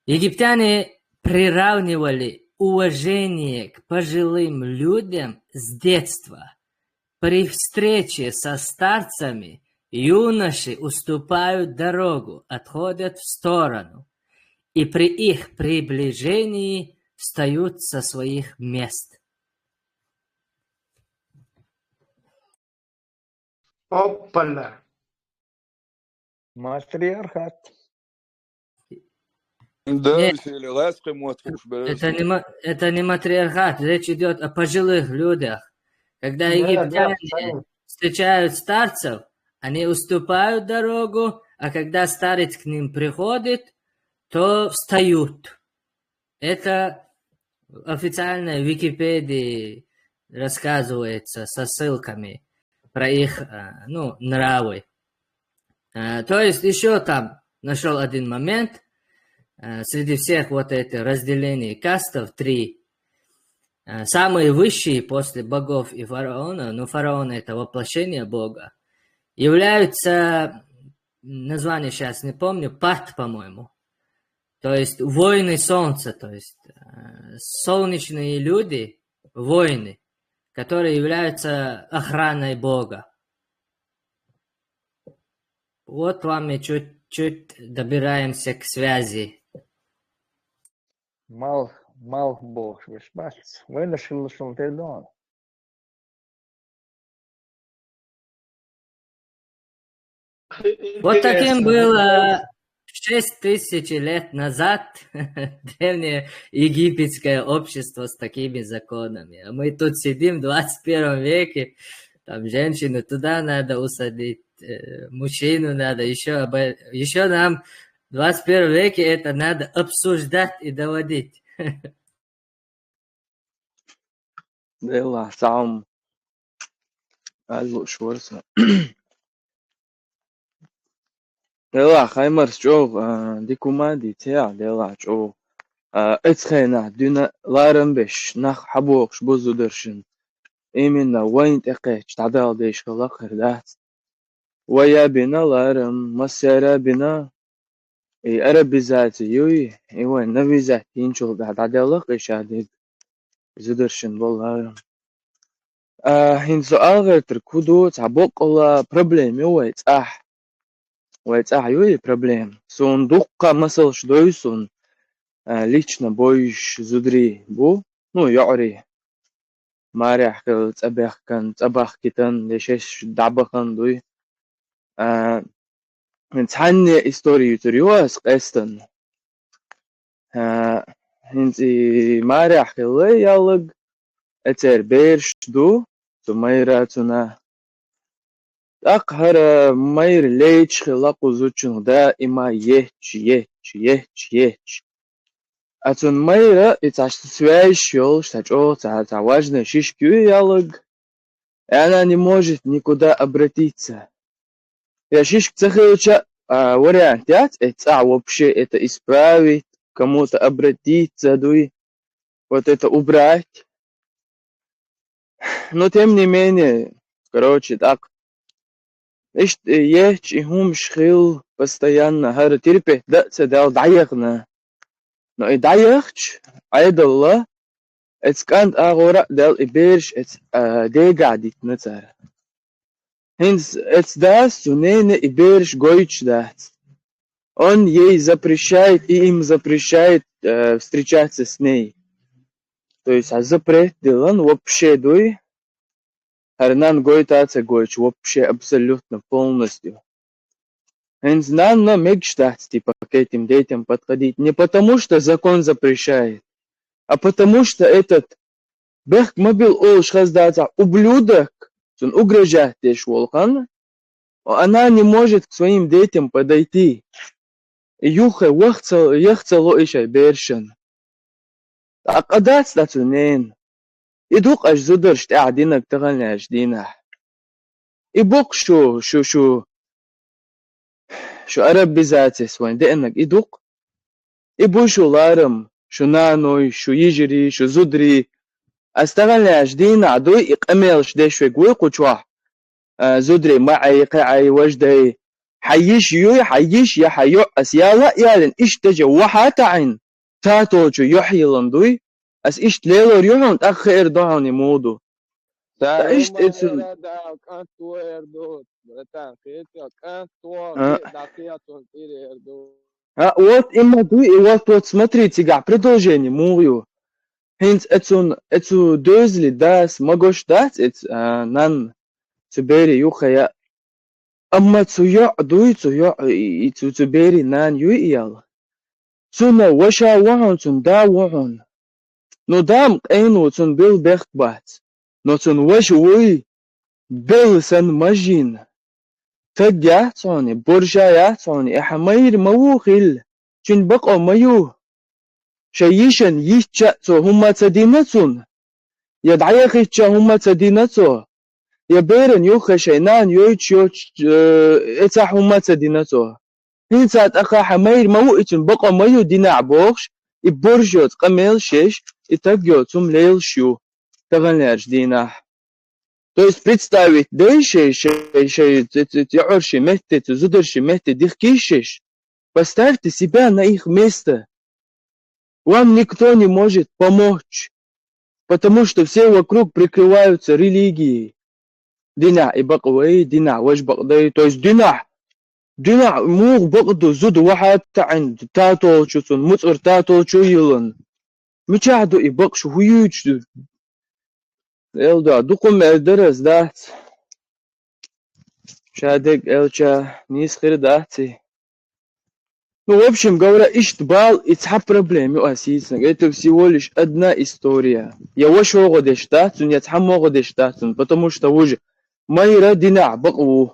египтяне приравнивали уважение к пожилым людям с детства. При встрече со старцами юноши уступают дорогу, отходят в сторону, и при их приближении встают со своих мест. Опа-ля. Матриархат. Да, нет, если ласка, вот, это не ма-, это не матриархат, речь идёт о пожилых людях. Когда, да, да, египтяне, конечно, встречают старцев, они уступают дорогу, а когда старец к ним приходит, то встают. Это официальная Википедия рассказывается со ссылками про их, э, ну, нравы. Э, то есть ещё там нашёл один момент. Э, среди всех вот этих разделений кастов три, э, самые высшие после богов и фараона, ну, фараон — это воплощение бога, являются, название щас не помню, Пат, по-моему. То есть воины солнца, то есть, э, солнечные люди, воины, которые являются охраной бога. Вот вам и чуть-чуть добираемся к связи. Мал, мал бог, вишбац. Война шилла шилла тедон. Вот таким было шесть тысяч лет назад древнее египетское общество с такими законами. А мы тут сидим в двадцать первом веке, там женщину туда надо усадить, э, мужчину надо, ещё об-, ещё нам в двадцать первом веке это надо обсуждать и доводить. Делахь, саум аллу шворса. Делахь, хаймарс чӀоагӀа, а, дика хӀума дийцад, делахь, чӀоагӀа. А, эцхьаннахьа дуьйна ларам беш нах хьабохуш бу зударшна. Именно вайна тӀекхаьчча дӀадала дезаш хилла хир дац. Вай яьбина ларам, массара а бина, и арабизация юй, и вайн новизация йинчул тӀаьхьа дӀаделла кхин ша дерг зударшна болу ларам. А, хӀинца со ала гӀертарг хӀун ду, цхьа боккъала проблема ю вай цӀахь. Вай цӀахь ю и проблема. Суна дуккха масалш дойу суна. а, лично бойуш зударий бу, ну, йоӀарий. Марехь хила цӀабехкан, цӀабахкитан, я шеш дӀабахан дуй. А, цхьанне истори юцур ю ас къестан. А, хӀинца и марехь хила яллаг, эцер бераш ду, цу майра цуна. ТӀаккха хӀара майра леча хила кху зудчунах даима еча, еча, еча, еча. А цун майра и цхьа связь йолуш, цхьа чӀогӀа цхьа, цхьа важная шишка ю яллаг, и она не может никуда обратиться. Я шишка ца хилча, а, вариант яц, э, цӀа вообще это исправить, кому-то обратиться дуй, вот это убрать. Но тем не менее, короче, так. Иштта ехча и хӀумаш хила постоянно, хӀара терпеть дан а ца дала дӀаяхна. Но и дӀаяхча, Ӏедалла, эца кӀант агӀора а даьлла, и бераш эца, а, дегахь дитина цара. ХӀинца эца дас цу нена и бераш гойтуш дац. Он ей запрещает, и им запрещает, э, встречаться с ней. То есть, а запрет делан вообще дуй, хӀара нанна гойту а ца гойтуш, вообще абсолютно полностью. ХӀинца нанна мегаш дац, типа, к этим детям подходить. Не потому, что закон запрещает, а потому, что этот бехк ма бил олуш хаза дацахь, ублюдок, цунна угрожать деш волу хан, она не может к своим детям подойти. И юххе вах ца, ях ца ло и шайн берашан. ТӀаккха дац дан цу нена. И ду-кх аша зударш тӀехь динарг таханлерчу дийнахь. И бу-кх шу, шу, шу, шу арабизацис вайн деанарг и ду-кх. И бу шу ларам, шу наной, шу йижарий, шу зударий. Ас таханлерчу дийнахь дуй и къамелаш деш верг вуй кху чохь, а, зударий ма Ӏай, кхин Ӏай, важдай. Хьан йиш юй, хьан йиш я хьан йоӀ, ас яла а ялина, иштта дажа вахьа а таӀийна, татолчу йохь йиллина дуй. Ас иштта лелор ю хьуна, тӀаккха хеар ду хьуна и муха ду. Ца Ткъа иштта хӀума эцу эр даьлла, кӀант ву эр ду, братан, кхетий, кӀант ву, А. кхе-, дӀа кхетон тӀера эр ду. А, вот имма дуй, и вот, вот смотри, цигахь продолжение муха ю. ХӀинца эцун, эцу доьзали дас магош дац эцу, а, нанна, цу бере юххе яа. Амма цу йоӀ дуй, цу йоӀ, и, и цу, цу берийн нана юй и ял. Цунна ваша ву хьуна, цунна да ву хьуна. Ну, дам къена ву, цунна билла бехк бац. Но цунна ваша вуй, белла санна мажжийна. Таг яц хьуна, борша яц хьуна, и хьан майра ма ву хилла, цуьнан бакъо ма ю. Шайн йишан йитча а цо хӀумма а ца дина цунна, я дӀаяхийтча хӀумма а ца дина цо, я беран юххе шайн нана йойтуш йоцуш, э, эцахь хӀумма а ца дина цо. ХӀинца тӀаккха хьан майра ма ву, и цуьнан бакъо ма ю динахь бохуш, и борш йоцу къамелаш еш, и таг йоцу хӀума лелаш ю таханлерчу дийнахь. То есть представить дай шай, шай, шай, ц-, ц-, ц-, йоӀарши метте, цу зударши метте дихкийш шеш. Поставьте себя на их место. Вам никто не может помочь, потому что все вокруг прикрываются религией. Динахь и бакъ вай, динахь важа бакъ дай. То есть динахь, динахь муха бакъ ду, зуда вахьа а таӀийна, татолчу цунна, муцӀар татолчу а йиллина. Мичахь ду и бакъ, шу хӀун юьйцуш ду? Эл да, дукха ма эр дара ас дац. Ша дерг элча нийса хир дац и. Ну, в общем говоря, иштта бала и цхьа проблема ю ас йийцинарг. Это всего лишь одна история. Я ваша гӀо деш дац цунна, я цхьаммо гӀо деш дац цунна, потому что ву же майра динахь бакъ ву.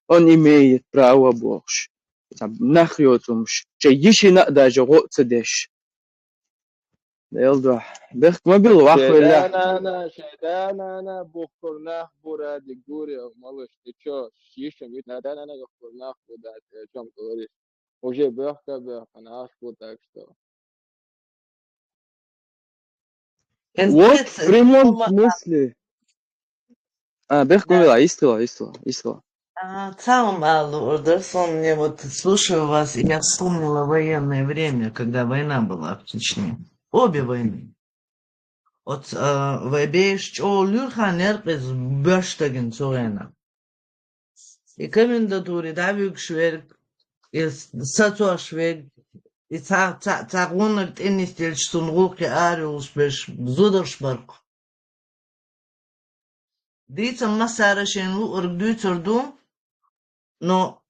Он имеет право бохуш. Цхьа нах йоцу хӀумаш, шайн йишина а даже гӀо а ца деш. Делдо. Бехк ма билла, вахвелла. Шайн да-нана, шайн да-нана бухкур нах бура, дигуре, малыш, ты чё, йишин вит на да-нана бухкур нах бу, да, ты о чём говоришь? Уже бехка, бехка, наш бу, так что. Вот в прямом смысле. А, бехк ма билла, истила, истила, истила. А, цхьа хӀума ала луур дара суна, мне вот, слушаю вас, и я вспомнила военное время, когда война была в Чечне. Обе войны. Оц, а, вай беш чӀогӀа луьйрхьа неркъиза боьш дагина цу вайна. И комендатуре дӀавуьгуш верг, и сацош верг, И цхьа, цхьа, цхьа гӀуннаг тӀе нисделча цунна гӀуллакхе ара йолуш берш зударш бара-кх. Дийцар массара шайна луург дуьйцур ду, но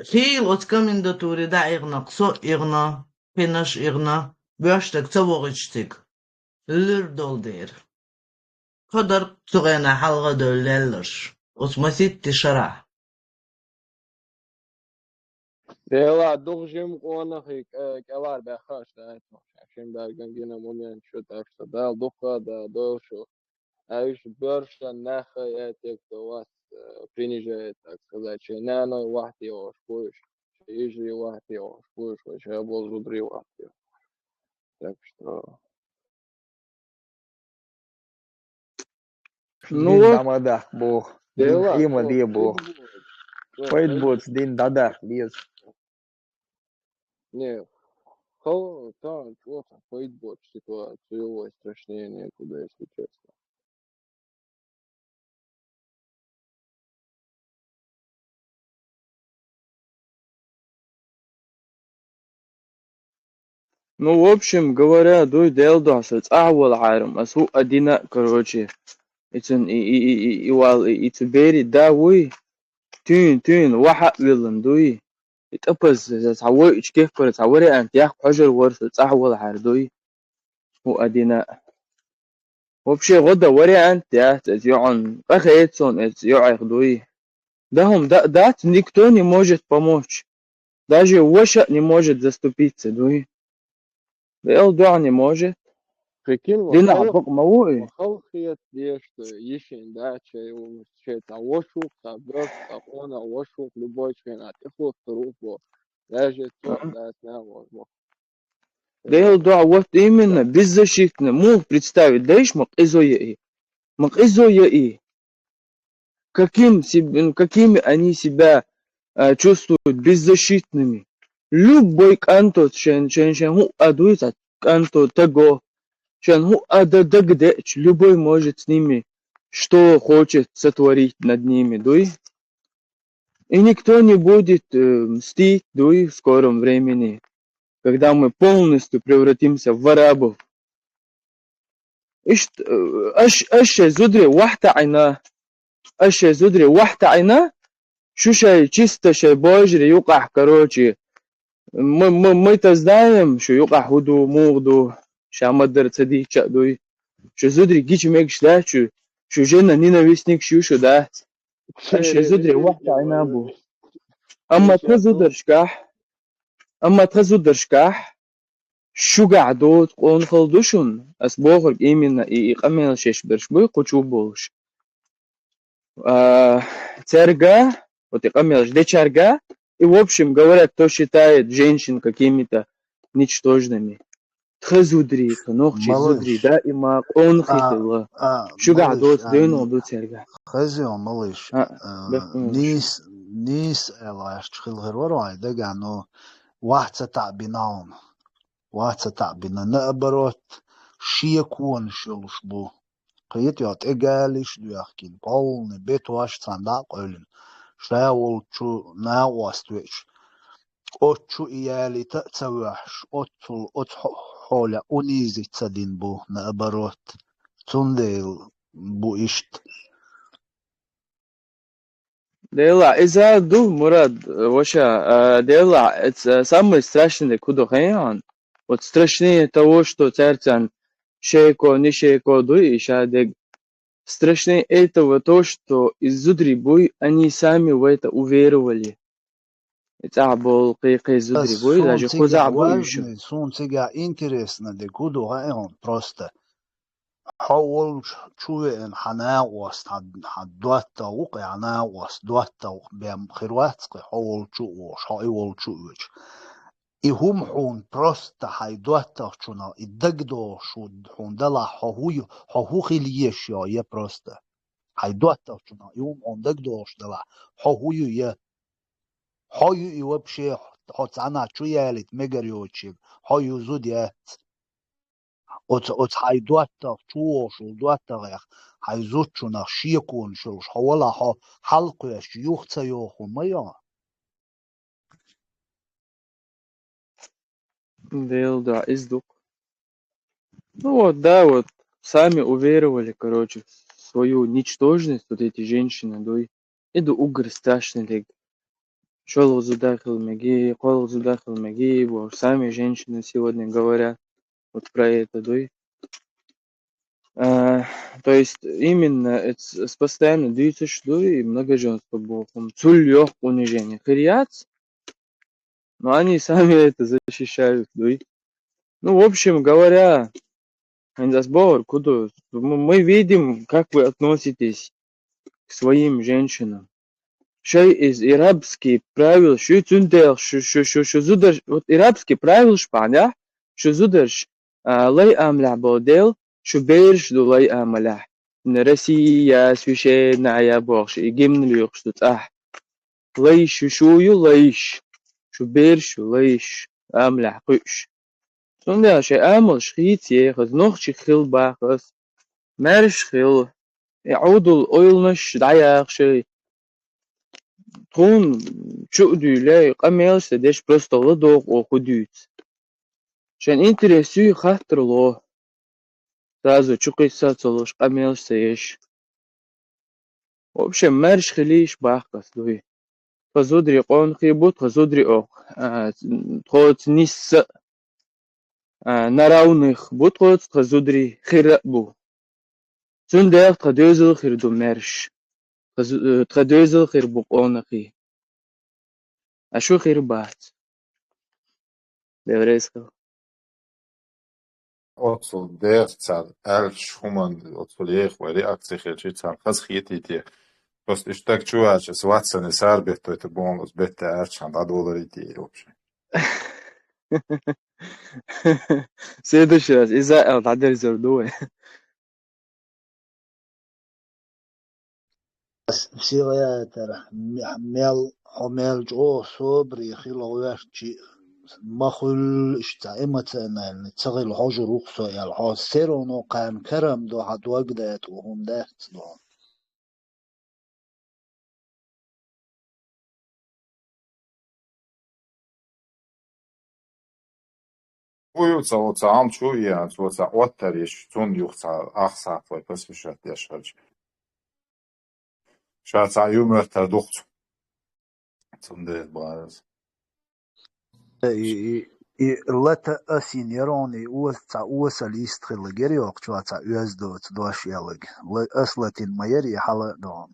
хийла оцу комендатуре дӀаигӀна-кх, со а игӀна, кхинаш а игӀна, боьрша стаг ца вогӀуьйтуш цига. Луьра долу дера. Кхо дара-кх цу хенахь хьалха а девлла лелларш, оцу масийтта шарахь. Делахь дукха жима къонахий кӀелхьара баьхна аша, дац, шен баьрган гина момент шу, так что Дала дукха а да дойла шу. Аьлча боьрша нах а яц, те, кто вас, э, принижает, так сказать, шен наной вахьте йогӀуш бу уьш, шен йижарий вахьте йогӀуш бу уьш, вай шайн болу зударий вахьте йогӀуш. Так что Ну дин вот. ДӀа ма даха боху. Дин Дела, хьема де боху. Пайда боцу дин дӀадахка деза. Не, хо-, та, чё там, пайда боцу ситуация, ой, страшнее некуда, если честно. Ну, в общем говоря, дуй Делан дуьхьа со цӀахь волахьара, ас хӀуъа а дина, короче, и цун, и, и, и, и, и вал, и, и цу бери да вуй, туьйна, туьйна, вахьа а виллина дуй. И тӀапаза, цхьа войучу кеппара цхьа вариант яккха хьожур вара со цӀахь волахьара дуй. ХӀуъа а дина. Вообще, гӀо дан вариант яц, эца йоӀан, къахета суна эца йоӀех дуй. Да хӀума да-, дац, никто не может помочь. Даже ваша не может заступиться, дуй. Делан дуьхьа не может. Прикинь, ва Динахь хала-, бакъ ма ву и? Ва хала хета деш, что йишин да, чай у, чай та вашух, та бёрш, та къона вашух, любой чхена тӀехуттур ву бо. Даже цо Мгм. дац на вон бо. Делан дуьхьа, вот именно, беззащитно. Муха представить дайш ма къизо яй? Ма къизо яй? Каким себ-, ну, какими они себя, а, чувствуют беззащитными? Любой кӀанто шен, шен, шен хӀуъа дуй цхьа кӀанто таго, шен хӀуъа дан дагадеъча, любой может с ними что хочет сотворить над ними, дуй? И никто не будет, э, мстить, дуй, в скором времени, когда мы полностью превратимся в арабов. Иштта, э, аш, аш шайн зударе вахьа таӀийна, аш шайн зударе вахьа таӀийна, шу шайн чисто шайн божаре юкъахь, короче, мы, мы, мы-то знаем, шу юкъахь хӀун ду, муха ду, ша ма-дарра ца дийча а дуй. Шу зударий гича мегаш дац шу, шу жена ненавистникаш ю шу, дац. Аш шайн зударе вахьа таӀийна бу. Амма тхан зударшкахь, амма тхан зударшкахь, шуьгахь доцу къонахалла ду шуна, ас бохург именно и, и къамел шаьш берш буй, кху чу болуш. А, цаьрга, вот и къамелаш дечаьрга, и, в общем говоря, кто считает женщин какими-то ничтожными. Тхан зударий, тхан нохчий зударий даима къонахий хилла. Шуьгахь доцу девнал ду цаьрга. Хазио, малыш. А, а, бехк ма йолуш. Нийса, нийса аьлла, аьлча хила хир вара вайн дагахь, но вахьа ца таӀбина хьуна. Вахьа ца таӀбина. Наоборот, шеконаш йолуш бу. Кхетий, тӀе галиш а доьхкина, полный бетонаш цхьаьна дӀа а къевлина. Ша волчу накъост веъча, оцу чу и ялийта а ца ваьхьаш, оццул, оцу хьо-, хьолехь унизить ца дина бу, наоборот. Цундела бу иштта. Делахь, иза ду, Мурад, ваша, а, делахь, эц-, а, самое страшное куда хьайна, вот страшнее того, что цаьрца шеко, не шеко дуй и ша дег. Страшнее этого то, что и зударий буй, они сами в это уверовали. И цӀахь болу кхин-кхин зударий буй, даже кхузахь буй уьш. Суна цигахь интересно дерг хӀун ду хаьий хьуна просто. Хьо волчу чу веана хьан накъост, хьан, хьан доттагӀа ву-кх, хьан накъост доттагӀа ву-кх, бен хир вац-кх хьо волчу а вогӀуш, хьо и волчу а воьдуш. И хӀума хьуна просто хьайн доттагӀчунах и дагадогӀуш хьуна далахь, хьо хӀун ю, хьо хӀун хила езаш йо, я просто. Хьайн доттагӀчунах и хӀума хьуна дагадогӀуш далахь, хьо хӀун ю, я? Хьо ю и вообще, хьо цхьанхьа чу ялийта мегар йоцуш ерг, хьо ю зуда яц. Оцу, оцу хьайн доттагӀа, чу вогӀуш волу доттагӀех, хьайн зудчунах шеконаш йолуш хьо валахь, хьо хьалакхоьссича юха ца йогӀу хӀума ма йо. Дело, да, из дук. Ну вот, да, вот, сами уверовали, короче, в свою ничтожность, вот эти женщины, дуй. И ду угар страшный лег. Шолгъ зуда хил меги, колгъ зуда хил меги, вот, сами женщины сегодня говорят вот про это, дуй. А, то есть именно это с, с постоянно дуйцаш, дуй, и многоженство бохум. Цул йохк унижение хир яц, но они сами это защищают, дуй. Ну, в общем говоря, хӀанз ас бохур, куду, м, мы видим, как вы относитесь к своим женщинам. Шоай из и рабский правил, шу цундел, шу, шу, шу, шу зударш, вот и рабский правил шпаня, шу зударш, а, лай амлахь бо дел, шу бераш ду лай амалахь. На Россия священная бохуш, и гимн луьйкъуш ду цӀахь. Лайш шу, шу ю лайш, шу бераш ю лайш, амлахь кхуьуш. Цундела шайн амалш хийца ехаз, нохчий хила бахаз, маьрша хила, и Ӏудул ойланаш дӀаяхаш, тхуна чу а дуьйла, и къамелаш ца деш, просто ладогӀа оха дуьйцу. Шайн интерес юй хаттар ло. Сразу чукхисса ца луш, къамелаш ца еш. В общем, маьрша хилийша бахкас дуй. Тха зударий къонахий бу, тха зударий оха, а, тхоца нисса, а, на равных бу тхоца, тха зударий хир а бу. Цундела тха доьзал хир ду маьрша. Тха зу-, э, тха доьзал хир бу къонахий. А шу хир бац. Деврес хила. Оцу дегӀ цара аьллачу хӀуман, оцу леха вай реакция хилча, царна хаза хетий те? Просто иштта чу ваьлча, ас вацане сара беттойта боху, ас бетта аьлча, хан дӀадоларий те вообще? Следующий раз иза аьлла дӀадерзор ду вай. Ас сигаретара ме-, мел, хьо мел чӀогӀа собаре хила гӀоьртчи, ма хуьллу иштта цхьа эмоциональный, ца хила хьожур ву-кх со аьлла. Хьо все равно кхарна карам до, хьан дог датӀа ву хӀума дац до. Хьо ю ца, оца Ӏам чу а еана, цо ца Ӏоттар еш, цунна юха ца ахсахь вай посвящать деш хилча. Ша цхьа юмор тар дукха цу. Цундела бара ас. И, и, и лата ас йина ярони ос-, цхьа осал йист хилла гер йоккхучу цхьа оьзда доцу дош яллаг. Ла-, ас латин ма яри хьала а догӀун.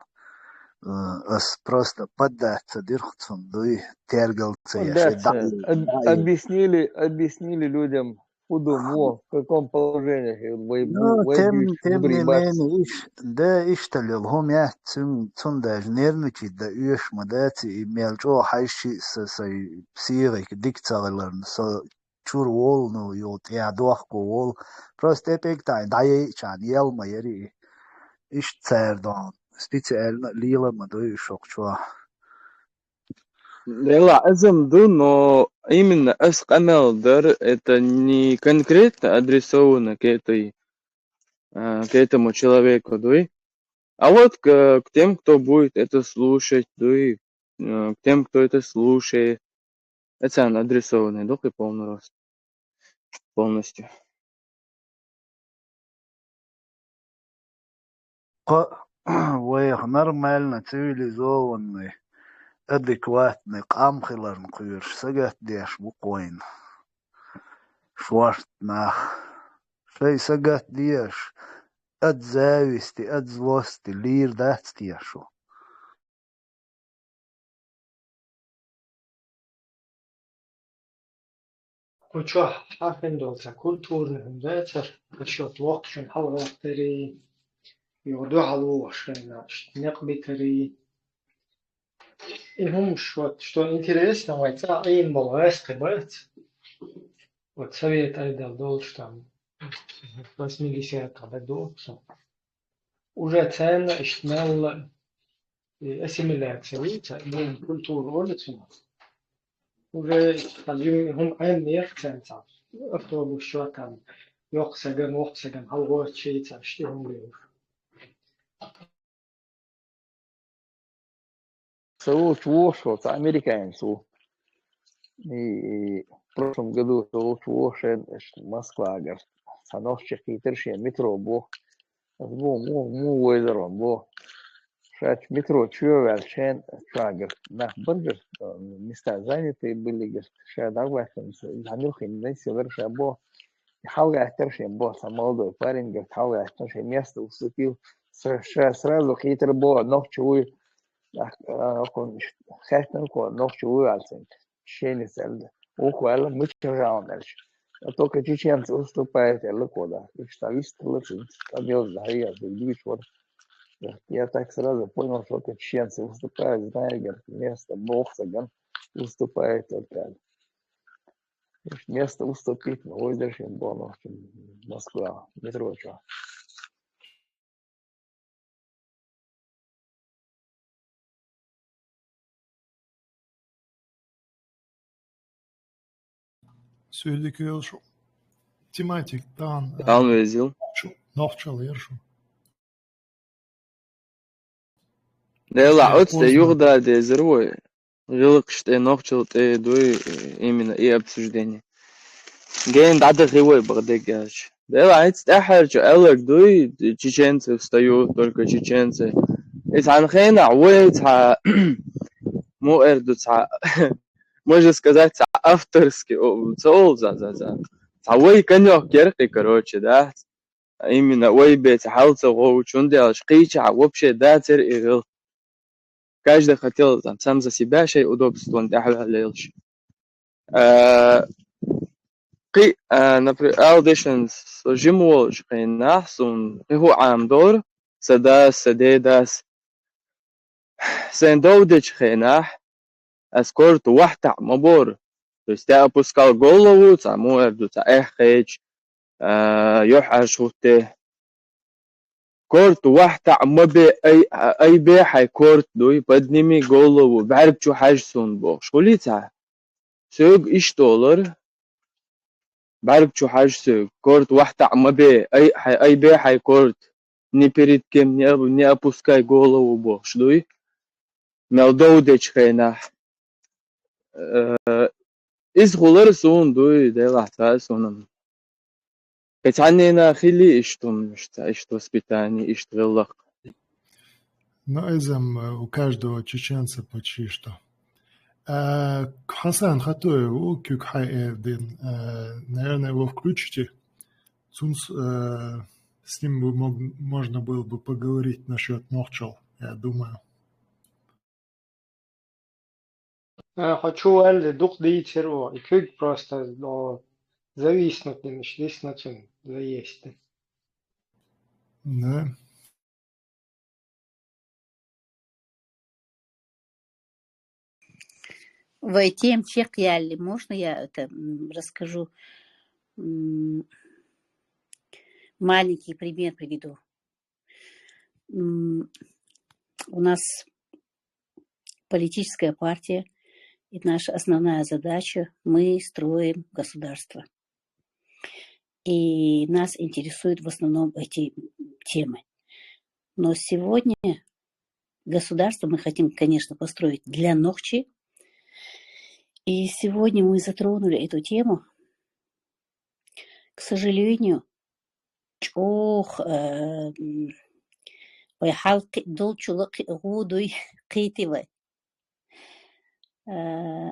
Э, ас просто поддаться дирх цунна дуй, тергал ца еш, поддаться. Об-, объяснили, объяснили людям, куда, во, в каком положении, э, вай, ну, вай тем, тем не менее, иш-, да, иштта лел, хӀума яц, цун, цун даже нервничать дан оьшуш ма дац, и мел чӀогӀа хьаьжчи а са, сай психика дика ца хиларна, со чур волу, ну, ю тӀехь дохко волу. Просто тӀе пӀелг тайна дӀаяйчарна ел ма яри и. Иштта цара дон специально лела ма дуй шух чохь. Делла азам ду, но именно ас къамел дар, это не конкретно адресовано к этой, а, к этому человеку, дуй. А вот к, к тем, кто будет это слушать, дуй, э, к тем, кто это слушает. Это она адресованная, дуй, полный рост. Полностью. Кхо-, вайх нормально, цивилизованный, адекватный къам хиларна кхоьруш сагатдеш бу-кх вайна шорта нах. Шай сагатдеш, от зависти, от злости лийр дац те шу? Кху чохь хьахина долу цхьа культурный хӀума дацара, насчёт воккхачун хьалагӀоттари, юха дуьхьал вогӀуш хенахь, иштта некъ битари. И хӀумаш, вот, что интересно, вайн цӀа Ӏийна болу гӀаьскхи бац. Вот совет айдал долуш там, восьмидесятых году. Уже царна иштта мелла и ассимиляция вуьйца, и культура олуьцуна. Уже хьан юм-, хӀума Ӏемма яхцанца, автобус чохь там, йоккха саган, воккха саган хьалагӀотташ йийца, шти хӀума бевр. Со волчу вохуш волу цхьа американец ву. И, и прошлом году со волчу вошен, Москва гар. Ца нохчи кхийтар шен метро бо. Аз бо, му, му войзарон бо. Шач метро чуя валчен, чуагар. Нах баргар, места заняты были, гар. Ша дагватан, занюхин, не силар ша бо. Халгайтар шен бо, са молодой парень, гар, халгайтар шен место уступил. Сра-, ша-, сразу кхийтар бо, нохчи уй. Ах, а, кон, хэтнан кон, нохчи уй алцин. Шени сэлдэ. Ух, вала, мыча жаун дальше. А только чеченцы уступают, я лыкода. Их стал истрылы, стадион, да, я, да, видишь, вот. Я, я так сразу понял, что только чеченцы уступают, знаю, говорит, место, бог саган уступает только. Место уступить, ну, ой, зачем было, Москва, метро, что. Сюрдик велшу. Тематик, тан, Тан везил. Нохчал ершу. Дела, оцте югда дезер вой. Гилыкште, нохчалте дуй, именно и обсуждение. Ген дада хивой багдегач. Дела, айц тахарчу элек дуй, чеченцы встают, только чеченцы. И ца анхена, вой, ца, му эрду, ца, можно сказать, ца авторский, о, ца ол, за, за, за. Ца вой конёк керки, короче, да. Именно вой бе ца халца гов, чунделаш, кича, вообще, да, цер ирил. Каждый хотел там сам за себя, шей удобство, да, халялш. Э, кы, э, например, алдешен сожим волш, хейнах, сун, кыху амдор, садас, садедас. Сен довдеч хейнах, аз корт вахта мабор. То есть я опускал голову, ца му эрду, ца эх хейч, э, ёх аш хутте. Корт вахта мабе, ай, ай бе хай корт дуй, подними голову, барг чу хаж сун бо. Шулица. Сёг иш доллар. Барг чу хаж сёг. Корт вахта мабе, ай, хай, ай бе хай корт. Ни перед кем не, не опускай голову бо. Шдуй. Мел довдеч хейнах. Э, из хулар сун дуй, дела ца сунам. Кецанена хили иштум, ишта, ишта воспитание, ишта веллах. Но эзам, э, у каждого чеченца почти что. А, Хасан Хатуев, у Кюк Хай Эрдин, э, наверное, его включите. Сунс, э, с ним бы мог, можно было бы поговорить насчёт нохчал, я думаю. Э, хочу валли дукъ дийцир о, и кюк просто, о, зависнуть не нач-, зависнуть не заесть. Да. Вай тем чек ялли. Можно я это, м, расскажу? М, маленький пример приведу. М, у нас политическая партия, и наша основная задача, мы строим государство. И нас интересуют в основном эти темы. Но сегодня государство мы хотим, конечно, построить для нохчи. И сегодня мы затронули эту тему. К сожалению, чух, э, м, вай халкъ долчула кхи-, гъудуй кхитивай. Э,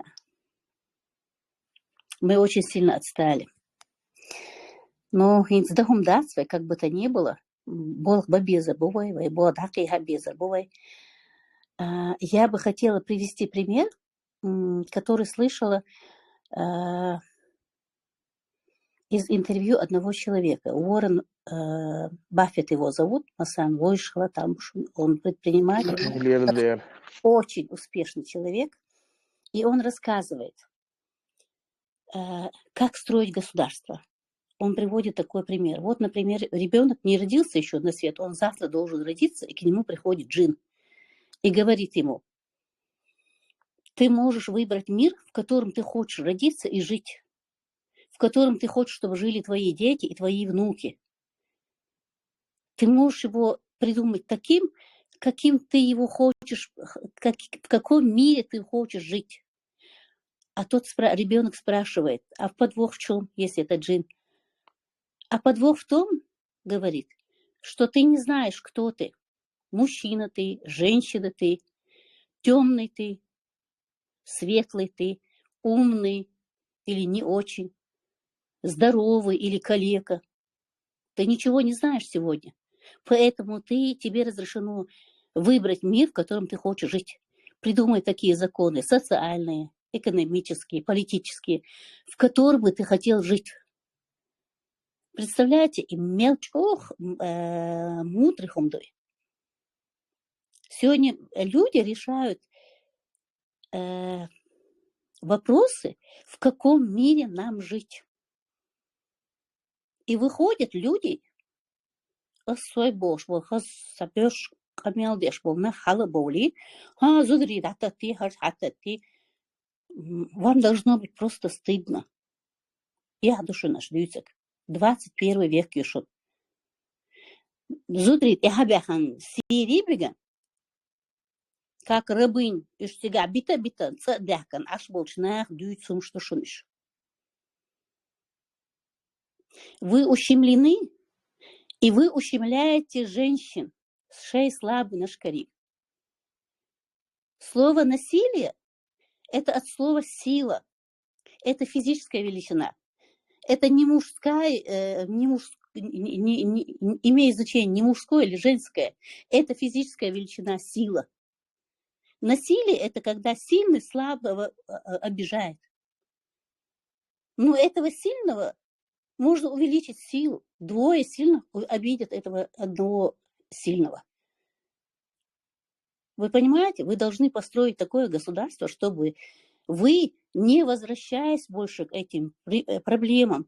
мы очень сильно отстали. Но хинц дахум дац вай, как бы то ни было, м, болх ба беза бувай, вай болх дахи ха беза бувай. А, я бы хотела привести пример, м, который слышала, а, из интервью одного человека. Уоррен, э, Баффет его зовут, Масан Войшхала, там он предприниматель, Миллиардер. Очень успешный человек. И он рассказывает, э, как строить государство. Он приводит такой пример. Вот, например, ребёнок не родился ещё на свет, он завтра должен родиться, и к нему приходит джин и говорит ему: «Ты можешь выбрать мир, в котором ты хочешь родиться и жить, в котором ты хочешь, чтобы жили твои дети и твои внуки. Ты можешь его придумать таким, каким ты его хочешь, х-, как, в каком мире ты хочешь жить». А тот спра- ребенок спрашивает: «А подвох в чем, если это джин?» А подвох в том, говорит, что ты не знаешь, кто ты. Мужчина ты, женщина ты, темный ты, светлый ты, умный или не очень, здоровый или калека. Ты ничего не знаешь сегодня. Поэтому ты, тебе разрешено выбрать мир, в котором ты хочешь жить. Придумай такие законы, социальные, экономические, политические, в котором бы ты хотел жить. Представляете, и мелочь, ох, м, э, мудрый хумдой. Сегодня люди решают э, вопросы, в каком мире нам жить. И выходят люди, особо уж был хас сапёж камел деш был на хала боли, ха, зудри дата ти, хар хата ти. М, вам должно быть просто стыдно. Я душу наш дюцек. Двадцать первый век юшут. Зудри, я хабяхан сири биган. Как рабынь, иш цигахь бита-бита, цӀа а даьхкина, Ӏаш болчу наха дуьйцу хӀумаш ду шуна иш. Вы ущемлены, и вы ущемляете женщин, шей слабый наш карим. Слово «насилие» — это от слова «сила». Это физическая величина. Это не мужская, э, не муж-, не, не- не- не имеет значения, не мужское или женское. Это физическая величина, сила. Насилие — это когда сильный слабого э, э, обижает. Но этого сильного можно увеличить силу. Двое сильных у- обидят этого одного сильного. Вы понимаете, вы должны построить такое государство, чтобы вы, не возвращаясь больше к этим при- э, проблемам,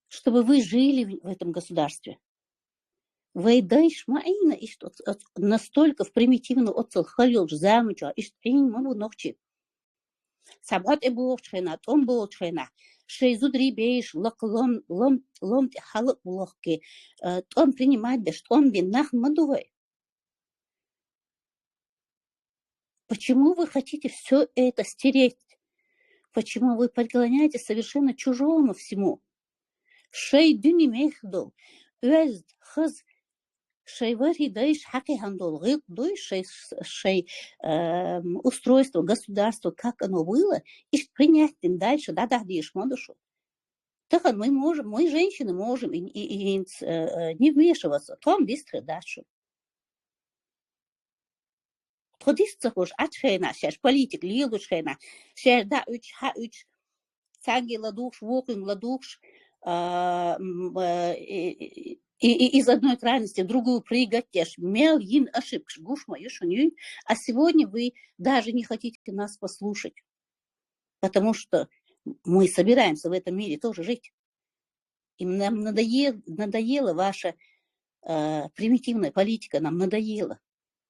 чтобы вы жили в в этом государстве. Вай дайш ма айна ишт от- от- настолько в примитивную отцел халил замуча, ишт ин ма бу нохчи. Сабат э болчхена, тон болчхена. Шей зудри бейш, лак лом, лом, лом те халак булахки. Э, тон принимать деш, тон бин нах ма дувай. Почему вы хотите все это стереть? Почему вы поклоняетесь совершенно чужому всему? Шей дуьне мехдол, оьзд, хаз, шей вархи дайш хьакхи хандол гӀилт дуй, шей, шей эм, устройство государства, как оно было, ишт принять дин дальше, да, да, диш ма ду шу. Тахан мы можем, мы, женщины, можем и, и, и, э, э, не вмешиваться. Тхом дистхи дачу. Тхо дистхи хуш, ач хена, шеш политик, лилуш хена, шеш да уч, ха уч, цанги ладугш, вокин ладугш, а, м, э, и, и- и из одной крайности в другую прыгать, теш мел йин ошибкаш гуш ма юшун юй, а сегодня вы даже не хотите нас послушать, потому что мы собираемся в этом мире тоже жить. И нам надоел, надоела ваша э, примитивная политика, нам надоела.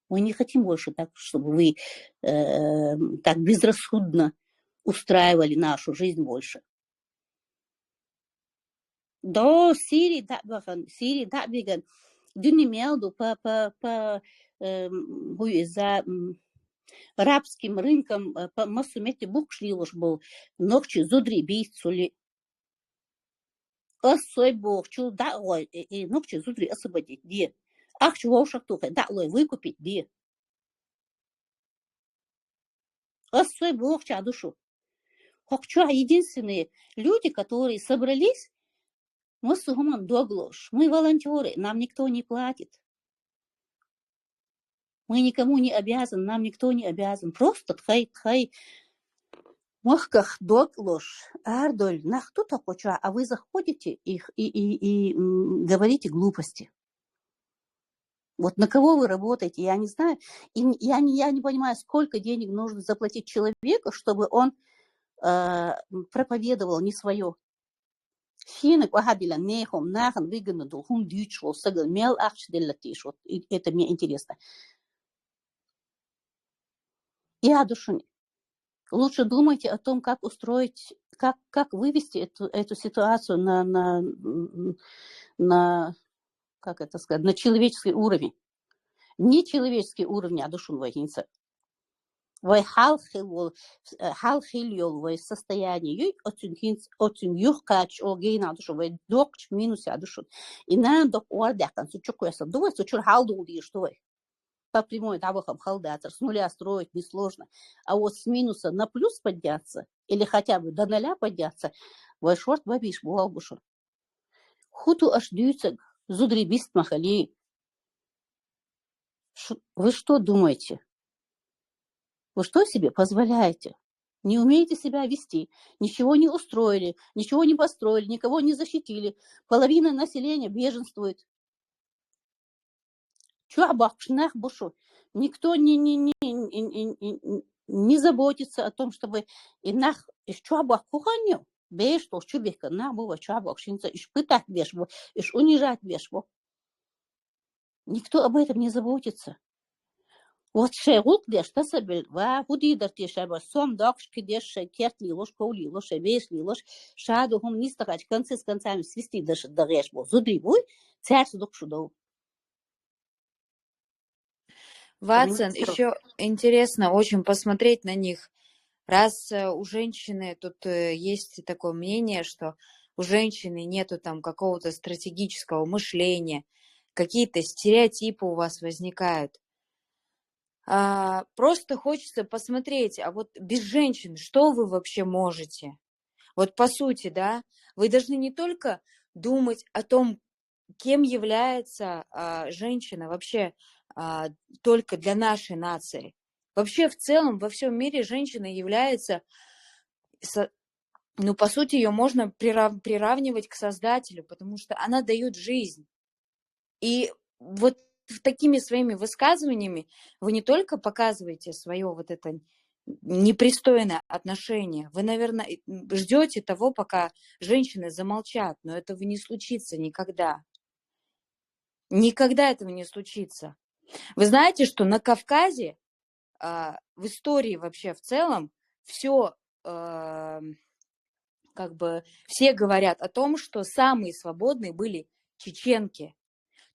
Мы не хотим больше так, чтобы вы э, так безрассудно устраивали нашу жизнь больше. До Сирии да бахан, Сирии да биган. Дуьне мел ду по, по, по, эм, хуй за, м, рабским рынком, э, по массу мети букш лилуш был. Нохчи зудри бийцули. Ас сой бох, чул да гой, э, э, нохчи зудри освободить, де. Ахча вовшах тухай, да лой выкупить, де. Ас сой бох, ча душу. Хокчо единственные люди, которые собрались, мы с Сухуман доглош. Мы волонтеры, нам никто не платит. Мы никому не обязаны, нам никто не обязан. Просто тхай, тхай. Махках доглош, ардоль, нахту такоча, а вы заходите их и, и, и м, говорите глупости. Вот на кого вы работаете, я не знаю. И н- я не, я не понимаю, сколько денег нужно заплатить человеку, чтобы он э, м, проповедовал не свое. Шина квахабила нехом, нахан выгодно дул, хун дючвол, сагал мел ахч делатиш. Вот и- это мне интересно. Я душуни. Лучше думайте о том, как устроить, как, как вывести эту, эту ситуацию на, на, м, на, как это сказать, на человеческий уровень. Не человеческий уровень, а душун вагинца. Вай хьалха хила йола, хьалха хила йола вай состояние юй, оцуьнга хӀинца, оцуьнга юхакхача чӀогӀа генахь ду шуна, вай доккхачу минусе ду шуна. И нана доккха ор даьккхина, цу чу кхоьссина ду вай, цу чуьра хьалдовла дезаш ду вай. По прямой дӀавахам хала дацар, с нуля строить несложно. А вот с минуса на плюс подняться или хотя бы до нуля подняться, вай шорта бан безаш болх бу шуна. ХӀун ду аша дуьйцург, зударий, бист ма хилий? Ш-, вы что думаете? Вы что себе позволяете? Не умеете себя вести, ничего не устроили, ничего не построили, никого не защитили. Половина населения беженствует. Чохь боккхуш нах бу шу. Никто не, не, не, не, не, не, не заботится о том, чтобы и нах, и чохь боккхуш хан ю. Беш долуш чу бехкан нах бу вай чохь боккхуш, хӀинца уьш пытать беш бу, уьш унижать беш бу. Никто об этом не заботится. Вот шайн гӀуллакх деш тасабелла, ва хӀун дийр дара те шайн бан, сом доккхуш кхидеш, шайн керт лелош, ков лелош, шайн беш лелош, ша ду хӀума нисдахача, концы с концами свести даш дагӀеш бу. Зударий буй, цаьрца дукха шу дов. Ватсон, еще интересно очень посмотреть на них. Раз э, у женщины тут э, есть такое мнение, что у женщины нету там какого-то стратегического мышления, какие-то стереотипы у вас возникают. А, просто хочется посмотреть, а вот без женщин что вы вообще можете? Вот по сути, да, вы должны не только думать о том, кем является а, женщина вообще а, только для нашей нации. Вообще в целом во всем мире женщина является, со- ну, по сути, ее можно прирав- приравнивать к создателю, потому что она дает жизнь. И вот такими своими высказываниями вы не только показываете свое вот это непристойное отношение, вы, наверное, ждете того, пока женщины замолчат, но этого не случится никогда. Никогда этого не случится. Вы знаете, что на Кавказе, а, в истории вообще в целом, все, как бы, все говорят о том, что самые свободные были чеченки.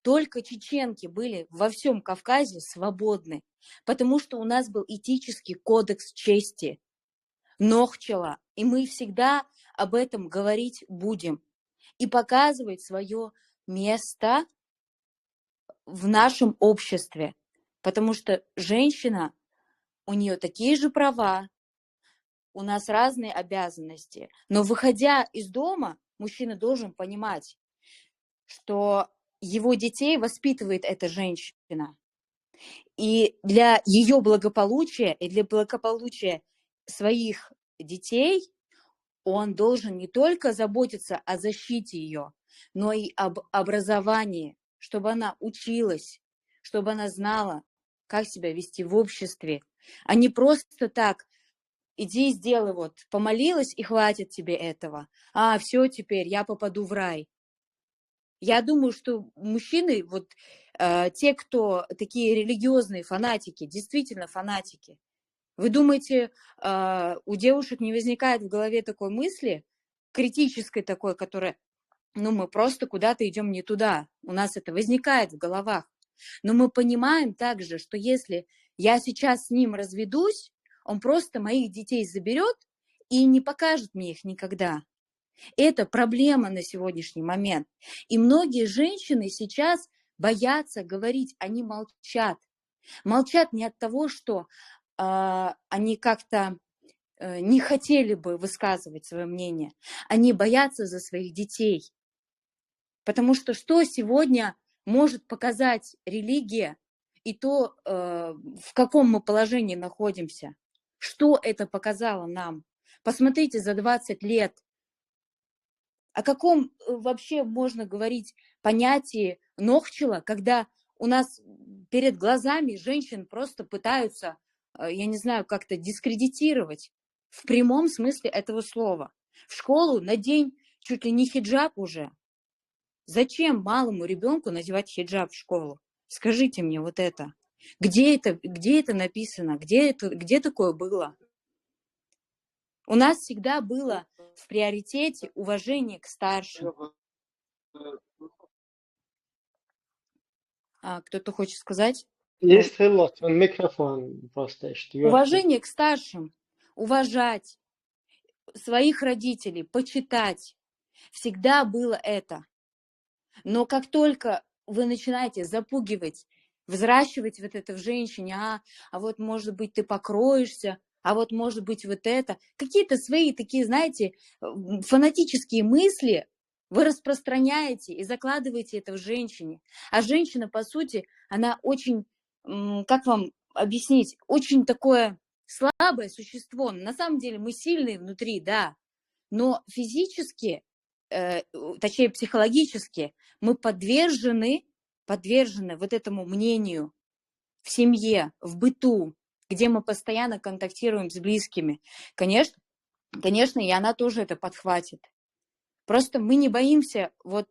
Только чеченки были во всем Кавказе свободны, потому что у нас был этический кодекс чести, нохчала, и мы всегда об этом говорить будем и показывать свое место в нашем обществе, потому что женщина, у нее такие же права, у нас разные обязанности, но выходя из дома, мужчина должен понимать, что его детей воспитывает эта женщина. И для ее благополучия, и для благополучия своих детей он должен не только заботиться о защите ее, но и об образовании, чтобы она училась, чтобы она знала, как себя вести в обществе, а не просто так: иди сделай, вот, помолилась, и хватит тебе этого. А, все, теперь я попаду в рай. Я думаю, что мужчины, вот э, те, кто такие религиозные фанатики, действительно фанатики. Вы думаете, э, у девушек не возникает в голове такой мысли, критической такой, которая, ну, мы просто куда-то идем не туда. У нас это возникает в головах. Но мы понимаем также, что если я сейчас с ним разведусь, он просто моих детей заберет и не покажет мне их никогда. Это проблема на сегодняшний момент. И многие женщины сейчас боятся говорить, они молчат. Молчат не от того, что э, они как-то э, не хотели бы высказывать свое мнение. Они боятся за своих детей. Потому что что сегодня может показать религия и то, э, в каком мы положении находимся? Что это показало нам? Посмотрите, за двадцать лет о каком э, вообще можно говорить понятии нохчала, когда у нас перед глазами женщин просто пытаются, э, я не знаю, как-то дискредитировать в прямом смысле этого слова. В школу надень чуть ли не хиджаб уже. Зачем малому ребенку надевать хиджаб в школу? Скажите мне вот это. Где это, где это написано? Где, это, где такое было? У нас всегда было в приоритете уважение к старшим. А, кто-то хочет сказать? Есть хилла, цун микрофон просто иштта йоьхк. Уважение к старшим, уважать своих родителей, почитать. Всегда было это. Но как только вы начинаете запугивать, взращивать вот это в женщине, а, а вот, может быть, ты покроешься, а вот, может быть, вот это. Какие-то свои такие, знаете, м, фанатические мысли вы распространяете и закладываете это в женщине. А женщина, по сути, она очень, м, как вам объяснить, очень такое слабое существо. На самом деле мы сильные внутри, да, но физически, э, у- точнее, психологически мы подвержены, подвержены вот этому мнению в семье, в быту, где мы постоянно контактируем с близкими. Конечно, конечно, и она тоже это подхватит. Просто мы не боимся, вот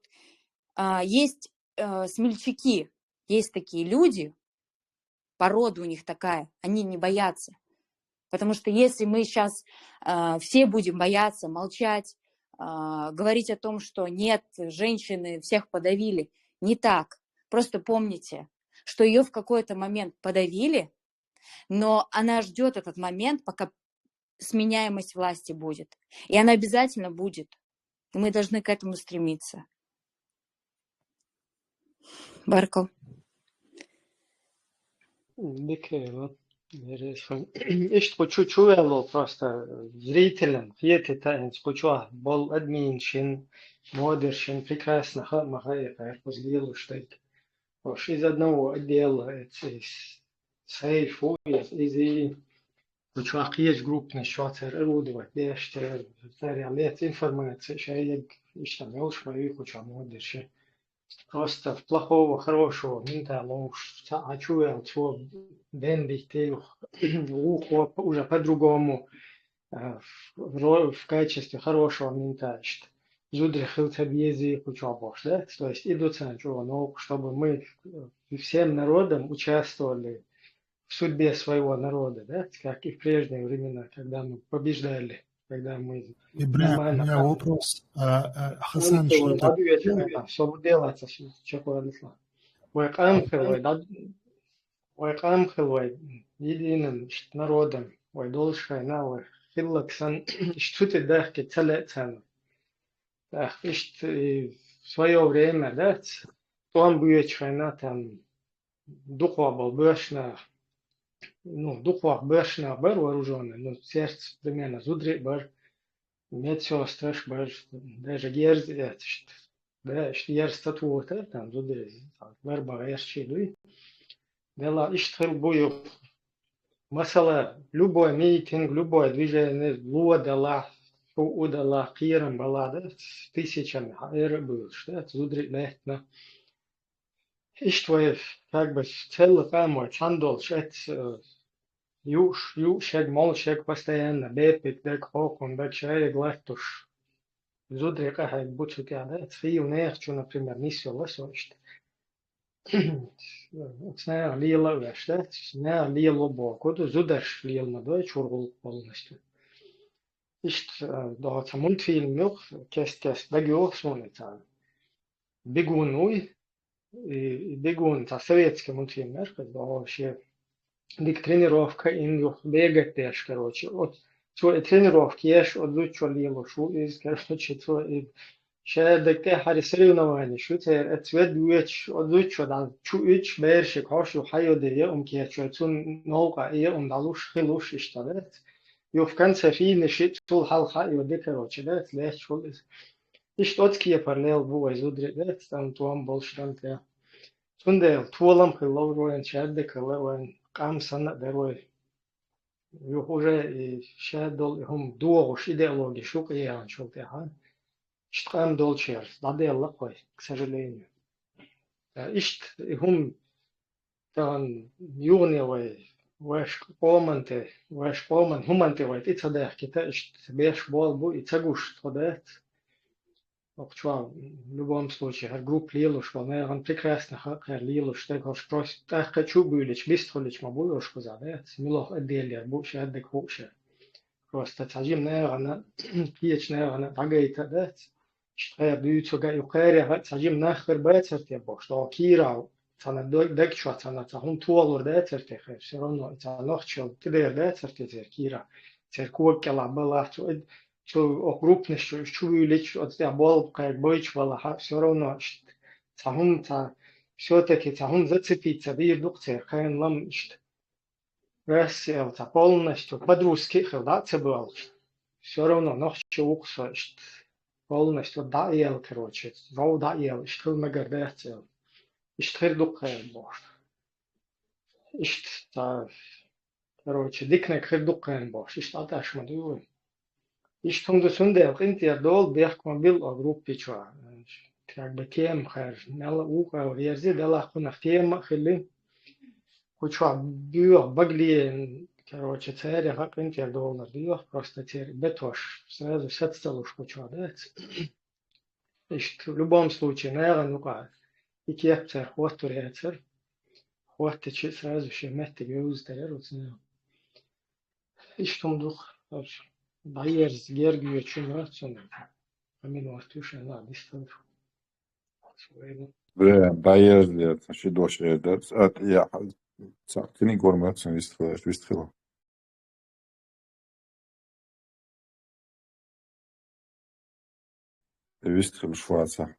а, есть э, смельчаки, есть такие люди, порода у них такая, они не боятся. Потому что если мы сейчас все будем бояться, молчать, а, говорить о том, что нет, женщины всех подавили, не так. Просто помните, что ее в какой-то момент подавили, но она ждет этот момент, пока сменяемость власти будет. И она обязательно будет. И мы должны к этому стремиться. Баркал. Дика, вот, интересно. Иштта кху чу чуваьлла просто зрителям, хетийтта хӀинца кху чу болу админ шин, модер шин, прекрасно ха а ма хаьа, кхуза лелаш дерг. Уж из одного отдела, эцис сейф ву, иза кху чохь кхечу группанаш чохь цара орудовать деш, цара, цара лаьцна информация, шайга иштта йолуш ма ю кху чохь модерш. Просто в плохого хорошего ментала уж цхьа а чу ваьлла, цо бен битте юха, вукхо уже по-другому, а, в, ро- в качестве хорошего мента иштта зударий хила ца безий кху чохь бохуш, да? То есть и ду царна чӀогӀа новкъа, чтобы мы, э, всем народом участвовали в судьбе своего народа, да? Как и в прежние времена, когда мы побеждали, когда мы Ибрагим, у нормально меня ха- вопрос. А, а, Хасан, Антон, что дӀадоьду, собур делаца чекхваллалц. Вай къам хила вай, дӀа- вай къам хила вай, единым иштта народом вай долуш хьайна, вай хилларг санна, иштта цу тӀе дахкийта ца лаьа царна. ТӀаккха иштта и в своё время, да, тӀом боьдуш хьайна, там дукхох болу боьрша нах, ну, дукхох боьрша нах бара вооружённый, ну, церца примерно зударий а бара, медсестраш бара, даже герз а эцна иштта. Да, иштта герз ца тухура, там зударий бара бан гӀерташ дуй. Делахь иштта хила бу юха. Масала, любой митинг, любой движение ло делахь, хӀуъу делахь, кхерам балахь, да, тысячами хьаэра а буьйлуш, да, зударий а лаьттина. Иштта вай, как бы, цхьалла къам вай цхьаьна долуш, эцна, э, юуш, юуш ерг, молуш ерг постоянно, бепиг дерг, хьокхун дерг, шайга латтош. Зударий къахьега бу цу тӀехь, да, хийла нехан чу, например, нисъялла со иштта. Оцу наха лела а веш, да, наха лело боху ду, зударша лела ма дой, чуьра гӀуллакх боллашца. Иштта, э, догӀу цхьа мультфильм ю, кест-кест дагайогӀу суна и царна. Бегун вуй, и, и бегун, цхьа советский мультфильм яра, хаза догӀу шен дика тренировка йина юха бегать деш, короче. Оцу цо и тренировка еш, оцу зудчо лелош ву иза, короче, цо и шадерг тӀехьара соревнованеш ю церан, оцу ведда воьдуш, оцу зудчо дӀа чу уьдуш, берашка хьош ю хьайоде яа хӀума кечйой, цунна новкъа яа хӀума дӀалуш, хи луш иштта, да? Юха в конце финиш йи, цул хьалха йоде, короче, да, лаьтташ хуьлу иза. Иштта оцу кепара лела бу вай зударий, да, тӀам-тӀом болуш дан тӀе. Цундела толам хила ловр вайна, шадерг хила вайна, къам санна а дара вай. Юха уже и ша долу и хӀума догӀуш идеологи шу къеяхьанчул тӀаьхьа. Иштта къам долчеран дӀаделла-кх вай, к сожалению. Э, иштта и хӀума тахана юхане вай, вайш къоман тӀе, вайш къоман хӀуман тӀе вай тӀе ца даьхкита, иштта беш болу бу, и ца гуш тхо дац. Окху чохь, в любом случае, хӀара группа лелош болу нахана прекрасно хаьа, хӀара лелош дерг, хӀорш просто тӀаккха чу а буьйлича, бист хуьлича ма бу уьш кхузахь, да? Милох отделера бу шадерг хууш. Просто цхьа жима нахана, кхечу нахана дӀагайта а дац. Иштта хӀара дуьйцург а ю, кхарех а цхьа жима нах хир бацара те бохуш, догӀу кийрахь цхьана дог-, дог чохь цхьана цхьа хӀума толур дацара те хир, всё равно и цхьа нохчалла тӀедер дацара те церан кийра, церан кога кӀелахь балахь, цу, цу окху группанаш чу, уьш чу вуьйлича, оцу тӀехь болх кхайга бойчу балахь, всё равно иштта цхьа хӀума, цхьа, всё-таки цхьа хӀума зацепиться дийр ду-кх церан кхайна лам иштта. Ваьсса аьлла, цхьа полностью по-дружески а хила дӀа а ца боьлхуш. Всё равно нохчо ву-кх со иштта. Полностью дӀа а елла, короче, вов дӀа а елла, иштта хила мегар дац аьлла. Иштта хир ду-кх хьайна бохуш. Иштта цхьа, короче, диканиг хир ду-кх хьайна бохуш. Иштта Ӏа тӀаш ма дуй вай. Иштта хӀума ду, цундела къинтӀера долу бехк ма билла оха группи чохь. Как бы тема хаьржина, мел а вукхара ерзи, делахь кхунах тема а хилли. Кху чохь боьха багле, короче, цаьрах а къинтӀера долар доьху, просто церан бетош сразу саца ца луш кху чохь дац. Иштта, в любом случае, нахана юкъахь и кеп цара хӀоттур яцара. ХӀоттича а сразу шен меттиг йовзийтар яра оцу наха. Иштта хӀума ду-кх, дӀаерза герга йоьдуш хӀума яц цунна. Амин вац уьш, Аллах дисталаш. Бре, дӀаерза яц, ши дош эр дац, а, я, ца, книг гормат цун вистхила, вистхила. Вистхилуш вацахь.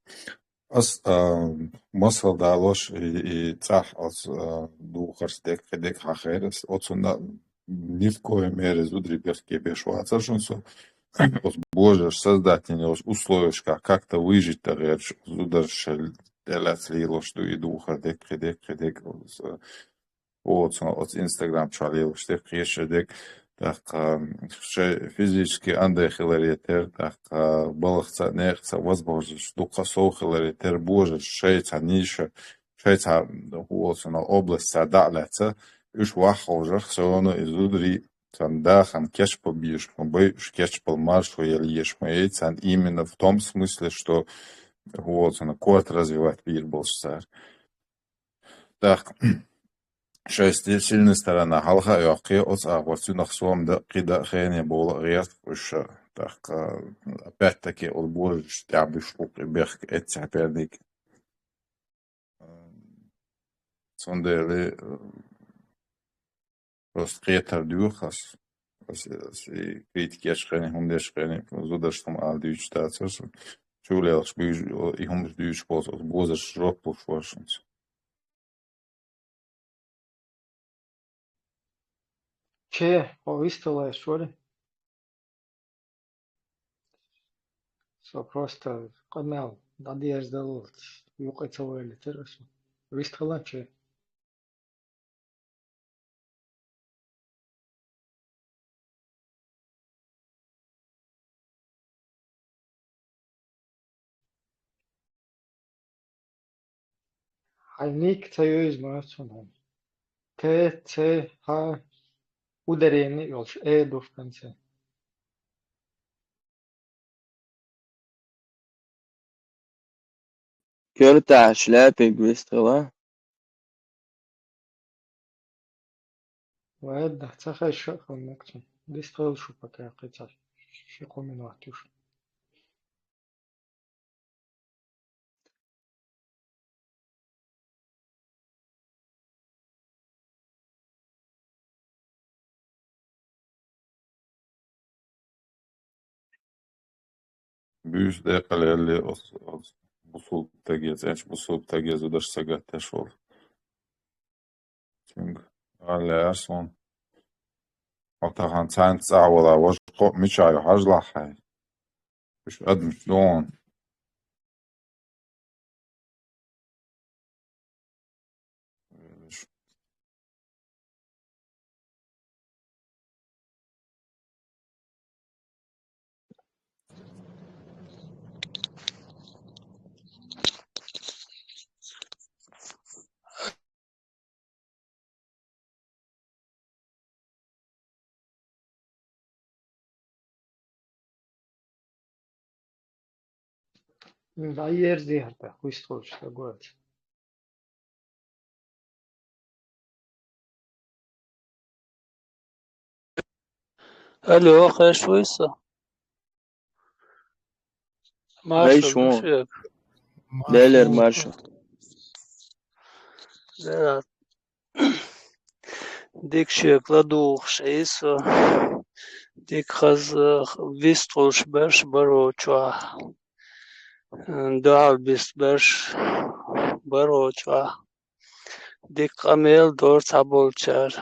Ас, а, масал далош, и, и цӀахь ас, а, духарш деккхе деккхе хьахайра ас. Оцунна ни в коей мере зударий бехке беш вацара шуна со. Оцу божарш создать йина йолчу условиешкахь как-то выжить дан гӀерташ, зударша тӀелаьцна лелош ду и духар деккхе деккхе деккхе. Оцу, оцу Instagram чохь лелаш дерг, кхечу дерг, тӀаккха шайн физически андай хиларе терра, тӀаккха балхаца, некъаца возможность дукха сов хиларе терра, божарш шайн цхьа ниша, шайн цхьа, хӀу оцунах область цара дӀа а лаьцна, уьш ваха хьожарх, всё равно и зударий царна дахана кечбан безаш ма бай, уьш кечбан маршо яла езаш ма яй, царна именно в том смысле, что хӀу оцунах корта развивать бийр болуш цара. ТӀаккха шайн сти-, сильная сторона хьалха а йоккхий, оцу агӀор цуьнах сом дан а, кхин дан а, хене бовла а гӀерта уьш, тӀаккха, опять-таки, оцу божаршна тӀехь буьсуш бу-кх и бехк эццехь берниг. Цундела, просто кхетар доьху ас. Ас, ас и критика еш хенахь, хӀума деш хенахь, зударшна хӀума ала дуьйцуш дацара со. Чу лелхаш буьйжу, и хӀуманаш дуьйцуш болчу оцу бозаршна жоп луш вара шуна со. Че, хьо вистхилла еш вара? Со просто къамел дӀадерзадаллалц юкъа ца ваьллитира аса. Вистхилла, че? Хьайн ник ца йовза ма цунна. Т, Ц, Х, ударение йолуш э ду в конце. Коьртахь шляпиг вистхила. Ладно, ца хезаш а хила мега цунна. Вистхила шу пока кхин цхьа ши-кхо минот уьш. Буьйса декъала яьлла оцу, оцу бусулба стаге, цӀеначу бусулба стаге зударш сагатдеш волу. Цуьнга ала лаьара суна. Хьо тахана царна цӀахь вала, важа кхоъ мичахь ю хьажалахь хьайн. Уьш адамаш ду хьуна. ДӀаерзий хӀара тӀаккха, вистхуьлуш ца гойту. Алло, хеш вуй со? Маршо, хеш ву. Душег. Делер маршо. Зерат. Дика шега ладугӀуш Ӏийсо, дика хаза вистхуьлуш берш баро чохь, дуьхьал бист берш баро чохь. Дика къамел дора цхьаболчара.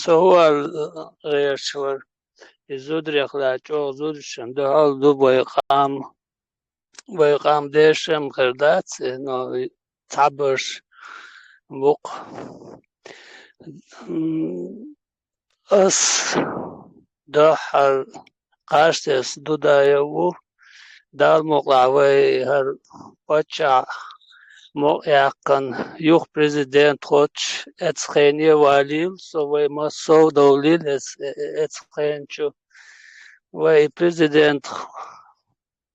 Со хӀун аьлла гӀерташ вара, и зударех лаьа чӀогӀа зудчун дуьхьал ду вай къам. Вай къам дешам хир дац, но цхьабарш бу-кх. М, ас дуьххьара Кхаштес Дудаев ву, Дала мукъалахь вай хӀара паччахь мукъаяьккхина, юха президент кхоччуш, эцу хене валийла со, вай массо а довлийла эц-, эцу хен чу. Вай президент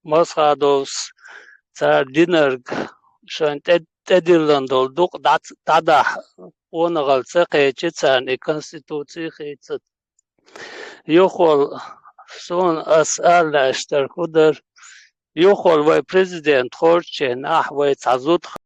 Масхадовс цара динарг шайн тӀе-, тӀедиллина долу дукъ дӀа-, дӀадахьа, къонахалла ца кхечи царна и конституций хийцина. Юхаволу, суна ас ала лаьаш дара хӀун дара, юхаволу вай президент кхоччушехь нах вай цхьа зуда